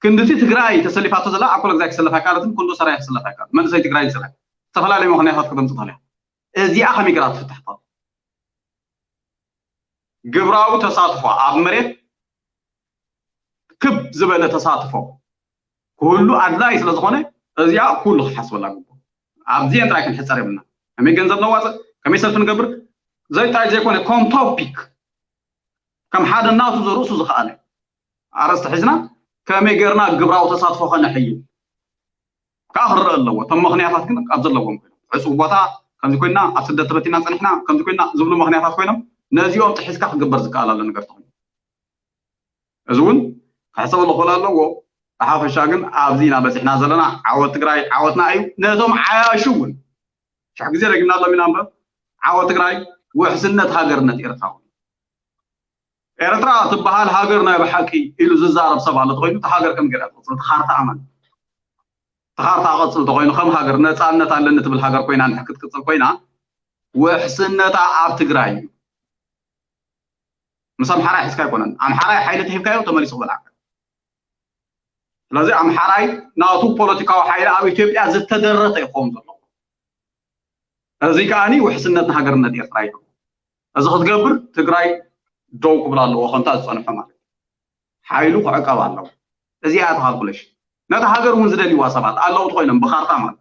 ክንድቲ ትግራይ ተሰሊፋቶ ዘላ ኣብ ኮለግዛይ ክሰለፍ ኣይካለትን ኩሉ ሰራይ ክሰለፍ ኣይካለት መንእሰይ ትግራይ ዝስራሕ ዝተፈላለዩ ምክንያታት ክተምፅእ ትኽእል እያ። እዚኣ ከመይ ገራ ትፍታሕ ትኽእል? ግብራዊ ተሳትፎ ኣብ መሬት ክብ ዝበለ ተሳትፎ ክህሉ ኣድላይ ስለ ዝኾነ እዚኣ ኩሉ ክሓስበላ ግቡእ። ኣብዚአን ጥራይ ክንሕፀር የብልና። ከመይ ገንዘብ ነዋፅእ፣ ከመይ ሰልፊ ንገብር ዘይታይ ዘይኮነ ከም ቶፒክ ከም ሓደ ናቱ ዘርእሱ ዝኸኣለ ኣረስተ ሒዝና ከመይ ጌርና ግብራዊ ተሳትፎ ከነሕይል ከዓ ክረአ ኣለዎ። እቶም ምኽንያታት ግን ኣብ ዘለዎም ኮይኖም ዕፁብ ቦታ ከምዚ ኮይና ኣብ ስደት ተበቲና ፀኒሕና ከምዚ ኮይና ዝብሉ ምኽንያታት ኮይኖም ነዚኦም ጥሒስካ ክግበር ዝከኣል ኣሎ ነገር ተኾይኑ እዚ እውን ክሕሰበሉ ክኽእል ኣለዎ። ብሓፈሻ ግን ኣብዚ ኢና በፂሕና ዘለና። ዓወት ትግራይ ዓወትና እዩ። ነቶም ዓያሹ እውን ሽሕ ግዜ ደግምና ሎም ኢና እምበር ዓወት ትግራይ ውሕስነት ሃገርነት ኤርትራ እውን ኤርትራ ትበሃል ሃገር ናይ ብሓቂ ኢሉ ዝዛረብ ሰብ ኣሎ ተኮይኑ እቲ ሃገር ከም ገይራ ትቅፅል እቲ ካርታ ኣማን እቲ ካርታ ቀፅል ተኮይኑ ከም ሃገር ነፃነት ኣለኒ ትብል ሃገር ኮይና እንድሕር ክትቅፅል ኮይና ውሕስነታ ኣብ ትግራይ እዩ። ምስ ኣምሓራይ ሒዝካ ኣይኮነን ኣምሓራይ ሓይሊ ትሂብካዮ ተመሊሱ ክበልዓካ ስለዚ ኣምሓራይ ናቱ ፖለቲካዊ ሓይሊ ኣብ ኢትዮጵያ ዝተደረተ ይኸውን ዘለዎ እዚ ከዓኒ ውሕስነትን ሃገርነት ኤርትራ እዩ እዚ ክትገብር ትግራይ ደው ክብል ኣለዎ ከምታ ዝፀንሖ ማለት ሓይሉ ክዕቀብ ኣለዎ እዚኣ እያ ተካልኩለሽ ነቲ ሃገር እውን ዝደልይዋ ሰባት ኣለዉ ኮይኖም ብካርታ ማለት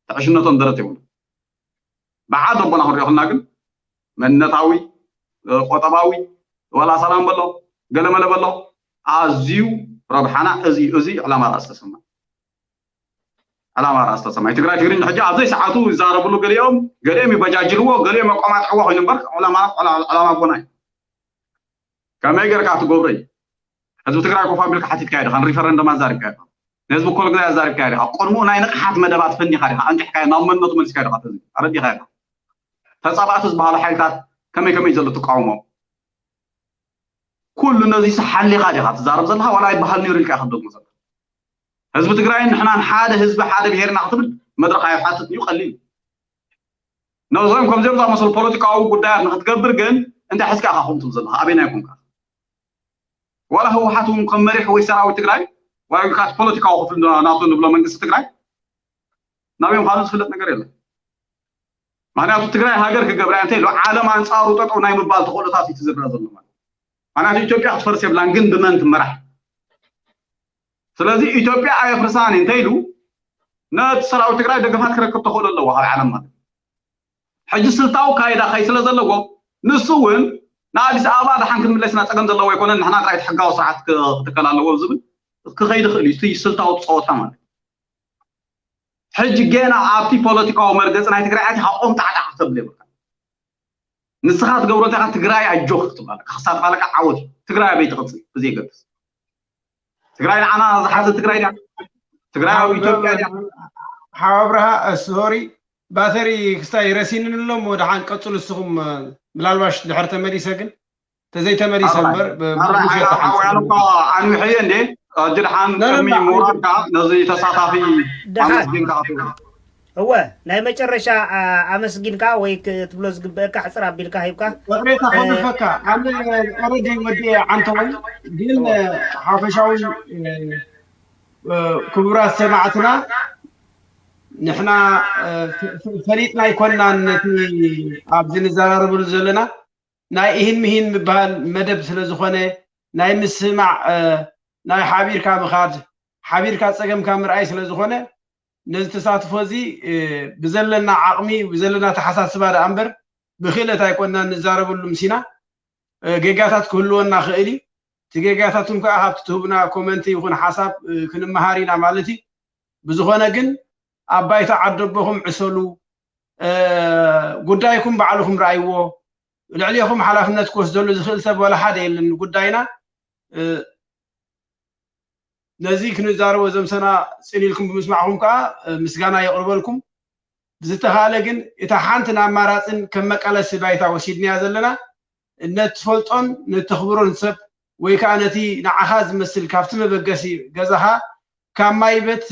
ትዕሽነቶም ደረት የብሉ በዓል ደቦና ክንሪኦ ከልና ግን መንነታዊ ቆጠባዊ ዋላ ሰላም በሎ ገለመለ በሎ ኣዝዩ ረብሓና እዚ እዚ ዕላማ ራእሲ ተሰማ ዕላማ ራእሲ ተሰማ ትግራይ ትግርኛ ሕጂ ኣብዘይ ሰዓቱ ይዛረብሉ ገሊኦም ገሊኦም ይበጃጅልዎ ገሊኦም ኣቋማጥዕዎ ኮይኑ እምበር ዕላማ ዕላማ ጎና እዩ ከመይ ገርካ ትገብሮ እዩ ህዝቢ ትግራይ ኮፍ ኣቢልካ ሓቲትካዮ ዲኻ ንሪፈረንደም ኣዛሪብካዮ ዲኻ ንህዝቢ ኮልግዛይ ኣዛሪብካዮ ዲኻ ቅድምኡ ናይ ንቕሓት መደባት ፈኒኻ ዲኻ ኣንቂሕካዮ ናብ መንነቱ መሊስካዮ ዲኻ ተዚ ኣረዲኻዮ ዲኻ ተፃባእቲ ዝበሃሉ ሓይልታት ከመይ ከመይ ዘሎ ትቃወሞም ኩሉ ነዚ ሓሊኻ ዲኻ ትዛረብ ዘለኻ ዋላ ይበሃል ነይሩ ኢልካ ኢኻ ትደግሞ ዘለኻ ህዝቢ ትግራይን ንሕናን ሓደ ህዝቢ ሓደ ብሄርና ክትብል መድረኽ ኣይሓትት እዩ ቀሊል ነዞም ከምዚኦም ዝኣመሰሉ ፖለቲካዊ ጉዳያት ንክትገብር ግን እንታይ ሕዝካ ኢኻ ከምኡ ትብል ዘለኻ ኣበይናይ ኮንካ ዋላ ህወሓት እውን ከም መሪሕ ወይ ሰራዊት ትግራይ ዋላ ኢልካ እቲ ፖለቲካዊ ክፍሊ ናቱ ንብሎ መንግስቲ ትግራይ ናበይ ምዃኑ ዝፍለጥ ነገር የለን ምክንያቱ ትግራይ ሃገር ክገብራ እንተ ኢሉ ዓለም ኣንፃሩ ጠጠው ናይ ምባል ተኽእሎታት እዩ ትዝርጋ ዘሎ ማለት ምክንያቱ ኢትዮጵያ ክትፈርስ የብላን ግን ብመን ትመራሕ ስለዚ ኢትዮጵያ ኣየፍርሳን እንተ ኢሉ ነቲ ሰራዊት ትግራይ ደገፋት ክረክብ ተኽእሎ ኣለዎ ካብ ዓለም ማለት ሕጂ ስልታዊ ካይዳ ከይ ስለ ዘለዎ ንሱ እውን ንኣዲስ ኣበባ ደሓን ክንምለስና ፀገም ዘለዎ ኣይኮነን ንሕና ጥራይ ሕጋዊ ስርዓት ክትከል ኣለዎ ዝብል ክኸይድ ይኽእል እዩ ስልታዊ ፀወታ ማለት ሕጂ ገና ኣብቲ ፖለቲካዊ መርገፂ ናይ ትግራይ ኣቲኻ ቆምጣዕጣዕ ክተብል የብልካ ንስኻ ትገብሮ እንታይ ትግራይ ኣጆክ ክትብላ ክሳብ ፋለካ ዓወት ትግራይ ኣበይ ትቕፅል ብዘየገድስ ትግራይ ንዓና ዝሓዘ ትግራይ ድያ? ትግራይ ኣብ ኢትዮጵያ ድያ? ሓው ኣብርሃ፣ ሶሪ፣ ባተሪ ክስታይ ረሲንን ኣሎ እሞ ደሓን ቀፅሉ ንስኹም። ምናልባሽ ድሕር ተመሊሰ ግን ተዘይተመሊሰ እምበር ኣንውሕየ እንዴ? ሕጂ ድሓን ቅድሚ ምውራድካ ነዚ ተሳታፊ ኣመስጊንካ ክትብል። እወ፣ ናይ መጨረሻ ኣመስጊንካ ወይ ክትብሎ ዝግበአካ ሕፅር ኣቢልካ ሂብካ። ይቕሬታ ከንፈካ ኣነ ኦረዲ ወዲ ዓንተወይ ግን ሓፈሻዊ ክቡራት ሰማዕትና ንሕና ፈሊጥና ኣይኮንናን ነቲ ኣብዚ ንዘራረብሉ ዘለና ናይ ኢሂን ምሂን ምባል መደብ ስለ ዝኾነ ናይ ምስማዕ ናይ ሓቢርካ ምኻድ ሓቢርካ ፀገምካ ምርኣይ ስለ ዝኾነ ነዚ ተሳትፎ እዚ ብዘለና ዓቕሚ ብዘለና ተሓሳስባ ደኣ እምበር ብክእለት ኣይኮንና ንዛረበሉ ምሲና ጌጋታት ክህልወና ክእል እዩ እቲ ጌጋታት እውን ከዓ ካብቲ ትህቡና ኮመንቲ ይኹን ሓሳብ ክንመሃር ኢና ማለት እዩ ብዝኾነ ግን ኣብ ባይታ ዓደቦኹም ዕሰሉ ጉዳይኩም ባዕልኹም ረኣይዎ ልዕሌኹም ሓላፍነት ክወስደሉ ዝኽእል ሰብ ዋላ ሓደ የለን ንጉዳይና ነዚ ክንዛረቦ ዘምሰና ፅን ኢልኩም ብምስማዕኹም ከዓ ምስጋና የቕርበልኩም ብዝተኻለ ግን እታ ሓንትን ኣማራፅን ከም መቃለሲ ባይታ ወሲድንያ ዘለና ነትፈልጦን ነተኽብሮን ሰብ ወይ ከዓ ነቲ ንዓኻ ዝመስል ካብቲ መበገሲ ገዛኻ ካብ ማይበት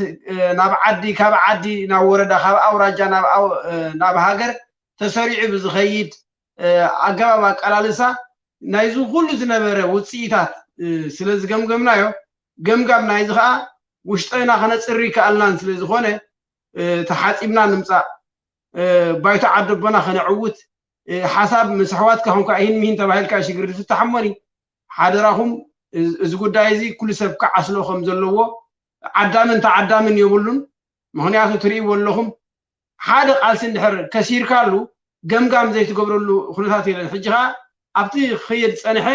ናብ ዓዲ ካብ ዓዲ ናብ ወረዳ ካብ ኣውራጃ ናብ ሃገር ተሰሪዑ ብዝኸይድ ኣገባብ ኣቀላልሳ ናይዚ ኩሉ ዝነበረ ውፅኢታት ስለ ዝገምገምናዮ ገምጋም ናይዚ ከዓ ውሽጠና ከነፅሪ ይከኣልናን ስለ ዝኾነ ተሓፂብና ንምፃእ ባይቶ ዓደቦና ከነዕውት ሓሳብ ምስ ኣሕዋትካ ኮንካ ይህን ምሂን ተባሂልካ ሽግር ዝፍታሕ እሞኒ ሓደራኹም እዚ ጉዳይ እዚ ኩሉ ሰብ ክዓስሎ ከም ዘለዎ ዓዳምን ተዓዳምን የብሉን ምክንያቱ ትርእይዎ ኣለኹም ሓደ ቃልሲ እንድሕር ከሲርካሉ ገምጋም ዘይትገብረሉ ኩነታት የለን ሕጂ ከዓ ኣብቲ ክኸየድ ዝፀንሐ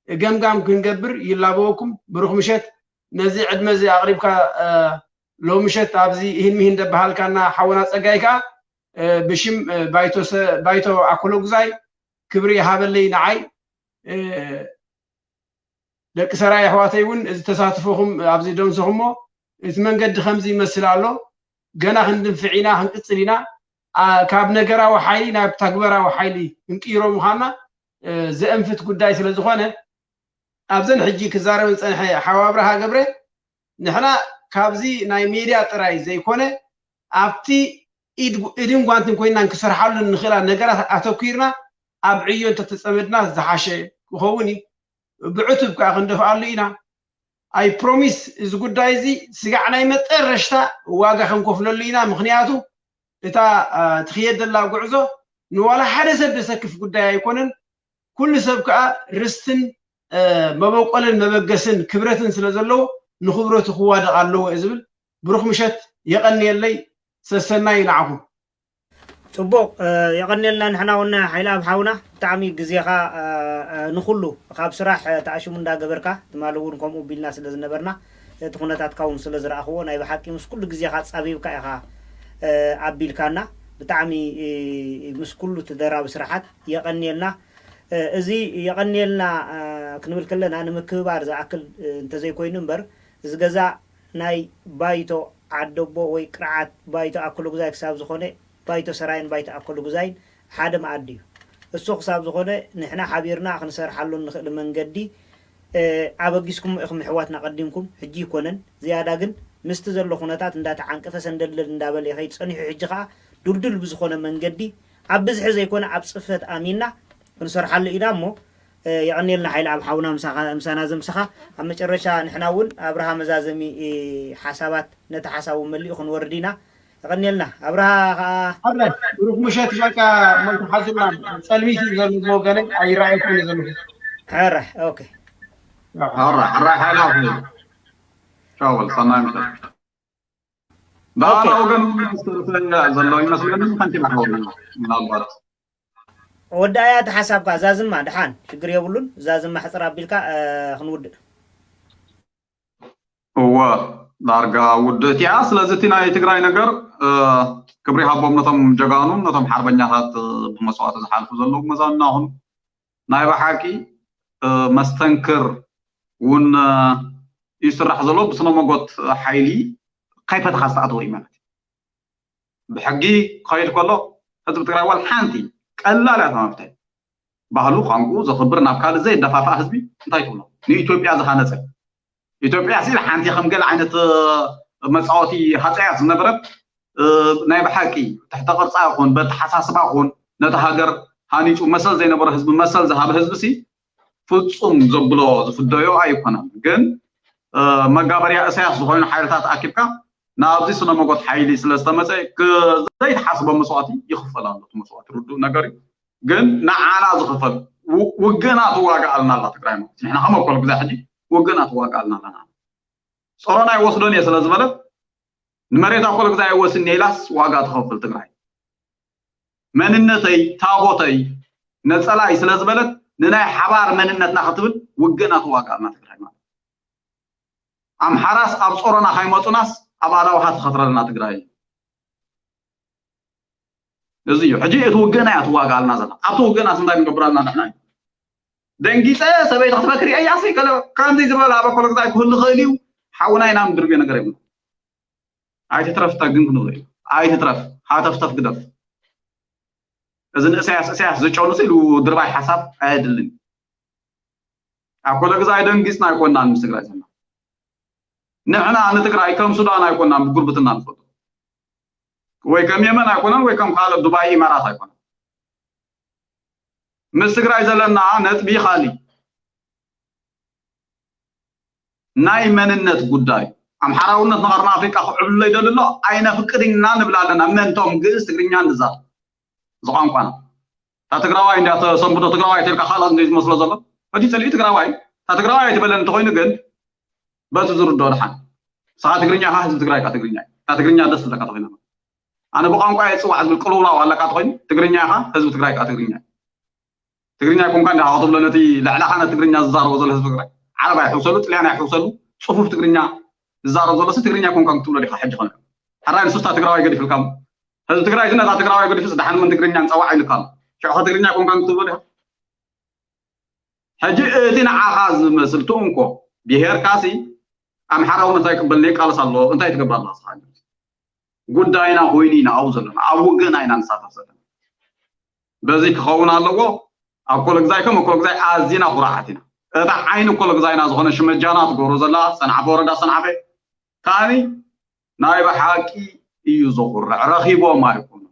ገምጋም ክንገብር ይላበወኩም ብሩክ ምሸት ነዚ ዕድመ እዚ ኣቕሪብካ ሎምሸት ኣብዚ ይህን ምሂን ደበሃልካና ሓወና ፀጋይ ከዓ ብሽም ባይቶ ኣኮሎጉዛይ ክብሪ ይሃበለይ ንዓይ ደቂ ሰራይ ኣሕዋተይ እውን እዚ ተሳትፎኹም ኣብዚ ደምሰኹሞ እቲ መንገዲ ከምዚ ይመስል ኣሎ ገና ክንድንፍዕ ኢና ክንቅፅል ኢና ካብ ነገራዊ ሓይሊ ናብ ተግበራዊ ሓይሊ ክንቅይሮ ምዃንና ዘእንፍት ጉዳይ ስለ ዝኾነ ኣብዘን ሕጂ ክዛረብ ዝፀንሐ ሓው ኣብርሃ ገብረ ንሕና ካብዚ ናይ ሜድያ ጥራይ ዘይኮነ ኣብቲ ኢድን ጓንትን ኮይና ክሰርሓሉ እንኽእላ ነገራት ኣተኲርና ኣብ ዕዮ እንተተፀመድና ዝሓሸ ክኸውን እዩ ብዕቱብ ከዓ ክንደፍኣሉ ኢና ኣይ ፕሮሚስ እዚ ጉዳይ እዚ ስጋዕ ናይ መጠረሽታ ዋጋ ክንከፍለሉ ኢና ምክንያቱ እታ ትኽየድ ዘላ ጉዕዞ ንዋላ ሓደ ሰብ ዘሰክፍ ጉዳይ ኣይኮነን ኩሉ ሰብ ከዓ ርስትን መበቆልን መበገስን ክብረትን ስለ ዘለዎ ንክብረቱ ክዋደቕ ኣለዎ ዝብል ብሩክ ምሸት የቐንየለይ ሰሰናይ ንዓኹም ፅቡቅ የቐንየልና ንሕና እውን ሓይለ ኣብ ሓውና ብጣዕሚ ግዜኻ ንኩሉ ካብ ስራሕ ተኣሽሙ እንዳገበርካ ትማሊ እውን ከምኡ ቢልና ስለ ዝነበርና እቲ ኩነታትካ እውን ስለ ዝረኣኽዎ ናይ ብሓቂ ምስ ኩሉ ግዜኻ ፃቢብካ ኢኻ ኣቢልካና ብጣዕሚ ምስ ኩሉ ትደራቢ ስራሓት የቐንየልና እዚ የቐንየልና ክንብል ከለና ንምክብባር ዝኣክል እንተዘይኮይኑ እምበር እዚ ገዛ ናይ ባይቶ ዓደቦ ወይ ቅርዓት ባይቶ ኣኮሎጉዛይ ክሳብ ዝኾነ ባይቶ ሰራይን ባይቶ ኣኮሎጉዛይን ሓደ መኣዲ እዩ። እሱ ክሳብ ዝኾነ ንሕና ሓቢርና ክንሰርሓሉ እንኽእል መንገዲ ኣበጊስኩም ኢኹም ኣሕዋትና ቀዲምኩም ሕጂ ይኮነን ዝያዳ ግን ምስቲ ዘሎ ኩነታት እንዳተዓንቀፈ ሰንደልደል እንዳበለ ይኸይድ ጸኒሑ ሕጂ ከዓ ዱልዱል ብዝኾነ መንገዲ ኣብ ብዝሒ ዘይኮነ ኣብ ጽፈት ኣሚንና ክንሰርሓሉ ኢና እሞ የቐንየልና ሓይለ ኣብ ሓውና ምሳና ዘምስኻ ኣብ መጨረሻ ንሕና እውን ኣብርሃ መዛዘሚ ሓሳባት ነቲ ሓሳቡ መሊኡ ክንወርድ ኢና የቐንየልና ኣብርሃ ከዓ ብሩክ ምሸት በቃ መልቲ ሓዙና ጸልሚት እዩ ዘሎ ዝወገነ ኣይረኣየኩም እዩ ዘሎ ሕረ ኦኬ ሕረ ሕረ ሓይለ ቻው በል ሰናይ ምሸት ዳና ወገን ዘሎ ይመስለኒ ሓንቲ ማሕበሩ ምናልባት ወዳእያ እቲ ሓሳብካ ዛዝማ ድሓን ሽግር የብሉን ዛዝማ ሕፅር ኣቢልካ ክንውድእ እወ ዳርጋ ውድእት እያ ስለዚ እቲ ናይ ትግራይ ነገር ክብሪ ሃቦም ነቶም ጀጋኑ ነቶም ሓርበኛታት ብመስዋእቲ ዝሓልፉ ዘለዉ መዛና ኹኑ ናይ ብሓቂ መስተንክር እውን እዩ ዝስራሕ ዘሎ። ብስነ መጎት ሓይሊ ከይፈተኻ ዝተኣተወ እዩ ማለት እዩ። ብሕጊ ክኸይድ ከሎ ህዝቢ ትግራይ ዋላ ሓንቲ ቀላል እያ ተመፍትሒ። ባህሉ ቋንቋኡ ዘኽብር ናብ ካልእ ዘየደፋፍኣ ህዝቢ እንታይ ትብሎ? ንኢትዮጵያ ዝሃነፀ ኢትዮጵያ ሲል ሓንቲ ከም ገለ ዓይነት መፃወቲ ሃፀያት ዝነበረት ናይ ብሓቂ ትሕተ ቅርፃ ይኹን በተሓሳስባ ይኹን ነቲ ሃገር ሃኒፁ መሰል ዘይነበሮ ህዝቢ መሰል ዝሃበ ህዝቢ ሲ ፍፁም ዘብሎ ዝፍደዮ ኣይኮነን። ግን መጋበርያ እሳያስ ዝኾኑ ሓይልታት ኣኪብካ ናብዚ ስነ መጎት ሓይሊ ስለ ዝተመፀ ዘይተሓስቦ መስዋእቲ ይኽፈል ኣሎ። እቲ መስዋእቲ ርዱእ ነገር እዩ። ግን ንዓና ዝኽፈል ውግእና ትዋጋኣልና ኣላ ትግራይ ማለት ንሕና ከም ኣኮል ግዛ ሕጂ ውግእና ትዋጋኣልና ኣለና። ጾሮና ይወስዶን እየ ስለ ዝበለት ንመሬት ኣኮል ግዛ ይወስን ኢላስ ዋጋ ትኸፍል ትግራይ። መንነተይ ታቦተይ ነፀላይ ስለ ዝበለት ንናይ ሓባር መንነትና ክትብል ውግእና ትዋጋኣልና ትግራይ ማለት ኣምሓራስ ኣብ ጾሮና ካይመፁናስ ኣብ ኣዳውሃ ትኸትረልና ትግራይ እዩ። እዚ እዩ ሕጂ እቲ ውግእና እያ ትዋጋኣልና ዘላ። ኣብቲ ውግእናስ እንታይ ንገብራልና ንሕና እዩ ደንጊፀ ሰበይቲ ክትበክር እያ ሲ ከለ ከምዚ ዝበለ ኣብ ኣኮሎ ግዛይ ክህሉ ክእል እዩ። ሓውና ኢና ምድርብዮ ነገር የብሉ። ኣይትትረፍ ተግን ክንብል እዩ። ኣይትትረፍ ሃተፍተፍ ግደፍ። እዚ ንእሳያስ እሳያስ ዝጨኑስ ኢሉ ድርባይ ሓሳብ ኣየድልን። ኣኮለ ግዛይ ደንጊፅና ኣይኮናን ምስ ትግራይ ዘለና። ንሕና ንትግራይ ከም ሱዳን ኣይኮናን ብጉርብትና ንፈልጦ ወይ ከም የመን ኣይኮነን ወይ ከም ካልእ ዱባይ ኢማራት ኣይኮነን። ምስ ትግራይ ዘለና ነጥቢ ካሊ ናይ መንነት ጉዳይ ኣምሓራውነት ንቐርኒ ኣፍሪቃ ክዕብልሎ ይደሊ ኣሎ። ኣይነፍቅድና ንብል ኣለና። መንቶም ግእዝ ትግርኛ ንዛረብ ዝቋንቋና እታ ትግራዋይ እንዲያ ተሰንብዶ ትግራዋይ ተልካ ካልኦት እንደ ዝመስሎ ዘሎ እቲ ፅልኢ ትግራዋይ እታ ትግራዋይ ኣይትበለን እንተኮይኑ ግን በቲ ዝርድኦ ድሓን ንስኻ ትግርኛ ኢኻ ህዝቢ ትግራይ ከዓ ትግርኛ እዩ እታ ትግርኛ ደስ ትብለካ ተኮይና ኣነ ብቋንቋ እየ ዝፅዋዕ ዝብል ቅልውላው ኣለካ ተኮይኑ ትግርኛ ኢኻ ህዝቢ ትግራይ ከዓ ትግርኛ እዩ ትግርኛ ኮንካ እንዲኻ ክትብሎ ነቲ ልዕላኻ ነቲ ትግርኛ ዝዛረቦ ዘሎ ህዝቢ ትግራይ ዓረብ ኣይሕውሰሉ ጥልያን ኣይሕውሰሉ ፅፉፍ ትግርኛ ዝዛረብ ዘሎ ትግርኛ ኮንካ ክትብሎ ዲኻ ሕጂ ኮንካ ሓራይ ንሱስታ ትግራዋይ ገዲፍልካ ህዝቢ ትግራይ ነታ ትግራዋይ ገዲፉ ዝደሓን ምን ትግርኛ ንፀዋዕ ኢልካ ኣሎ ሽዑ ትግርኛ ኮንካ ክትብሎ ዲኻ ሕጂ እቲ ንዓኻ ዝመስል ትእንኮ ብሄርካሲ ኣምሓራውነት ኣይቅበልን ይቃለስ ኣሎ እንታይ ትገብር ኣለኻ ጉዳይና ኮይኑ ኢና ኣብኡ ዘለና ኣብ ውግእና ኢና ንሳተፍ ዘለና በዚ ክኸውን ኣለዎ ኣብ ኮለግዛይ ከም ኮለግዛይ ኣዚና ኩራዓት ኢና እታ ዓይኒ ኮለግዛይና ዝኾነ ሽመጃና ትገብሮ ዘላ ሰንዓፈ ወረዳ ሰንዓፈ ከዓኒ ናይ ብሓቂ እዩ ዘኹርዕ ረኺቦም ኣይኮኑን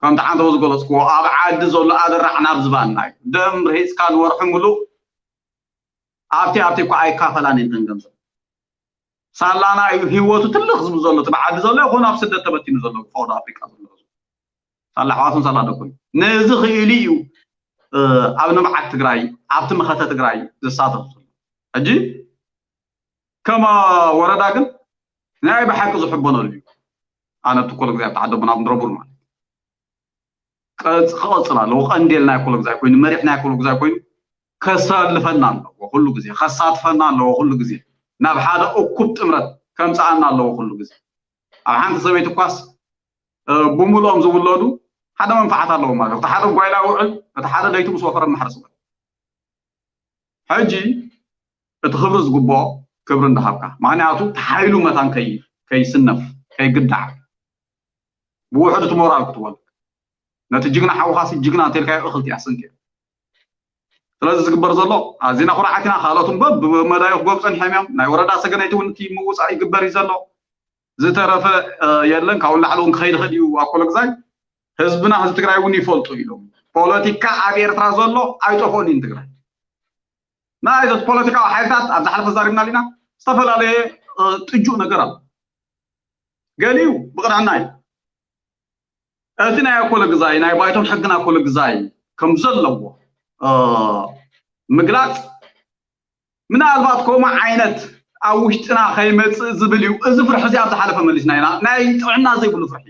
ከምቲ ዓንተቦ ዝገለፅክዎ ኣብ ዓዲ ዘሎ ኣደራዕ ናብ ዝባና እዩ ደም ርሂፅካ ንወርሒ ሙሉእ ኣብቲ ኣብቲ እኳ ኣይካፈላን እየን ተንገምዘ ሳላና እዩ ህይወቱ ትልኽ ዝብል ዘሎ እቲ ብዓዲ ዘሎ ይኹን ኣብ ስደት ተበቲኑ ዘሎ ፈቐዶ ኣፍሪቃ ዘሎ ሳላ ኣሕዋትን ሳላ ደቁን ነዚ ክኢሉ እዩ ኣብ ንብዓት ትግራይ ኣብቲ መኸተ ትግራይ ዝሳተፍ ዘሎ ሕጂ ከም ወረዳ ግን ናይ ብሓቂ ዝሕበነሉ እዩ ኣነ ትኮሎ ግዜ ኣብቲ ዓዲ ኣቦና ምድረቡር ማለት ክቐፅል ኣለዎ ቀንዴል ናይ ኮሎ ግዛይ ኮይኑ መሪሕ ናይ ኮሎ ግዛይ ኮይኑ ከሳልፈና ኣለዎ ኩሉ ግዜ ከሳትፈና ኣለዎ ኩሉ ግዜ ናብ ሓደ እኩብ ጥምረት ከምፀኣና ኣለዎ ኩሉ ግዜ ኣብ ሓንቲ ሰበይቲ እኳስ ብምልኦም ዝውለዱ ሓደ መንፋዓት ኣለዎ ማለት እቲ ሓደ ጓይላ ውዕል እቲ ሓደ ለይቱ ምስ ወፈረ ማሕረስ ውዕል ሕጂ እቲ ክብሪ ዝግብኦ ክብሪ እንዳሃብካ ምክንያቱ ተሓይሉ መታን ከይስነፍ ከይግዳዕ ብውሕድ እቲ ሞራል ክትወልድ ነቲ ጅግና ሓውኻሲ ጅግና እንተልካዮ እኽልቲ እያ ስንቂ ስለዚ ዝግበር ዘሎ ኣዚና ኩርዓት ኢና ካልኦት እምበር ብመዳዩ ክጎብ ፀኒሖም እዮም ናይ ወረዳ ሰገነይቲ እውን እቲ ምውፃእ ይግበር እዩ ዘሎ ዝተረፈ የለን ካብኡ ንላዕሊ እውን ክኸይድ ይኽእል እዩ ኣኮሎ ግዛይ ህዝብና ህዝቢ ትግራይ እውን ይፈልጡ ኢሎም ፖለቲካ ኣብ ኤርትራ ዘሎ ኣይጠፍኦን እዩ ትግራይ ናይ ፖለቲካዊ ሓይልታት ኣብ ዝሓለፈ ዛሪብና ኢና ዝተፈላለየ ጥጁእ ነገር ኣሎ ገሊኡ ብቕንዕና እዩ እቲ ናይ ኣኮለ ግዛይ ናይ ባይቶን ሕግን ኣኮለ ግዛይ ከም ዘለዎ ምግላፅ ምናልባት ከምኡ ዓይነት ኣብ ውሽጥና ከይመፅእ ዝብል እዩ እዚ ፍርሒ እዚ ኣብ ዝሓለፈ መሊስና ኢና ናይ ጥዕና ዘይብሉ ፍርሒ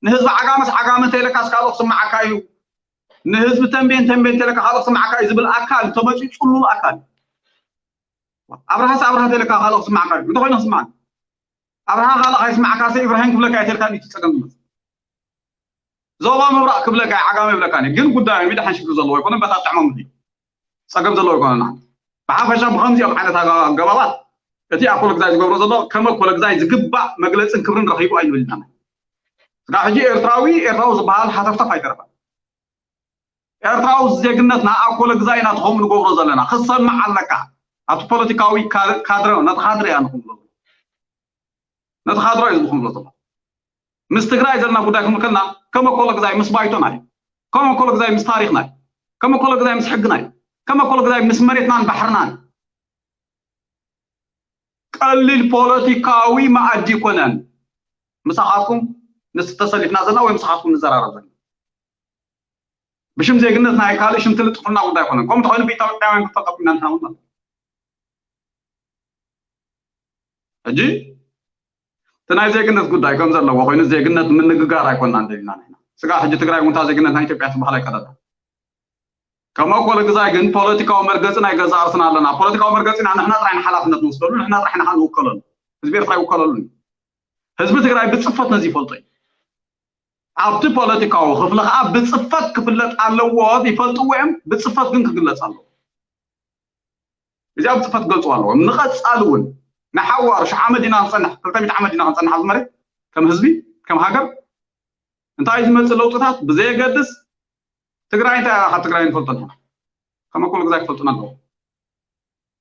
ንህዝቢ ዓጋመስ ዓጋመ እንተኢለካስ ካልኦ ክስምዓካ እዩ ንህዝቢ ተንቤን ተንቤን እንተኢለካ ካልኦ ክስምዓካ እዩ ዝብል ኣካል ተመፅኡ ፅሉል ኣካል ኣብርሃስ ኣብርሃ እንተኢለካ ካልኦ ክስምዓካ እዩ እንተኮይኑ ክስምዓካ ኣብርሃ ካልእ ካይስማዕካ ሰ ኢብራሂም ክብለካ ኣይተልካ እዩ ጸገም ዝመጽእ ዞባ ምብራቕ ክብለካ ዓጋመ ይብለካ ግን ጉዳይ ሚዳ ሓንሽግር ዘለዎ ይኮነ በታ ጥዕሞም እዩ ጸገም ዘለዎ ይኮነና ብሓፈሻ ብከምዚኦም ዓይነት ኣገባባት እቲ ኣኮለግዛይ ዝገብሮ ዘሎ ከም ኣኮለግዛይ ዝግባእ መግለፅን ክብርን ረኺቡ ኣይንብል ኢና። ስጋብ ሕጂ ኤርትራዊ ኤርትራዊ ዝበሃል ሃተፍተፍ ኣይተረፈን። ኤርትራዊ ዜግነትና ኣኮለግዛይ ኢና ትኸውን ንገብሮ ዘለና ክሰማዕ ኣለካ። ኣብቲ ፖለቲካዊ ካድረ ነቲ ካድረ ኢና ንኹም ነቲ ካድረ እዩ ዝኹም ዘሎ። ምስ ትግራይ ዘለና ጉዳይ ክምልከልና ከም ኣኮለግዛይ ምስ ባይቶና እዩ። ከም ኣኮለግዛይ ምስ ታሪኽና እዩ። ከም ኣኮለግዛይ ምስ ሕግና እዩ። ከም ኣኮለግዛይ ምስ መሬትናን ባሕርናን። ቀሊል ፖለቲካዊ መኣዲ ይኮነን። ምሳኻትኩም ንስ ተሰሊፍና ዘለና ወይ ምሳኻትኩም ንዘራረብ ዘለና ብሽም ዜግነት ናይ ካልእ ሽም ትልጥፉልና ጉዳይ ኣይኮነን። ከምኡ ተኮይኑ ብኢትዮጵያውያን ክተቀብልና ንሕና እውን ማለት ሕጂ እቲ ናይ ዜግነት ጉዳይ ከም ዘለዎ ኮይኑ ዜግነት ምንግጋር ኣይኮንና እንደልና ንሕና ስጋ ሕጂ ትግራይ እውን እታ ዜግነት ናይ ኢትዮጵያ ትበሃል ኣይቀደላ። ከም ኣኮለ ግዛይ ግን ፖለቲካዊ መርገፂ ናይ ገዛ ርስና ኣለና። ፖለቲካዊ መርገፂና ንሕና ጥራይ ንሓላፍነት ንወስደሉ፣ ንሕና ጥራይ ንካ ንውከለሉ፣ ህዝቢ ኤርትራ ይውከለሉ። ህዝቢ ትግራይ ብፅፈት ነዚ ይፈልጦ እዩ። ኣብቲ ፖለቲካዊ ክፍሊ ከዓ ብፅፈት ክፍለጥ ኣለዎ። ይፈልጥዎ እዮም፣ ብፅፈት ግን ክግለፅ ኣለዎ። እዚኣ ብፅፈት ክገልፅዋ ኣለዎም። ንቐፃሊ እውን ንሓዋሩ ሺሕ ዓመት ዲና ክንፀንሕ፣ ክልተ ሚእቲ ዓመት ዲና ክንፀንሕ ኣብዚ መሬት ከም ህዝቢ ከም ሃገር እንታይ ዝመፅእ ለውጥታት ብዘየገድስ ትግራይ እንታይ እያ ካብ ትግራይ ንፈልጦ ንሕና ከም ኣኮለ ግዛይ ክፈልጡና ኣለዎ።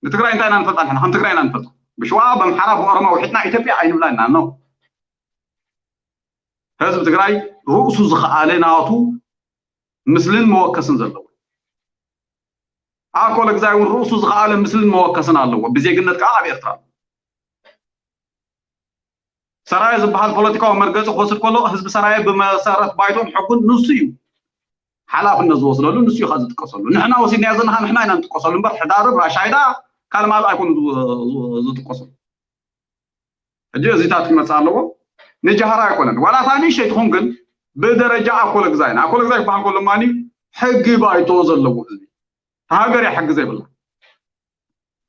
ንትግራይ እንታይ ኢና ንፈልጣ ንሕና ከም ትግራይ ኢና ንፈልጦ። ብሽዋ በምሓራ ብኦሮሞ ውሒጥና ኢትዮጵያ ኣይንብላ ኢና ነው። ህዝቢ ትግራይ ርእሱ ዝኸኣለ ናቱ ምስልን መወከስን ዘለዎ ኣኮለ ግዛይ እውን ርእሱ ዝኸኣለ ምስልን መወከስን ኣለዎ። ብዜግነት ከዓ ኣብ ኤርትራ ሰራየ ዝበሃል ፖለቲካዊ መርገፂ ክወስድ ከሎ ህዝቢ ሰራየ ብመሰረት ባይቶን ሕጉን ንሱ እዩ ሓላፍነት ዝወስደሉ፣ ንሱ እዩ ከዓ ዝጥቀሰሉ። ንሕና ወሲድናዮ ዘለና ንሕና ኢና ንጥቀሰሉ እምበር ሕዳርብ ራሻይዳ ካልማል ኣይኮኑ ዝጥቀሰሉ። ሕጂ እዚታት ክመፅእ ኣለዎ። ንጃህራ ኣይኮነን ዋላ እታ ንእሽተይ ትኹን ግን ብደረጃ ኣኮለ ግዛይ ኣኮለ ግዛይ ክበሃል ከሎ ማኒ ሕጊ ባይቶ ዘለዎ ህዝቢ ሃገር እያ ሕጊ ዘይብላ።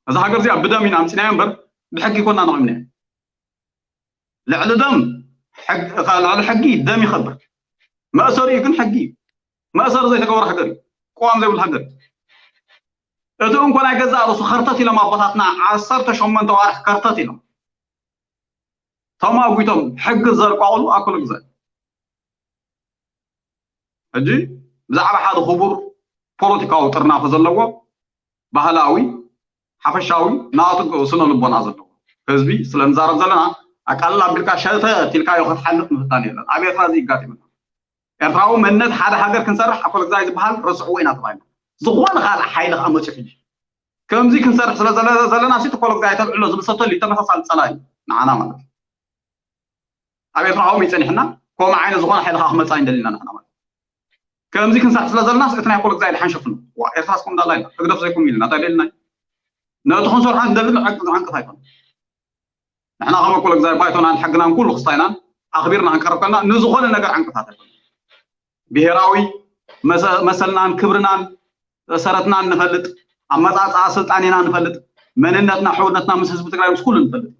እዛ ሃገር እዚኣ ብደም ኢና ኣምፂናዮ እምበር ብሕጊ ኮና ነቂምና። ልዕሊ ደም ልዕሊ ሕጊ ደም ይኸብር። መእሰሪ እዩ ግን ሕጊ እዩ። መእሰሪ ዘይተገበረ ሃገር እዩ። ቅዋም ዘይብሉ ሃገር እዩ። እቲ እንኮ ናይ ገዛእ ርእሱ ከርተት ኢሎም ኣቦታትና ዓሰርተ ሸሞንተ ዋርሕ ከርተት ኢሎም ተማጒቶም ሕጊ ዘርቋቑሉ ኣኮለ ግዛይ ሕጂ ብዛዕባ ሓደ ክቡር ፖለቲካዊ ጥርናፈ ዘለዎ ባህላዊ ሓፈሻዊ ናቱ ስነ ልቦና ዘለዎ ህዝቢ ስለ ንዛረብ ዘለና ኣቃልል ኣቢልካ ሸተ ትልካዮ ክትሓልፍ ምፍታን የለን። ኣብ ኤርትራ እዚ ይጋጢምና። ኤርትራዊ መንነት ሓደ ሃገር ክንሰርሕ ኣኮለ ግዛይ ዝበሃል ረስዕዎ ኢና ተባሂልና። ዝኾነ ካልእ ሓይሊ ከዓ መፅዩ ሕጂ ከምዚ ክንሰርሕ ስለ ዘለና ሲ ተኮለ ግዛይ ተልዕሎ ዝብል ሰቶ ተመሳሳሊ ፀላኢ ንዓና ማለት እዩ። ኣብ ኤርትራ ከምኡ ይፀኒሕና ከምኡ ዓይነት ዝኾነ ሓይሊ ከዓ ክመፃ ይንደሊና ንሕና ማለት ከምዚ ክንሰርሕ ስለ ዘለና እቲ ናይ ኮለ ግዛይ ድሓን ሸፍኑ ዋ ኤርትራ ስኩም ዳላ ኢና ህግደፍ ዘይኮም ኢልና እንታይ ደልና ነቲ ክንሰርሖ እንደሊ ዕንቅት ኣይኮነ ንሕና ከም ኮለ ግዛይ ባይቶናን ሕግናን ኩሉ ክስታይናን ኣኽቢርና ክንቀርብ ከልና ንዝኾነ ነገር ዕንቅታት ኣይኮነ ብሄራዊ መሰልናን ክብርናን ሰረትናን ንፈልጥ ኣመፃፅኣ ስልጣኔና ንፈልጥ መንነትና ሕውነትና ምስ ህዝቢ ትግራይ ምስ ኩሉ ንፈልጥ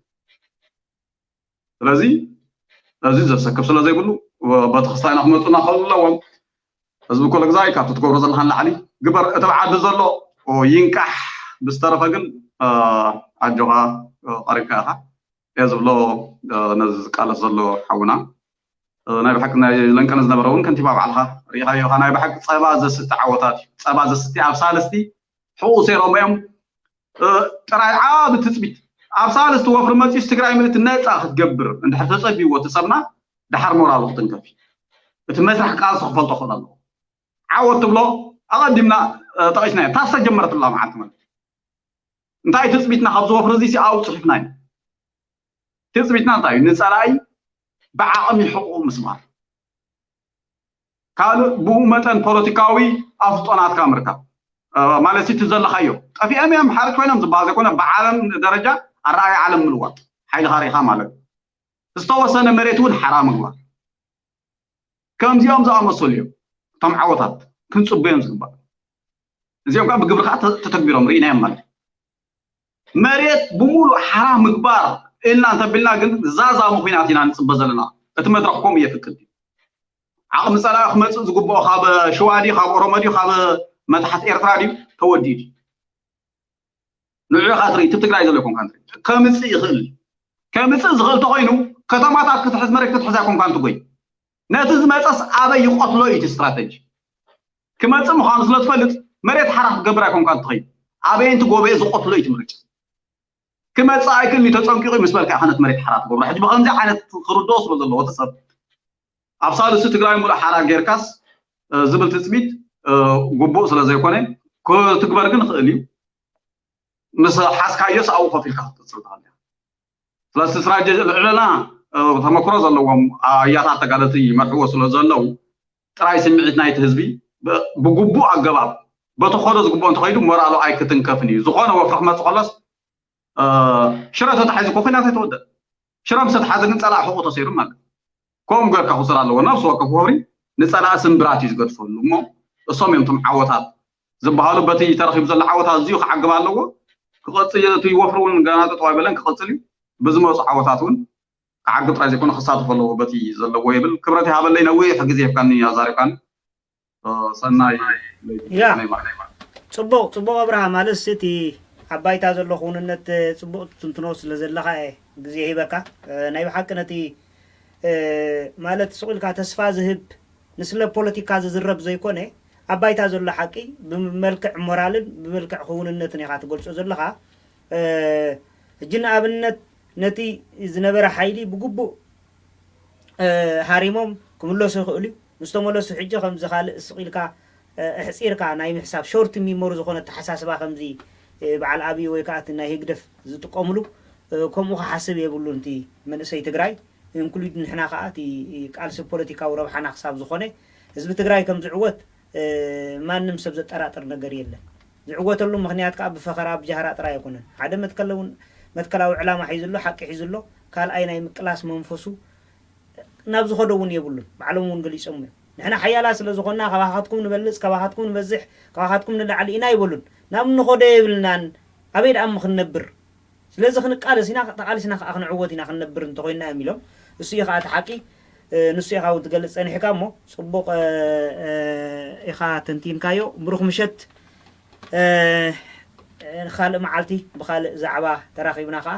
ስለዚ እዚ ዘሰክፍ ስለ ዘይብሉ በቲ ክስታይና ክመፁና ከለዎም ህዝቢ ኮለ ግዛይ ካብቲ ትገብሮ ዘለካ ንላዕሊ ግበር እቲ ብዓዲ ዘሎ ይንቃሕ ብዝተረፈ ግን ኣጆኻ ቀሪብካ ኢኻ እየ ዝብሎ ነዚ ዝቃለስ ዘሎ ሓውና ናይ ብሓቂ ናይ ለንቀነ ዝነበረ እውን ከንቲባ ባዕልካ ሪኢኻዮ ኢኻ ናይ ብሓቂ ፀባ ዘስቲ ዓወታት እዩ ፀባ ዘስቲ ኣብ ሳልስቲ ሕቑ ሰይሮም እዮም ጥራይ ዓቢ ትፅቢት ኣብ ሳልስቲ ወፍሪ መፂኡስ ትግራይ ምልእቲ ነፃ ክትገብር እንድሕር ተፀቢዎ እቲ ሰብና ድሓር ሞራሉ ክትንከፍ እዩ እቲ መስርሕ ቃልሲ ክፈልጦ ክእል ኣለዎ ዓወት ትብሎ ኣቐዲምና ጠቒስናዮ እታ ዝተጀመረትላ መዓልቲ ማለት እንታይ ትፅቢትና ካብዚ ወፍሪ እዚ ኣው ፅሒፍናዮ ትፅቢትና እንታይ እዩ ንፀላኢ ብዓቕሚ ሕቑ ምስማር ካልእ ብኡ መጠን ፖለቲካዊ ኣፍልጦ ናትካ ምርካብ ማለት እቲ ዘለኻዮ ጠፊኦም እዮም ሓርጭ ኮይኖም ዝበሃል ዘይኮነ ብዓለም ደረጃ ኣረኣያ ዓለም ምልዋጥ ሓይልኻ ርኢኻ ማለት ዝተወሰነ መሬት እውን ሓራ ምግባር ከምዚኦም ዝኣመሰሉ እዮም እቶም ዓወታት ክንፅበዮም ዝግባእ እዚኦም ከዓ ብግብሪ ከዓ ተተግቢሮም ርኢናዮም ማለት መሬት ብሙሉእ ሓራ ምግባር ኢልና እንተቢልና ግን ዛዛሚ ኩናት ኢና ንፅበ ዘለና እቲ መድረክ ከምኡ የፍቅድ ዓቕሚ ፀላኢ ክመፅእ ዝግብኦ ካብ ሸዋ ድዩ ካብ ኦሮሞ ድዩ ካብ መታሕት ኤርትራ ድዩ ተወዲኡ ድዩ ንዑ ኢኻ ትርኢ፣ እቲ ትግራይ ዘሎ ኣይኮንካን ትርኢ። ከምፅእ ይኽእል። ከምፅእ ዝኽእል ተኾይኑ ከተማታት ክትሕዝ፣ መሬት ክትሕዝ ኣይኮንካን ትጎይ። ነቲ ዝመፀስ ኣበይ ይቐትሎ እዩ እቲ ስትራተጂ። ክመፅእ ምዃኑ ስለ ትፈልጥ መሬት ሓራ ክትገብር ኣይኮንካን ትኸይድ። ኣበይ እንቲ ጎበኤ ዝቐትሎ እዩ እቲ ምርጫ። ክመፅእ ኣይክእልን እዩ ተፀንቂቑ ምስ በልካ ኢኻ ነቲ መሬት ሓራ ትገብሮ። ሕጂ ብኸምዚ ዓይነት ክርድኦ ስለ ዘለዎ እቲ ሰብ ኣብ ሳልሱ ትግራይ ሙሉእ ሓራ ጌርካስ ዝብል ትፅቢት ግቡእ ስለ ዘይኮነ ክትግበር ግን ይኽእል እዩ። ምስ ሓዝካዮስ ኣብኡ ኮፍ ኢልካ ክትቅፅል ትኽእል ኢኻ። ስለዚ ስራጀ ልዕልና ተመክሮ ዘለዎም ኣያታት ተጋደልቲ ይመርሕዎ ስለ ዘለዉ ጥራይ ስምዒት ናይቲ ህዝቢ ብግቡእ ኣገባብ በቲ ክኸዶ ዝግብኦ እንተኸይዱ ሞራሉ ኣይክትንከፍን እዩ። ዝኾነ ወፍሪ ክመፅእ ከሎስ ሽረ ተታሒዙ እኮ ኲናት ኣይተወደእ። ሽረ ምስ ተታሓዘ ግን ፀላእ ሕቑ ተሰይሩ ማለት እዩ። ከምኡ ጌርካ ክውሰድ ኣለዎ። ነብሲ ወከፍ ወፍሪ ንፀላእ ስምብራት እዩ ዝገድፈሉ እሞ እሶም እዮም እቶም ዓወታት ዝበሃሉ። በቲ ተረኺቡ ዘሎ ዓወታት እዚኡ ክዓግብ ኣለዎ። ክቐፅል እቲ ወፍሪ እውን ገና ጠጠው ኣይበለን፣ ክቐፅል እዩ። ብዝመፁ ዓወታት እውን ክዓግብ ጥራይ ዘይኮነ ክሳተፍ ኣለዎ በቲ ዘለዎ ይብል። ክብረት ይሃበለይ፣ ነዊሕ ግዜ ሂብካኒ ኣዛሪብካኒ። ሰናይ ለይቲ። ያ። ናይ ባዕለይ ማለት። ፅቡቕ ፅቡቕ ኣብርሃ፣ ማለት እቲ ኣብ ባይታ ዘሎ ክውንነት ፅቡቕ ትንትኖ ስለ ዘለኻ እየ ግዜ ሂበካ። ናይ ብሓቂ ነቲ ማለት ስቕ ኢልካ ተስፋ ዝህብ ንስለ ፖለቲካ ዝዝረብ ዘይኮነ ኣብ ባይታ ዘሎ ሓቂ ብመልክዕ ሞራልን ብመልክዕ ክውንነትን ኢኻ ትገልፆ ዘለኻ። ሕጂ ንኣብነት ነቲ ዝነበረ ሓይሊ ብግቡእ ሃሪሞም ክምለሱ ይኽእሉ እዩ። ምስ ተመለሱ ሕጂ ከምዚ ካልእ ስቕ ኢልካ ኣሕፂርካ ናይ ምሕሳብ ሾርት ሚሞሪ ዝኾነ ኣተሓሳስባ ከምዚ በዓል ኣብይ ወይ ከዓ እቲ ናይ ህግደፍ ዝጥቀምሉ ከምኡ ክሓስብ የብሉን እቲ መንእሰይ ትግራይ። ኢንክሉድ ንሕና ከዓ እቲ ቃልሲ ፖለቲካዊ ረብሓና ክሳብ ዝኾነ ህዝቢ ትግራይ ከም ዝዕወት ማንም ሰብ ዘጠራጥር ነገር የለን። ዝዕወተሉ ምኽንያት ከዓ ብፈኸራ ብጃህራ ጥራይ ኣይኮነን። ሓደ መትከላዊ ዕላማ ሒዙ ኣሎ፣ ሓቂ ሒዙ ኣሎ። ካልኣይ ናይ ምቅላስ መንፈሱ ናብ ዝኸዶ እውን የብሉን። ባዕሎም እውን ገሊፆም እዮም። ንሕና ሓያላት ስለ ዝኾንና ካባኻትኩም ንበልፅ፣ ካባኻትኩም ንበዝሕ፣ ካባኻትኩም ንላዕሊ ኢና ኣይበሉን። ናብ እንኸዶ የብልናን። ኣበይ ደኣ እሞ ክንነብር? ስለዚ ክንቃለስ ኢና፣ ተቓሊስና ከዓ ክንዕወት ኢና ክንነብር እንተኾይንና እዮም ኢሎም። እሱ እዩ ከዓ እቲ ሓቂ። ንሱ ኢኻ እውን ትገልፅ ፀኒሕካ እሞ ፅቡቕ ኢኻ ተንቲንካዮ። ብሩኽ ምሸት። ካልእ መዓልቲ ብኻልእ ዛዕባ ተራኺብና ከዓ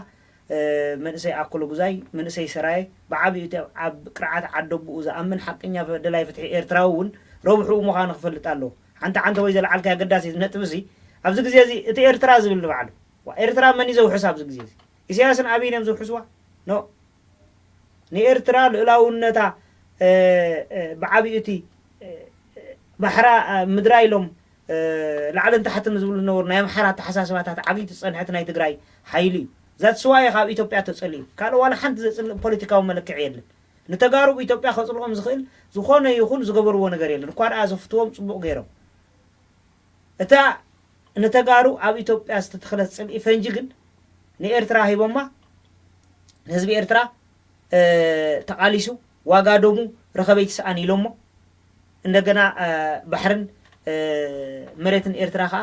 መንእሰይ ኣኩሉ ጉዛይ መንእሰይ ሰራየ ብዓብዩ እቲ ኣብ ቅርዓት ዓደቡኡ ዝኣምን ሓቀኛ ደላይ ፍትሒ ኤርትራዊ እውን ረብሕኡ ምዃኑ ክፈልጥ ኣለዎ። ሓንቲ ሓንቲ ወይ ዘለዓልካያ ኣገዳሲት ነጥቢ እዚ ኣብዚ ግዜ እዚ እቲ ኤርትራ ዝብል ንባዕሉ ዋ ኤርትራ መን እዩ ዘውሕስ ኣብዚ ግዜ እዚ? ኢሳያስን ኣብይን እዮም ዝውሕስዋ? ኖ ንኤርትራ ልእላውነታ ብዓብዩ እቲ ባሕራ ምድራ ኢሎም ላዕልን ታሕትን ዝብሉ ዝነበሩ ናይ ኣምሓራ ኣተሓሳስባታት ዓብይቲ ዝፀንሐት ናይ ትግራይ ሓይሊ እዩ። ዛትስዋይ ካብ ኢትዮጵያ ተፀሊኡ ካልእ ዋላ ሓንቲ ዘፅልእ ፖለቲካዊ መለክዒ የለን። ንተጋሩ ብኢትዮጵያ ከፅልኦም ዝኽእል ዝኾነ ይኹን ዝገበርዎ ነገር የለን። እኳ ደኣ ዘፍትዎም ፅቡቕ ገይሮም። እታ ንተጋሩ ኣብ ኢትዮጵያ ዝተተኽለት ፅልኢ ፈንጂ ግን ንኤርትራ ሂቦማ። ንህዝቢ ኤርትራ ተቓሊሱ ዋጋ ደሙ ረኸበ ይትስኣን ኢሎሞ። እንደገና ባሕርን መሬትን ኤርትራ ከዓ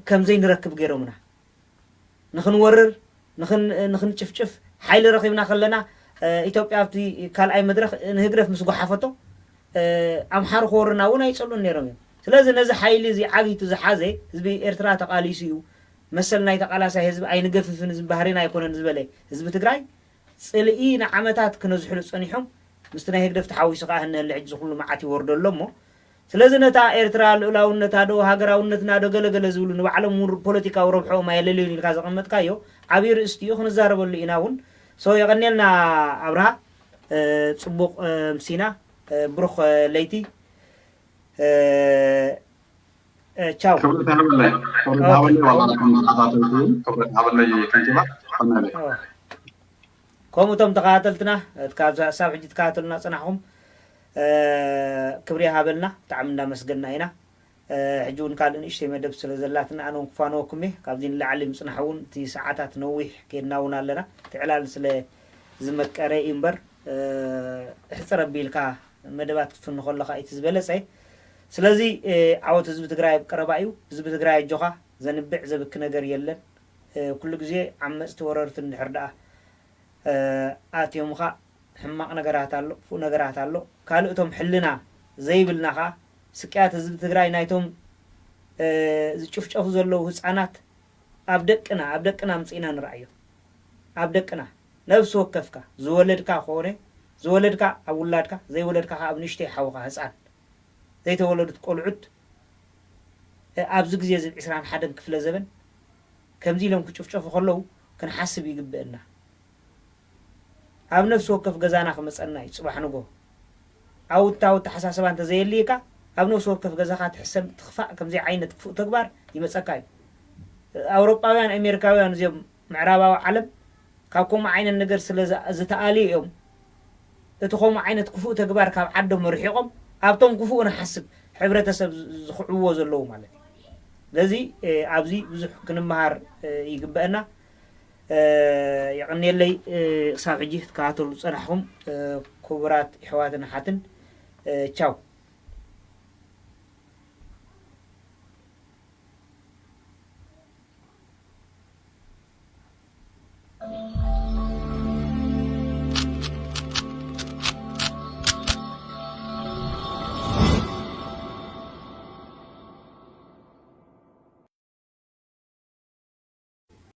ከም ዘይንረክብ ገይሮምና። ንኽንወርር ንኽንጭፍጭፍ ሓይሊ ረኺብና ከለና ኢትዮጵያ ኣብቲ ካልኣይ መድረኽ ንህግደፍ ምስ ጓሓፈቶ ኣምሓሩ ክወርና እውን ኣይፀሉን ነይሮም እዮም። ስለዚ ነዚ ሓይሊ እዚ ዓብይቱ ዝሓዘ ህዝቢ ኤርትራ ተቓሊሱ እዩ። መሰል ናይ ተቓላሳይ ህዝቢ ኣይንገፍፍን፣ እዚ ባህሪና ኣይኮነን ዝበለ ህዝቢ ትግራይ ፅልኢ ንዓመታት ክነዝሕሉ ፀኒሖም። ምስቲ ናይ ህግደፍ ተሓዊሱ ከዓ ህነህለ ሕጂ ዝኩሉ መዓት ይወርዶ ኣሎ እሞ ስለዚ ነታ ኤርትራ ልኡላውነታ ዶ ሃገራውነትና ዶ ገለገለ ዝብሉ ንባዕሎም እውን ፖለቲካዊ ረብሕኦም ኣየለልዩን ኢልካ ዘቐመጥካዮ ዓብዪ ርእስቲ እዩ፣ ክንዛረበሉ ኢና እውን። ሶ የቐንየልና ኣብርሃ፣ ፅቡቕ ምሲና፣ ብሩኽ ለይቲ። ቻው። ክብረት ሃበለይ። ክብረት ሃበለይ ዋላ ከም ተኸታተልቲ እውን ክብረት ሃበለይ ከንቲባ። ቀናለይ። ከምኡ እቶም ተኸታተልትና ካብ ሳብ ሕጂ ትከታተሉና ፅናሕኹም ክብሪ ይሃበልና። ብጣዕሚ እንዳመስገንና ኢና። ሕጂ እውን ካልእ ንእሽተይ መደብ ስለ ዘላትና ኣነ እውን ክፋነወኩም እየ። ካብዚ ንላዕሊ ምፅናሕ እውን እቲ ሰዓታት ነዊሕ ከይድና እውን ኣለና። እቲ ዕላል ስለ ዝመቀረ እዩ እምበር ሕፅር ኣቢልካ መደባት ክትፍኑ ከለካ እቲ ዝበለፀ። ስለዚ ዓወት ህዝቢ ትግራይ ኣብ ቀረባ እዩ። ህዝቢ ትግራይ ኣጆኻ፣ ዘንብዕ ዘብኪ ነገር የለን። ኩሉ ግዜ ዓመፅቲ ወረርቲ እንድሕር ደኣ ኣትዮምኻ ሕማቕ ነገራት ኣሎ፣ ክፉእ ነገራት ኣሎ። ካልእ እቶም ሕልና ዘይብልና ኸዓ ስቅያት ህዝቢ ትግራይ ናይቶም ዝጭፍጨፉ ዘለዉ ህፃናት ኣብ ደቅና ኣብ ደቅና ኣምጺእና ንርኣዮ። ኣብ ደቅና ነብሲ ወከፍካ ዝወለድካ ከኾነ ዝወለድካ ኣብ ውላድካ ዘይወለድካ ከኣ ኣብ ንእሽተይ ሓውኻ ህፃን ዘይተወለዱት ቆልዑት ኣብዚ ግዜ እዚ ዕስራን ሓደን ክፍለ ዘበን ከምዚ ኢሎም ክጭፍጨፉ ከለዉ ክንሓስብ ይግብእና። ኣብ ነፍሲ ወከፍ ገዛና ክመፀና እዩ። ፅባሕ ንጎ ኣውንታዊ ኣተሓሳስባ እንተዘየልይካ ኣብ ነፍሲ ወከፍ ገዛኻ ትሕሰብ ትኽፋእ ከምዚ ዓይነት ክፉእ ተግባር ይመፀካ እዩ። ኣውሮጳውያን ኣሜሪካውያን እዚኦም ምዕራባዊ ዓለም ካብ ከምኡ ዓይነት ነገር ስለ ዝተኣልዩ እዮም እቲ ከምኡ ዓይነት ክፉእ ተግባር ካብ ዓዶም ርሒቖም ኣብቶም ክፉእ ንሓስብ ሕብረተሰብ ዝኽዕዎ ዘለዉ ማለት እዩ። ስለዚ ኣብዚ ብዙሕ ክንመሃር ይግበአና። የቐንየለይ ክሳብ ሕጂ ክትከታተሉ ዝጸናሕኹም ክቡራት ኣሕዋትን ኣሓትን። ቻው።